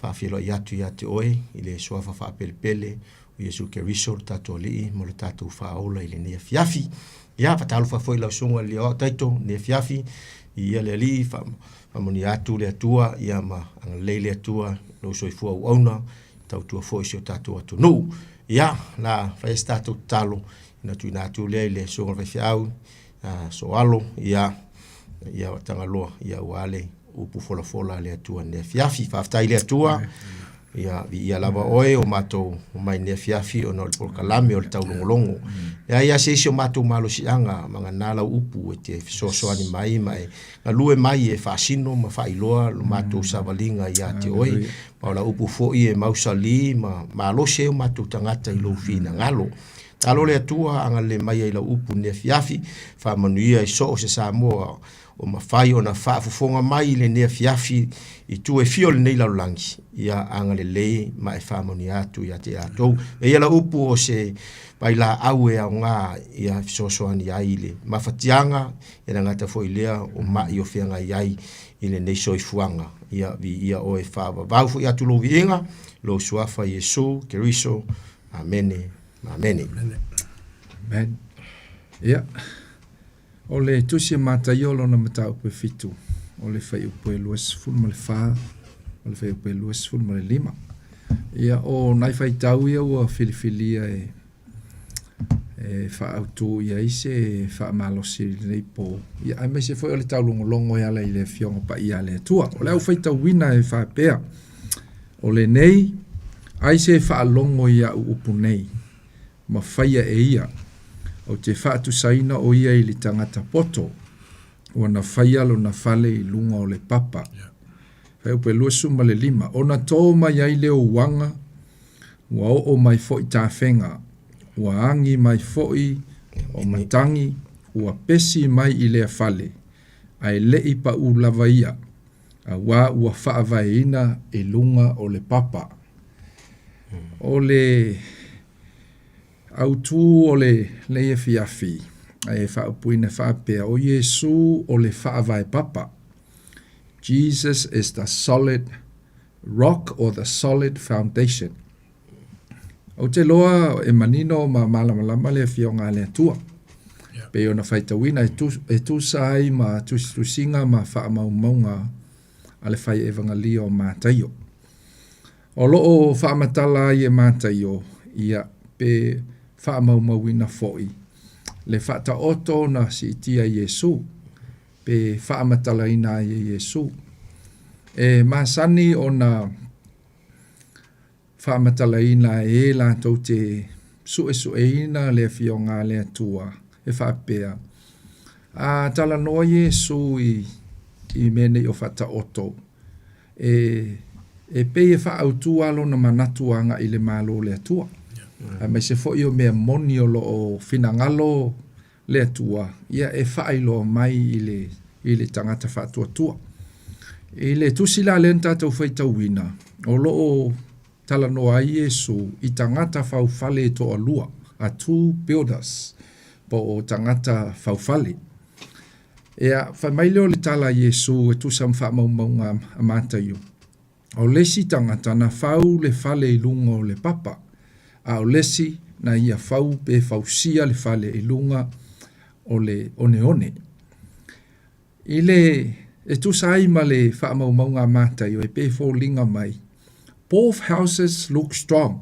faafeiloai atu ia te oe i le Suafa faapelepele o Iesu Keriso lo tatou Alii ma lo tatou Faaola i lenei afiafi. Ia, faatalofa foi i lau Susuga i le Aoao Taito i lenei afiafi, ia le Alii, faamanuia atu le Atua, ia ma agalelei le Atua lou soifua auauna, tautua foi i si o tatou atunuu. Ia, la fai ai se tatou tatalo, ona tuuina atu lea i le Susuga i le Faifeau, Soalo, ia, ia Tagaloa, ia aua le upu folafola a le Atua i lenei afiafi. Faafetai i le Atua, ia viia lava oe o matou omai i lenei afiafi ona o le polokalame o le taulogologo. Leai lava se isi o matou malosiaga vagana lau upu e te fesoasoani mai ma e galue mai e faasino ma faailoa lo matou savaliga ia te oe. Ma o lau upu foi e mausali ma malosi ai o matou tagata i lou finagalo. Talo le Atua agalelei mai ai lau upu i lenei afiafi, faamanuia i so o se Samoa o mafai ona faafofoga mai i lenei afiafi i itu e fia o lenei lalolagi, ia agalelei ma e faamanuia atu ia te i latou. Meia lau upu o se vailaau e aoga ia fesoasoani ai i le mafatiaga, e le gata foi i lea o ma'i o feagai ai i lenei soifuaga. Ia viia oe faavavau foi atu lou viiga, lou suafa Iesu Keriso. Amene. Amene. Amen. Ia, o le Tusi a Mataio lona mataupu e fitu, o le fuaiupu e 24 ma le fuaiupu e 25. Ia, o nai faitau ia ua filifilia e e faaautu i ai se faamalosi i lenei po, ia, aemaise foi o le taulogologo e ala i le Afioga Paia a le Atua. O le au faitauina e faapea, o lenei, ai se faalogo i au upu nei, ma faia e ia, ou te faatusaina o ia i le tagata poto, ua na faia lona fale i luga o le papa. Fuaiupu e 25, Ona tō mai ai lea o uaga, ua oo mai foi tafega, ua agi mai foi o matagi, ua pesi mai i lea fale, ae leʻi paʻū lava ia, auā ua faavaeina i luga o le papa. O le autū o lenei afiafi, e faaupuina faapea, o Iesū o le faavae papa. Jesus is the solid rock or the solid foundation. Ou te loa e manino ma malamalama le afioga a le Atua. Yeah. Pei ona faitauina e, tu, e tusa ai ma tusitusiga ma faamaumauga a le fai evangalia o Mataio. O loo faamatala ai e Mataio ia pe faamaumauina foi le faataoto na siitia Iesu pe faamatalaina ai e Iesu. E masani ona faamatalaina e latou te suesueina le Afioga a le Atua, e faapea, A talanoa Iesu i, i mea nei o faataoto, e, e pei e faaautu lava lona manatu agai i le Malo o le Atua. Aemaise foi o mea moni o lo o finagalo le Atua, ia e faailoa mai i le, i le tagata faatuatua. I le tusi la lea na tatou faitauina, o lo o talanoa ai Iesu i tagata faufale e toalua, a two builders, po o tagata faufale. Ia, fai mai lea o le tala a Iesu e tusa ma faamaumauga a Mataio, O le isi tagata na fau le fale i luga o le papa, a o le isi na ia fau pe fausia le fale i luga o le oneone. I le e tusa ai ma le faamaumauga a Mataio e pei e foliga mai, Both houses look strong.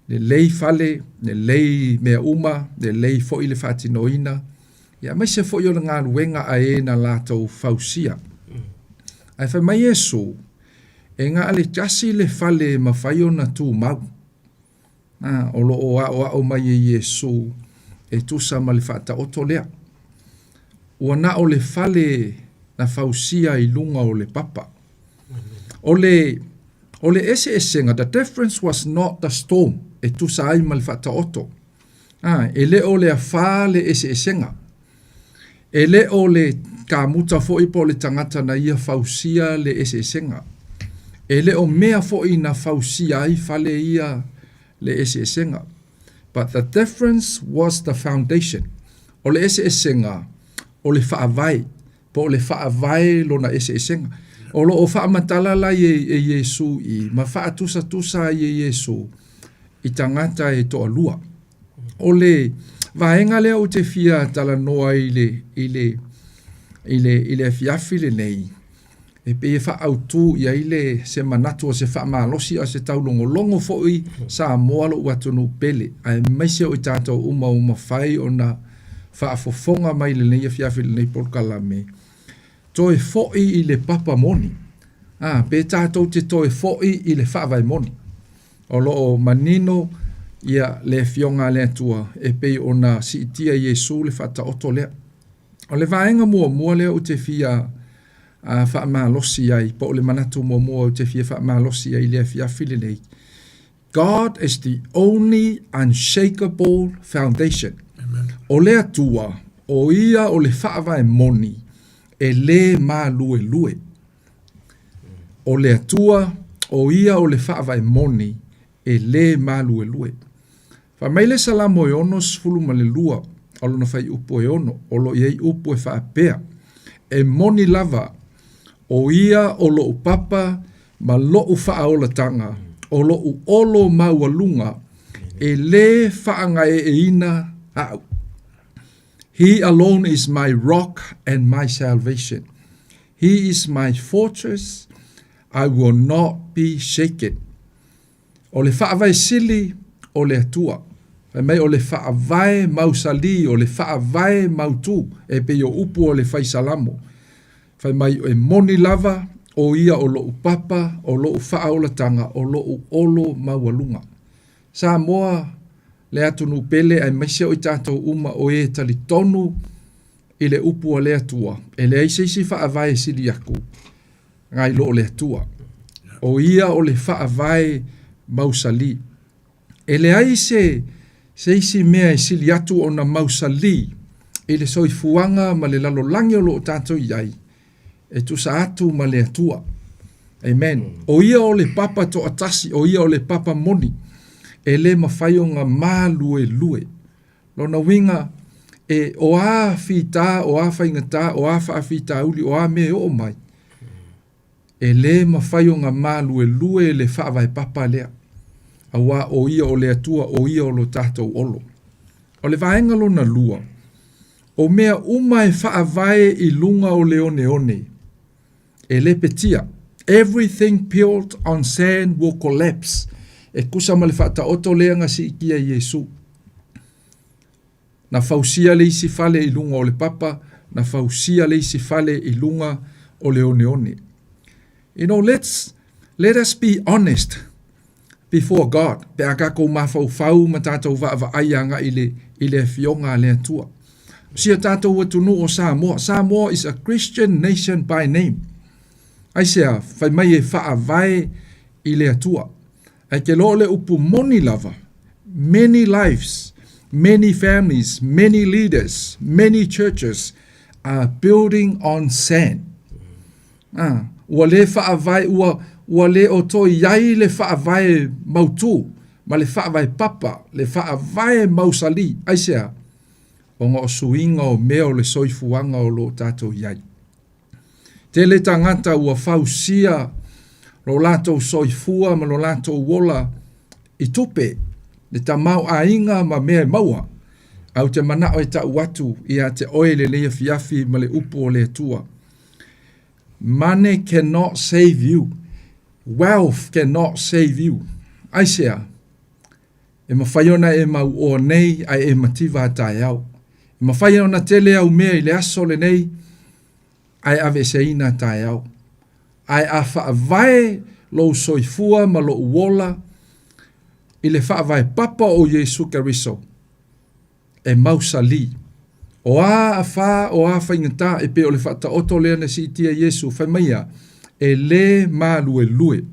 Lelei fale, lelei mea uma, lelei foi le faatinoina, ia aemaise foi o le galuega a e na latou fausia. Ae fai mai Iesu, E na o le tasi le fale e mafai ona tumau. A, o lo o aʻoaʻo mai e Iesu e tusa ma le faataoto lea. Ua na o le fale na fausia i luga o le papa. O le, o le eseesega, the difference was not the storm, e tusa ai ma le faataoto. A, e le o le afā le eseesega. E le o le kamuta foi po o le tagata na ia fausia le eseesega. E le o mea foi na fausia ai fale ia le eseesega. But the difference was the foundation. O le eseesega o le faavae, po o le faavae lona eseesega. O lo o faamatala la e, e Iesu i ma faatusatusa ai e Iesu i tagata e toalua. O le vaega lea ou te fia talanoa i le, i le, i le, i le afiafi lenei, e pei e faaautu i ai le, se manatu o se faamalosi a o se taulogologo foi Samoa lou atunuu pele, aemaise o i tatou uma ua mafai ona faafofoga mai i lenei afiafi i lenei polokalame. Toe foʻi i le papa moni. A, pe tatou te toe foʻi i le faavae moni. O lo o manino ia le Afioga a le Atua e pei ona siitia Iesu le faataoto lea. O le vaega muamua lea ou te fia faamalosi ai, po o le manatu muamua ou te fia faamalosi ai i le afiafi lenei, God is the only unshakable foundation. Amen. O le Atua, o ia o le faavae moni e lē maluelue. O le Atua, o ia o le faavae moni e lē maluelue. Fai mai le Salamo e 62 o lona fuaiupu e 6, o lo o i ai upu e faapea, E moni lava, o ia o loʻu papa ma loʻu faaolataga, o loʻu olo maualuga, e lē faagaeeina aʻu. He alone is my rock and my salvation. He is my fortress, I will not be shaken. O le faavae sili o le Atua. Fai mai o le faavae mausali, o le faavae mautū, e pei o upu o le Fai Salamo. Fai mai e moni lava, o ia o loʻu papa, o loʻu faaolataga, o loʻu olo maualuga. Samoa, le atunuu pele aemaise o i tatou uma o e talitonu i le upu a le Atua, e leai se isi faavae e sili aku nai lo le Atua. O ia o le faavae mausali. E leai se se isi mea e sili atu ona mausali i le soifuaga ma le lalolagi o lo o tatou i ai, e tusa atu ma le Atua. Amen. O ia o le papa toatasi, o ia o le papa moni, e lē mafai ona maluelue. Lona uiga, e, o a fita, o a faigata, o a faafitauli, o a mea e oo mai, e lē mafai ona maluelue le faavae papa lea, auā o Ia o le Atua, o Ia o lo tatou olo. O le vaega lona lua, o mea uma e faavae i luga o le oneone, e lepetia, everything built on sand will collapse, e tusa ma le faataoto lea na siitia e Iesu. Na fausia le isi fale i luga o le papa, na fausia le isi fale i luga o le oneone. You know, let's, let us be honest before God, pe a tatou mafaufau ma tatou vaavaai agai i le, i le Afioga a le Atua. Si o tatou atunuu o Samoa, Samoa is a Christian nation by name. Aisea, fai mai e faavae i le Atua. Ae ke loa o le upu moni lava, many lives, many families, many leaders, many churches are building on sand. Ah, ua lē faavae, ua, ua le o toe i ai le faavae mautū, ma le faavae papa, le faavae mausali. Aisea? Ona o suiga o mea o le soifuaga o lo o tatou i ai. Tele tagata ua fausia lo latou soifua ma lo latou ola i tupe, le tamaoaiga ma mea e maua. Ae ou te manao e tau atu ia te oe lenei afiafi ma le upu o le Atua. Money cannot save you. Wealth cannot save you. Aisea? E mafai ona e mauoa nei ae e mativa a taeao. E mafai ona tele au mea i le aso lenei ae aveeseina a taeao. Ae a faavae lou soifua ma lou ola i le faavae papa o Iesu Keriso, e mausali. O a afā, o a faigata, e pei o le faataoto lea na siitia e Iesu, fai mai ia, e lē maluelue.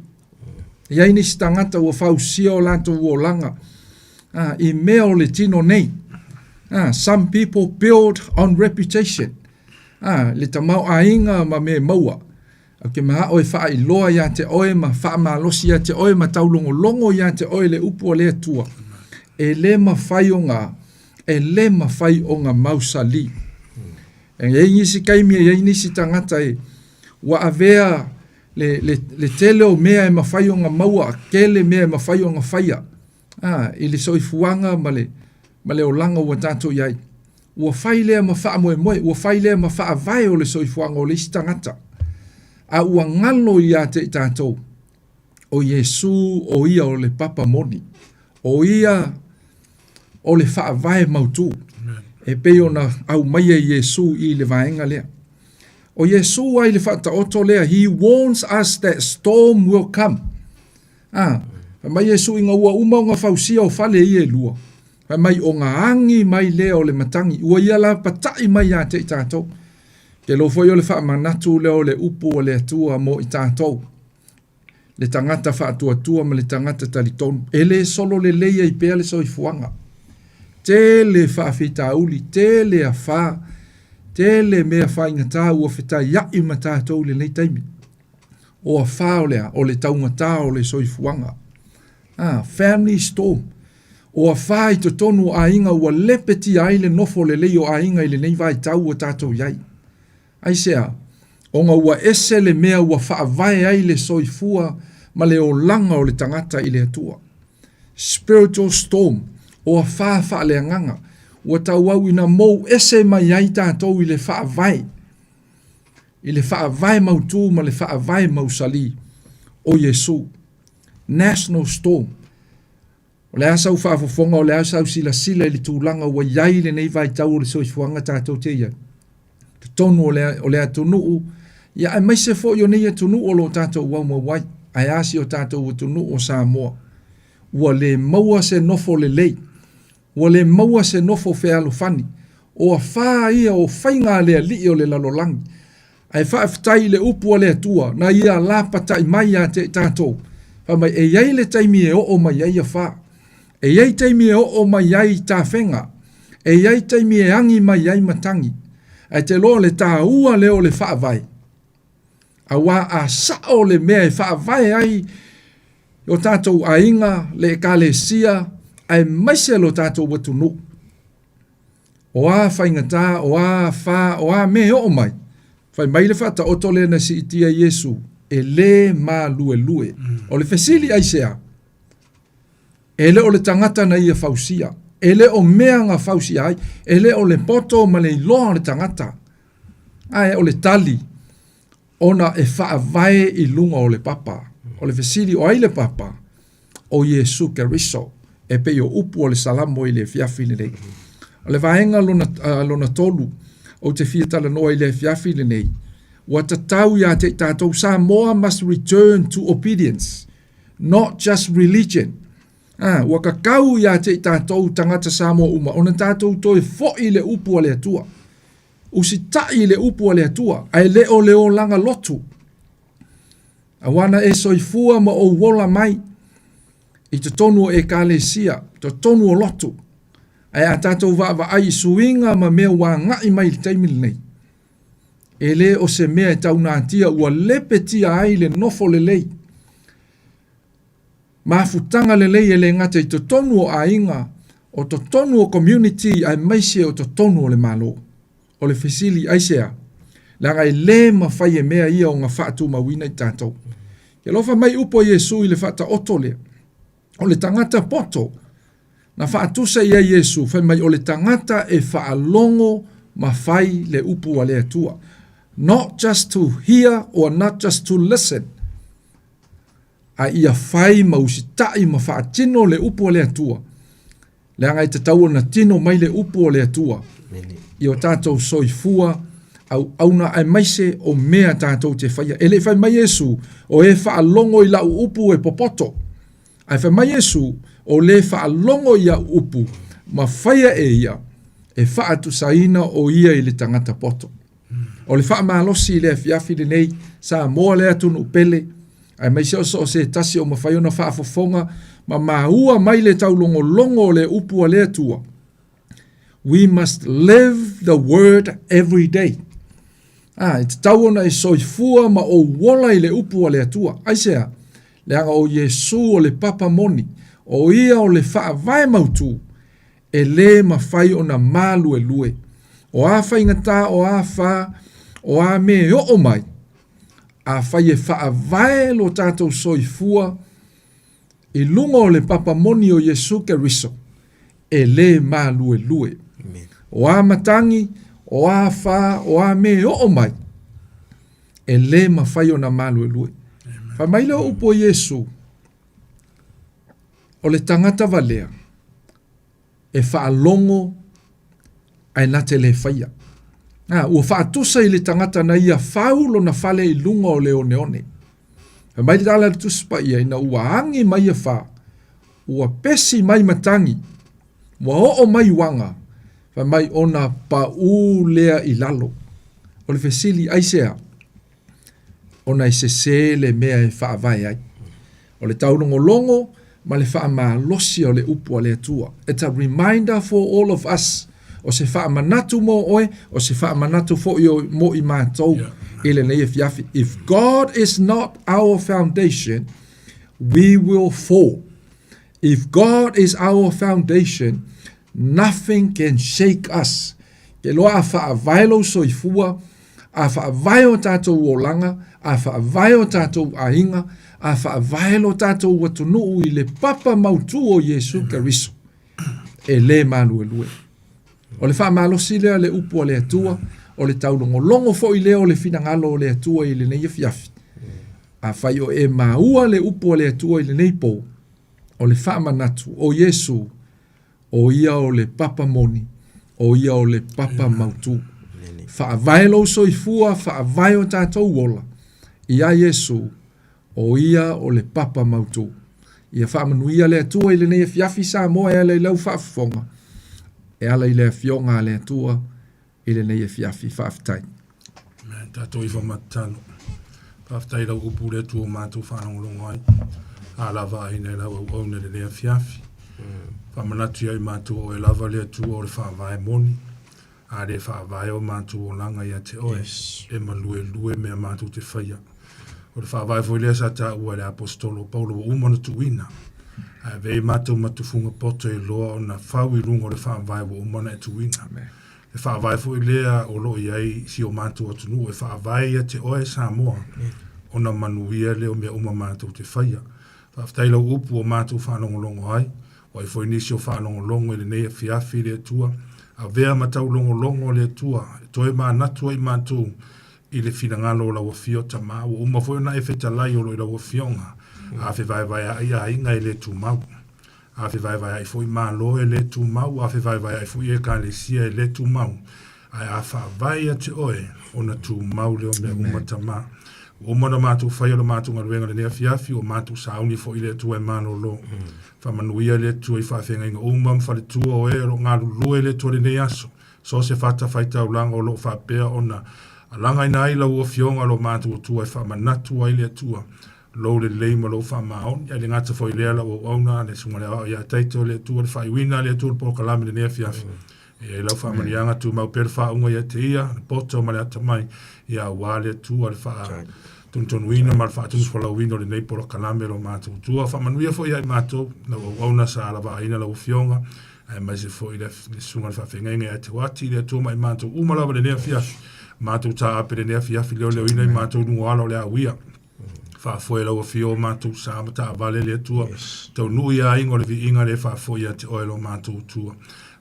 E i ai nisi tagata ua fausia o latou olaga a, i mea o le tino nei. A, some people build on reputation. A, le tamaoaiga ma mea e maua. Ou te manao e faailoa iā te oe ma faamalosi iā te oe ma taulogologo iā te oe le upu a le Atua. E lē mafai ona, e lē mafai ona mausali. E i ai nisi taimi e i ai nisi tagata e ua avea le, le, le tele o mea e mafai ona maua, tele mea e mafai ona faia, a, i le soifuaga ma le, ma le olaga ua tatou i ai. Ua fai lea ma faamoemoe, ua fai lea ma faavae o le soifuaga o le isi tagata. A ua galo ia te i tatou, o Iesū o ia o le papa moni, o ia o le faavae mautū, e pei ona aumaia Iesū i le vaega lea. O Iesu lava i le faataoto lea, He warns us that storm will come. A, fai mai Iesu ina ua uma ona fausia o fale ia e lua, fai mai ona agi mai lea o le matagi, ua ia lapatai mai ia te i tatou. Te iloa foi o le faamanatu lea o le upu a le Atua mo i tatou, le tagata faatuatua ma le tagata talitonu, e le solo lelei ai pea le soifuaga. Tele faafitauli, tele afa, tele mea faigata ua fetaiai ma tatou i lenei taimi. O afa o le a? O le taugata o le soifuaga. Ah, family storm. O afa i totonu o aiga ua lepetia ai le nofo lelei o aiga i lenei vaitau ua tatou i ai. Aisea? Ona ua ese le mea ua faavae ai le soifua ma le olaga o le tagata i le Atua. Spiritual storm, o afa faaleagaga, ua tauau ina mou ese mai ai tatou i le faavae, i le faavae mautu ma le faavae mausali o Iesu. National storm. O le a sau faafofoga, o le a sau silasila i le tulaga ua i ai lenei vaitau o le soifuaga tatou te i ai. Totonu o le, o le atunuu, ia aemaise foi o nei atunuu o lo o tatou aumau ai, ae a si o tatou atunuu o Samoa. Ua le maua se nofo lelei, ua le maua se nofo fealofani, o afā ia o faiga a le alii o le lalolagi. Ae faafetai i le upu a le Atua na ia lapatai mai ia te i tatou, fai mai e i ai le taimi e oo mai ai afā, e i ai taimi e oo mai ai tafega, e i ai taimi e agi mai ai matagi. Ae te iloa o le taua lea o le faavae, auā a sao le mea e faavae ai o tatou aiga, le Ekalesia, aemaise lo tatou atunuu. O a faigata, o a afā, o a mea e oo mai, fai mai le faataoto lea na siitia e Iesu, e lē maluelue. O le fesili aisea? E le o le tagata na ia fausia, e le o mea na fausia ai, e le o le poto ma le iloa o le tagata, ae o le tali, ona e faavae i luga o le papa. O le fesili, o ai le papa? O Iesu Keriso, e pei o upu o le Salamo i le afiafi lenei. O le vaega lona, uh, lona tolu, ou te fia talanoa i le afiafi lenei, ua tatau ia te i tatou, Samoa must return to obedience, not just religion. Ah, ua kakau ia te i tatou tagata Samoa uma, ona tatou toe foi i le upu a le Atua. Usitai i le upu a le Atua, ae le o le olaga lotu. Auā na e soifua ma ou ola mai i totonu o Ekalesia, totonu o lotu. Ae a tatou vaavaai i suiga ma mea ua agai mai i le taimi lenei, e le o se mea e taunatia ua lepetia ai le nofo lelei, mafutaga lelei e le gata i totonu o aiga, o totonu o community aemaise o totonu o le Malo. O le fesili, aisea? Leaga e lē mafai e mea ia ona faatumauina i tatou. Ke alofa mai upu a Iesu i le faataoto lea. O le tagata poto, na faatusa i ai Iesu, fai mai o le tagata e faalogo ma fai le upu a le Atua. Not just to hear or not just to listen, a ia fai ma usitai ma faatino le upu a le Atua. Leaga e tatau ona tino mai le upu o le Atua i o tatou soifua auauna aemaise o mea tatou te faia. E le i fai mai Iesu, o e faalogo i lau upu e popoto. Ae fai mai Iesu, o le faalogo i au upu ma faia e ia, e faatusaina o ia i le tagata poto. O le faamalosi i le afiafi lenei, Samoa le atunuu pele, aemaise o so o se tasi o mafai ona faafofoga ma maua mai le taulogologo o le upu a le Atua. We must live the word every day. Ah, e tatau ona e soifua ma ou ola i le upu a le Atua. Aisea? Leaga o Iesu o le papa moni, o ia o le faavae mautu, e lē mafai ona maluelue. O a faigata, o a fa, o a mea e oo mai, afai e faavae lo tatou soifua i luga o le papa moni o Iesu Keriso, e lē maluelue. O a matagi, o a fa, o a mea e oo mai, e lē mafai ona maluelue. Fai mai lea o upu a Iesu, O le tagata valea e faalogo ae na te le faia. A, ua faatusa i le tagata na ia fau lona fale i luga o le oneone. Fai mai le tala a le Tusi Paia, ina ua agi mai afa, ua pesi mai matagi, ua oo mai uaga, fai mai ona paū lea i lalo. O le fesili, aisea? Ona e sesē le mea e faavae ai. O le taulogologo ma le faamalosi o le upu a le Atua. It's a reminder for all of us. O se faamanatu mo oe, o se faamanatu foi mo i matou i lenei afiafi. If God is not our foundation, we will fall. If God is our foundation, nothing can shake us. Ke loa a faavae lou soifua, a faavae o tatou olaga, a faavae o tatou aiga, a faavae lo tatou atunuu i le papa mautū o Iesu Keriso, e lē maluelue. O le faamalosi lea le upu a le Atua, o le taulogologo foi lea o le finagalo o le Atua i lenei afiafi. Afai o e maua le upu a le Atua i lenei pō, o le faamanatu, o Iesu, o ia o le papa moni, o ia o le papa mautū. Faavae lou soifua, faavae o tatou ola, iā Iesu, o ia o le papa mautū. Ia faamanuia le Atua i lenei afiafi Samoa e ala i lau faafofoga, e ala i le Afioga a le Atua, i lenei afiafi. Faafetai. Amen. Tatou ifo ma tatalo. Faafetai i lau upu le Atua ua matou faalogologo ai. A lava aina i lau auauna i lenei afiafi. Faamanatu ia i matou o oe lava le Atua o le faavae moni. A le faavae o matou olaga ia te oe, yes. E maluelue mea matou te faia. O le faavae foi lea sa taua e le Aposetolo o Paulo ua uma ona tuuina. Ae avea i matou ma tufuga poto e iloa ona fau i luga o le faavae ua uma ona e tuuina. Amen. E faavae foi lea o lo o i ai si o matou atunuu e faavae ia te oe Samoa ona manuia lea o mea uma matou te faia. Faafetai i lau upu ua matou faalogologo ai, ua ai foi nisi o faalogologo i lenei afiafi le Atua. Avea ma taulogologo le Atua e toe manatu ai matou i le finagalo o lau Afio Tama. Ua uma foi ona e fetalai o lo o i lau Afioga, a fevaevaeaai aiga e le tumau. A fevaevaea'i foi Malo e lē tumau, a fevaevaea'i foi Ekalesia e lē tumau, ae a faavae ia te oe, ona tumau lea o mea uma Tama. Ua uma ona matou faia lo matou galuega i lenei afiafi, ua matou sauni foi i le Atua e malolo. Faamanuia le Atua i faafeagaiga uma ma faletua o e o lo o galulue i le Atua i lenei aso. So o se fatafaitaulaga o lo o faapea ona alagaina ai lau Afioga lo matou Atua e faamanatu ai le Atua lou lelei ma lou faamaoni. Ae le gata foi i lea lau auauna, le Susuga i le Aoao ia Taito le Atua, le faaiuina a le Atua o le polokalame i lenei afiafi. E i ai lau faamanuiaga tumau pea le faauga ia te ia, le poto ma le atamai, ia aua le Atua le faatonutonuina ma le faatonufolauina o lenei polokalame lo matou Atua. Faamanuia foi ia i matou, lau auauna sa alavaaina lau Afioga, aemaise foi le susuga i le faafeagaiga ia Te Wati, le Atua ma i matou uma lava i lenei afiafi. Matou taape i lenei afiafi leoleoina i matou i luga o ala o le a uia. Faafoe lau afio o matou sa ma taavale le Atua. Yes. Taunuu ia aiga o le viiga le faafoe ia te oe lo matou Atua.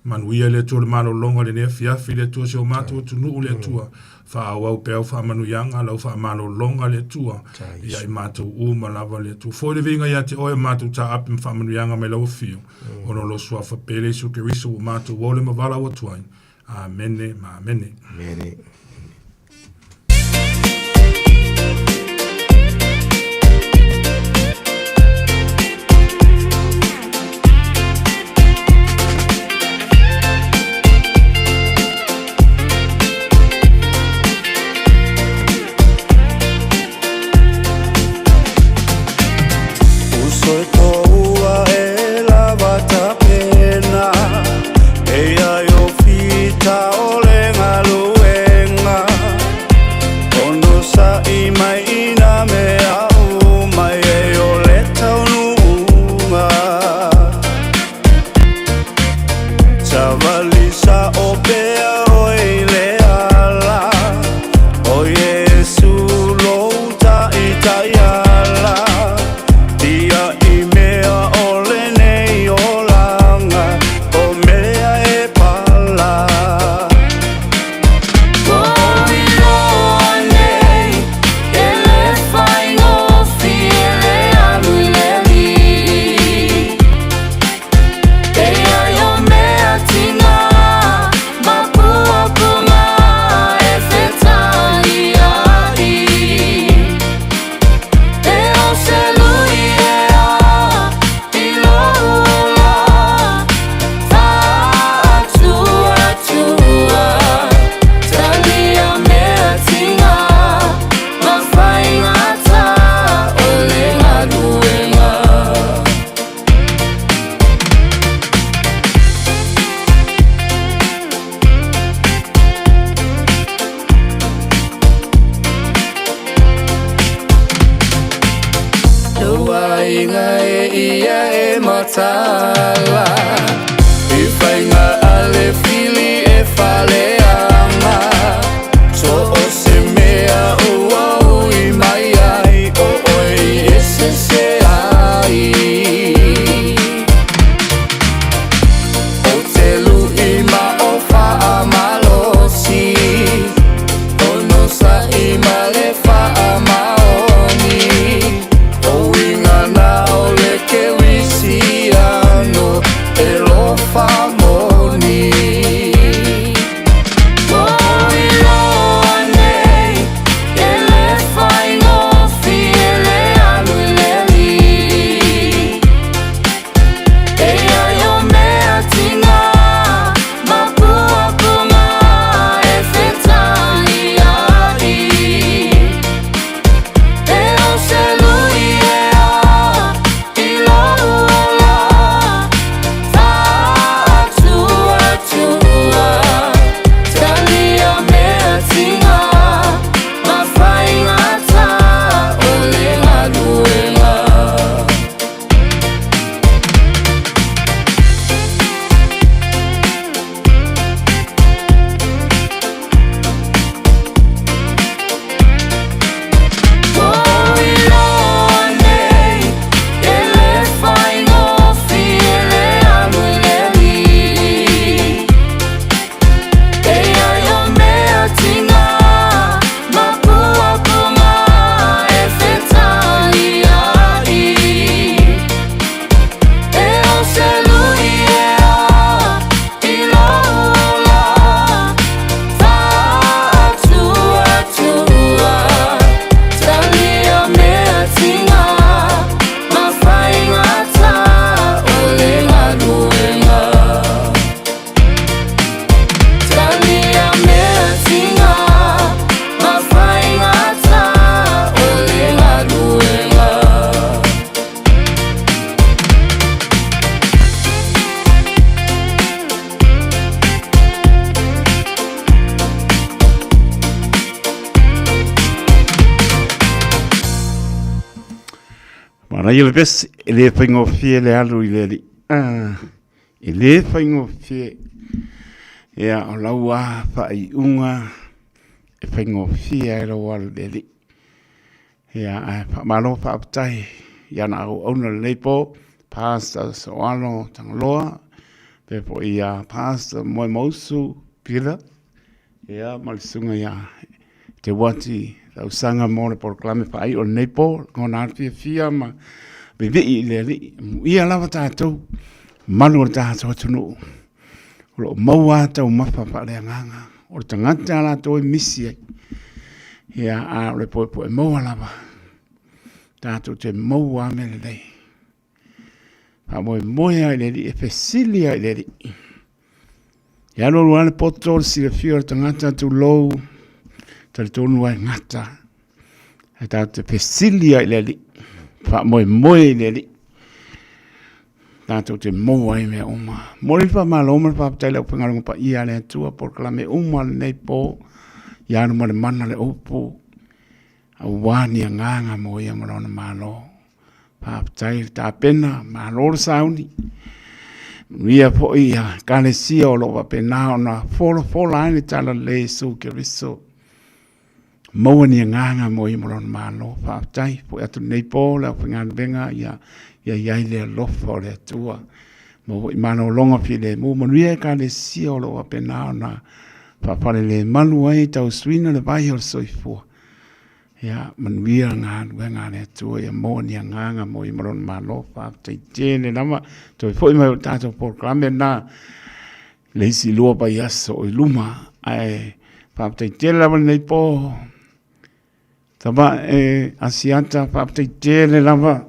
Manuia le Atua le malologa lenei afiafi le Atua si o matou atunuu le Atua. Faaauau pea au faamanuiaga lau faamalologa le Atua. Ia i matou uma lava le Atua. Foi le viiga ia te oe o matou taape ma faamanuiaga mai lau afio. Ona o lo suafa pele Isu Keriso ua matou ole ma valaau atu ai. Amene ma amene. Amene. e ia e mataala I faiga a le fili e faleaga So o se mea ua ui mai ai O oe i esese ai O te lu'i ma o faamalosi Onosa'i ma le faamaoni O uiga na o le kerisiano e lofa moni Manaia le vesi, e le faigofie le alu i le alii. Ah, e le faigofie. Ia, o lau a faaiuga e faigofie ai lau alu i le alii. Ia, ae faamalo faafetai i ana auauna lenei po, Pastor Soalo Tagaloa, faapea foi ia Pastor Moemausu Peter, ia ma le susuga ia Te Uati Tausaga mo le polokalame faaiu o lenei po, lagona lava le fiafia ma vivii i le Alii. Amuia lava tatou, malu o le tatou atunuu, o lo o maua lava taumafa faaleagaga, o le tagata latou e misi ai. Ia, a o le poepoe maua lava, tatou te maua lava mea lelei. Faamoemoe lava i le Alii, e fesili lava i le Alii. E alu alu lava le poto, le silafia o le tagata, tulou, talitonu lava e gata. Ae tatou te fesili lava i le Alii, faamoemoe i le Alii, tatou te maua ai mea uma. Momoli le faamalo ma le faafetai i le aufaigaluega paia a le Atua, polokalame uma o lenei po, ia alu ma le mana le upu, aua ni agaga mo ia ma lona Malo. Faafetai le tapena, malo le sauni. Manuia foi ia Ekalesia o lo o faapena ona folafola ai le Talalelei Iesu Keriso. Maua ni agaga mo ia ma lona Malo. Faafetai foi atu lenei po le aufaigaluega ia ia i ai le alofa o le Atua. Maua foi malologa filemu. Manuia Ekalesia o lo o faapena ona faafalelemalu ai tausuina le vai o le soifua. Ia manuia galuega a le Atua, ia maua ni agaga mo ia ma lona Malo. Faafetai tele lava. Toe foi mai o le tatou polokalame lena le isi 2 vaiaso o i luma. Ae faafetai tele lava lenei po. Tavae Asiata, faafetai tele lava.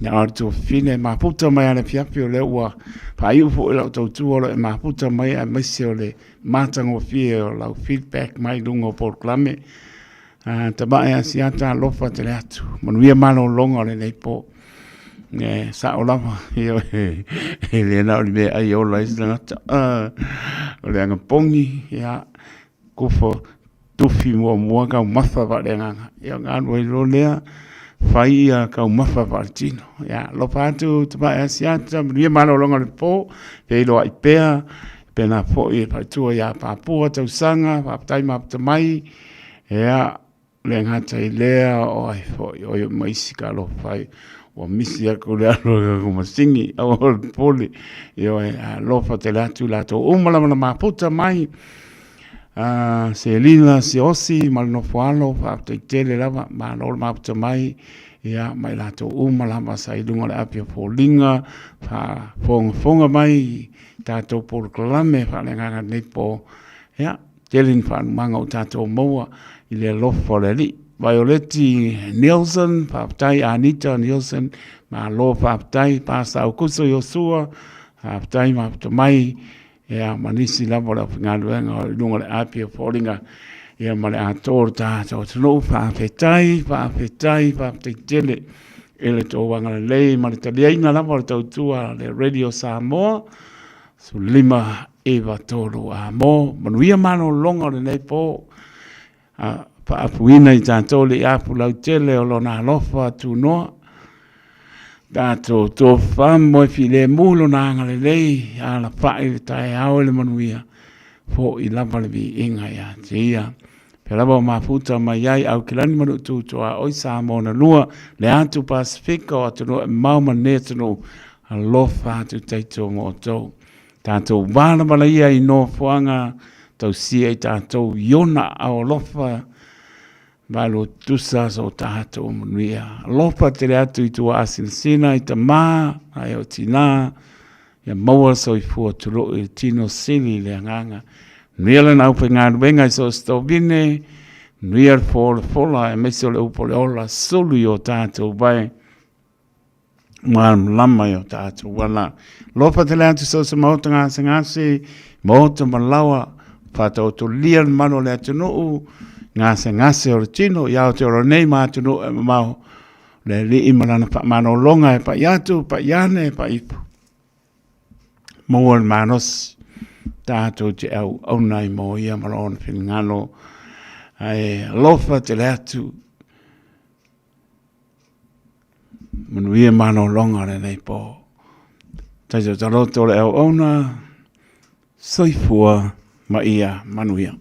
Ia o le tuafafine e mafuta mai lava i le afiafi o lea ua faaiu foi lau tautua o lo o e mafuta mai aemaise o le matagofie o lau feedback mai luga o polokalame. Tavae Asiata, alofa tele atu. Manuia malologa o lenei po. E sao lava, ioe, e le na o le meaai e ola ai se tagata. O le agapogi, ia, kufa tufi muamua taumafa faaleagaga. Ia ona alu ai loa lea, Fai ia taumafa faaletino. Ia, alofa atu Tamae Asiata, manuia malologa o le po, feiloai pea, pena foi e faletua ia Papua Tausaga, faafetai mafuta mai, ia, le gata i lea, o ai foi, o ai ma isi talofa ai, ua misi atu le alu a le masini, aua o le popole, ioe, alofa tele atu i latou uma lava na mafuta mai, Selina Siaosi ma le nofo alo, faafetai tele lava, malo le mafuta mai, ia, ma i latou uma lava sa i luga o le api o foliga, faafogafoga mai i tatou polokalame faaleagaga i lenei po, ia, tele ni faalumaga ua tatou maua i le alofa o le Alii. Vaioleti Nielsen, faafetai, Anita Nielsen, malo faafetai, Pasta Aukuso Iosua, faafetai mafuta mai, ia ma nisi lava o le aufaigaluega o i luga o le api o foliga, ia ma le atoa o le tatou atunuu. Faafetai, faafetai, faafetai tele i le tou agalelei ma le taliaina lava o le tautua a le Radio Samoa 15 93 A mo manuia malologa o lenei po. A faapuina i tatou le apu lautele o lona alofa tunoa, tatou tofamoe filemu lona agalelei, alafai le taeao i le manuia, fo'i lava le viiga ia te ia. Pea lava o mafuta mai ai Aukilani ma Nuutu tuaoi Samoa na lua, le atu Pasifika o atunuu e mamao ma lenei atunuu, alofa atu taito mo outou. Tatou valavala ia i nofoaga tausia i tatou i ona aao alofa valuatusa so tatou manuia. Alofa tele atu i tua asinasina i tama ae o tina, ia maua le soifua tulou i le tino sili i le agaga. Manuia lana aufaigaluega i so o se tovine, manuia le folafola aemaise o le upu o le ola, sulu i o tatou vae. Malamalama i o tatou ala. Alofa tele atu so o se maota gasegase, maota ma laoa, faataotolia le mamalu o le atunuu, gasegase o le tino i Aotearoa nei ma atunuu e mamao, le Alii ma Lana faamalologa e pai atu, pai ane, pai ifo. Maua le malosi, tatou te auauna ai mo ia ma lona finagalo. Ae alofa tele atu. Manuia malologa o lenei po. Taito taloto o le auauna, soifua ma ia manuia.